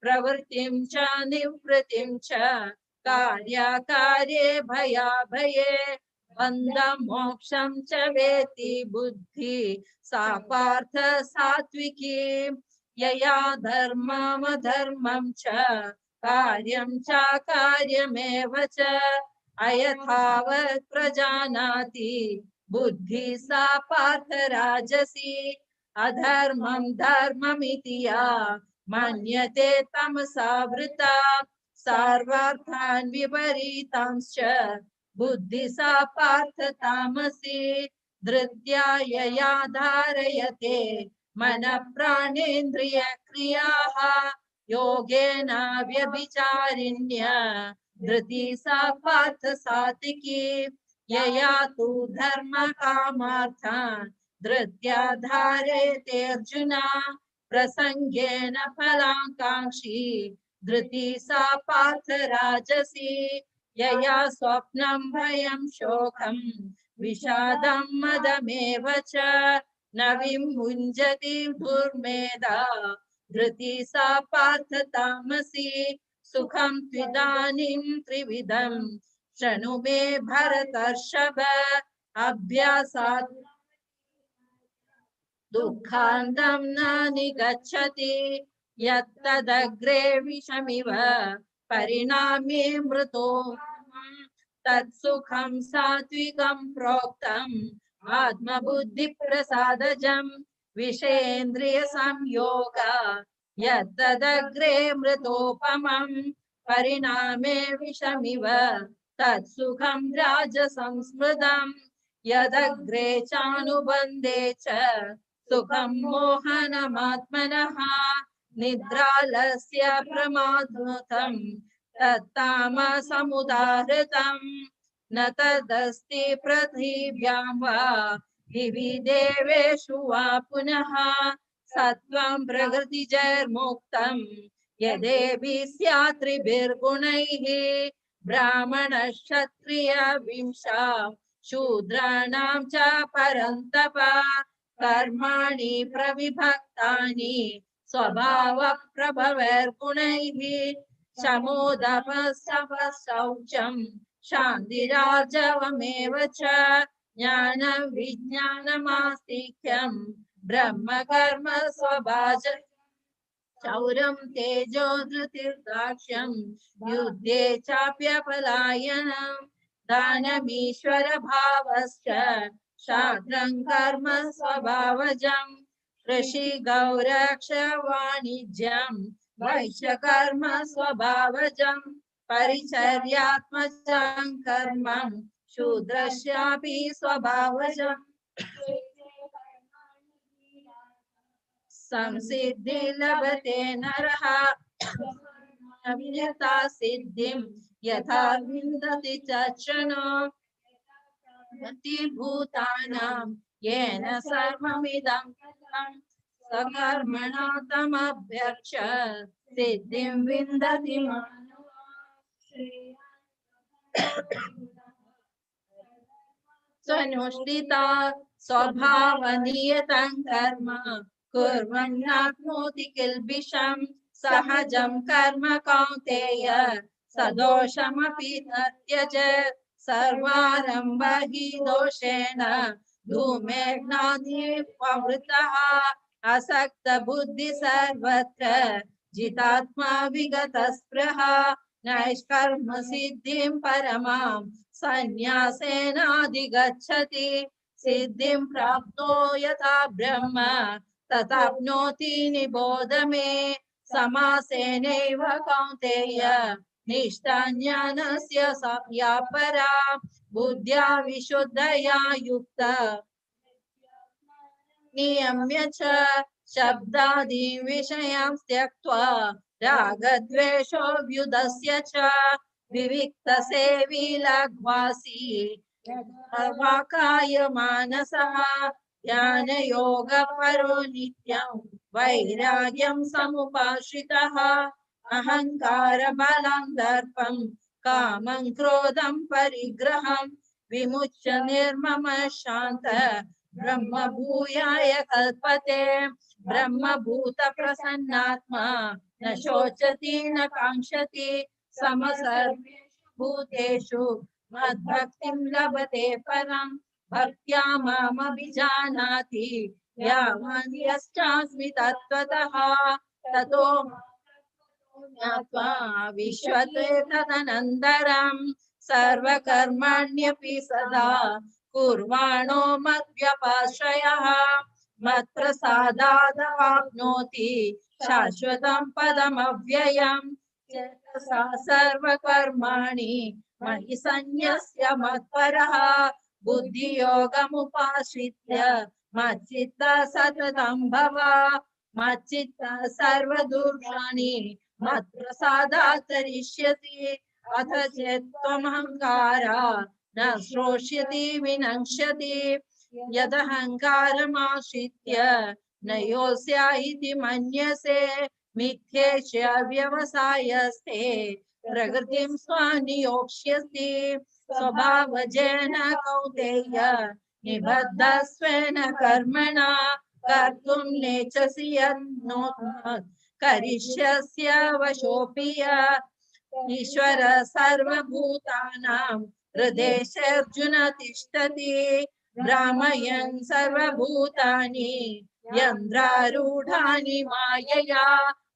प्रवृत्तिं च निवृत्तिं च कार्याकार्ये भयाभये बन्धं मोक्षं च वेति बुद्धि सा पार्थ सात्विकी। यया धर्ममधर्मं च कार्यं चाकार्यमेव च अयथावत् प्रजानाति बुद्धि सा पार्थ राजसी। अधर्मं धर्ममिति या मन्यते तमसा वृता सर्वार्थान् विपरीतांश्च बुद्धि सा पार्थ तामसी। धृत्या यया धारयते मनः प्राणेन्द्रिय क्रियाः योगेन व्यभिचारिण्य धृति सा पार्थ सात्विकी। यया तु धर्म कामार्थान् धृत्या धारयते अर्जुन प्रसंगेन फलाकांक्षी धृति सा पार्थ राजसी। यया स्वप्नं भयं शोकं विषादं मदमेव च न विमुञ्चति दुर्मेधा धृति सा पार्थ तामसी। सुखं त्विदानीं त्रिविधं शृणु मे भरतर्षभ अभ्यासात् दुःखान्तं न निगच्छति यत्तदग्रे विषमिव परिणामे मृतो तत्सुखं सात्विकं प्रोक्तम् आत्मबुद्धिप्रसादजं विषयेन्द्रिय संयोग यत्तदग्रे मृतोपमं परिणामे विषमिव तत्सुखं राजसंस्मृतं यदग्रे चानुबन्धे च सुखं मोहनमात्मनः निद्रालस्य प्रमादोतं तत्तामसमुदाहृतं न तदस्ति पृथिव्यां वा दिवि देवेषु वा पुनः सत्त्वं प्रकृतिजैर्मुक्तं यदेभिः स्यात् त्रिभिर्गुणैः ब्राह्मणक्षत्रिय विंशा शूद्राणां च परन्तप कर्माणि प्रविभक्तानि स्वभाव प्रभवैर्गुणैः शमोदपशौचं शान्तिरार्जवमेव च ज्ञानं विज्ञानमास्तिक्यं ब्रह्मकर्म स्वभाज शौर्यं तेजो धृतिर्दाक्ष्यं युद्धे चाप्यपलायनं दानमीश्वर भावश्च शास्त्रं कर्म स्वभावजं कृषि गौरक्ष वाणिज्यं वैश्यकर्म स्वभावजं परिचर्यात्मजं कर्म शूद्रस्यापि स्वभावजं संसिद्धि लभते नरः अभियता सिद्धिं यथा विन्दति च क्षणो भूतानां येन सर्वमिदं सकर्मणा तमभ्यर्च्य सिद्धिं विन्दति स्वनुष्ठिता स्वभावनियतं कर्म कुर्वन्नाप्नोति किल्बिषं सहजं कर्म कौन्तेय सदोषमपि न त्यजेत् सर्वारम्भ हि दोषेण धूमेऽग्नादिपवृतः असक्त बुद्धि सर्वत्र जितात्मा विगतस्पृह नैष्कर्म सिद्धिं परमां सन्न्यासेनाधिगच्छति सिद्धिं प्राप्तो यथा ब्रह्म तथाप्नोति निबोध मे समासेनैव कौन्तेय निष्ठा ज्ञानस्य या परा बुद्ध्या विशुद्धया युक्ता नियम्य च शब्दादि विषयां त्यक्त्वा रागद्वेषोऽभ्युदस्य च विविक्तसेवी लघ्वासी वाकाय मानसः ध्यानयोगपरो नित्यं वैराग्यं समुपाश्रितः अहंकार बलं दर्पं कामं क्रोधं परिग्रहं विमुच्य निर्मम शांत ब्रह्म भूयाय कल्पते। ब्रह्मभूत प्रसन्नात्मा न शोचति न कांक्षति समसर्वेषु भूतेषु मद्भक्तिं लभते परं भक्त्या मामभिजानाति यावान्यश्चास्मि तत्त्वतः ततो ज्ञात्वा विश्वते तदनन्तरं सर्वकर्माण्यपि सदा कुर्वाणो मद्व्यपाश्रयः मत्प्रसादादवाप्नोति शाश्वतं पदमव्ययम् चेतसा सर्वकर्माणि मयि सन्न्यस्य मत्परः बुद्धियोगमुपाश्रित्य मच्चित्तः सततं भव मच्चित्तः सर्वदुर्गाणि मत्प्रसादात् तरिष्यसि अथ चेत् त्वमहङ्कारा न श्रोष्यति विनङ्क्ष्यति यदहङ्कारमाश्रित्य न योऽस्या इति मन्यसे मिथ्येष्य व्यवसायस्ते प्रकृतिं स्वानियोक्ष्यसि स्वभावजेन कौन्तेय निबद्धस्वेन कर्मणा कर्तुं नेच्छसि यन्नोत्मत् करिष्यस्य वशोऽपि यत्। ईश्वर सर्वभूतानां हृदेशेऽर्जुन तिष्ठति भ्रामयन् सर्वभूतानि यन्त्रारूढानि मायया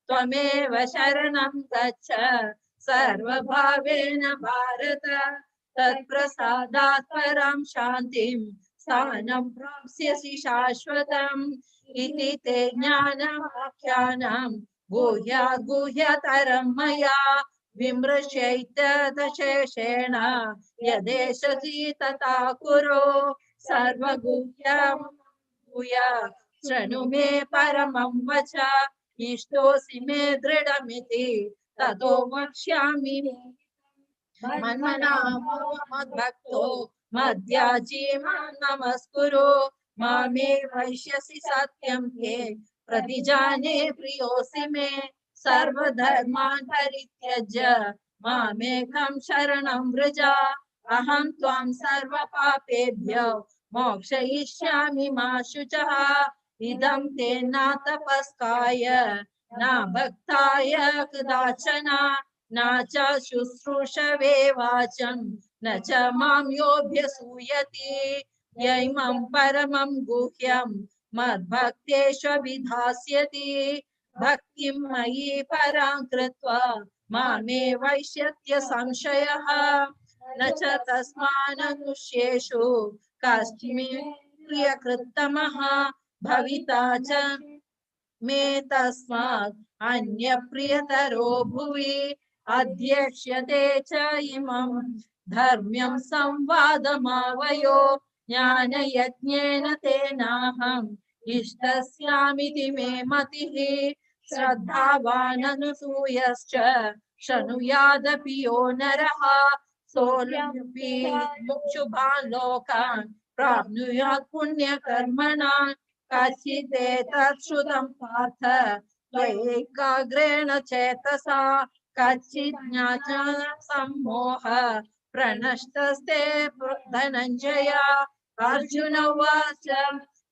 त्वमेव शरणं गच्छ सर्वभावेन भारत तत्प्रसादात् परां शान्तिं स्थानं प्राप्स्यसि शाश्वतम् इति ते ज्ञानमाख्यानं गुह्यात् गुह्यतरं मया विमृश्यैतदशेषेण यदेशसि तथा कुरु सर्वगुह्यं भूय शृणु मे परमं वच इष्टोऽसि मे दृढमिति ततो वक्ष्यामि मन्मना मद्भक्तो मद्याजी मां नमस्कुरु मामे वैश्यसि सत्यं ते प्रतिजाने प्रियोऽसि मे सर्वधर्मान् परित्यज्य मामेकं शरणं व्रज अहं त्वां सर्वपापेभ्यो मोक्षयिष्यामि मा शुचः इदं ते न तपस्काय न भक्ताय कदाचन न च शुश्रूषवे वाचं न च मां योऽभ्यसूयति यैमं परमं गुह्यं मद्भक्तेष्वभिधास्यति भक्तिं मयि परां कृत्वा मामे वैश्यत्य संशयः न च तस्माननुष्येषु कस्मिन् प्रियकृत्तमः भविता च मे तस्मात् अन्यप्रियतरो भुवि अध्यक्ष्यते च इमं धर्म्यं संवादमावयो ज्ञानयज्ञेन तेनाहम् इष्टस्यामिति मे मतिः श्रद्धावाननुसूयश्च शृणुयादपि यो नरः सोऽपि मुक्षुभान् लोकान् प्राप्नुयात् पुण्यकर्मणा कच्चिदेतत् श्रुतं पार्थ त्वयैकाग्रेण चेतसा कच्चित् ज्ञात्वा सम्मोह प्रणष्टस्ते धनञ्जय। अर्जुन उवाच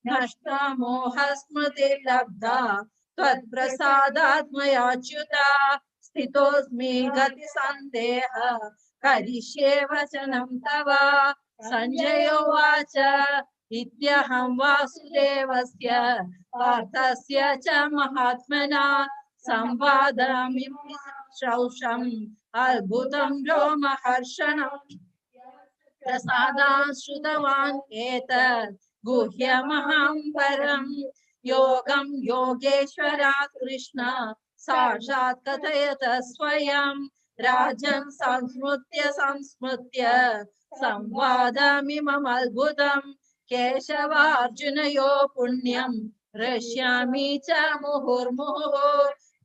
नष्टमोहस्मृतिर्लब्धा त्वत्प्रसादात् मयाच्युता स्थितोऽस्मि गतिसन्देह करिष्ये वचनं तव। सञ्जय उवाच इत्यहं वासुदेवस्य पार्थस्य च महात्मना संवादमिमं श्रौषम् अद्भुतं रोमहर्षणम् प्रसादात् श्रुतवान् एतत् गुह्यमहं परं योगं योगेश्वरात् कृष्ण साक्षात् कथयत स्वयं राजन् संस्मृत्य संस्मृत्य संवादमिममद्भुतं केशवार्जुनयो पुण्यं हृष्यामि च मुहुर्मुहुः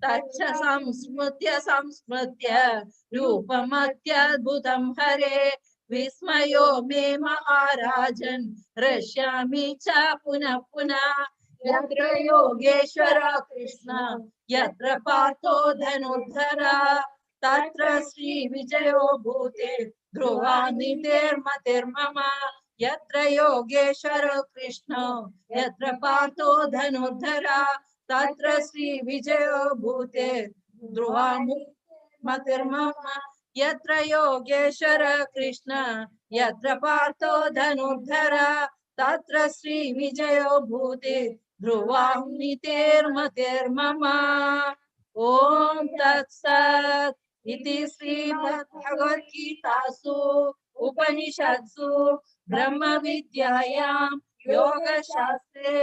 तच्च संस्मृत्य संस्मृत्य रूपमत्यद्भुतं हरे विस्मयो मे महाराजन् हृष्यामि च पुनः पुनः। यत्र योगेश्वर कृष्ण यत्र पार्थो धनुर्धर तत्र श्री विजयो भूते ध्रुवानितेर्मतिर्मम। यत्र योगेश्वर कृष्ण यत्र पार्थो धनुर्धर तत्र श्री विजयो भूते ध्रुवानितेर्मतिर्मम। यत्र योगेश्वर कृष्ण यत्र पार्थो धनुर्धर तत्र श्री विजयो भूति ध्रुवां नीतेर्मतिर्मम। ॐ तत्सत् इति श्रीमद्भगवद्गीतासु उपनिषत्सु ब्रह्मविद्यायां योगशास्त्रे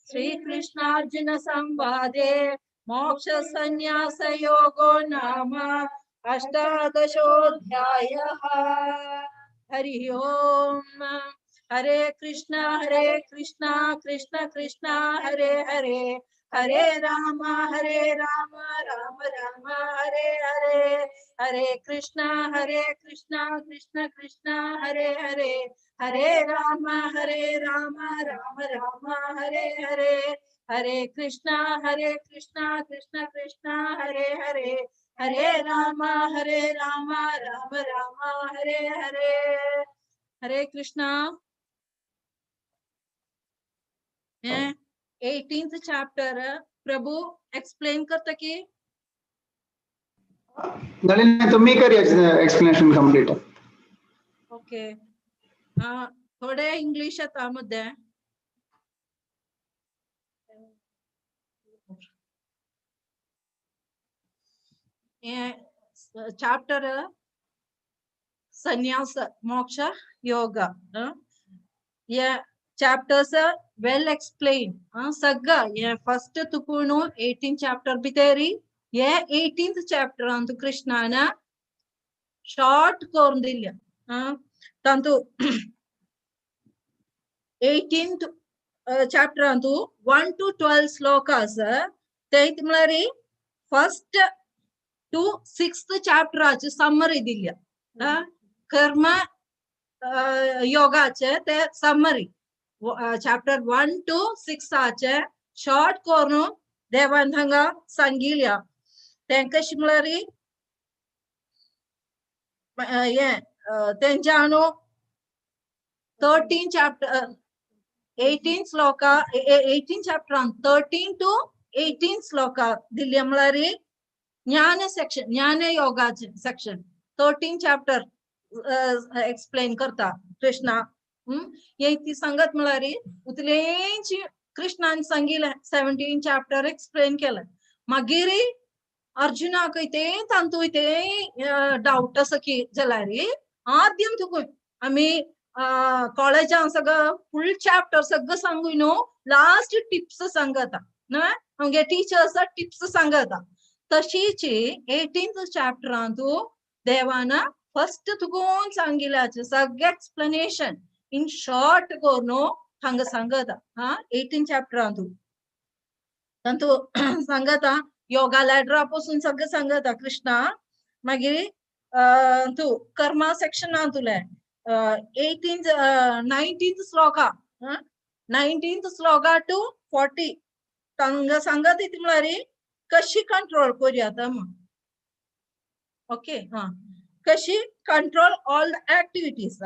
श्रीकृष्णार्जुन संवादे मोक्षसंन्यासयोगो नाम अष्टादशोऽध्यायः। हरि ओम। हरे कृष्णा कृष्ण कृष्ण हरे हरे, हरे राम राम राम हरे हरे, हरे कृष्णा कृष्ण कृष्ण हरे हरे, हरे राम राम राम हरे हरे, हरे कृष्णा कृष्ण कृष्ण हरे हरे, हरे राम राम राम हरे हरे। हरे Krishna. 18th chapter Prabhu explain करता की नलिनी तुम्ही कर एक्सप्लेनेशन कंप्लीट। ओके, थोडे इंग्लिश आता मध्ये। चैप्टर संन्यास मोक्ष योग, ये चैप्टर्स वेल एक्सप्लेन सग्गा। ये फर्स्ट तुकुणु 18 चैप्टर बितेरी, ये 18th chapter अंतु कृष्णान शॉर्ट करून दिल्या। तंतु 18th chapter अंतु 1 to 12 shlokas ते म्हळ्यार फर्स्ट टू 6th चॅप्टराचे समरी दिल्या। कर्म योगाचे ते समरी चॅप्टर 1 to 6 आचे शॉर्ट करून देवान हांगा सांगिल्या। तें कशें म्हळ्यार हे तेंच्या न्हू 13 चॅप्टर 18 श्लोका 18 चॅप्टरान 13 to 18 shloka दिल्या म्हळ्यार ज्ञान सेक्शन, ज्ञान योगाचे सेक्शन 13 चॅप्टर एक्सप्लेन करता कृष्णा। हे ती सांगत म्हळ्यार उतलेंची कृष्णान सांगिलें 17 चॅप्टर एक्सप्लेन केलें। मागीर अर्जुनाक ते तांतू ते डावट आसा की जाल्यार आद्यम तुका आमी कॉलेजान सगळं फुल चॅप्टर सगळं सांगून न्हू लास्ट टिप्स सांगता न्हय, आमगे टिचर्स टिप्स सांगता। तशीच 18th चॅप्टरान तूं देवान फर्स्ट तुकून सांगिल्याचें सगळें एक्सप्लेनेशन इन शॉर्ट करून हांगा सांगता। हा 18 चॅप्टरान तूं तातूं सांगता योगा लॅडरा पासून सगळें सांगता कृष्णा। मागीर तूं कर्मा सेक्शनान तुलें 18th 19th shloka, 19th shloka to 40 तांगा सांगता ती म्हळ्यार कशी कंट्रोल करूया आतां। ओके, हा कशी कंट्रोल ऑल the activities,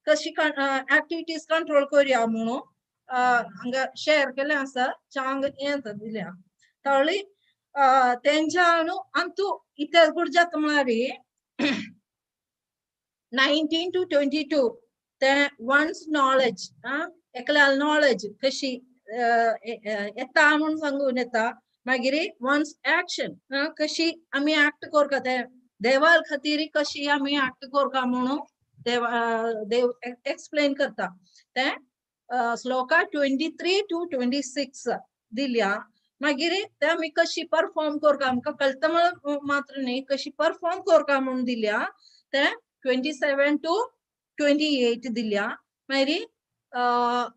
कशी ऍक्टिव्हिटीज कंट्रोल करूया म्हणून हांगा शेअर केलें आसा, चांग हें दिल्या तळी तेंच्या न्हू अंतू इतिहास गुड जाता म्हळ्यार 19 to 22 ते वन्स नॉलेज, एकल्या नॉलेज कशी येता म्हणून सांगून येता। मागीर वन्स ऍक्शन कशी आमी ऍक्ट करता ते देवा खातीर कशी आमी ऍक्ट करता म्हणून देव एक्सप्लेन करता। ते श्लोका 23 to 26 दिल्या। मागीर ते आमी कशी परफॉर्म करता आमकां कळटा म्हण मात्र न्ही, कशी परफॉर्म करता म्हणून दिल्या ते 27 to 28 दिल्या। मागीर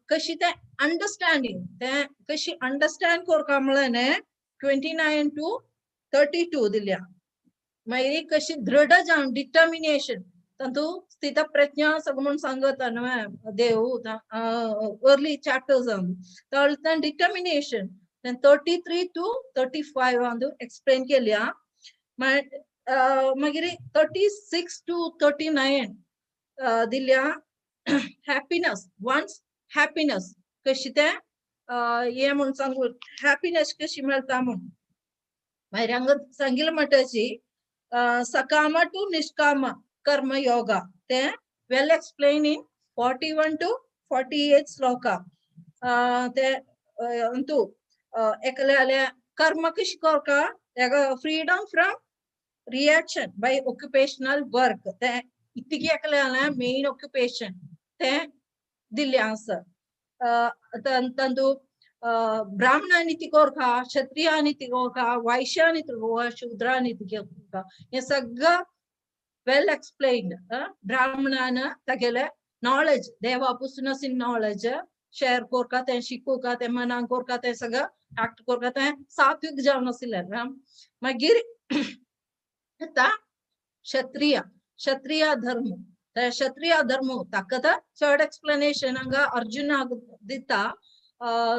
कशी ते अंडरस्टँडिंग, ते कशी अंडरस्टँड करता म्हळ्यार 29 to 32 दिल्या। मागीर कशी दृढ जावन डिटर्मिनेशन तातूं स्थित प्रज्ञा सगळं म्हणून सांगता न्हय देव अर्ली चॅप्टर्स तर डिटर्मिनेशन 33 to 35 अंदू एक्सप्लेन केल्या। मागीर 36 to 39 दिल्या हॅपीनस, वन्स हॅपीनस कशी ते हे म्हणून सांगू हॅपीनस कशी मेळटा म्हणून। मागीर हांगा सांगिल्लें म्हणटाची Sakama to Nishkama Karma Yoga ते well explain in 41 to 48 shloka. ते अंतु एकले कर्म कशी करका freedom from reaction by occupational work ते इतकी एकले मेन ऑक्युपेशन ते दिल्ले आसा. तंतु ब्राह्मणांनी ती कोरका, क्षत्रियांनी ती कोरका, वैश्यांनी ती कोरका, शूद्रांनी ती कोरका, हे सगळं वेल एक्सप्लेन्ड. ब्राह्मणान तागेले नॉलेज देवा पसून नॉलेज शेअर कोरका, ते शिकोवका, ते मनाक कोरका, ते सगळं ऍक्ट कोरका, ते सात्विक जावन आशिल्ले. मागीर आतां क्षत्रिय, क्षत्रिय धर्म, क्षत्रिय धर्म ताका चड एक्सप्लेनेशन हांगा अर्जुनाक दिता.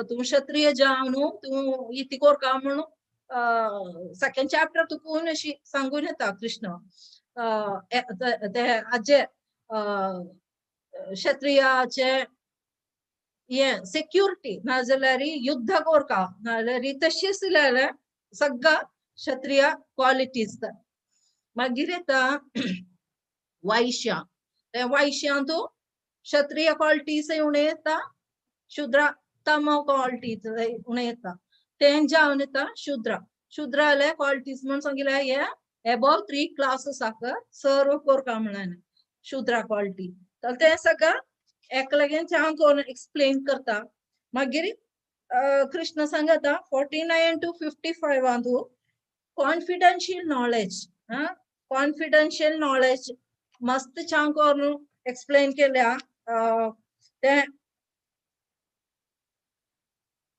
तूं क्षत्रिय जावन तूं इती कोरका म्हणून सेकंड चॅप्टर तुकून अशी सांगून येता कृष्ण. ते हाजे क्षत्रियाचे हे सेक्युरिटी नाजाल्यार युद्ध कोरका नाजाल्यार तशी आसल्यार सगळं क्षत्रिय क्वालिटीज. मागीर येता वैश्य, ते वैश्यांतू क्षत्रिय क्वालिटीज उणें येता, शुद्र तम क्वालिटीज उणें येता, तें जावन येता शुद्र. शुद्राले क्वालिटीज म्हण सांगिल्ले हे एबोव 3 क्लासेसाक सर्व कोरका म्हणून शुद्रा क्वालिटी. तर तें सगळं एक लागीं छान करून एक्सप्लेन करता. मागीर कृष्ण सांगता 49 to 55 confidential knowledge, confidential knowledge मस्त छान करून एक्सप्लेन केल्या. ते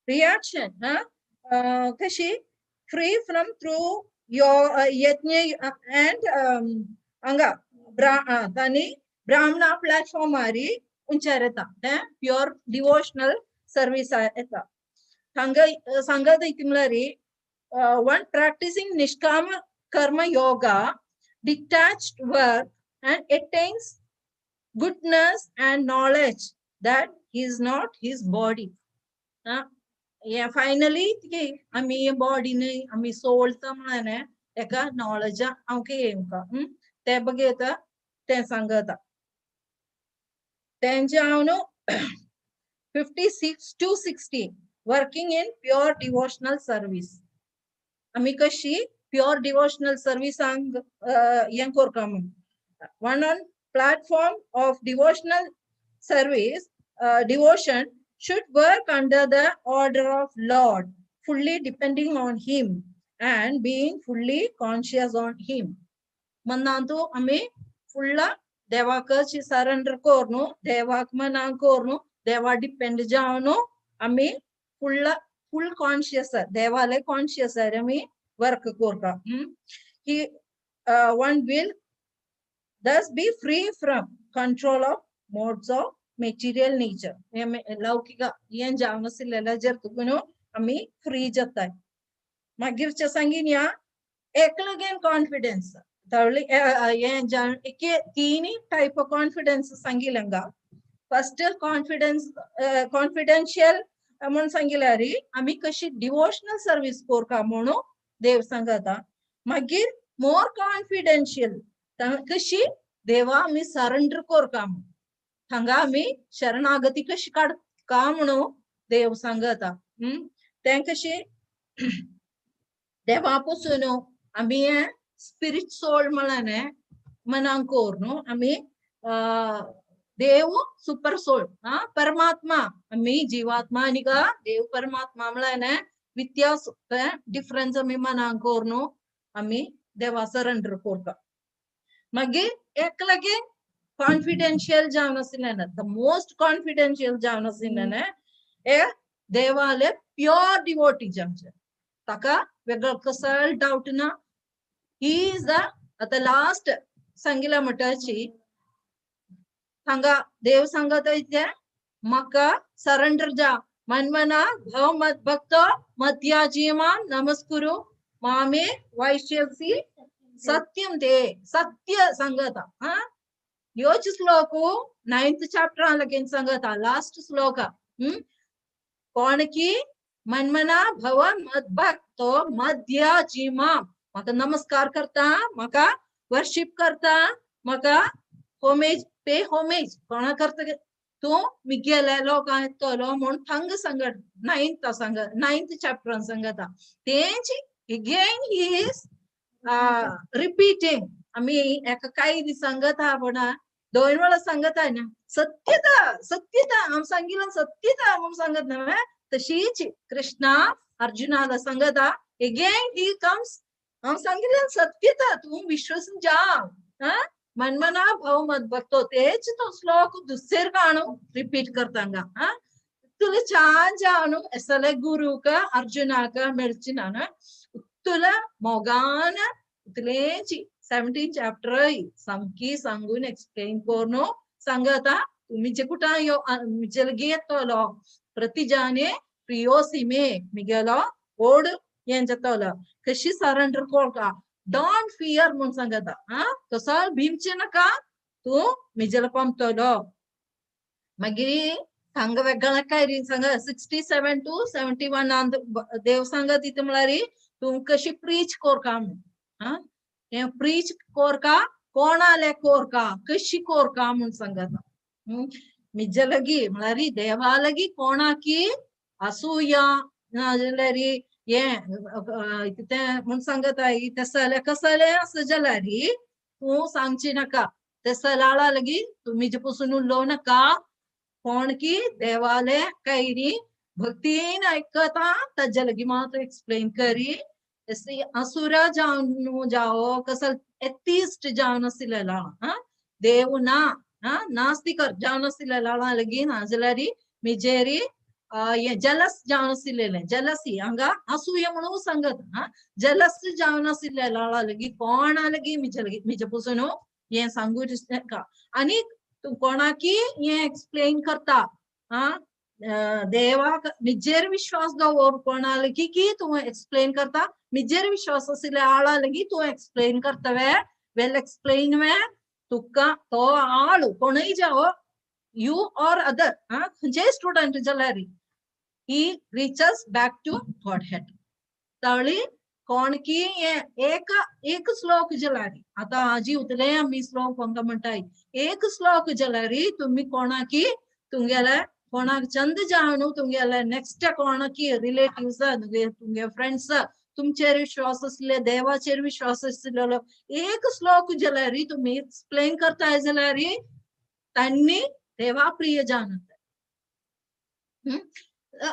रिएक्शन कशी फ्री फ्रॉम थ्रू your यज्ञ अँड हांगा तांणी ब्राह्मणा प्लॅटफॉर्मारी उंचार येता, ते प्युअर डिवोशनल सर्वीस येता. हांगा सांगत म्हणल्यार one practicing nishkama karma yoga, detached work and attains goodness and knowledge that he is not his body. Finally आमी बॉडी न्हय आमी सोल म्हणलें तेका नॉलेज आमकां येवंका ते बघयता तें सांगता. तेंचे हांव न्हू 56 to 60 working in pure devotional service. आमी कशी प्युअर डिवोशनल सर्विसांक हें करता म्हूण one on platform of devotional service, devotion should work under the order of Lord, fully depending on him and being fully conscious on him. मनांतु आमी फुडला देवाकच surrender करून, देवाक मनाक करून, देवा डिपेंड जावन आमी फुडला फुल कॉन्शियस देवाले कॉन्शियस आमी वर्क करता. He one will thus be free from control of modes of material nature. लौकिक हें जावन आशिल्लें जर तुकून आमी फ्री जाताय. मागीरच्या सांगीन ह्या एकलगेन कॉन्फिडन्स हें जावन एके तीन टायप ऑफ कॉन्फिडन्स सांगिल्लें हांगा. फर्स्ट कॉन्फिडन्स कॉन्फिडेन्शियल म्हूण सांगिल्यार आमी कशी डिवोशनल सर्वीस करता म्हणून देव सांगता. मागीर मोर कॉन्फिडेन्शियल कशी देवा आमी सरेंडर करता म्हूण, हांगा आमी शरणागती कशी काडका म्हणून देव सांगता. तें कशी देवा पसून आमी हें स्पिरीट सोल म्हणलें मनाक करून आमी देव सुपर सोल परमात्मा आमी जीवात्मा आनी का देव परमात्मा म्हणलें व्यत्यास डिफरन्स आमी मनाक करून आमी देवा सरेंडर करता. मागीर एक लागीं कॉन्फिडेन्शियल जावन आशिल्लें, the most confidential जावन आशिल्लें हे देवाले प्युअर डिवोटी जावचें, ताका वेगळो कसलो डावट ना. He is the आतां लास्ट सांगिल्लें म्हणटाची हांगा देव सांगता इतलें म्हाका सरेंडर जा, मनमना भव मद भक्त मध्याजीमा नमस्कुरु मामे वैश्यसी सत्यम ते सत्य सांगता. ह्योच श्लोक 9th chapter लागीं सांगता लास्ट श्लोक. कोण की मनमना भव मद भक्तो मध्याजीमा म्हाका नमस्कार करता, म्हाका वर्शिप करता, म्हाका होमेज पे होमेज कोणा करता तूं मिगेल्या लोकांक येतलो म्हूण थांग सांगत नायन्थ सांग नायन्थ चॅप्टरान सांगता. तेंच अगेन he is repeating. आमी एका कांय दीस सांगता पूण दोन वेळा सांगता न्हू सत्यता सत्यता हांव सांगिल्लें सत्यता म्हूण सांगत न्हय. तशीच कृष्णा अर्जुनाला सांगता अगेन he comes हांव सांगिल्लें सत्यता तूं विश्वास जा मनमना भव मत भक्तो. तेच तो श्लोक दुसरे काणू रिपीट करतांगा. तुला छान जाणू असले गुरुक अर्जुनाक मेळची ना तुला मोगान तुलेची 17 चॅप्टर सामकी सांगून एक्सप्लेन करून सांगता तुम्ही जे कुठं यो मिजे लागीं येतलो प्रतिजाने प्रियोसी मे मिगेलो ओड हें जातलो कशी सरेंडर करता don't fear म्हूण सांगता. तसो भिमचे नाका तूं मिजेला पावतलो. मागीर हांगा वेगळा काय सांगा 67 to 71 देव सांगत तितून म्हळ्यार तूं कशी प्रीच कोरका म्हूण. हें प्रीच कोरका कोणाले कोरका कशी कोरका म्हूण सांगता. मिजे लागीं म्हळ्यार देवा लागीं कोणाकी असूया नाजाल्यार हें तें म्हूण सांगता तसलें कसलें आसा जाल्यार तूं सांगची नाका ते सलाळा लागीं तूं मिजे पसून उलोवं नाका. कोण की देवाले कैरी भक्तीन आयकता ताजे लागीं मात्र एक्सप्लेन करी. असुरा जावन जावो कसल एथिस्ट जावन आशिल्लेला देव ना नास्तिक जावन आशिल्लेला लागीं नाजाल्यार मिजेरी जलस जावन आशिल्लें जलसी हांगा असूया म्हणून सांगत जलस जावन आशिल्लेला लागीं कोणा लागीं मिजे लागीं मिजे पसून हें सांगू नाका. आनी तूं कोणाकी हें एक्सप्लेन करता देवाक मिजेर विश्वास दवर कोणा लागीं की तूं एक्सप्लेन करता मिजेर विश्वास आशिल्ल्या आळा लागीं तूं एक्सप्लेन करता वे वेल एक्सप्लेन वे तुका तो आळ कोणूय जावो you or other खंयचेय स्टुडंट जाल्यार he reaches back to Godhead. तावळी कोण की एक एक श्लोक जाल्यार आतां आजी उतले आमी श्लोक हांकां म्हणटाय एक श्लोक जाल्यार तुमी कोणाकी तुमगेले कोणाक चंद जावन तुमगेले नेक्स्ट कोणाकी रिलेटिव्स तुमगे फ्रेंड्स तुमचेर विश्वास आसले देवाचेर विश्वास आसलेलो एक श्लोक जाल्यार तुमी एक्सप्लेन करताय जाल्यार तांणी देवा प्रिय जावन.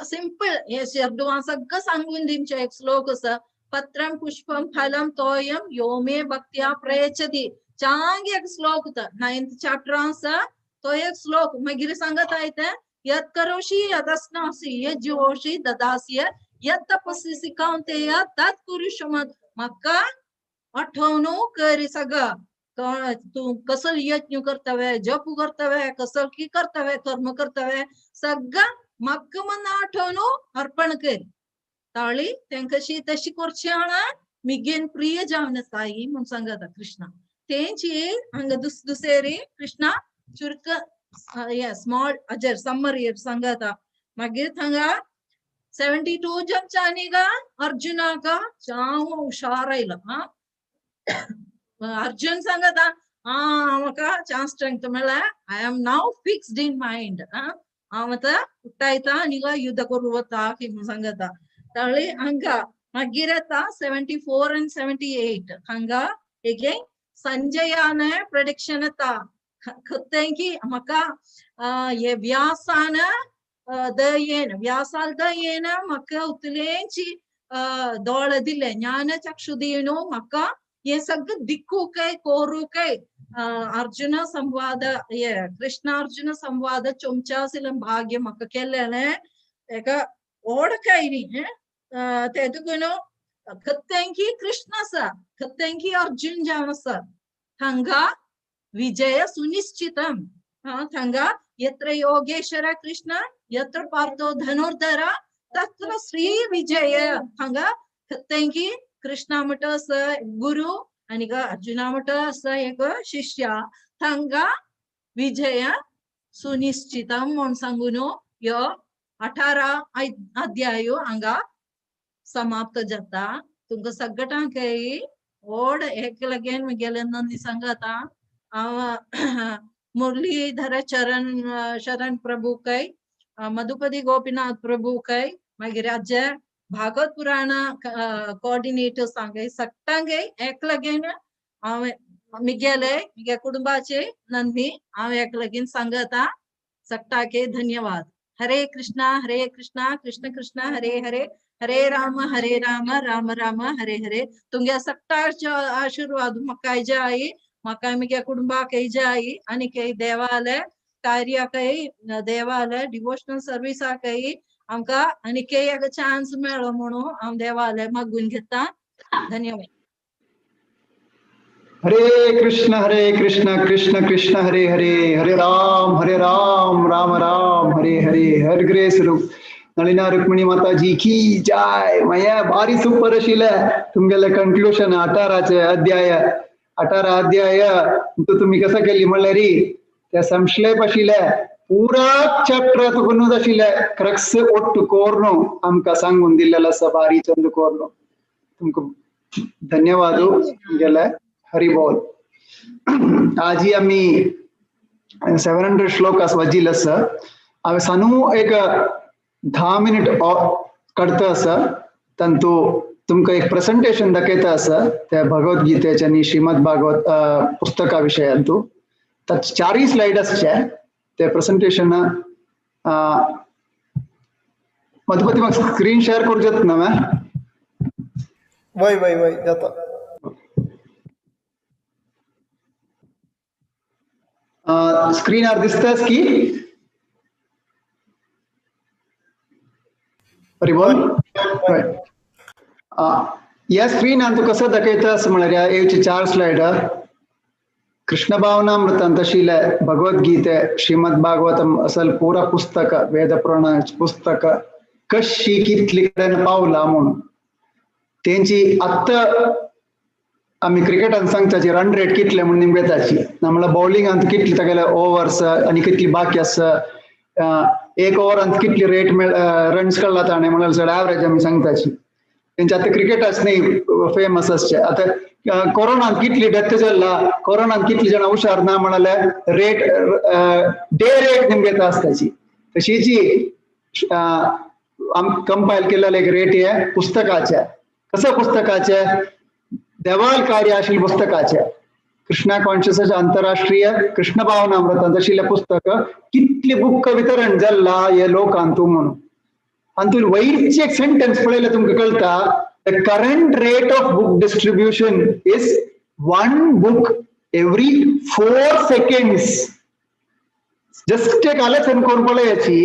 सिंपल हे शेर्डुवां सगळं सांगून दिमचें एक श्लोक आसा पत्रम पुष्पम फलम तोयम यो मे भक्त्या प्रयच्छति चांग एक श्लोक 9th chapter आसा तो एक श्लोक मागीर सांगत आयते यत् करोषि यदस्नासि यज्जोषि ददासि यत् तपस्यसि कौन्तेय तत् कुरुष्व. म्हाका आठवणू करी सगळं तूं कसल यज्ञ करतवे जप करतवे कसल की करतवे कर्म करतवे सगळं म्हाका मन आठवणू अर्पण कर. ताळी तेंका तशी करची आणा मिगेन प्रिय जावन ताई म्हूण सांगता कृष्णा. तेंची हांगा दुसरी कृष्णा चुरक स्मॉल अजर समरी सांगता. मागीर थांगा 72 जमचानी गा अर्जुनाक चाव हुशार आयलो. अर्जुन सांगता म्हाका चान्स स्ट्रेंथ मेळ्ळा I am now fixed in mind हांव आतां उठायता आनी युद्ध करूं वता की म्हूण सांगता. ताळी हांगा मागीर येता 74 and 78 हांगा अगेन संजयान प्रेडिक्शन येता खतें म्हाका हे व्यासान दयेन व्यासाल दयेन म्हाका उतलेंची दोळे दिले ज्ञान चक्षु दिवन म्हाका हे सगळं दिक्कूकय कोरूकय अर्जुन संवाद हे कृष्णार्जुन संवाद चोमच्या भाग्य म्हाका केल्लें एका ओडकाय न्ही तेतून खत्यांकी कृष्ण आसा खत्यांकी अर्जुन जावन आसा हांगा विजय सुनिश्चितम. हांगा यत्र योगेश्वर कृष्ण यत्र पार्थो धनुर्धर तत्र श्री विजय. हांगा खत्यांकी कृष्णा म्हट आसा गुरु आनी अर्जुना म्हट आसा एक शिष्य. हांगा विजय सुनिश्चितम म्हूण सांगून ह्यो 18 अध्याय हांगा समाप्त जाता. तुमकां सगळ्यांकय व्हड हेका लागून म्हगेले नंदी सांगता हांव मुरलीधर चरण शरण प्रभूकय, मधुपती गोपीनाथ प्रभूकय, मागीर राज्य भागवत पुराण कोऑर्डिनेटर सांगय सगटांगय एक लागून हांव मिगेले मिगे कुटुंबाचे नंदी हांव एक लागून सांगता. सगटाके धन्यवाद. हरे कृष्णा कृष्ण कृष्ण हरे हरे, हरे राम राम राम हरे हरे. तुमगे सगटाचो आशीर्वाद म्हाकाय जाय, म्हाका मिगे कुटुंबाकय जाय आनी कय देवालय कार्याकय देवालय डिवोशनल सर्विसाकय आमकां आनी कय एक चान्स मेळ्ळो म्हणून हांव देवालय मागून घेता. धन्यवाद. हरे कृष्ण कृष्ण कृष्ण हरे हरे, हरे राम राम राम हरे हरे. हर ग्रेस नಳಿना रुक्मिणी माताजी की जय. मया भारी सुपर आशिल्लें तुमगेलें कंक्लुशन 18 अध्याय 18 अध्याय तुमी कसं केली म्हणल्यार त्या संक्षेप आशिल्लें पुरा चॅप्टर तुकूनच आशिल्लें क्रक्स ಒಟ್ಟು ಕೋರ್ನು आमकां सांगून दिल्लेलो आसा भारी चंद कोर्नु. तुमकां धन्यवाद तुमगेले. हरि बोल. आजी आमी 700 श्लोक वाचिल्ले आसा. हांवें सानू एक 10 मिनिट काडता आसा तांतू तुमकां एक प्रेजेंटेशन दाखयता आसा त्या भगवद गीतेच्या आनी श्रीमद भागवत पुस्तका विशयांतू. ताचे 4 स्लायड आसचे ते प्रेजेंटेशन. मधुपती म्हाका स्क्रीन शेअर करूं जाता ना? वय वय वय जाता. स्क्रीनार दिसतास की? हरी बोल. ह्या स्क्रीनान तूं कसो दाखयता म्हळ्यार येवची 4 स्लायड कृष्ण भावनामृतांत आशिल्लें भगवद्गीते श्रीमद भागवतम असल पुरा पुस्तक वेद पुराण पुस्तक कशी कितली कडेन पावला म्हणून तेंची. आत्तां आमी क्रिकेटान सांगताची रन रेट कितले म्हूण निमगेताची ना म्हणल्यार बॉलिंगांत कितली तागेले ओवर्स आनी कितली बाकी आसा, एक ओवरांत कितली रेट रन्स काडला ताणें म्हणल्यार चड एवरेज आमी सांगताची. तेंचे आतां क्रिकेटाच न्ही फेमस आसचे. आतां कोरोनांत कितली डेथ जाल्ला, कोरोनांत कितली जाणां हुशार ना म्हणल्यार रेट डे रेट निमगेता आसताची. तशीची कंपायल केलेले एक रेट हे पुस्तकाचे. कसं पुस्तकाचे? देवाल कार्य आशिल्ले पुस्तकाचे. कृष्णा कॉन्शियसाचे आंतरराष्ट्रीय कृष्ण भावनामृतांत आशिल्लें पुस्तक कितले बुक वितरण जाल्ला हे लोकांतू म्हणून. हातूंत वयरची एक सेंटेन्स पळयल्यार तुमकां कळटा, the current rate of book distribution is 1 book every 4 seconds. Just एक आलोचन करून पळयाची.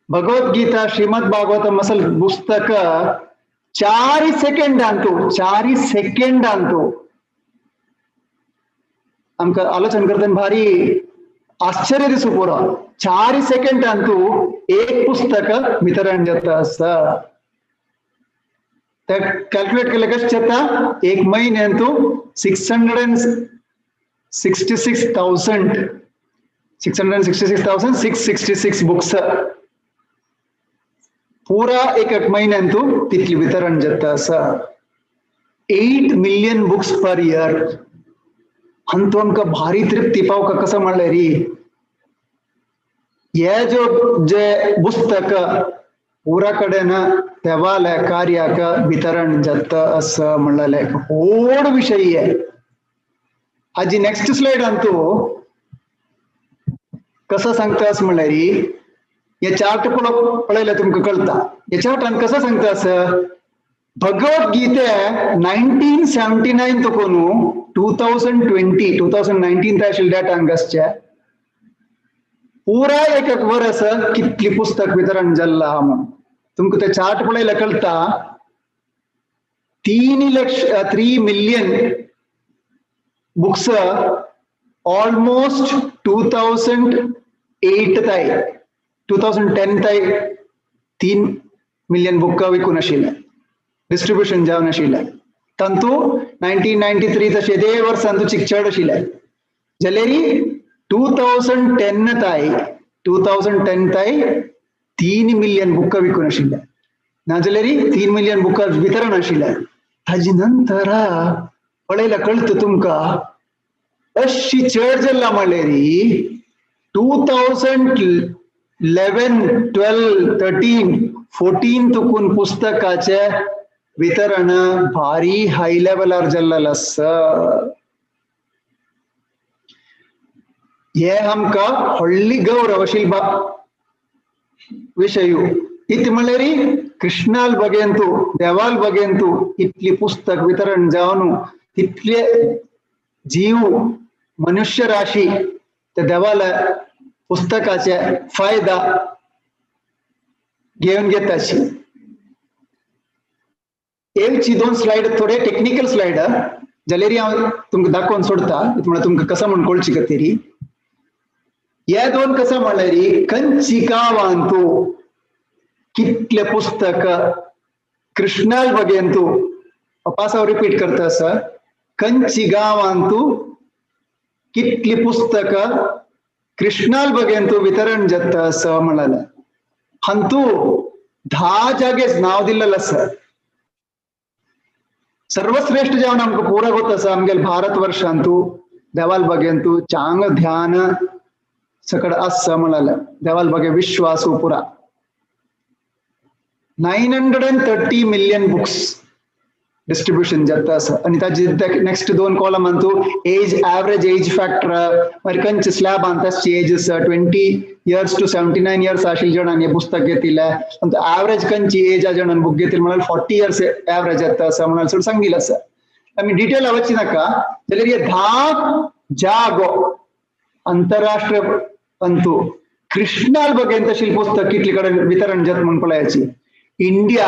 भगवद्गीता श्रीमद भागवतम असल पुस्तक 4 सेकंडांतू 4 सेकंडांतू आमकां आलोचन करतना भारी आश्चर्य दिसू पुरो. 4 सेकंडांतू एक पुस्तक वितरण जाता आसा. ते कॅल्क्युलेट केले कशें जाता? एक म्हयन्यांतू 666,000 666,666 बुक्स पुरा एक म्हयन्यांतू तितली वितरण जाता आसा. 8 मिलियन बुक्स पर इयर. हातूंत आमकां भारी तृप्ती पावका. कसो म्हणल्यार हे जो जे पुस्तक पुरा कडेन देवालय कार्याक वितरण जाता असं म्हणलें एक व्हड विशय. हाजी नेक्स्ट स्लायड अंतू कसं सांगता असं म्हणल्यार हे चार्ट पळयल्यार तुमकां कळटा. हे चार्टान कसं सांगता असं भगवद्गीते 1979 तकून 2020 2019 आशिल्ले डेटा हांगा आसचे पुरा एक एक वर्स कितली पुस्तक वितरण जाल्लां आहा म्हणून तुमकां ते चार्ट पळयल्यार कळटा. 3 मिलियन बुक्स ऑलमोस्ट 2008 ताय 2010 ताय 3 मिलियन बुक विकून आशिल्लें, डिस्ट्रिब्युशन जावन आशिल्लें. तांतू 1993 तशें ते वर्सान तुची चड आशिल्लें. जाल्यार 2010 ताय 2010 ताय 3 मिलियन बुक विकून आशिल्लें, नाजाल्यार 3 मिलियन बुक वितरण आशिल्लें. ताजे नंतर पळयला कळत तुमकां अशी चड जाल्ला म्हणल्यार 2011, 12, 13, 14 तुकून पुस्तकाचे वितरण भारी हाय लेवलार जाल्लें आसा. हे आमकां व्हडली गौरव अशी विशयू. इतली म्हणल्यार कृष्णाल बगेंतू देवाल बगेंतू इतली पुस्तक वितरण जावन तितले जीव मनुष्य राशी ते देवाला पुस्तकाचे फायदा घेवन घेताची. एवची दोन स्लायड थोडे टेक्निकल स्लायड जाल्यार हांव तुमकां दाखोवन सोडता, म्हळ्यार तुमकां कसो म्हण कळची खातीर. हे दोन कसो म्हणल्यार खंयची गांवांतू कितले पुस्तक कृष्णाल बगेंतू पास हांव रिपीट करता आसा, खंयची गांवांतू कितली पुस्तक कृष्णाल बगेंतू वितरण जाता आसा म्हणाले. हांतू 10 जागेच नांव दिल्लें आसा. सर्वश्रेष्ठ जावन आमकां पुरा गोत आसा आमगेले भारत वर्षांतू देवाल बगेंतू चांग ध्यान सकड आसा म्हणाले. देवाल बगे विश्वास पुरा 930 मिलियन बुक्स डिस्ट्रीब्युशन जाता आसा. आनी ताजे नेक्स्ट दोन column Antu as average age factor मागीर खंयचे स्लॅब ताची एज आसा 20 इयर्स टू 79 इयर्स आशिल्ले जाणांनी हें पुस्तक घेतिल्लें आनी एवरेज खंयची एज आ जाणांनी बूक घेतिल्लें म्हळ्यार 40 इयर्स एवरेज येता आसा म्हळ्यार चड सांगिल्लें आसा. आमी डिटेल वचची नाका. जाल्यार हे 10 जागो अंतरराष्ट्रीय अंतू कृष्णाल बगेन तशी पुस्तक कितले कडेन वितरण जाता म्हूण पळयाची. इंडिया,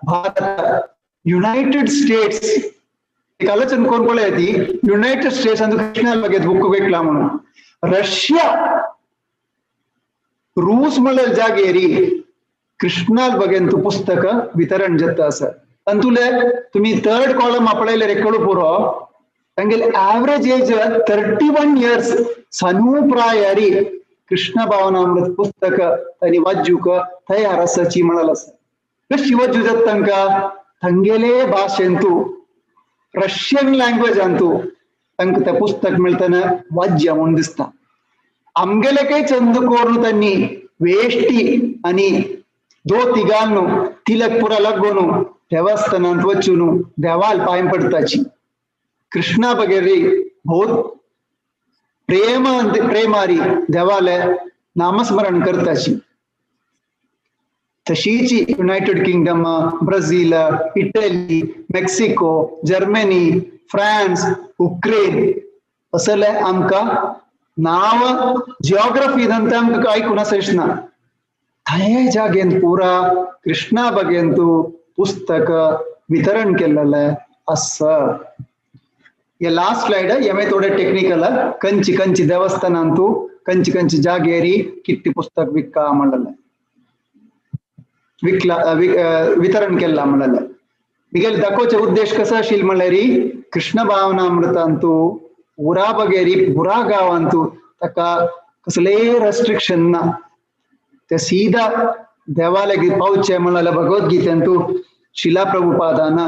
भारत, युनायटेड स्टेट्स, एक आलोचन कोण पळय ती United states Antu Krishnal बगेत book विकला म्हणून. रशिया, रूस म्हणल्यार जागेरी कृष्णाल बगेन तू पुस्तक वितरण जाता आसा. अंतुले तुमी थर्ड कॉलम पळयल्यार रेकडू पुरो तांगेले एवरेज एज 31 इयर्स सनू प्रायारी कृष्ण भावनामृत पुस्तक तांणी वाजूक तयार आसाची म्हणाल आसा. कशी वाजू जाता तांकां तांगेले भाशेंतू रशियन लँग्वेज अंतू तांकां तें पुस्तक मेळटना वाज्य म्हूण दिसता. आमगेले काय चंद कोरून त्यांनी वेष्टी आनी धोती घालून तिलक पुरा लागून देवस्थानांत वचून देवाल पांय पडताची. कृष्णा बगेरी बहुत प्रेम प्रेमारी देवाले नामस्मरण करताची. तशीच United Kingdom, Brazil, Italy, Mexico, Germany, France, Ukraine असले आमकां नाव जिओग्राफी नंतर आमकां आयकून आसच ना. थंय जागेन पुरा कृष्णा बगेंतू पुस्तक वितरण केल्लें आसा. हे लास्ट स्लायड हें थोडे टेक्निकल खंयची खंयची देवस्थानांतू खंयची खंयची जागेरी कितली पुस्तक विक्का म्हणलें विकला वितरण केल्ला म्हणलें. मिगेल दाखोवचे उद्देश कसो आशिल्लो म्हणल्यार कृष्ण भावनामृतांतू पुरा बगेरी पुरा गांवांतू ताका कसलेय रेस्ट्रिक्शन ना, ते सीधा देवाले पावचे म्हणल्यार भगवद्गीतेंतू शिला प्रभुपादान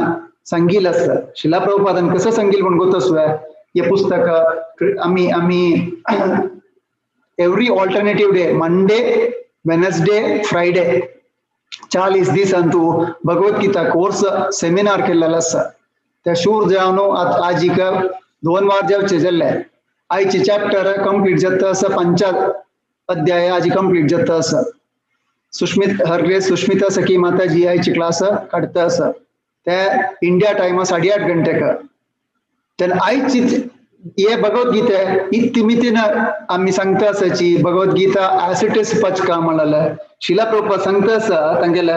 सांगिल्लें आसा. शिला प्रभुपादान कसं सांगिल्लें म्हूण गोत आसुया. हे पुस्तक आमी आमी every alternative day Monday, Wednesday, Friday 40 दिसांतू Bhagavad Gita course seminar केल्लेलो आसा. त्या शूर जावन आजीक 2 वार जावचे जाल्ले. आयचे चॅप्टर कंप्लीट जाता आसा, 5 अध्याय आजी कंप्लीट जाता आसा. सुस्मित हरग्रेस सुस्मिता सखी माताजी आयची क्लास काडटा आसा. ते इंडिया टायमा 8:30 घंटेक. तेन्ना आयची हे भगवद्गीता इतली मितीन आमी सांगता आसाची भगवद्गीता एज it is पचका म्हणलें. शिला प्रभुपाद सांगता आसा तांगेले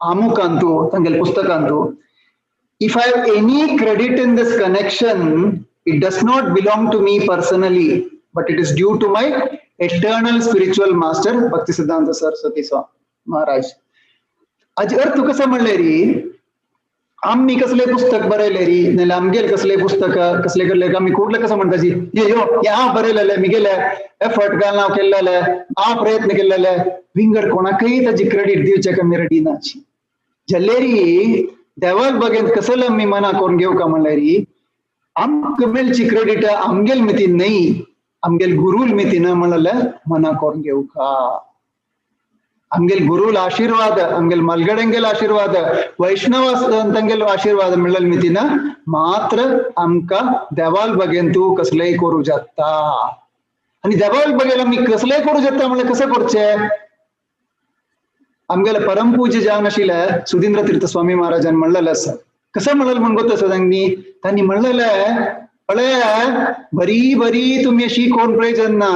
आमुकांतू तांगेले पुस्तकांतू, if I have any credit in this connection it does not belong to me personally but it is due to my eternal spiritual master Bhakti Siddhanta Saraswati Swami Maharaj. आज अर्थ कसो म्हणलें री आमी कसले पुस्तक बरयले री नाल्यार आमगेले कसले पुस्तक कसले कसले आमी कुडले कसं म्हणटाची ये यो हे हांव बरयलेले मिगेले एफर्ट घालून हांव केल्लेले हांव प्रयत्न केल्लेले विंगड कोणाकय ताजी क्रेडीट दिवचें आमी रेडी नाची. जाल्यार देवाक बगेन कसले आमी मना करून घेवका म्हणल्यार आमकां मेळची क्रेडिट आमगेल मितीन न्हय, आमगेल गुरूल मितीन म्हणलें मना करून घेवका. आमगेल गुरूल आशीर्वाद, आमगेल मलगडेंगेल आशीर्वाद, वैष्णव तांगेल आशीर्वाद मेळ्ळेल मितीन मात्र आमकां देवाल बगेन तूं कसलेय करूं जाता. आनी देवाल बगेन आमी कसलेय करूं जाता म्हणल्यार कशें करचें? आमगेले परमपूज्य जावन आशिल्ले सुधींद्र तीर्थ स्वामी महाराजान म्हणलेलें आसा. कसं म्हणलें म्हण गोत आसा तांणी? तांणी म्हणलेलें पळय बरी बरी तुमी अशी कोण प्रयोजन ना,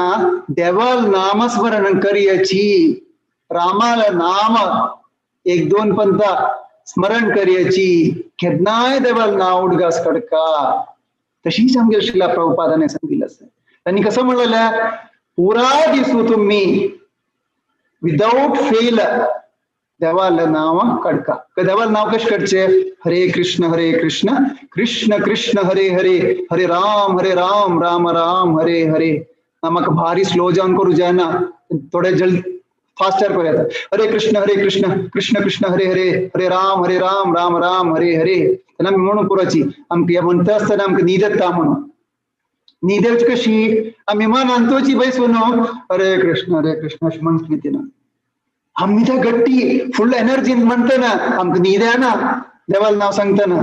देवाल नामस्मरण करयाची, रामाल नाम एक दोन पंता स्मरण करयाची, केन्नाय देवाल नाव उडगास कडका. तशीच आमगेल श्रीला प्रभुपादाने सांगितलं आसा. तांणी कसं म्हणलेलें, पुरा दिसू तुम्ही विदाउट फेल देवाल नाव कडका. देवाल नाव कशें कडचें? हरे कृष्ण हरे कृष्ण कृष्ण कृष्ण हरे हरे, हरे राम हरे राम राम राम हरे हरे. म्हाका भारी स्लो जावन करूं जायना, थोडे जल्द फास्टर करूं येता. हरे कृष्ण हरे कृष्ण कृष्ण कृष्ण हरे हरे, हरे राम हरे राम राम राम हरे हरे. तेन्ना आमी म्हणू पुरोची आमकां हें म्हणटा आसतना आमकां न्हीद येता म्हणून. न्हीद येवची कशी? आमी मनान तोची बैसून हरे कृष्ण हरे कृष्ण अशें म्हणटली तिना. आमी त्या गट्टी फुल एनर्जीन म्हणटना आमकां न्हीद येना देवाल नांव सांगतना.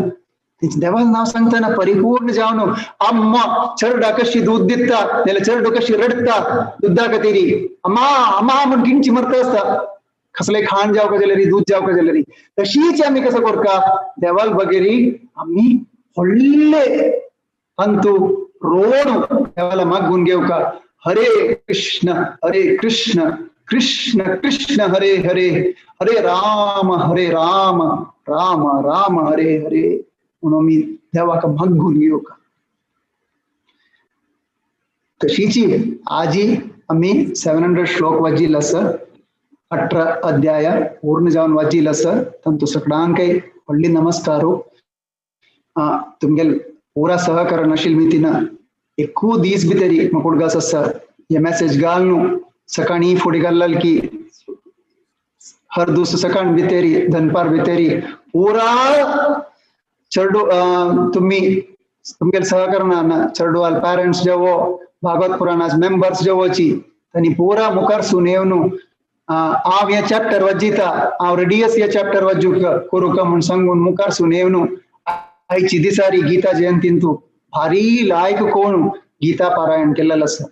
देवाल नांव सांगतना परिपूर्ण जावन अम्मा चरडा कशी दूध दिता नाल्यार चरडो कशी रडटा दुधा खातीर, अम्मा अम्मा म्हण किंची मरता आसता, कसलें खाण जावका जाल्यार दूध जावका जाल्यार. तशीच आमी कसो करता देवाल बगेरी आमी व्हडले अंतू रोड देवाला मागून घेवका. हरे कृष्ण हरे कृष्ण कृष्ण कृष्ण हरे हरे, हरे राम हरे राम राम राम हरे हरे म्हणून आमी देवाक मागून घेवका. तशीची आजी आमी 700 श्लोक वाचिल्लो आसा, 18 अध्याय पूर्ण जावन वाचिल्लो आसा. तांतू सगळ्यांकय व्हडली नमस्कारो. तुमगेल पुरा सहकारण आशिल्ले मितीन एकू दीस भितरी म्हाका उडगास आसा हे मॅसेज घाल न्हू सकाळी फुडें घाल्लाल की हर दुसरो सकाळ भितरी दनपार भितरी पुरा चेडू तुम्ही तुमगेले सहकरणान चेडवाल पॅरंट्स जेवो भागवत पुराणाच मेंबर्स जेवोची तांणी पुरा मुखार सून येवन हांव हे चॅप्टर वाजिता, हांव रेडी आसा हे चॅप्टर वाजूक करूंक म्हूण सांगून मुखार सून येवन आयची दिसारी गीता जयंतीन तूं भारी लायक कोण गीता पारायण केल्लें आसा.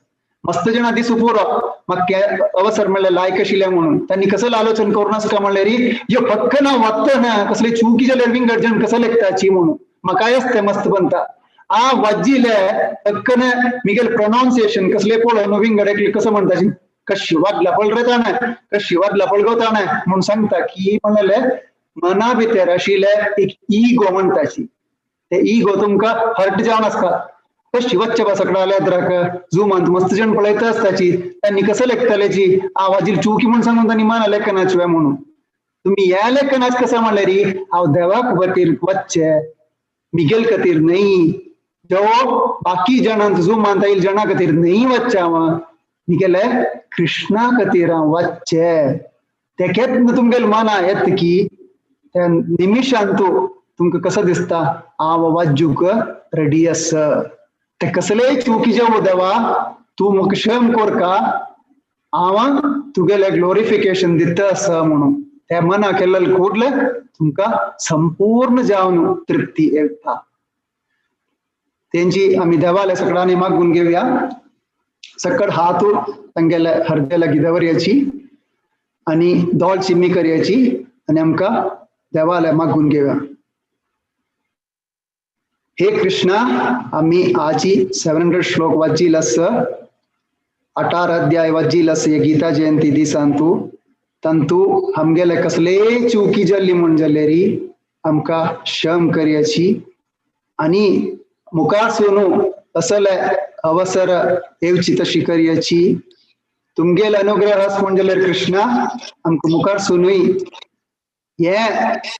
मस्त जाणां दिसूं पुरो म्हाका अवसर म्हणल्यार लायक आशिल्लें म्हणून तांणी कसलें आलोचन करूं नासता म्हणल्यार यो पक्क ना वतना कसले चुकी जाल्यार विंगड जण कसो लेखताची म्हणून म्हाकाय आसता मस्त बनता आ वाजिले पक्कन मिगेल प्रोनाउन्सिएशन कसले पळोवन विंगड एकले कसो म्हणटाची कशी वागला पळ रे ताणें कशी वागला पळगो ताणें म्हूण सांगता की म्हणलें मना भितर आशिल्लें एक इगो म्हणटाची ते इगो तुमकां हर्ट जावन आसता. कशी वच्चे बा सगळ्या लेद्राक झुमांत मस्त जण पळयता आसताची तांणी कसं लेखताल्याची आवाजील चुकी म्हूण सांगून तांणी मना लेखनाच म्हणून तुमी ह्या लेखनाच कसं म्हणल्यार हांव देवाक खातीर वच्चे मिगेल खातीर न्हय, जो बाकी जाणांत झुमांत आयल जाणा खातीर न्हय वच्चे हांव मिगेले कृष्णा खातीर हांव वच्चे. तेकेच तुमगेले मना येत की त्या निमिशान तूं तुमकां कसो दिसता हांव वाजूक रेडी आसा. ते कसलेय चुकी जेवो देवा तूं म्हाका क्षम कोरका हांव तुगेले ग्लोरिफिकेशन दिता आसा म्हणून ते मना केल्ले कुडले तुमकां संपूर्ण जावन तृप्ती येता. तेंची आमी देवाले सगळ्यांनी मागून घेवया. सकड हात तांगेले हरदे लागीं दवरयाची आनी दोळ चिमी करयाची आनी आमकां देवाले मागून घेवया. हे कृष्णा आमी आजी 700 श्लोक वाचिल आसा, 18 अध्याय वाचिल आसा हे गीता जयंती दिसांतू. तांतू आमगेले कसलेय चुकी जाल्ली म्हूण जाल्यार आमकां क्षम करयाची आनी मुखार सोनू असले अवसर येवची तशी करयाची. तुमगेले अनुग्रह आस म्हूण जाल्यार कृष्णा आमकां मुखार सोनूय हे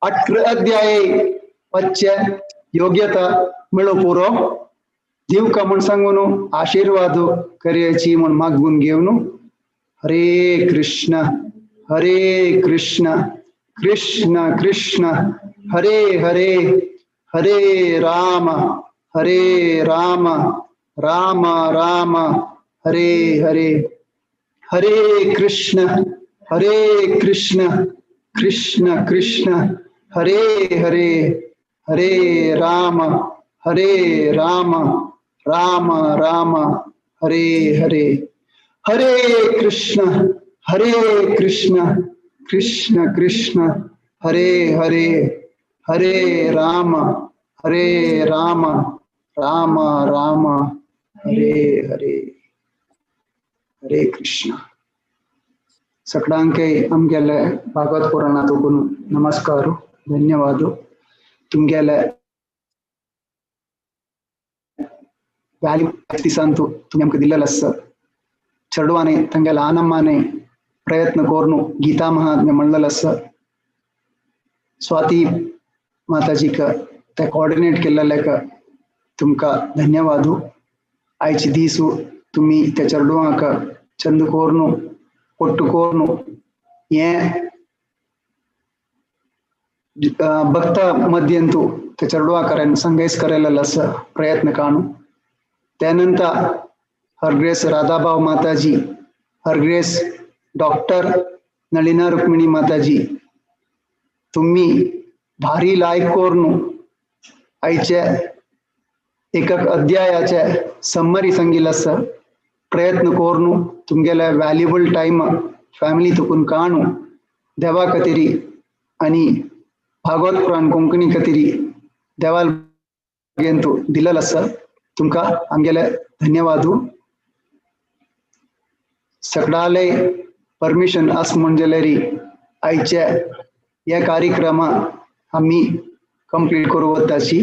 18 अध्याय वाचचे योग्यता मेळो पुरो दिवका म्हूण सांगून आशिर्वाद करयाची म्हूण मागून घेवन. हरे कृष्ण हरे कृष्ण कृष्ण कृष्ण हरे हरे, हरे राम हरे राम राम राम हरे हरे। हरे कृष्ण हरे कृष्ण कृष्ण कृष्ण हरे हरे, हरे राम हरे राम राम राम हरे हरे। हरे कृष्ण हरे कृष्ण कृष्ण कृष्ण हरे हरे, हरे राम हरे राम राम राम हरे हरे। हरे कृष्ण। सकडांके आमगेले भागवत पुराणांत नमस्कार, धन्यवाद। तुमगेले व्याल्यू दिसांतु तुमी आमकां दिल्लेलो आसा। चेडवाने तांगेले आनम्माने प्रयत्न कोर्नु गीता महात्म्य म्हणलेलो आसा। स्वाती माताजीक ते कोऑर्डिनेट केल्लेल्याक तुमकां धन्यवाद। आयचे दीस तुमी त्या चेडवांक चंद कोर्नु ಒಟ್ಟು ಕೋರ್ನು हे भक्त मध्यंतु ते चेडवा करेन संगैस करेलेलो आसा प्रयत्न काणू। त्यानंतर her grace Radhabhav Mataji, her grace doctor Nalina Rukmini Mataji, तुम्ही भारी लायक कोर्नु आयचे एकक अध्यायाचे सम्मरी सांगिल्लें आसा। प्रयत्न कोर्नु तुमगेले व्हॅल्युएबल टायम फॅमिली तुकून काणू देवा खातीर आनी भागवत पुराण कोंकणी खातीर देवाल तू दिलेलो आसा। तुमकां आमगेले धन्यवाद। सगळाले परमिशन आस म्हूण जाल्यार आयचे हे कार्यक्रमा आमी कंप्लीट करूं वताची।